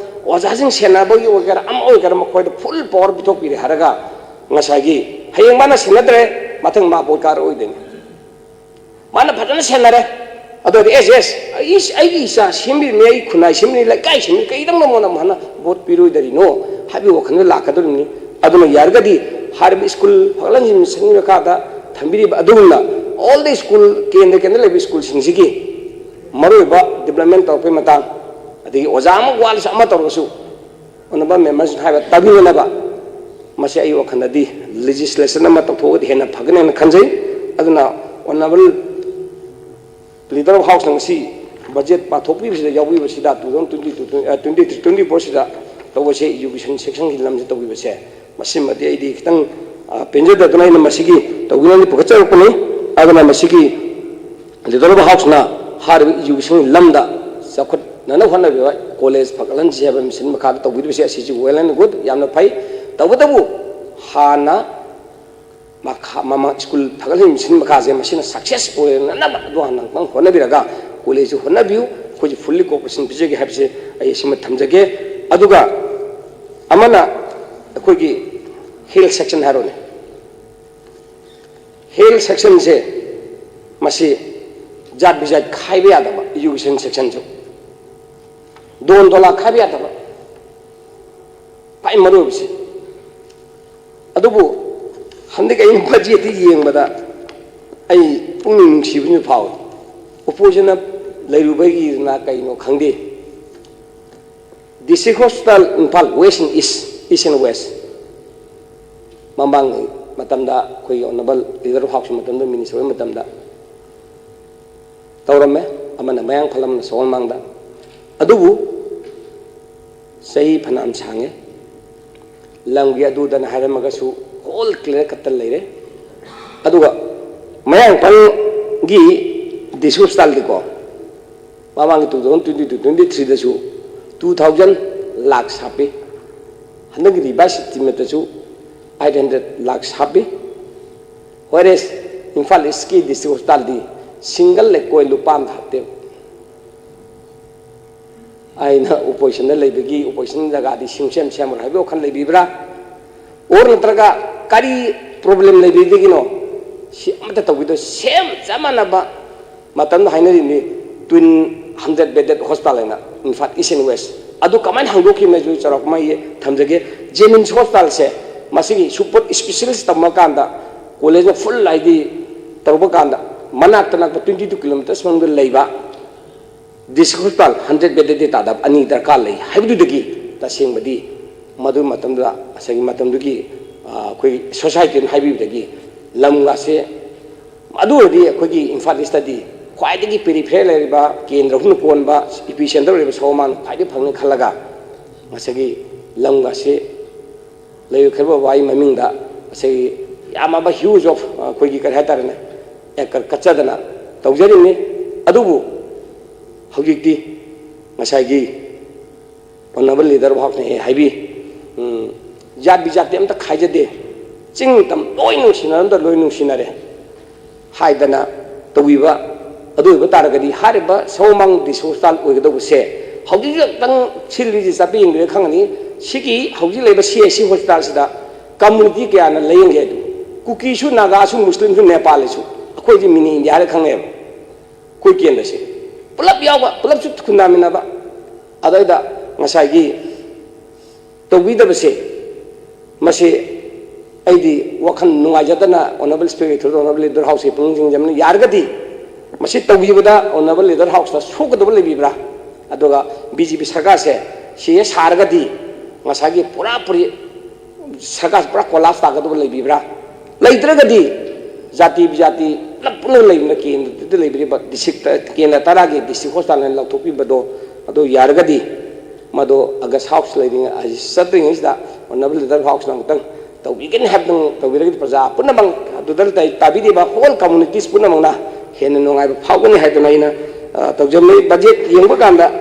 ꯑꯣꯖꯥꯁꯤꯡ ꯁꯦꯟꯅꯕꯒꯤ ꯑꯣꯏꯒꯦꯔꯥ, ꯑꯃ ꯑꯣꯏꯒꯦꯔꯥ, ꯃꯈꯣꯏꯗ ꯐꯨꯜ ꯄꯥꯋꯔ ꯄꯤꯊꯣꯛꯄꯤꯔꯦ ꯍꯥꯏꯔꯒ ꯉꯁꯥꯏꯒꯤ ꯍꯌꯦꯡ ꯃꯥꯅ ꯁꯦꯟꯅꯗ꯭ꯔꯦ, ꯃꯊꯪ ꯃꯥ ꯕꯣꯏꯀꯥꯠ ꯑꯣꯏꯗꯣꯏꯅꯤ꯫ ꯃꯥꯅ ꯐꯖꯅ ꯁꯦꯟꯅꯔꯦ꯫ ꯑꯗꯨꯗꯤ ꯑꯦꯁ ꯑꯦꯁ ꯑꯩ ꯑꯩꯒꯤ ꯏꯆꯥ ꯁꯦꯝꯕꯤꯔꯤꯅꯤ, ꯑꯩ ꯈꯨꯟꯅꯥꯏ ꯁꯦꯝꯕꯤꯔꯤꯅꯤ, ꯂꯩꯀꯥꯏ ꯁꯦꯝꯕꯤꯔꯤꯅꯤ, ꯀꯩꯗꯧꯅ ꯃꯣꯟꯅ ꯃꯥꯅ ꯚꯣꯠ ꯄꯤꯔꯣꯏꯗꯔꯤꯅꯣ ꯍꯥꯏꯕꯒꯤ ꯋꯥꯈꯜꯗ ꯂꯥꯛꯀꯗꯧꯔꯤꯕꯅꯤ꯫ ꯑꯗꯨꯅ ꯌꯥꯔꯒꯗꯤ ꯍꯥꯏꯔꯤꯕ ꯁ꯭ꯀꯨꯜ ꯐꯒꯠꯍꯟ ꯁꯦꯝꯖꯤꯟꯕꯒꯤ ꯃꯈꯥꯗ ꯊꯝꯕꯤꯔꯤꯕ ꯑꯗꯨꯒꯨꯝꯅ ꯑꯣꯜ ꯗ ꯁ꯭ꯀꯨꯜ, ꯀꯦꯟꯗ꯭ꯔ ꯀꯦꯟꯗ꯭ꯔ ꯂꯩꯕ ꯁ꯭ꯀꯨꯜꯁꯤꯡꯁꯤꯒꯤ ꯃꯔꯨꯑꯣꯏꯕ ꯗꯤꯕ꯭ꯂꯞꯃꯦꯟ ꯇꯧꯔꯛꯄꯒꯤ ꯃꯇꯥꯡ, ꯑꯗꯒꯤ ꯑꯣꯖꯥ ꯑꯃ ꯋꯥꯠꯂꯁꯨ ꯑꯃ ꯇꯧꯔꯒꯁꯨ ꯑꯣꯅꯔꯦꯕꯜ ꯃꯦꯝꯕꯔꯁꯤꯡ ꯍꯥꯏꯕ ꯇꯥꯕꯤꯅꯅꯕ ꯃꯁꯤ ꯑꯩ ꯋꯥꯈꯜꯗꯗꯤ ꯂꯦꯖꯤꯁꯂꯦꯁꯟ ꯑꯃ ꯇꯧꯊꯣꯛꯑꯒꯗꯤ ꯍꯦꯟꯅ ꯐꯒꯅꯤ ꯍꯥꯏꯅ ꯈꯟꯖꯩ꯫ ꯑꯗꯨꯅ ꯑꯣꯅꯔꯦꯕꯜ ꯂꯤꯗꯔ ꯑꯣꯐ ꯍꯥꯎꯁꯅ ꯉꯁꯤ ꯕꯖꯦꯠ ꯄꯥꯊꯣꯛꯄꯤꯕꯁꯤꯗ ꯌꯥꯎꯕꯤꯕꯁꯤꯗ two thousand twenty two, twenty three, twenty ꯐꯣꯔꯁꯤꯗ ꯇꯧꯕꯁꯦ, ꯏꯖꯨꯀꯦꯁꯟ ꯁꯦꯛꯁꯟꯒꯤ ꯂꯝꯁꯤ ꯇꯧꯕꯤꯕꯁꯦ, ꯃꯁꯤꯃꯗꯤ ꯑꯩꯗꯤ ꯈꯤꯇꯪ, ꯑ, ꯄꯦꯟꯖꯗꯗꯨꯅ ꯑꯩꯅ ꯃꯁꯤꯒꯤ ꯇꯧꯕꯤꯅꯕꯒꯤ ꯄꯨꯈꯠꯆꯔꯛꯄꯅꯤ꯫ ꯑꯗꯨꯅ ꯃꯁꯤꯒꯤ ꯂꯤꯗꯔ ꯑꯣꯐ ꯍꯥꯎꯁꯅ ꯍꯥꯏꯔꯤꯕ ꯏꯖꯨꯀꯦꯁꯟꯒꯤ ꯂꯝꯗ ꯆꯥꯎꯈꯠꯅꯅꯕ ꯍꯣꯠꯅꯕꯤꯕ, ꯀꯣꯂꯦꯖ ꯐꯒꯠꯍꯟꯁꯤ ꯍꯥꯏꯕ ꯃꯤꯁꯟ ꯃꯈꯥꯗ ꯇꯧꯕꯤꯔꯤꯕꯁꯦ, ꯑꯁꯤꯁꯨ well and good, ꯌꯥꯝꯅ ꯐꯩ꯫ ꯇꯧꯕꯇꯕꯨ ꯍꯥꯟꯅ ꯃꯈꯥ, ꯃꯃꯥ ꯁ꯭ꯀꯨꯜ ꯐꯒꯠꯍꯟꯕꯒꯤ ꯃꯤꯁꯟ ꯃꯈꯥꯁꯦ ꯃꯁꯤꯅ ꯁꯛꯁꯦꯁ ꯑꯣꯏꯅꯅꯕ ꯑꯗꯨ ꯍꯥꯟꯅ ꯑꯃꯨꯛꯇꯪ ꯍꯣꯠꯅꯕꯤꯔꯒ ꯀꯣꯂꯦꯖꯁꯨ ꯍꯣꯠꯅꯕꯤꯌꯨ, ꯑꯩꯈꯣꯏꯁꯨ ꯐꯨꯜꯂꯤ ꯀꯣꯑꯣꯄꯔꯦꯁꯟ ꯄꯤꯖꯒꯦ ꯍꯥꯏꯕꯁꯦ ꯑꯩ ꯑꯁꯤꯃ ꯊꯝꯖꯒꯦ꯫ ꯑꯗꯨꯒ ꯑꯃꯅ ꯑꯩꯈꯣꯏꯒꯤ ꯍꯦꯜꯊ ꯁꯦꯛꯁꯟ ꯍꯥꯏꯔꯣꯅꯦ, ꯍꯦꯜꯊ ꯁꯦꯛꯁꯟꯁꯦ ꯃꯁꯤ ꯖꯥꯠ ꯕꯤꯖꯥꯠ ꯈꯥꯏꯕ ꯌꯥꯗꯕ, ꯏꯖꯨꯀꯦꯁꯟ ꯁꯦꯛꯁꯟꯁꯨ ꯗꯣꯟ ꯗꯣꯂꯥ ꯈꯥꯏꯕ ꯌꯥꯗꯕ, ꯈ꯭ꯋꯥꯏ ꯃꯔꯨ ꯑꯣꯏꯕꯁꯤ꯫ ꯑꯗꯨꯕꯨ ꯍꯟꯗꯛ ꯑꯩꯅ ꯕꯖꯦꯠꯇ ꯌꯦꯡꯕꯗ ꯑꯩ ꯄꯨꯛꯅꯤꯡ ꯅꯨꯡꯁꯤꯕꯁꯨ ꯐꯥꯎꯏ꯫ ꯎꯄꯣꯏꯁꯤꯅ ꯂꯩꯔꯨꯕꯒꯤꯅ ꯀꯩꯅꯣ ꯈꯪꯗꯦ꯫ District hospital Imphal west and east, east and west, ꯃꯃꯥꯡ ꯃꯇꯝꯗ ꯑꯩꯈꯣꯏꯒꯤ ꯑꯣꯅꯔꯦꯕꯜ ꯂꯤꯗꯔ ꯑꯣꯐ ꯍꯥꯎꯁ ꯃꯇꯝꯗ, ꯃꯤꯅꯤꯁꯇꯔ ꯑꯣꯏꯕ ꯃꯇꯝꯗ ꯇꯧꯔꯝꯃꯦ, ꯑꯃꯅ ꯃꯌꯥꯡ ꯐꯂꯝꯅ ꯁꯣꯝ ꯃꯃꯥꯡꯗ꯫ ꯑꯗꯨꯕꯨ ꯆꯍꯤ ꯐꯅꯌꯥꯝ ꯁꯥꯡꯉꯦ, ꯂꯝꯒꯤ ꯑꯗꯨꯗꯅ ꯍꯥꯏꯔꯝꯃꯒꯁꯨ ꯍꯣꯜ ꯀ꯭ꯂꯤꯌꯥꯔ ꯀꯠꯇ ꯂꯩꯔꯦ꯫ ꯑꯗꯨꯒ ꯃꯌꯥꯡ ꯐꯂꯝꯒꯤ ꯗꯤꯁꯇ꯭ꯔꯤꯛ ꯍꯣꯁꯄꯤꯇꯥꯜꯗꯤꯀꯣ, ꯃꯃꯥꯡꯒꯤ two thousand twenty two twenty ꯊ꯭ꯔꯤꯗꯁꯨ ꯇꯨ ꯊꯥꯎꯖꯟ ꯂꯥꯛ ꯍꯥꯞꯄꯤ꯫ ꯍꯟꯗꯛꯀꯤ ꯔꯤꯚꯥꯏꯁ ꯏꯁꯇꯤꯃꯦꯠꯇꯁꯨ ꯑꯩꯠ ꯍꯟꯗ꯭ꯔꯦꯠ ꯂꯥꯛꯁ ꯍꯥꯞꯄꯤ꯫ Whereas ꯏꯝꯐꯥꯜ ꯏꯁꯀꯤ ꯗꯤꯁꯇ꯭ꯔꯤꯛ ꯍꯣꯁꯄꯤꯇꯥꯜꯗꯤ ꯁꯤꯡꯒꯜ ꯂꯩꯀꯣꯏ ꯂꯨꯄꯥ ꯑꯃ ꯍꯥꯞꯇꯦꯕ꯫ ꯑꯩꯅ ꯑꯣꯄꯣꯖꯤꯁꯟꯗ ꯂꯩꯕꯒꯤ ꯑꯣꯄꯣꯖꯤꯁꯟ ꯖꯒꯥꯗꯤ ꯁꯤꯡꯁꯦꯝ ꯁꯦꯝꯃꯔꯣꯏ ꯍꯥꯏꯕꯒꯤ ꯋꯥꯈꯜ ꯂꯩꯕꯤꯕ꯭ꯔꯥ? ꯑꯣꯔ ꯅꯠꯇ꯭ꯔꯒ ꯀꯔꯤ ꯄ꯭ꯔꯣꯕ꯭ꯂꯦꯝ ꯂꯩꯕꯤꯕꯒꯤꯅꯣ? ꯁꯤ ꯑꯃꯠꯇ ꯇꯧꯕꯤꯗꯣ, ꯁꯦꯝ ꯆꯞ ꯃꯥꯟꯅꯕ ꯃꯇꯝꯗ ꯍꯥꯏꯅꯔꯤꯕꯅꯤ, ꯇ꯭ꯋꯤꯟ ꯍꯟꯗ꯭ꯔꯦꯠ ꯕꯦꯗꯦꯠ ꯍꯣꯁꯄꯤꯇꯥꯜ ꯍꯥꯏꯅ ꯏꯝꯐꯥꯜ ꯏꯁ ꯑꯦꯟ ꯋꯦꯁ꯫ ꯑꯗꯨ ꯀꯃꯥꯏꯅ ꯍꯥꯡꯗꯣꯛꯈꯤꯕꯅꯣ ꯑꯩꯁꯨ ꯆꯥꯎꯔꯥꯛꯄ ꯑꯃ ꯊꯝꯖꯒꯦ꯫ ꯖꯦꯅꯤꯝꯁ ꯍꯣꯁꯄꯤꯇꯥꯜꯁꯦ ꯃꯁꯤꯒꯤ ꯁꯨꯄꯔ ꯏꯁꯄꯤꯁꯦꯂꯤꯁ ꯇꯝꯕ ꯀꯥꯟꯗ ꯀꯣꯂꯦꯖꯅ ꯐꯨꯜ ꯍꯥꯏꯗꯤ ꯇꯧꯔꯛꯄ ꯀꯥꯟꯗ ꯃꯅꯥꯛꯇ ꯅꯛꯄ ꯇ꯭ꯋꯦꯟꯇꯤ ꯇꯨ ꯀꯤꯂꯣꯃꯤꯇꯔꯁ ꯃꯅꯨꯡꯗ ꯂꯩꯕ ꯗꯤꯁꯇ꯭ꯔꯤꯛ ꯍꯣꯁꯄꯤꯇꯥꯜ ꯍꯟꯗ꯭ꯔꯦꯠ ꯕꯦꯗꯦꯗꯤ ꯇꯥꯗꯕ ꯑꯅꯤ ꯗꯔꯀꯥꯔ ꯂꯩ ꯍꯥꯏꯕꯗꯨꯗꯒꯤ ꯇꯁꯦꯡꯕꯗꯤ ꯃꯗꯨ ꯃꯇꯝꯗꯨꯗ ꯉꯁꯥꯏꯒꯤ ꯃꯇꯝꯗꯨꯒꯤ, ꯑ, ꯑꯩꯈꯣꯏ ꯁꯣꯁꯥꯏꯇꯤꯅ ꯍꯥꯏꯕꯤꯕꯗꯒꯤ ꯂꯝꯒꯥꯁꯦ ꯑꯗꯨ ꯑꯣꯏꯔꯗꯤ ꯑꯩꯈꯣꯏꯒꯤ ꯏꯝꯐꯥꯜ ꯏꯁꯇꯗꯤ ꯈ꯭ꯋꯥꯏꯗꯒꯤ ꯄꯦꯔꯤꯐꯦꯔꯦꯜ ꯂꯩꯔꯤꯕ ꯀꯦꯟꯗ꯭ꯔ ꯑꯍꯨꯝꯅ ꯀꯣꯟꯕ ꯏꯄꯤ ꯁꯦꯟꯇꯔ ꯑꯣꯏꯔꯤꯕ ꯁꯒꯣꯜꯕꯟ ꯈ꯭ꯋꯥꯏꯗꯒꯤ ꯐꯒꯅꯤ ꯈꯜꯂꯒ ꯉꯁꯥꯏꯒꯤ ꯂꯝꯒꯥꯁꯦ ꯂꯩꯔꯛꯈ꯭ꯔꯕ ꯋꯥꯍꯩ ꯃꯃꯤꯡꯗ ꯉꯁꯥꯏꯒꯤ ꯌꯥꯝꯃꯕ huge of ꯑꯩꯈꯣꯏꯒꯤ ꯀꯔꯤ ꯍꯥꯏꯇꯥꯔꯦꯅꯦ, ꯑꯦꯀꯔ ꯀꯠꯆꯗꯅ ꯇꯧꯖꯔꯤꯕꯅꯤ꯫ ꯑꯗꯨꯕꯨ ꯍꯧꯖꯤꯛꯇꯤ ꯉꯁꯥꯏꯒꯤ ꯑꯣꯅꯔꯦꯕꯜ ꯂꯤꯗꯔ ꯚꯥꯞꯅ ꯍꯦꯛ ꯍꯥꯏꯕꯤ, ꯎꯝ, ꯖꯥꯠ ꯕꯤꯖꯥꯠꯇꯤ ꯑꯝꯇ ꯈꯥꯏꯖꯗꯦ, ꯆꯤꯡ ꯇꯝ ꯂꯣꯏ ꯅꯨꯡꯁꯤꯅꯔꯝꯗ ꯂꯣꯏ ꯅꯨꯡꯁꯤꯅꯔꯦ ꯍꯥꯏꯗꯅ ꯇꯧꯕꯤꯕ꯫ ꯑꯗꯨ ꯑꯣꯏꯕ ꯇꯥꯔꯒꯗꯤ ꯍꯥꯏꯔꯤꯕ ꯁꯒꯣꯜꯕꯟ ꯗꯤꯁꯇ꯭ꯔꯤꯛ ꯍꯣꯁꯄꯤꯇꯥꯜ ꯑꯣꯏꯒꯗꯧꯕꯁꯦ ꯍꯧꯖꯤꯛ ꯈꯛꯇꯪ ꯁꯤꯜꯂꯤꯁꯤ ꯆꯠꯄ ꯌꯦꯡꯕꯤꯔ ꯈꯪꯒꯅꯤ꯫ ꯁꯤꯒꯤ ꯍꯧꯖꯤꯛ ꯂꯩꯕ ꯁꯤ ꯑꯦꯁ ꯁꯤ ꯍꯣꯁꯄꯤꯇꯥꯜꯁꯤꯗ ꯀꯝꯃꯨꯅꯤꯇꯤ ꯀꯌꯥꯅ ꯂꯥꯌꯦꯡꯒꯦ ꯍꯥꯏꯗꯨ, ꯀꯨꯀꯤꯁꯨ, ꯅꯥꯒꯥꯁꯨ, ꯃꯨꯁꯂꯤꯝꯁꯨ, ꯅꯦꯄꯥꯂꯤꯁꯨ, ꯑꯩꯈꯣꯏꯗꯤ ꯃꯤꯅꯤ ꯏꯟꯗꯤꯌꯥ ꯍꯥꯏꯔ ꯈꯪꯅꯩꯕ꯫ ꯑꯩꯈꯣꯏ ꯀꯦꯟꯗ꯭ꯔꯁꯦ ꯄꯨꯂꯞ ꯌꯥꯎꯕ, ꯄꯨꯂꯞꯁꯨ ꯈꯨꯟꯗꯥꯃꯤꯟꯅꯕ꯫ ꯑꯗꯩꯗ ꯉꯁꯥꯏꯒꯤ ꯇꯧꯕꯤꯗꯕꯁꯦ, ꯃꯁꯤ ꯑꯩꯗꯤ ꯋꯥꯈꯜ ꯅꯨꯡꯉꯥꯏꯖꯗꯅ ꯑꯣꯅꯔꯦꯕꯜ ꯁ꯭ꯄꯤꯀꯔꯒꯤ ꯊ꯭ꯔꯨꯗ ꯑꯣꯅꯔꯦꯕꯜ ꯂꯤꯗꯔ ꯍꯥꯎꯁꯀꯤ ꯄꯨꯛꯅꯤꯡ ꯆꯤꯡꯁꯤꯟꯖꯕꯅꯤ꯫ ꯌꯥꯔꯒꯗꯤ ꯃꯁꯤ ꯇꯧꯕꯤꯕꯗ ꯑꯣꯅꯔꯦꯕꯜ ꯂꯤꯗꯔ ꯍꯥꯎꯁꯇ ꯁꯣꯛꯀꯗꯕ ꯂꯩꯕꯤꯕ꯭ꯔꯥ? ꯑꯗꯨꯒ ꯕꯤ ꯖꯦ ꯄꯤ ꯁꯔꯀꯥꯔꯁꯦ ꯁꯤ ꯍꯦꯛ ꯁꯥꯔꯒꯗꯤ ꯉꯁꯥꯏꯒꯤ ꯄꯨꯔꯥ ꯄꯨꯔꯤ ꯁꯔꯀꯥꯔꯁꯦ ꯄꯨꯔꯥ ꯀꯣꯂꯥꯞꯁ ꯇꯥꯒꯗꯕ ꯂꯩꯕꯤꯕ꯭ꯔꯥ? ꯂꯩꯇ꯭ꯔꯒꯗꯤ ꯖꯥꯇꯤ ꯕꯤꯖꯥꯇꯤ ꯄꯨꯂꯞ ꯄꯨꯟꯅ ꯂꯩꯕꯅ ꯀꯦꯟꯗ꯭ꯔꯗ ꯂꯩꯕꯤꯔꯤꯕ ꯗꯤꯁꯇ꯭ꯔꯤꯛꯇ ꯀꯦꯟꯗ꯭ꯔ ꯇꯔꯥꯒꯤ ꯗꯤꯁꯇ꯭ꯔꯤꯛ ꯍꯣꯁꯄꯤꯇꯥꯜꯅ ꯂꯧꯊꯣꯛꯄꯤꯕꯗꯣ, ꯑꯗꯨ ꯌꯥꯔꯒꯗꯤ ꯃꯗꯣ ꯑꯒꯁ ꯍꯥꯎꯁ ꯂꯩꯔꯤꯉꯩ, ꯆꯠꯇ꯭ꯔꯤꯉꯩꯁꯤꯗ ꯑꯣꯅꯔꯦꯕꯜ ꯂꯤꯗꯔ ꯍꯥꯎꯁꯅ ꯑꯃꯨꯛꯇꯪ ꯇꯧꯕꯤꯒꯅꯤ ꯍꯥꯏꯕꯗꯨ ꯇꯧꯕꯤꯔꯒꯗꯤ ꯄ꯭ꯔꯖꯥ ꯄꯨꯝꯅꯃꯛ, ꯑꯗꯨꯗ ꯇꯥꯕꯤꯔꯤꯕ ꯍꯣꯜ ꯀꯝꯃꯨꯅꯤꯇꯤꯁ ꯄꯨꯝꯅꯃꯛꯅ ꯍꯦꯟꯅ ꯅꯨꯡꯉꯥꯏꯕ ꯐꯥꯎꯒꯅꯤ ꯍꯥꯏꯗꯨꯅ ꯑꯩꯅ, ꯑ, ꯇꯧꯖꯕꯅꯤ꯫ ꯕꯖꯦꯠ ꯌꯦꯡꯕ ꯀꯥꯟꯗ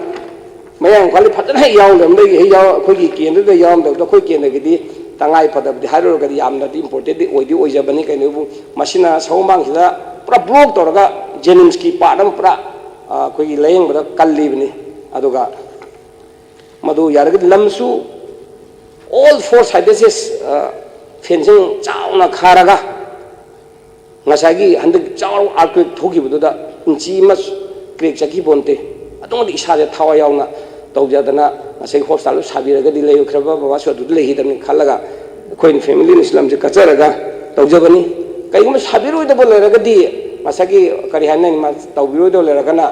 ꯃꯌꯥꯡ ꯏꯝꯐꯥꯜꯗꯤ ꯐꯖꯅ ꯍꯦꯛ ꯌꯥꯎꯔꯝꯗꯕꯗꯒꯤ ꯍꯦꯛ ꯌꯥꯎ-, ꯑꯩꯈꯣꯏꯒꯤ ꯀꯦꯟꯗ꯭ꯔꯗ ꯌꯥꯎꯔꯝꯗꯕꯗꯣ ꯑꯩꯈꯣꯏ ꯀꯦꯟꯗ꯭ꯔꯒꯤꯗꯤ ꯇꯉꯥꯏ ꯐꯗꯕꯗꯤ ꯍꯥꯏꯔꯨꯔꯒꯗꯤ ꯌꯥꯝꯅꯗꯤ ꯏꯝꯄꯣꯔꯇꯦꯟꯗꯤ ꯑꯣꯏꯗꯤ ꯑꯣꯏꯖꯕꯅꯤ꯫ ꯀꯩꯅꯣꯕꯨ ꯃꯁꯤꯅ ꯁꯒꯣꯜꯕꯟꯁꯤꯗ ꯄꯨꯔꯥ ꯕ꯭ꯂꯣꯛ ꯇꯧꯔꯒ ꯖꯦꯅꯤꯝꯁꯀꯤ ꯄꯥꯔꯠ ꯑꯃ ꯄꯨꯔꯥ, ꯑ, ꯑꯩꯈꯣꯏꯒꯤ ꯂꯥꯌꯦꯡꯕꯗ ꯀꯜꯂꯤꯕꯅꯤ꯫ ꯑꯗꯨꯒ ꯃꯗꯨ ꯌꯥꯔꯒꯗꯤ ꯂꯝꯁꯨ all four sides ꯁꯦ, ꯑ, ꯐꯦꯟꯁꯤꯡ ꯆꯥꯎꯅ ꯈꯥꯔꯒ ꯉꯁꯥꯏꯒꯤ ꯍꯟꯗꯛ ꯆꯥꯎꯔꯕ ꯑꯥꯔꯊꯀ꯭ꯋꯦꯛ ꯊꯣꯛꯈꯤꯕꯗꯨꯗ ꯏꯟꯆꯤ ꯑꯃ ꯀ꯭ꯔꯦꯛ ꯆꯠꯈꯤꯕ ꯄꯣꯟꯇꯦ꯫ ꯑꯗꯨꯃꯗꯤ ꯏꯁꯥꯁꯦ ꯊꯋꯥꯏ ꯌꯥꯎꯅ ꯇꯧꯖꯗꯅ ꯉꯁꯥꯏꯒꯤ ꯍꯣꯁꯄꯤꯇꯥꯜꯗꯨ ꯁꯥꯕꯤꯔꯒꯗꯤ ꯂꯩꯈ꯭ꯔꯕ ꯕꯕꯥꯁꯨ ꯑꯗꯨꯗ ꯂꯩꯈꯤꯗꯕꯅꯤ ꯈꯜꯂꯒ ꯑꯩꯈꯣꯏꯅ ꯐꯦꯃꯤꯂꯤꯅ ꯁꯤ ꯂꯝꯁꯦ ꯀꯠꯆꯔꯒ ꯇꯧꯖꯕꯅꯤ꯫ ꯀꯩꯒꯨꯝꯕ ꯁꯥꯕꯤꯔꯣꯏꯗꯕ ꯂꯩꯔꯒꯗꯤ ꯉꯁꯥꯏꯒꯤ ꯀꯔꯤ ꯍꯥꯏꯅꯤ, ꯃꯥ ꯇꯧꯕꯤꯔꯣꯏꯗꯕ ꯂꯩꯔꯒꯅ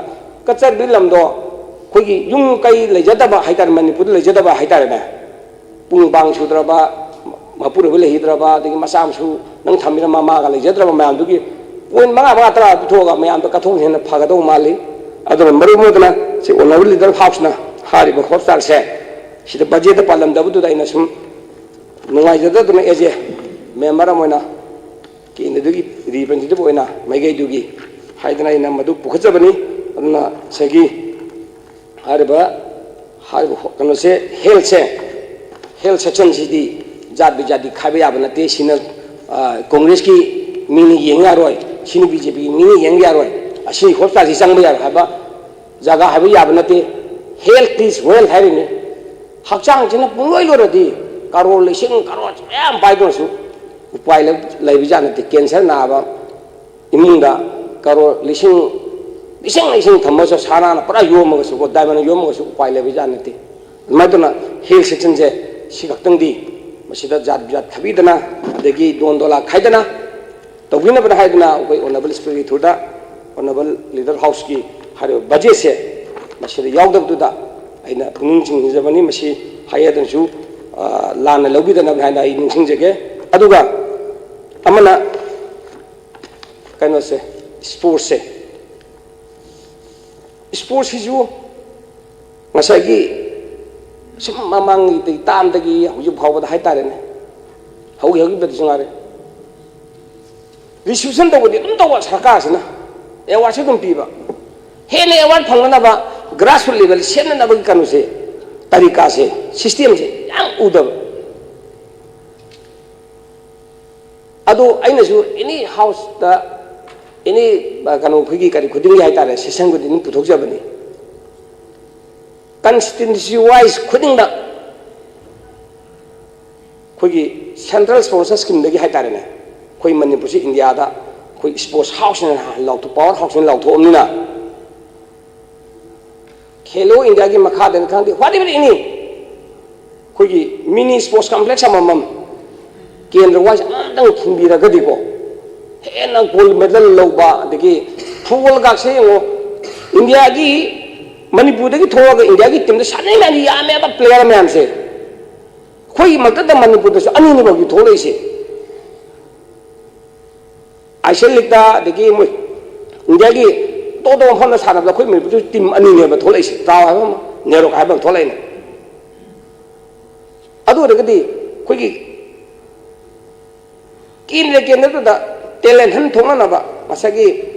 ꯀꯠꯆꯔꯕꯤ ꯂꯝꯗꯣ ꯑꯩꯈꯣꯏꯒꯤ ꯌꯨꯝ ꯀꯩ ꯂꯩꯖꯗꯕ ꯍꯥꯏꯇꯥꯔꯦ, ꯃꯅꯤꯄꯨꯔꯗ ꯂꯩꯖꯗꯕ ꯍꯥꯏꯇꯥꯔꯦꯅꯦ, ꯄꯨꯡ ꯄꯥꯡ ꯁꯨꯗ꯭ꯔꯕ, ꯃꯄꯨꯔꯣꯏꯕ ꯂꯩꯈꯤꯗ꯭ꯔꯕ, ꯑꯗꯒꯤ ꯃꯆꯥ ꯃꯁꯨ ꯅꯪ ꯊꯝꯃꯤꯔ ꯃꯃꯥꯒ ꯂꯩꯖꯗ꯭ꯔꯕ ꯃꯌꯥꯝꯗꯨꯒꯤ ꯄꯣꯏꯟ ꯃꯉꯥ, ꯃꯉꯥ, ꯇꯔꯥ ꯄꯨꯊꯣꯛꯑꯒ ꯃꯌꯥꯝꯗ ꯀꯠꯊꯣꯛꯄꯅ ꯍꯦꯟꯅ ꯐꯒꯗꯧꯕ ꯃꯥꯜꯂꯤ꯫ ꯑꯗꯨꯅ ꯃꯔꯨ ꯑꯣꯏꯗꯅ ꯁꯤ ꯑꯣꯅꯔꯦꯕꯜ ꯂꯤꯗꯔ ꯍꯥꯎꯁꯅ ꯍꯥꯏꯔꯤꯕ ꯍꯣꯁꯄꯤꯇꯥꯜꯁꯦ ꯁꯤꯗ ꯕꯖꯦꯠꯇ ꯄꯥꯜꯂꯝꯗꯕꯗꯨꯗ ꯑꯩꯅ ꯁꯨꯝ ꯅꯨꯡꯉꯥꯏꯖꯗꯗꯨꯅ ꯑꯦꯖꯦ ꯃꯦꯝꯕꯔ ꯑꯃ ꯑꯣꯏꯅ ꯀꯦꯟꯗ꯭ꯔꯗꯨꯒꯤ ꯔꯤꯄ꯭ꯔꯖꯦꯟꯇꯦꯇꯤꯚ ꯑꯣꯏꯅ ꯃꯥꯏꯀꯩꯗꯨꯒꯤ ꯍꯥꯏꯗꯅ ꯑꯩꯅ ꯃꯗꯨ ꯄꯨꯈꯠꯆꯕꯅꯤ꯫ ꯑꯗꯨꯅ ꯉꯁꯥꯏꯒꯤ ꯍꯥꯏꯔꯤꯕ, ꯍꯥꯏꯔꯤꯕ ꯀꯩꯅꯣꯁꯦ, ꯍꯦꯜꯊꯁꯦ, ꯍꯦꯜꯊ ꯁꯦꯛꯁꯟꯁꯤꯗꯤ ꯖꯥꯠ ꯕꯤꯖꯥꯠꯇꯤ ꯈꯥꯏꯕ ꯌꯥꯕ ꯅꯠꯇꯦ꯫ ꯁꯤꯅ, ꯑ, ꯀꯣꯡꯒ꯭ꯔꯦꯁꯀꯤ ꯃꯤꯅ ꯌꯦꯡ ꯌꯥꯔꯣꯏ, ꯁꯤꯅ ꯕꯤ ꯖꯦ ꯄꯤꯒꯤ ꯃꯤꯅ ꯌꯦꯡ ꯌꯥꯔꯣꯏ, ꯑꯁꯤ ꯍꯣꯁꯄꯤꯇꯥꯜꯁꯤ ꯆꯪꯕ ꯌꯥꯔꯣꯏ ꯍꯥꯏꯕ ꯖꯒꯥ ꯍꯥꯏꯕ ꯌꯥꯕ ꯅꯠꯇꯦ꯫ Health is wealth ꯍꯥꯏꯔꯤꯅꯤ꯫ ꯍꯛꯆꯥꯡꯁꯤꯅ ꯄꯨꯡꯂꯣꯏ ꯂꯣꯏꯔꯗꯤ ꯀꯔꯣꯔ ꯂꯤꯁꯤꯡ ꯀꯔꯣꯔ ꯃꯌꯥꯝ ꯄꯥꯏꯗꯨꯅꯁꯨ ꯎꯄꯥꯏ ꯂꯩ-, ꯂꯩꯕꯖꯥꯠ ꯅꯠꯇꯦ꯫ ꯀꯦꯟꯁꯔ ꯅꯥꯕ ꯏꯃꯨꯡꯗ ꯀꯔꯣꯔ ꯂꯤꯁꯤꯡ, ꯂꯤꯁꯤꯡ, ꯂꯤꯁꯤꯡ ꯊꯝꯃꯁꯨ, ꯁꯅꯥꯅ ꯄꯨꯔꯥ ꯌꯣꯝꯃꯒꯁꯨ, ꯗꯥꯏꯃꯟꯅ ꯌꯣꯝꯃꯒꯁꯨ ꯎꯄꯥꯏ ꯂꯩꯕ ꯖꯥꯠ ꯅꯠꯇꯦ꯫ ꯑꯗꯨꯃꯥꯏꯅ ꯇꯧꯅ ꯍꯦꯜꯊ ꯁꯦꯛꯁꯟꯁꯦ ꯁꯤ ꯈꯛꯇꯪꯗꯤ ꯃꯁꯤꯗ ꯖꯥꯠ ꯕꯤꯖꯥꯠ ꯊꯥꯕꯤꯗꯅ, ꯑꯗꯒꯤ ꯗꯣꯟ ꯗꯣꯂꯥ ꯈꯥꯏꯗꯅ ꯇꯧꯕꯤꯅꯕꯅ ꯍꯥꯏꯗꯨꯅ ꯑꯩꯈꯣꯏ ꯑꯣꯅꯔꯦꯕꯜ ꯁ꯭ꯄꯤꯀꯔꯒꯤ ꯊ꯭ꯔꯨꯗ ꯑꯣꯅꯔꯦꯕꯜ ꯂꯤꯗꯔ ꯍꯥꯎꯁꯀꯤ ꯍꯥꯏꯔꯤꯕ ꯕꯖꯦꯠꯁꯦ ꯃꯁꯤꯗ ꯌꯥꯎꯗꯕꯗꯨꯗ ꯑꯩꯅ ꯄꯨꯛꯅꯤꯡ ꯆꯤꯡꯁꯤꯟꯖꯕꯅꯤ꯫ ꯃꯁꯤ ꯍꯥꯏ ꯍꯥꯏꯗꯅꯁꯨ, ꯑ, ꯂꯥꯟꯅ ꯂꯧꯕꯤꯗꯅꯕ ꯍꯥꯏꯅ ꯑꯩ ꯅꯤꯡꯁꯤꯡꯖꯒꯦ꯫ ꯑꯗꯨꯒ ꯑꯃꯅ ꯀꯩꯅꯣꯁꯦ, ꯁ꯭ꯄꯣꯔꯠꯁꯁꯦ, ꯁ꯭ꯄꯣꯔꯠꯁꯁꯤꯁꯨ ꯉꯁꯥꯏꯒꯤ ꯁꯨꯝ ꯃꯃꯥꯡꯒꯤ ꯇꯥꯝꯗꯒꯤ ꯍꯧꯖꯤꯛ ꯐꯥꯎꯕꯗ ꯍꯥꯏꯇꯥꯔꯦꯅꯦ, ꯍꯧꯈꯤ ꯍꯧꯈꯤꯕꯗꯁꯨ ꯉꯥꯏꯔꯦ, ꯔꯤꯁꯤꯞꯁꯟ ꯇꯧꯕꯗꯤ ꯑꯗꯨꯝ ꯇꯧꯕ, ꯁꯔꯀꯥꯔꯁꯤꯅ ꯑꯦꯋꯥꯔꯗꯁꯨ ꯑꯗꯨꯝ ꯄꯤꯕ, ꯍꯦꯟꯅ ꯑꯦꯋꯥꯔꯗ ꯐꯪꯅꯅꯕ ꯒ꯭ꯔꯥꯁꯔꯨꯠ ꯂꯦꯚꯦꯜ ꯁꯦꯝꯅꯅꯕꯒꯤ ꯀꯩꯅꯣꯁꯦ, ꯇꯔꯤꯀꯥꯁꯦ, ꯁꯤꯁꯇꯦꯝꯁꯦ ꯌꯥꯝ ꯎꯗꯕ꯫ ꯑꯗꯨ ꯑꯩꯅꯁꯨ ꯑꯦꯅꯤ ꯍꯥꯎꯁꯇ, ꯑꯦꯅꯤ ꯀꯩꯅꯣ, ꯑꯩꯈꯣꯏꯒꯤ ꯀꯔꯤ ꯈꯨꯗꯤꯡꯒꯤ ꯍꯥꯏꯇꯥꯔꯦ, ꯁꯦꯁꯟ ꯈꯨꯗꯤꯡ ꯑꯗꯨꯝ ꯄꯨꯊꯣꯛꯆꯕꯅꯤ꯫ ꯀꯟꯁꯇꯤꯇ꯭ꯋꯦꯟꯁꯤ ꯋꯥꯏꯁ ꯈꯨꯗꯤꯡꯗ ꯑꯩꯈꯣꯏꯒꯤ ꯁꯦꯟꯇ꯭ꯔꯦꯜ ꯁ꯭ꯄꯣꯟꯁꯔ ꯁ꯭ꯀꯤꯝꯗꯒꯤ ꯍꯥꯏꯇꯥꯔꯦꯅꯦ, ꯑꯩꯈꯣꯏ ꯃꯅꯤꯄꯨꯔꯁꯤ ꯏꯟꯗꯤꯌꯥꯗ ꯑꯩꯈꯣꯏ ꯁ꯭ꯄꯣꯔꯠꯁ ꯍꯥꯎꯁꯅ ꯂꯥꯎꯊꯣꯛ, ꯄꯥꯋꯔ ꯍꯥꯎꯁꯅ ꯂꯥꯎꯊꯣꯛꯑꯕꯅꯤꯅ, ꯈꯦꯂꯣ ꯏꯟꯗꯤꯌꯥꯒꯤ ꯃꯈꯥꯗꯅꯤ ꯈꯪꯗꯦ, ꯋꯥꯠ ꯑꯦꯕꯔ ꯑꯦꯅꯤ, ꯑꯩꯈꯣꯏꯒꯤ ꯃꯤꯅꯤ ꯁ꯭ꯄꯣꯔꯠꯁ ꯀꯝꯄ꯭ꯂꯦꯛꯁ ꯑꯃꯃꯝ ꯀꯦꯟꯗ꯭ꯔ ꯋꯥꯏꯁ ꯑꯃꯇꯪ ꯊꯤꯡꯕꯤꯔꯒꯗꯤꯀꯣ, ꯍꯦꯟꯅ ꯒꯣꯜ ꯃꯦꯗꯜ ꯂꯧꯕ, ꯑꯗꯒꯤ ꯐꯨꯠꯕꯣꯜꯒꯥꯛꯁꯦ ꯌꯦꯡꯉꯣ, ꯏꯟꯗꯤꯌꯥꯒꯤ, ꯃꯅꯤꯄꯨꯔꯗꯒꯤ ꯊꯣꯛꯑꯒ ꯏꯟꯗꯤꯌꯥꯒꯤ ꯇꯤꯝꯗ ꯁꯥꯟꯅꯩ ꯃꯌꯥꯝꯁꯤ ꯌꯥꯝꯃꯦꯕ, ꯄ꯭ꯂꯦꯌꯔ ꯃꯌꯥꯝꯁꯦ꯫ ꯑꯩꯈꯣꯏꯒꯤ ꯃꯛꯇꯗ ꯃꯅꯤꯄꯨꯔꯗꯁꯨ ꯑꯅꯤꯅꯤ ꯐꯥꯎꯗꯤ ꯊꯣꯛꯂꯛꯏꯁꯦ꯫ ꯑꯥꯏ ꯑꯦꯁ ꯑꯦꯜ ꯂꯤꯛꯇ, ꯑꯗꯒꯤ ꯃꯣꯏ ꯏꯟꯗꯤꯌꯥꯒꯤ ꯑꯇꯣꯞ ꯑꯇꯣꯞꯄ ꯃꯐꯝꯗ ꯁꯥꯟꯅꯕꯗ ꯑꯩꯈꯣꯏ ꯃꯅꯤꯄꯨꯔꯗꯁꯨ ꯇꯤꯝ ꯑꯅꯤꯅꯦꯕ ꯊꯣꯛꯂꯛꯏꯁꯦ, ꯇ꯭ꯔꯥꯎ ꯍꯥꯏꯕ ꯑꯃ, ꯅꯦꯔꯣꯀꯥ ꯍꯥꯏꯕ ꯑꯃ ꯊꯣꯛꯂꯛꯏꯅꯦ꯫ ꯑꯗꯨ ꯑꯣꯏꯔꯒꯗꯤ ꯑꯩꯈꯣꯏꯒꯤ ꯀꯦꯟꯗ꯭ꯔ ꯀꯦꯟꯗ꯭ꯔꯗꯨꯗ ꯇꯦꯂꯦꯟ ꯍꯟ ꯊꯣꯛꯅꯅꯕ ꯉꯁꯥꯏꯒꯤ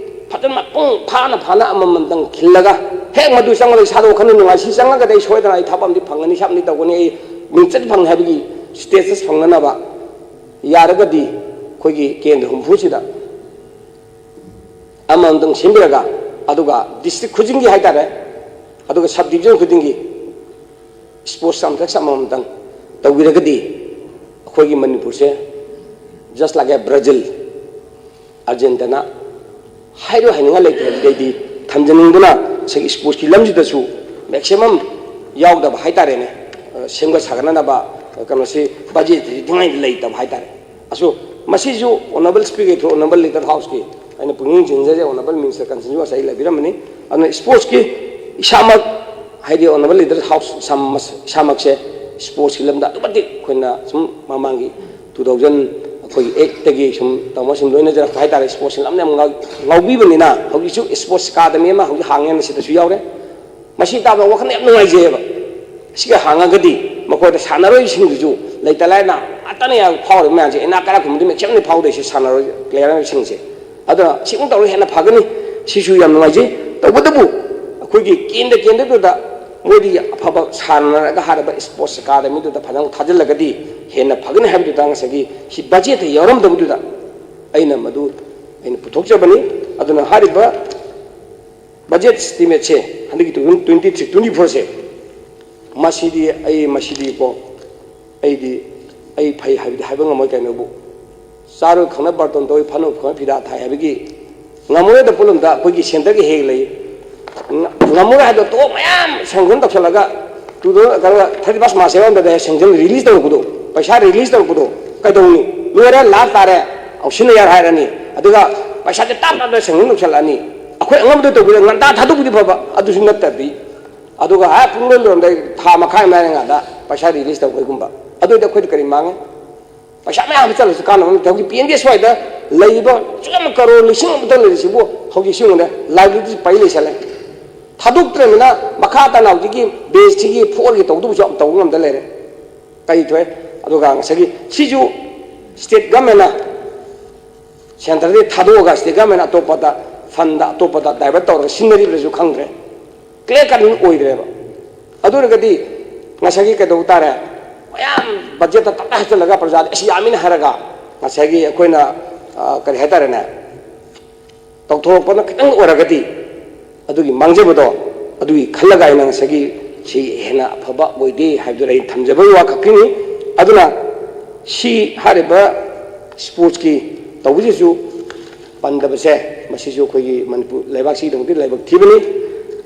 ꯐꯖꯅ ꯃꯄꯨꯡ ꯐꯥꯅ ꯐꯥꯅ ꯑꯃꯃꯝꯇꯪ ꯈꯤꯜꯂꯒ, ꯍꯦꯛ ꯃꯗꯨ ꯆꯪꯉꯒ ꯏꯁꯥꯗ ꯋꯥꯈꯜ ꯅꯨꯡꯉꯥꯏ, ꯁꯤ ꯆꯪꯉꯒꯗꯤ ꯑꯩ ꯁꯣꯏꯗꯅ ꯑꯩ ꯊꯕꯛ ꯑꯃꯗꯤ ꯐꯪꯒꯅꯤ, ꯁꯤ ꯑꯃꯗꯤ ꯇꯧꯒꯅꯤ, ꯑꯩ ꯃꯤꯡꯆꯠ ꯐꯪꯅꯤ ꯍꯥꯏꯕꯒꯤ ꯁ꯭ꯇꯦꯇꯁ ꯐꯪꯅꯅꯕ ꯌꯥꯔꯒꯗꯤ ꯑꯩꯈꯣꯏꯒꯤ ꯀꯦꯟꯗ꯭ꯔ ꯍꯨꯝꯐꯨꯁꯤꯗ ꯑꯃꯃꯝꯇꯪ ꯁꯦꯝꯕꯤꯔꯒ, ꯑꯗꯨꯒ ꯗꯤꯁꯇ꯭ꯔꯤꯛ ꯈꯨꯗꯤꯡꯒꯤ ꯍꯥꯏꯇꯥꯔꯦ, ꯑꯗꯨꯒ ꯁꯕ ꯗꯤꯕꯤꯖꯟ ꯈꯨꯗꯤꯡꯒꯤ ꯁ꯭ꯄꯣꯔꯠꯁ ꯀꯝꯄ꯭ꯂꯦꯛꯁ ꯑꯃꯃꯝꯇꯪ ꯇꯧꯕꯤꯔꯒꯗꯤ ꯑꯩꯈꯣꯏꯒꯤ ꯃꯅꯤꯄꯨꯔꯁꯦ just like a Brazil, Argentina ꯍꯥꯏꯔꯣ ꯍꯥꯏꯅꯤꯡꯉꯥꯏ ꯂꯩꯇꯦ꯫ ꯑꯗꯨꯗꯩꯗꯤ ꯊꯝꯖꯅꯤꯡꯗꯨꯅ ꯉꯁꯥꯏꯒꯤ ꯁ꯭ꯄꯣꯔꯠꯁꯀꯤ ꯂꯝꯁꯤꯗꯁꯨ ꯃꯦꯛꯁꯤꯃꯝ ꯌꯥꯎꯗꯕ ꯍꯥꯏꯇꯥꯔꯦꯅꯦ, ꯑ, ꯁꯦꯝꯒꯠ ꯁꯥꯒꯠꯅꯅꯕ, ꯑ, ꯀꯩꯅꯣꯁꯤ ꯕꯖꯦꯠꯁꯤ ꯊꯤꯉꯥꯏꯗ ꯂꯩꯇꯕ ꯍꯥꯏꯇꯥꯔꯦ꯫ ꯑꯁꯨ, ꯃꯁꯤꯁꯨ honourable speaker, through honourable leader ꯍꯥꯎꯁꯀꯤ ꯑꯩꯅ ꯄꯨꯛꯅꯤꯡ ꯆꯤꯡꯖꯔꯤ꯫ ꯑꯣꯅꯔꯦꯕꯜ ꯃꯤꯅꯤꯁꯇꯔ ꯀꯟꯁꯤꯟꯁꯨ ꯉꯁꯥꯏ ꯂꯩꯕꯤꯔꯝꯕꯅꯤ꯫ ꯑꯗꯨꯅ ꯁ꯭ꯄꯣꯔꯠꯁꯀꯤ ꯏꯁꯥꯃꯛ, ꯍꯥꯏꯗꯤ ꯑꯣꯅꯔꯦꯕꯜ ꯂꯤꯗꯔ ꯍꯥꯎꯁ ꯏꯁꯥꯃꯛꯁꯦ ꯁ꯭ꯄꯣꯔꯠꯁꯀꯤ ꯂꯝꯗ ꯑꯗꯨꯛꯀꯤ ꯃꯇꯤꯛ ꯑꯩꯈꯣꯏꯅ ꯁꯨꯝ ꯃꯃꯥꯡꯒꯤ two thousand, ꯑꯩꯈꯣꯏꯒꯤ eight ꯇꯒꯤ ꯁꯨꯝ ꯇꯧꯕ ꯁꯨꯝ ꯂꯣꯏꯅꯖꯔꯛꯄ ꯍꯥꯏꯇꯥꯔꯦ꯫ ꯁ꯭ꯄꯣꯔꯠꯁꯀꯤ ꯂꯝꯗ ꯌꯥꯝ ꯉꯥꯎ-, ꯉꯥꯎꯕꯤꯕꯅꯤꯅ ꯍꯧꯖꯤꯛꯁꯨ ꯁ꯭ꯄꯣꯔꯠꯁ ꯑꯦꯀꯥꯗꯃꯤ ꯑꯃ ꯍꯧꯖꯤꯛ ꯍꯥꯡꯉꯦꯅ ꯁꯤꯗꯁꯨ ꯌꯥꯎꯔꯦ꯫ ꯃꯁꯤ ꯇꯥꯕꯗ ꯋꯥꯈꯜ ꯌꯥꯝ ꯅꯨꯡꯉꯥꯏꯖꯩꯑꯕ꯫ ꯁꯤꯒ ꯍꯥꯡꯉꯒꯗꯤ ꯃꯈꯣꯏꯗ ꯁꯥꯟꯅꯔꯣꯏꯁꯤꯡꯗꯨꯁꯨ ꯂꯩꯇ ꯂꯥꯏꯔꯅ ꯉꯥꯛꯇꯅ ꯌꯥꯝ ꯐꯥꯎꯔꯤꯕ ꯃꯌꯥꯝꯁꯦ, ꯏꯅꯥꯛ ꯀꯥꯏꯔꯛꯄ ꯃꯇꯝꯗ ꯃꯦꯛꯁꯤꯃꯝꯅꯤ ꯐꯥꯎꯗꯣꯏꯁꯦ ꯁꯥꯟꯅꯔꯣꯏ ꯄ꯭ꯂꯦꯌꯔꯁꯤꯡꯁꯦ꯫ ꯑꯗꯨꯅ ꯁꯤꯒꯨꯝ ꯇꯧꯔꯒ ꯍꯦꯟꯅ ꯐꯒꯅꯤ꯫ ꯁꯤꯁꯨ ꯌꯥꯝ ꯅꯨꯡꯉꯥꯏꯖꯩ꯫ ꯇꯧꯕꯇꯕꯨ ꯑꯩꯈꯣꯏꯒꯤ ꯀꯦꯟꯗ꯭ꯔ ꯀꯦꯟꯗ꯭ꯔꯗꯨꯗ ꯃꯣꯏꯗꯤ ꯑꯐꯕ ꯁꯥꯟꯅꯔꯒ ꯍꯥꯏꯔꯕ ꯁ꯭ꯄꯣꯔꯠꯁ ꯑꯦꯀꯥꯗꯃꯤꯗꯨꯗ ꯐꯖꯅ ꯊꯥꯖꯤꯜꯂꯒꯗꯤ ꯍꯦꯟꯅ ꯐꯒꯅꯤ ꯍꯥꯏꯕꯗꯨꯗ ꯉꯁꯥꯏꯒꯤ ꯁꯤ ꯕꯖꯦꯠꯇ ꯌꯥꯎꯔꯝꯗꯕꯗꯨꯗ ꯑꯩꯅ ꯃꯗꯨ ꯑꯩꯅ ꯄꯨꯊꯣꯛꯆꯕꯅꯤ꯫ ꯑꯗꯨꯅ ꯍꯥꯏꯔꯤꯕ budget estimateꯁꯦ, ꯍꯟꯗꯛꯀꯤ two thousand twenty three twenty fourꯁꯦ, ꯃꯁꯤꯗꯤ ꯑꯩ ꯃꯁꯤꯗꯤꯀꯣ, ꯑꯩꯗꯤ ꯑꯩ ꯐꯩ ꯍꯥꯏꯕꯗꯤ ꯍꯥꯏꯕ ꯉꯝꯃꯣꯏ꯫ ꯀꯩꯅꯣꯕꯨ, ꯆꯥꯔꯣꯏ ꯈꯪꯅ ꯕꯥꯔꯇꯣꯟ ꯇꯧꯏ, ꯐꯅꯨ ꯈꯪꯅ ꯐꯤꯗꯥ ꯊꯥꯏ ꯍꯥꯏꯕꯒꯤ ꯉꯝꯃꯔꯣꯏꯗ꯫ ꯄꯣꯠꯂꯝꯗ ꯑꯩꯈꯣꯏꯒꯤ centreꯒꯤ ꯍꯦꯛ ꯂꯩ, ꯉꯝꯃꯔꯣꯏ ꯍꯥꯏꯗꯣ ꯇꯣꯛ꯫ ꯃꯌꯥꯝ sanction ꯇꯧꯁꯜꯂꯒ two thousand thirty first March ꯌꯧꯔꯝꯗꯥꯏꯗ sanction release ꯇꯧꯔꯛꯄꯗꯣ, ꯄꯩꯁꯥ release ꯇꯧꯔꯛꯄꯗꯣ ꯀꯩꯗꯧꯅꯤ? ꯂꯣꯏꯔꯦ, ꯂꯥꯞ ꯇꯥꯔꯦ, ꯉꯥꯎꯁꯤꯟꯅ ꯌꯥꯔꯦ ꯍꯥꯏꯔꯅꯤ꯫ ꯑꯗꯨꯒ ꯄꯩꯁꯥꯁꯦ ꯇꯥꯞ ꯇꯥꯞꯅ sanction ꯇꯧꯁꯜꯂꯛꯑꯅꯤ꯫ ꯑꯩꯈꯣꯏ ꯑꯉꯝꯕꯗꯣ ꯇꯧꯕꯤꯔ ꯉꯟꯇꯥ ꯊꯥꯗꯣꯛꯄꯤꯗꯤ ꯐꯕ, ꯑꯗꯨꯁꯨ ꯅꯠꯇꯕꯤ꯫ ꯑꯗꯨꯒ ꯑꯥ ꯄꯨꯡ ꯂꯣꯏ ꯂꯣꯏꯔꯝꯗꯥꯏ, ꯊꯥ ꯃꯈꯥꯏ ꯃꯌꯥ ꯉꯥꯗ ꯄꯩꯁꯥ release ꯇꯧꯕꯒꯨꯝꯕ, ꯑꯗꯨ ꯑꯣꯏꯔꯗꯤ ꯑꯩꯈꯣꯏꯗ ꯀꯔꯤ ꯃꯥꯡꯉꯦ? ꯄꯩꯁꯥ ꯃꯌꯥꯝ ꯑꯃ ꯆꯠꯂꯁꯨ ꯀꯥꯟꯅꯕ ꯅꯠꯇꯦ꯫ ꯍꯧꯖꯤꯛ P N B ꯁ꯭ꯋꯥꯏꯗ ꯂꯩꯔꯤꯕ ꯆꯨꯝꯅ ꯀꯔꯣꯔ ꯂꯤꯁꯤꯡ ꯑꯃꯇ ꯂꯩꯔꯤꯁꯤꯕꯨ ꯍꯧꯖꯤꯛ ꯁꯤꯒꯨꯝꯕꯗ liability ꯄꯩ ꯂꯩꯁꯜꯂꯦ꯫ ꯊꯥꯗꯣꯛꯇ꯭ꯔꯕꯅꯤꯅ ꯃꯈꯥ ꯇꯥꯅ ꯍꯧꯖꯤꯛꯀꯤ batchꯁꯤꯒꯤ fourꯒꯤ ꯇꯧꯗꯧꯕꯁꯨ ꯌꯥꯝ ꯇꯧꯕ ꯉꯝꯗ ꯂꯩꯔꯦ꯫ ꯀꯔꯤ ꯊꯣꯛꯑꯦ? ꯑꯗꯨꯒ ꯉꯁꯥꯏꯒꯤ ꯁꯤꯁꯨ state governmentꯅ centreꯗꯒꯤ ꯊꯥꯗꯣꯛꯑꯒ state governmentꯅ ꯑꯇꯣꯞꯄꯗ fundꯗ ꯑꯇꯣꯞꯄꯗ divert ꯇꯧꯔꯒ ꯁꯤꯖꯤꯟꯅꯔꯤꯕ꯭ꯔꯁꯨ ꯈꯪꯗ꯭ꯔꯦ꯫ Clear cut ꯑꯣꯏꯗ꯭ꯔꯦꯕ꯫ ꯑꯗꯨ ꯑꯣꯏꯔꯒꯗꯤ ꯉꯁꯥꯏꯒꯤ ꯀꯩꯗꯧ ꯇꯥꯔꯦ? ꯃꯌꯥꯝ budgetꯇ ꯇꯞꯅ ꯍꯥꯞꯆꯤꯜꯂꯒ ꯄ꯭ꯔꯖꯥꯗ ꯑꯁꯤ ꯌꯥꯝꯃꯤꯅ ꯍꯥꯏꯔꯒ ꯉꯁꯥꯏꯒꯤ ꯑꯩꯈꯣꯏꯅ, ꯑ, ꯀꯔꯤ ꯍꯥꯏꯇꯥꯔꯦꯅꯦ, ꯇꯧꯊꯣꯔꯛꯄꯅ ꯈꯤꯇꯪ ꯑꯣꯏꯔꯒꯗꯤ ꯑꯗꯨꯒꯤ ꯃꯥꯡꯖꯕꯗꯣ ꯑꯗꯨꯒꯤ ꯈꯜꯂꯒ ꯑꯩꯅ ꯉꯁꯥꯏꯒꯤ ꯁꯤ ꯍꯦꯟꯅ ꯑꯐꯕ ꯑꯣꯏꯗꯦ ꯍꯥꯏꯕꯗꯨ ꯑꯩ ꯊꯝꯖꯕꯒꯤ ꯋꯥ ꯈꯛꯀꯤꯅꯤ꯫ ꯑꯗꯨꯅ ꯁꯤ ꯍꯥꯏꯔꯤꯕ sportsꯀꯤ ꯇꯧꯕꯁꯤꯁꯨ ꯄꯟꯗꯕꯁꯦ, ꯃꯁꯤꯁꯨ ꯑꯩꯈꯣꯏꯒꯤ ꯃꯅꯤꯄꯨꯔ ꯂꯩꯕꯥꯛꯁꯤꯒꯤꯗꯃꯛꯇꯤ ꯂꯥꯏꯕꯛ ꯊꯤꯕꯅꯤ꯫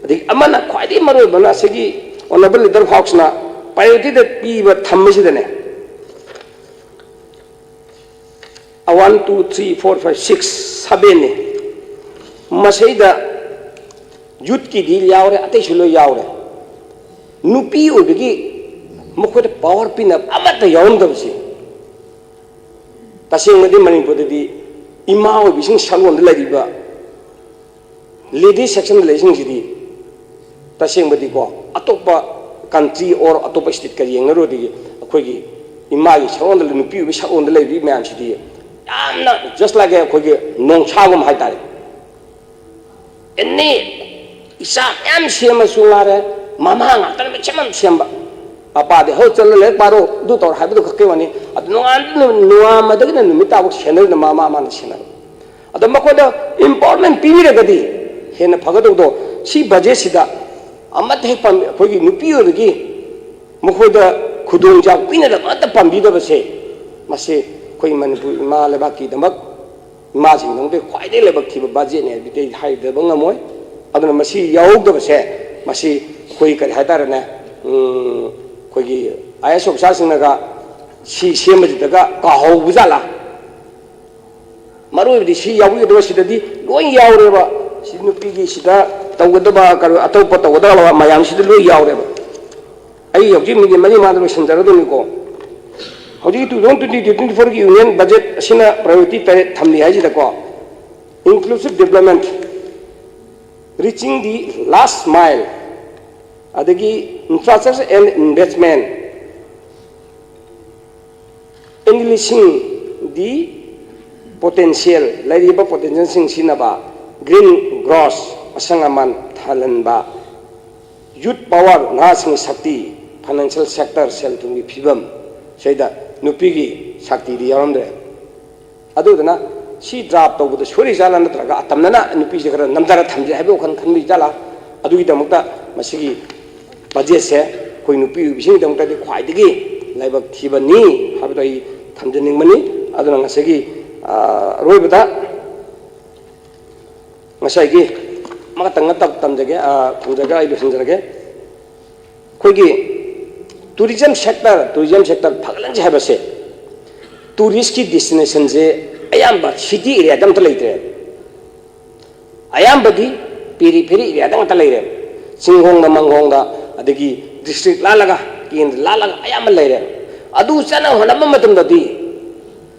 ꯑꯗꯒꯤ ꯑꯃꯅ ꯈ꯭ꯋꯥꯏꯗꯒꯤ ꯃꯔꯨꯑꯣꯏꯕꯅ ꯑꯁꯤꯒꯤ honourable leader of Houseꯅ priorityꯗ ꯄꯤꯕ ꯊꯝꯕꯁꯤꯗꯅꯦ, one, two, three, four, five, six, sevenꯅꯤ꯫ ꯃꯁꯤꯗ youthꯀꯤꯗꯤ ꯌꯥꯎꯔꯦ, ꯑꯇꯩꯁꯨ ꯂꯣꯏ ꯌꯥꯎꯔꯦ꯫ ꯅꯨꯄꯤ ꯑꯣꯏꯕꯒꯤ ꯃꯈꯣꯏꯗ power ꯄꯤꯅꯕ ꯑꯃꯠꯇ ꯌꯥꯎꯔꯝꯗꯕꯁꯤ, ꯇꯁꯦꯡꯕꯗꯤ ꯃꯅꯤꯄꯨꯔꯗꯗꯤ ꯏꯃꯥ ꯑꯣꯏꯕꯤꯁꯤꯡ ꯁꯛꯂꯣꯟꯗ ꯂꯩꯔꯤꯕ lady sectionꯗ ꯂꯩꯔꯤꯁꯤꯡꯁꯤꯗꯤ ꯇꯁꯦꯡꯕꯗꯤꯀꯣ, ꯑꯇꯣꯞꯄ country or ꯑꯇꯣꯞꯄ stateꯀ ꯌꯦꯡꯅꯔꯨꯔꯗꯤ ꯑꯩꯈꯣꯏꯒꯤ ꯏꯃꯥꯒꯤ ꯁꯛꯂꯣꯟꯗ, ꯅꯨꯄꯤ ꯑꯣꯏꯕꯒꯤ ꯁꯛꯂꯣꯟꯗ ꯂꯩꯔꯤꯕ ꯃꯌꯥꯝꯁꯤꯗꯤ ꯌꯥꯝꯅ just like ꯑꯩꯈꯣꯏꯒꯤ ꯅꯣꯡꯁꯥꯒꯨꯝꯕ ꯍꯥꯏꯇꯥꯔꯦ꯫ ꯑꯦꯅꯤ ꯏꯆꯥ ꯃꯌꯥꯝ ꯁꯦꯝꯃꯁꯨ ꯉꯥꯏꯔꯦ, ꯃꯃꯥ ꯉꯥꯛꯇꯅ ꯃꯌꯥꯝ ꯁꯦꯝꯕ꯫ ꯑꯄꯥꯗꯤ ꯍꯧ ꯆꯠꯂ ꯂꯥꯏꯔꯤꯛ ꯄꯥꯔꯣ, ꯑꯗꯨ ꯇꯧꯔꯣ ꯍꯥꯏꯕꯗꯨ ꯈꯛꯀꯤ ꯋꯥꯅꯤ꯫ ꯑꯗꯨ ꯅꯣꯡꯉꯥꯟꯕꯗꯩꯅ ꯅꯣꯡꯉꯥꯟꯕꯗꯒꯤꯅ ꯅꯨꯃꯤꯠ ꯇꯥꯕꯨ ꯁꯦꯟꯅꯔꯤꯅ ꯃꯥ ꯃꯥ ꯃꯥꯅ ꯁꯦꯟꯅꯕ꯫ ꯑꯗꯣ ꯃꯈꯣꯏꯗ empowerment ꯄꯤꯕꯤꯔꯒꯗꯤ ꯍꯦꯟꯅ ꯐꯒꯗꯧꯗꯣ꯫ ꯁꯤ ꯕꯖꯦꯠꯁꯤꯗ ꯑꯃꯠꯇ ꯍꯦꯛ ꯄꯥꯝ-, ꯑꯩꯈꯣꯏꯒꯤ ꯅꯨꯄꯤ ꯑꯣꯏꯕꯒꯤ ꯃꯈꯣꯏꯗ ꯈꯨꯗꯣꯡꯆꯥꯕ ꯄꯤꯅꯅꯕ ꯑꯃꯠꯇ ꯄꯥꯝꯕꯤꯗꯕꯁꯦ, ꯃꯁꯤ ꯑꯩꯈꯣꯏ ꯃꯅꯤꯄꯨꯔ ꯏꯃꯥ ꯂꯩꯕꯥꯛꯀꯤꯗꯃꯛ, ꯏꯃꯥꯁꯤꯡꯒꯤꯗꯃꯛꯇ ꯈ꯭ꯋꯥꯏꯗꯒꯤ ꯂꯥꯏꯕꯛ ꯊꯤꯕ ꯕꯖꯦꯠꯅꯤ ꯍꯥꯏꯕꯗꯤ ꯑꯩ ꯍꯥꯏꯗꯕ ꯉꯝꯃꯣꯏ꯫ ꯑꯗꯨꯅ ꯃꯁꯤ ꯌꯥꯎꯍꯧꯗꯕꯁꯦ, ꯃꯁꯤ ꯑꯩꯈꯣꯏ ꯀꯔꯤ ꯍꯥꯏꯇꯥꯔꯦꯅꯦ, ꯎꯝ, ꯑꯩꯈꯣꯏꯒꯤ IAS ꯑꯣꯐꯤꯁꯥꯔꯁꯤꯡꯅꯒ ꯁꯤ ꯁꯦꯝꯕꯁꯤꯗꯒ ꯀꯥꯎꯍꯧꯕ ꯖꯥꯠꯂꯥ? ꯃꯔꯨ ꯑꯣꯏꯕꯗꯤ ꯁꯤ ꯌꯥꯎꯕꯤꯒꯗꯕ ꯁꯤꯗꯗꯤ ꯂꯣꯏ ꯌꯥꯎꯔꯦꯕ꯫ ꯁꯤ ꯅꯨꯄꯤꯒꯤ ꯁꯤꯗ ꯇꯧꯒꯗꯕ, ꯀꯩꯅꯣ, ꯑꯇꯣꯞꯄ ꯇꯧꯒꯗꯕ ꯃꯌꯥꯝꯁꯤꯗ ꯂꯣꯏ ꯌꯥꯎꯔꯦꯕ꯫ ꯑꯩ ꯍꯧꯖꯤꯛ ꯃꯤꯅꯤꯠ ꯃꯔꯤ ꯃꯉꯥꯗ ꯂꯣꯏꯁꯤꯟꯖꯔꯗꯧꯅꯤꯀꯣ꯫ ꯍꯧꯖꯤꯛꯀꯤ two thousand twenty twenty four ꯒꯤ ꯌꯨꯅꯤꯌꯟ ꯕꯖꯦꯠ ꯑꯁꯤꯅ ꯄ꯭ꯔꯥꯏꯌꯣꯔꯤꯇꯤ ꯇꯔꯦꯠ ꯊꯝꯂꯤ ꯍꯥꯏꯁꯤꯗꯀꯣ, inclusive development, reaching the last mile, ꯑꯗꯒꯤ infrastructure and investment, enlisting the potential, ꯂꯩꯔꯤꯕ ꯄꯣꯇꯦꯟꯁꯤꯌꯦꯜꯁꯤꯡ ꯁꯤꯖꯤꯟꯅꯕ, ꯒ꯭ꯔꯤꯟ ꯒ꯭ꯔꯣꯁ, ꯑꯁꯪ ꯑꯃꯥꯟ ꯊꯜꯍꯟꯕ, ꯌꯨꯠ ꯄꯥꯋꯔ, ꯅꯍꯥꯁꯤꯡꯒꯤ ꯁꯛꯇꯤ, ꯐꯥꯏꯅꯥꯟꯁꯤꯌꯦꯜ ꯁꯦꯛꯇꯔ, ꯁꯦꯜ ꯊꯨꯝꯒꯤ ꯐꯤꯕꯝ, ꯁꯤꯗ ꯅꯨꯄꯤꯒꯤ ꯁꯛꯇꯤꯗꯤ ꯌꯥꯎꯔꯝꯗ꯭ꯔꯦ꯫ ꯑꯗꯨꯗꯨꯅ ꯁꯤ ꯗ꯭ꯔꯥꯐ ꯇꯧꯕꯗ ꯁꯣꯏꯔꯤ ꯖꯥꯠꯂꯥ, ꯅꯠꯇ꯭ꯔꯒ ꯑꯇꯝꯅꯅ ꯅꯨꯄꯤꯁꯦ ꯈꯔ ꯅꯝꯊꯔ ꯊꯝꯖꯩ ꯍꯥꯏꯕ ꯋꯥꯈꯜ ꯈꯟꯕꯤ ꯖꯥꯠꯂꯥ? ꯑꯗꯨꯒꯤꯗꯃꯛꯇ ꯃꯁꯤꯒꯤ ꯕꯖꯦꯠꯁꯦ ꯑꯩꯈꯣꯏ ꯅꯨꯄꯤ ꯑꯣꯏꯕꯤꯁꯤꯡꯒꯤꯗꯃꯛꯇꯗꯤ ꯈ꯭ꯋꯥꯏꯗꯒꯤ ꯂꯥꯏꯕꯛ ꯊꯤꯕꯅꯤ ꯍꯥꯏꯕꯗꯣ ꯑꯩ ꯊꯝꯖꯅꯤꯡꯕꯅꯤ꯫ ꯑꯗꯨꯅ ꯉꯁꯤꯒꯤ, ꯑ, ꯑꯔꯣꯏꯕꯗ ꯉꯁꯥꯏꯒꯤ ꯑꯃꯈꯛꯇꯪ ꯇꯝ-, ꯇꯝꯖꯒꯦ, ꯑ, ꯊꯝꯖꯔꯒ ꯑꯩ ꯂꯣꯏꯁꯤꯟꯖꯔꯒꯦ꯫ ꯑꯩꯈꯣꯏꯒꯤ tourism sector, tourism sector ꯐꯒꯠꯍꯟꯁꯦ ꯍꯥꯏꯕꯁꯦ, ꯇꯨꯔꯤꯁꯀꯤ ꯗꯦꯁꯇꯤꯅꯦꯁꯟꯁꯦ ꯑꯌꯥꯝꯕ ꯁꯤꯇꯤ ꯑꯦꯔꯤꯌꯥꯗ ꯑꯝꯇ ꯂꯩꯇ꯭ꯔꯦ꯫ ꯑꯌꯥꯝꯕꯗꯤ ꯄꯦꯔꯤꯐꯦꯔꯤ ꯑꯦꯔꯤꯌꯥꯗ ꯉꯥꯛꯇ ꯂꯩꯔꯦ꯫ ꯆꯤꯡꯈꯣꯡꯗ, ꯃꯥꯡꯈꯣꯡꯗ, ꯑꯗꯒꯤ ꯗꯤꯁꯇ꯭ꯔꯤꯛ ꯂꯥꯜꯂꯒ, ꯀꯦꯟꯗ꯭ꯔ ꯂꯥꯜꯂꯒ ꯑꯌꯥꯝꯕ ꯂꯩꯔꯦ꯫ ꯑꯗꯨ ꯆꯠꯅ ꯍꯣꯠꯅꯕ ꯃꯇꯝꯗꯗꯤ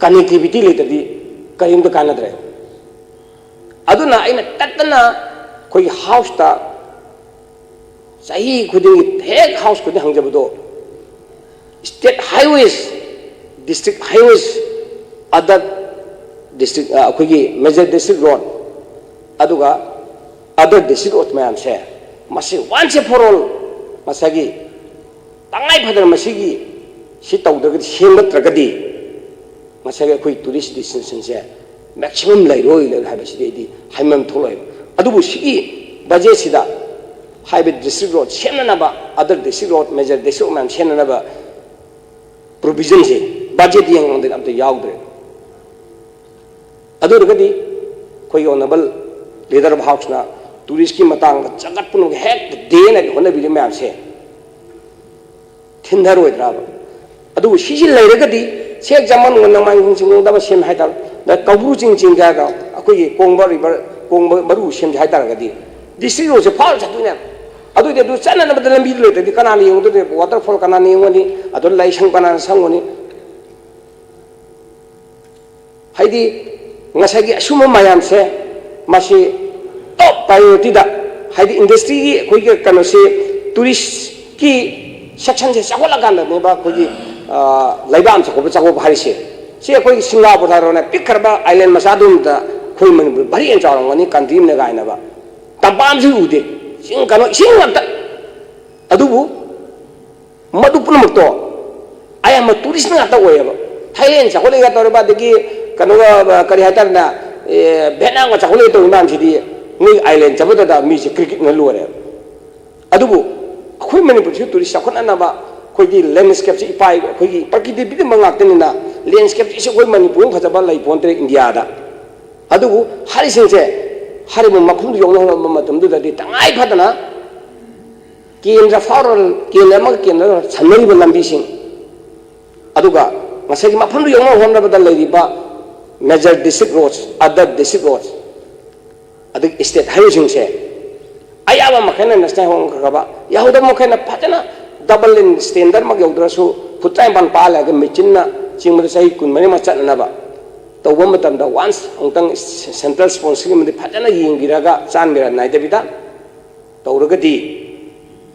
ꯀꯅꯦꯛꯇꯤꯚꯤꯇꯤ ꯂꯩꯇ꯭ꯔꯗꯤ ꯀꯔꯤꯝꯇ ꯀꯥꯟꯅꯗ꯭ꯔꯦ꯫ ꯑꯗꯨꯅ ꯑꯩꯅ ꯇꯠꯇꯅ ꯑꯩꯈꯣꯏꯒꯤ ꯍꯥꯎꯁꯇ ꯆꯍꯤ ꯈꯨꯗꯤꯡꯒꯤ ꯍꯦꯛ ꯍꯥꯎꯁ ꯈꯨꯗꯤꯡ ꯍꯪꯖꯕꯗꯣ, state highways, district highways, other district, ꯑ, ꯑꯩꯈꯣꯏꯒꯤ major district road, ꯑꯗꯨꯒ other district road ꯃꯌꯥꯝꯁꯦ, ꯃꯁꯤ once and for all ꯉꯁꯥꯏꯒꯤ ꯇꯉꯥꯏ ꯐꯗꯅ ꯃꯁꯤꯒꯤ ꯁꯤ ꯇꯧꯗ꯭ꯔꯒꯗꯤ, ꯁꯦꯝꯒꯠꯇ꯭ꯔꯒꯗꯤ ꯉꯁꯥꯏꯒꯤ ꯑꯩꯈꯣꯏ tourist destinationꯁꯦ maximum ꯂꯩꯔꯣꯏ, ꯂꯩꯔꯣꯏ ꯍꯥꯏꯕꯁꯤꯗꯤ ꯑꯩꯗꯤ ꯍꯥꯏꯃꯟ ꯊꯣꯛꯂꯣꯏꯕ꯫ ꯑꯗꯨꯕꯨ ꯁꯤꯒꯤ budgetꯁꯤꯗ ꯍꯥꯏꯕ district road ꯁꯦꯝꯅꯅꯕ, other district road, major district road ꯃꯌꯥꯝ ꯁꯦꯝꯅꯅꯕ provisionꯁꯦ budget ꯌꯦꯡꯉꯨꯗꯗꯤ ꯑꯝꯇ ꯌꯥꯎꯗ꯭ꯔꯦ꯫ ꯑꯗꯨ ꯑꯣꯏꯔꯒꯗꯤ ꯑꯩꯈꯣꯏꯒꯤ honourable leader of houseꯅ touristꯀꯤ ꯃꯇꯥꯡꯗ ꯆꯒꯠ ꯄꯨꯝꯅꯃꯛ ꯍꯦꯛꯇ day and night ꯍꯣꯠꯅꯕꯤꯔꯤ ꯃꯌꯥꯝꯁꯦ ꯊꯤꯟꯊꯔꯣꯏꯗ꯭ꯔꯕ? ꯑꯗꯨꯕꯨ ꯁꯤꯁꯤ ꯂꯩꯔꯒꯗꯤ, ꯁꯦꯛ ꯆꯥꯃꯟ ꯅꯣꯡꯃꯥꯏ ꯆꯤꯡ ꯆꯤꯡꯗꯕ ꯁꯦꯝ ꯍꯥꯏꯇꯥꯔꯦ, ꯑꯗ ꯀꯧꯕ꯭ꯔꯨ ꯆꯤꯡ ꯆꯤꯡꯒꯦ ꯍꯥꯏꯔꯒ ꯑꯩꯈꯣꯏꯒꯤ ꯀꯣꯡꯕ river, ꯀꯣꯡꯕ ꯃꯔꯨ ꯁꯦꯝꯁꯦ ꯍꯥꯏꯇꯥꯔꯒꯗꯤ district roadꯁꯦ ꯐꯥꯎꯔ ꯆꯠꯇꯣꯏꯅꯦꯕ꯫ ꯑꯗꯨꯏꯗꯤ ꯑꯗꯨ ꯆꯠꯅꯅꯕꯗ ꯂꯝꯕꯤꯗꯨ ꯂꯩꯇ꯭ꯔꯗꯤ ꯀꯅꯥꯅ ꯌꯦꯡꯉꯨꯗꯣꯏꯅꯣ? Waterfall ꯀꯅꯥꯅ ꯌꯦꯡꯉꯨꯅꯤ? ꯑꯗꯨ ꯂꯥꯏꯁꯪ ꯀꯅꯥꯅ ꯁꯪꯉꯨꯅꯤ? ꯍꯥꯏꯗꯤ ꯉꯁꯥꯏꯒꯤ ꯑꯁꯨꯝꯕ ꯃꯌꯥꯝꯁꯦ ꯃꯁꯤ top priorityꯗ, ꯍꯥꯏꯗꯤ industryꯒꯤ ꯑꯩꯈꯣꯏꯒꯤ ꯀꯩꯅꯣꯁꯤ, touristꯀꯤ sectionꯁꯦ ꯆꯥꯎꯈꯠꯂꯀꯥꯟꯗꯅꯦꯕ ꯑꯩꯈꯣꯏꯒꯤ, ꯑ, ꯂꯩꯕꯥꯛ ꯑꯃ ꯆꯥꯎꯈꯠꯄ, ꯆꯥꯎꯈꯠꯄ ꯍꯥꯏꯔꯤꯁꯦ꯫ ꯁꯤ ꯑꯩꯈꯣꯏꯒꯤ ꯁꯤꯡꯒꯥꯄꯨꯔ ꯍꯥꯏꯔꯣꯅꯦ, ꯄꯤꯛꯈ꯭ꯔꯕ island ꯃꯆꯥꯗꯨꯃꯗ ꯑꯩꯈꯣꯏ ꯃꯅꯤꯄꯨꯔ ꯚꯥꯔꯤ ꯌꯥꯝ ꯆꯥꯎꯔꯝꯒꯅꯤ, country ꯑꯃꯅ ꯀꯥꯏꯅꯕ꯫ ꯇꯝꯄꯥꯛ ꯑꯃꯁꯨ ꯎꯗꯦ, ꯆꯤꯡ ꯀꯩꯅꯣ, ꯏꯁꯤꯡ ꯉꯥꯛꯇ꯫ ꯑꯗꯨꯕꯨ ꯃꯗꯨ ꯄꯨꯝꯅꯃꯛꯇꯣ ꯑꯌꯥꯝꯕ tourist ꯉꯥꯛꯇ ꯑꯣꯏꯌꯦꯕ꯫ Thailand ꯆꯥꯎꯈꯠꯂꯦꯒ ꯇꯧꯔꯤꯕ, ꯑꯗꯒꯤ ꯀꯩꯅꯣꯒ, ꯀꯔꯤ ꯍꯥꯏꯇꯥꯔꯦꯅꯦ, ꯑꯦ, Vietnamꯒ ꯆꯥꯎꯈꯠꯂꯦ ꯇꯧꯔꯤ ꯃꯌꯥꯝꯁꯤꯗꯤ ꯃꯣꯏ island ꯆꯠꯄꯗꯗ ꯃꯤꯁꯦ cricketꯅ ꯂꯣꯏꯔꯦꯕ꯫ ꯑꯗꯨꯕꯨ ꯑꯩꯈꯣꯏ ꯃꯅꯤꯄꯨꯔꯁꯨ tourist ꯆꯥꯎꯈꯠꯅꯅꯕ ꯑꯩꯈꯣꯏꯗꯤ landscapeꯁꯦ ꯏꯄꯥ ꯑꯩꯈꯣꯏꯒꯤ ꯄ꯭ꯔꯀꯤꯇꯤ ꯄꯤꯔꯝꯕ ꯉꯥꯛꯇꯅꯤꯅ, landscapeꯁꯦ ꯑꯩꯈꯣꯏ ꯃꯅꯤꯄꯨꯔ ꯐꯖꯕ ꯂꯩ ꯄꯣꯟꯇ꯭ꯔꯦ ꯏꯟꯗꯤꯌꯥꯗ꯫ ꯑꯗꯨꯕꯨ ꯍꯥꯏꯔꯤꯁꯤꯡꯁꯦ ꯍꯥꯏꯔꯤꯕ ꯃꯐꯝꯗꯨ ꯌꯧꯅꯕ ꯍꯣꯠꯅꯕ ꯃꯇꯝꯗꯨꯗꯗꯤ ꯇꯉꯥꯏ ꯐꯗꯅ ꯀꯦꯟꯗ꯭ꯔ ꯐꯥꯎꯔ, ꯀꯦꯟꯗ꯭ꯔ ꯑꯃꯒ ꯀꯦꯟꯗ꯭ꯔ ꯑꯃꯒ ꯁꯝꯅꯔꯤꯕ ꯂꯝꯕꯤꯁꯤꯡ, ꯑꯗꯨꯒ ꯉꯁꯥꯏꯒꯤ ꯃꯐꯝꯗꯨ ꯌꯧꯅꯕ ꯍꯣꯠꯅꯕꯗ ꯂꯩꯔꯤꯕ major district roads, other district roads, ꯑꯗꯒꯤ state highwayꯁꯤꯡꯁꯦ ꯑꯌꯥꯕ ꯃꯈꯩꯅ national highway ꯑꯣꯟꯈ꯭ꯔꯕ, ꯌꯥꯍꯧꯗꯕ ꯃꯈꯩꯅ ꯐꯖꯅ double lane standardꯃꯛ ꯌꯧꯗ꯭ꯔꯁꯨ foot ꯇꯔꯥꯅꯤꯄꯥꯟ ꯄꯥꯜꯂꯒ ꯃꯦꯆꯤꯟꯅ ꯆꯤꯡꯕꯗ ꯆꯍꯤ ꯀꯨꯟꯃꯔꯤ ꯑꯃ ꯆꯠꯅꯅꯕ ꯇꯧꯕ ꯃꯇꯝꯗ once ꯑꯃꯨꯛꯇꯪ central sponsorꯒꯤ ꯃꯗꯤ ꯐꯖꯅ ꯌꯦꯡꯕꯤꯔꯒ ꯆꯥꯟꯕꯤꯔ ꯅꯥꯏꯗꯕꯤꯗ ꯇꯧꯔꯒꯗꯤ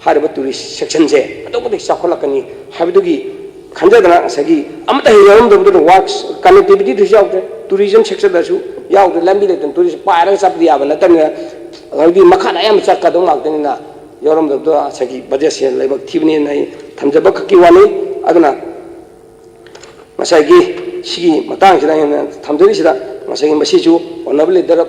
ꯍꯥꯏꯔꯤꯕ tourist sectionꯁꯦ ꯑꯗꯨꯛꯀꯤ ꯃꯇꯤꯛ ꯆꯥꯎꯈꯠꯂꯛꯀꯅꯤ ꯍꯥꯏꯕꯗꯨꯒꯤ ꯈꯟꯖꯗꯅ ꯉꯁꯥꯏꯒꯤ ꯑꯃꯠꯇ ꯍꯦꯛ ꯌꯥꯎꯔꯝꯗꯕꯗꯨꯅ works connectivityꯗꯁꯨ ꯌꯥꯎꯗ꯭ꯔꯦ, tourism sectorꯗꯁꯨ ꯌꯥꯎꯗ꯭ꯔꯦ꯫ ꯂꯝꯕꯤ ꯂꯩꯇꯅ tourist ꯄꯥꯏꯔꯒ ꯆꯠꯄꯗꯤ ꯌꯥꯕ ꯅꯠꯇꯕꯅꯤꯅ, ꯍꯥꯏꯕꯗꯤ ꯃꯈꯥꯗ ꯑꯌꯥꯝꯕ ꯆꯠꯀꯗꯧ ꯉꯥꯛꯇꯅꯤꯅ ꯌꯥꯎꯔꯝꯗꯕꯗꯣ ꯉꯁꯥꯏꯒꯤ budgetꯁꯦ ꯂꯥꯏꯕꯛ ꯊꯤꯕꯅꯦꯅ ꯑꯩ ꯊꯝꯖꯕ ꯈꯛꯀꯤ ꯋꯥꯅꯤ꯫ ꯑꯗꯨꯅ ꯉꯁꯥꯏꯒꯤ ꯁꯤꯒꯤ ꯃꯇꯥꯡꯁꯤꯗ ꯑꯩꯅ ꯊꯝꯖꯔꯤꯁꯤꯗ, ꯉꯁꯥꯏꯒꯤ ꯃꯁꯤꯁꯨ honourable leader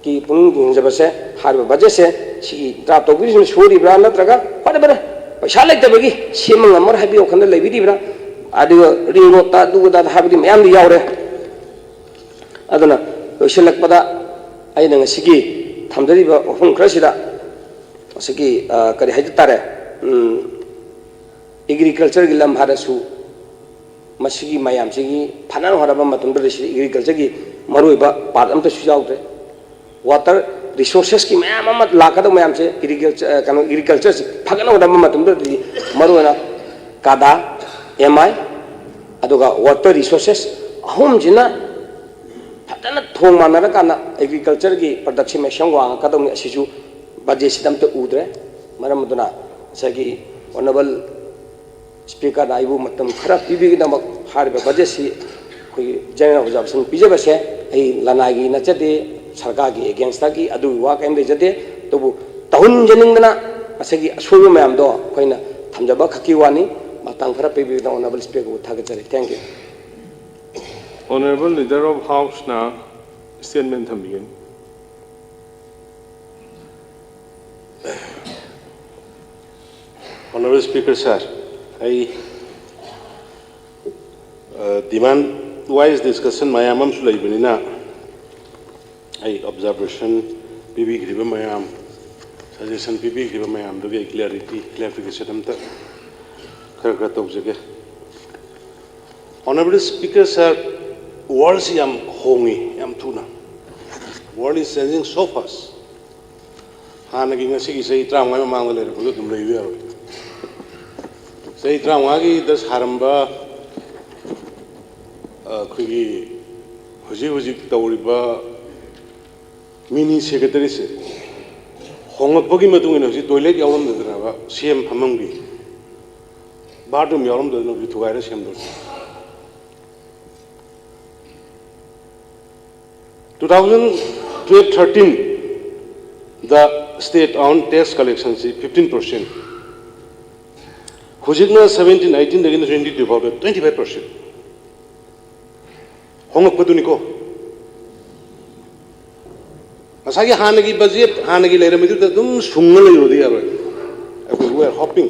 ꯀꯤ ꯄꯨꯛꯅꯤꯡ ꯆꯤꯡꯁꯤꯟꯖꯕꯁꯦ, ꯍꯥꯏꯔꯤꯕ budget ꯁꯦ ꯁꯤꯒꯤ draft ꯇꯧꯕꯤꯔꯤꯁꯤꯅ ꯁꯣꯏꯔꯤꯕ꯭ꯔꯥ, ꯅꯠꯇ꯭ꯔꯒ whatever ꯄꯩꯁꯥ ꯂꯩꯇꯕꯒꯤ ꯁꯦꯝꯕ ꯉꯝꯃꯔꯣꯏ ꯍꯥꯏꯕꯒꯤ ꯋꯥꯈꯜꯗ ꯂꯩꯕꯤꯔꯤꯕ꯭ꯔꯥ? ꯑꯗꯨꯒ ring road ꯇ ꯑꯗꯨ ꯑꯗꯥ ꯍꯥꯏꯕꯗꯤ ꯃꯌꯥꯝꯗꯤ ꯌꯥꯎꯔꯦ꯫ ꯑꯗꯨꯅ ꯂꯣꯏꯁꯤꯜꯂꯛꯄꯗ ꯑꯩꯅ ꯉꯁꯤꯒꯤ ꯊꯝꯖꯔꯤꯕ ꯋꯥꯐꯝ ꯈꯔꯁꯤꯗ ꯉꯁꯤꯒꯤ, ꯑ, ꯀꯔꯤ ꯍꯥꯏꯖ ꯇꯥꯔꯦ, ꯎꯝ, agriculture ꯒꯤ ꯂꯝ ꯍꯥꯏꯔꯁꯨ, ꯃꯁꯤꯒꯤ ꯃꯌꯥꯝꯁꯤꯒꯤ ꯐꯅꯅ ꯍꯣꯠꯅꯕ ꯃꯇꯝꯗ ꯁꯤꯗ agriculture ꯒꯤ ꯃꯔꯨꯑꯣꯏꯕ part ꯑꯝꯇꯁꯨ ꯌꯥꯎꯗ꯭ꯔꯦ꯫ Water resources ꯀꯤ ꯃꯌꯥꯝ ꯑꯃ ꯂꯥꯛꯀꯗꯕ ꯃꯌꯥꯝꯁꯦ, agriculture, ꯑ, ꯀꯩꯅꯣ, agriculture ꯁꯤ ꯐꯒꯠꯅꯕ ꯍꯣꯠꯅꯕ ꯃꯇꯝꯗꯗꯤ, ꯃꯔꯨꯑꯣꯏꯅ CADA, M I, ꯑꯗꯨꯒ water resources ꯑꯍꯨꯝꯁꯤꯅ ꯐꯖꯅ ꯊꯣꯡ ꯃꯥꯟꯅꯔꯀꯥꯟꯗ agriculture ꯒꯤ production ꯃꯌꯥꯝ ꯋꯥꯡꯉꯛꯀꯗꯕꯅꯤ꯫ ꯑꯁꯤꯁꯨ budget ꯁꯤꯗ ꯑꯝꯇ ꯎꯗ꯭ꯔꯦ꯫ ꯃꯔꯝ ꯑꯗꯨꯅ ꯉꯁꯥꯏꯒꯤ honourable speaker ꯅ ꯑꯩꯕꯨ ꯃꯇꯝ ꯈꯔ ꯄꯤꯕꯤꯒꯤꯗꯃꯛ ꯍꯥꯏꯔꯤꯕ budget ꯁꯤ ꯑꯩꯈꯣꯏꯒꯤ general observation ꯄꯤꯖꯕꯁꯦ ꯑꯩ ꯂꯅꯥꯏꯒꯤ ꯅꯠꯆꯗꯦ, ꯁꯔꯀꯥꯔꯒꯤ against ꯇꯒꯤ ꯑꯗꯨꯒꯤ ꯋꯥ ꯀꯔꯤꯝ ꯂꯩꯖꯗꯦ꯫ ꯑꯗꯨꯕꯨ ꯇꯧꯍꯟꯖꯅꯤꯡꯗꯅ ꯉꯁꯥꯏꯒꯤ ꯑꯁꯣꯏꯕ ꯃꯌꯥꯝꯗꯣ ꯑꯩꯈꯣꯏꯅ ꯊꯝꯖꯕ ꯈꯛꯀꯤ ꯋꯥꯅꯤ꯫ ꯃꯇꯝ ꯈꯔ ꯄꯤꯕꯤꯕꯗ honourable speaker ꯕꯨ ꯊꯥꯒꯠꯆꯔꯤ꯫ Thank you꯫ Honourable Leader of House ꯅ statement ꯊꯝꯕꯤꯒꯅꯤ꯫ Honourable Speaker Sir, ꯑꯩ demand wise discussion ꯃꯌꯥꯝ ꯑꯃꯁꯨ ꯂꯩꯕꯅꯤꯅ ꯑꯩ observation ꯄꯤꯕꯤꯈ꯭ꯔꯤꯕ ꯃꯌꯥꯝ, suggestion ꯄꯤꯕꯤꯈ꯭ꯔꯤꯕ ꯃꯌꯥꯝꯗꯨꯒꯤ ꯑꯩ clarity, clarification ꯑꯝꯇ ꯈꯔ ꯈꯔ ꯇꯧꯖꯒꯦ꯫ Honourable Speaker Sir, world ꯁꯤ ꯌꯥꯝ ꯍꯣꯡꯉꯤ, ꯌꯥꯝ ꯊꯨꯅ꯫ World is changing so fast. ꯍꯥꯟꯅꯒꯤ ꯉꯁꯤꯒꯤ ꯆꯍꯤ ꯇꯔꯥꯃꯉꯥ ꯃꯃꯥꯡꯗ ꯂꯩꯔꯛꯄꯗꯣ ꯑꯗꯨꯝ ꯂꯩꯕ ꯌꯥꯔꯣꯏ꯫ ꯆꯍꯤ ꯇꯔꯥꯃꯉꯥꯒꯤꯗ ꯁꯥꯔꯝꯕ ꯑꯩꯈꯣꯏꯒꯤ ꯍꯧꯖꯤꯛ ꯍꯧꯖꯤꯛ ꯇꯧꯔꯤꯕ mini secretary ꯁꯦ ꯍꯣꯡꯂꯛꯄꯒꯤ ꯃꯇꯨꯡ ꯏꯟꯅ ꯍꯧꯖꯤꯛ toilet ꯌꯥꯎꯔꯝꯗꯗꯅꯕ ꯁꯦꯝ ꯐꯝꯃꯝꯒꯤ, bathroom ꯌꯥꯎꯔꯝꯗꯗꯅ ꯍꯧꯖꯤꯛ ꯊꯨꯒꯥꯏꯔ ꯁꯦꯝꯗꯣꯔꯤ꯫ Two thousand twelve thirteen ꯗ state owned tax collection ꯁꯤ fifteen percent, ꯍꯧꯖꯤꯛꯅ ꯁꯕꯦꯟꯇꯤꯟ ꯑꯩꯠꯇꯤꯟꯗꯒꯤꯅ ꯇ꯭ꯋꯦꯟꯇꯤ ꯇꯨ ꯐꯥꯎꯗ ꯇ꯭ꯋꯦꯟꯇꯤ ꯐꯥꯏꯚ ꯄꯥꯔꯁꯦꯟ ꯍꯣꯡꯉꯛꯄꯗꯨꯅꯤꯀꯣ꯫ ꯉꯁꯥꯏꯒꯤ ꯍꯥꯟꯅꯒꯤ ꯕꯖꯦꯠ, ꯍꯥꯟꯅꯒꯤ ꯂꯩꯔꯝꯃꯤꯗꯨꯗ ꯑꯗꯨꯝ ꯁꯨꯡꯉ ꯂꯩꯔꯨꯕꯗꯤ ꯌꯥꯔꯣꯏ꯫ ꯑꯩꯈꯣꯏ we are hoping.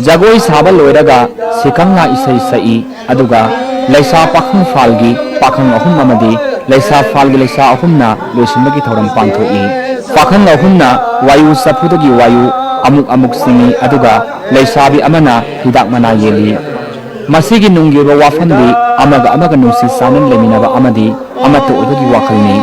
ꯖꯒꯣꯏ ꯁꯥꯕ ꯂꯣꯏꯔꯒ ꯁꯤꯈꯪꯅ ꯏꯁꯩ ꯁꯛꯏ꯫ ꯑꯗꯨꯒ ꯂꯩꯁꯥ ꯄꯥꯈꯪ ꯐꯥꯜꯒꯤ ꯄꯥꯈꯪ ꯑꯍꯨꯝ ꯑꯃꯗꯤ ꯂꯩꯁꯥ ꯐꯥꯜꯒꯤ ꯂꯩꯁꯥ ꯑꯍꯨꯝꯅ ꯂꯣꯏꯁꯤꯟꯕꯒꯤ ꯊꯧꯔꯝ ꯄꯥꯡꯊꯣꯛꯏ꯫ ꯄꯥꯈꯪ ꯑꯍꯨꯝꯅ ꯋꯥꯌꯨ ꯆꯐꯨꯗꯒꯤ ꯋꯥꯌꯨ ꯑꯃꯨꯛ ꯑꯃꯨꯛ ꯆꯤꯡꯏ, ꯑꯗꯨꯒ ꯂꯩꯁꯥꯕꯤ ꯑꯃꯅ ꯍꯤꯗꯥꯛ ꯃꯅꯥ ꯌꯦꯜꯂꯤ꯫ ꯃꯁꯤꯒꯤ ꯅꯨꯡꯒꯤ ꯑꯣꯏꯕ ꯋꯥꯐꯝꯗꯤ ꯑꯃꯒ ꯑꯃꯒ ꯅꯨꯡꯁꯤ ꯆꯥꯟꯅꯅ ꯂꯩꯃꯤꯟꯅꯕ ꯑꯃꯗꯤ ꯑꯃꯠꯇ ꯑꯣꯏꯕꯒꯤ ꯋꯥꯈꯜꯅꯤ꯫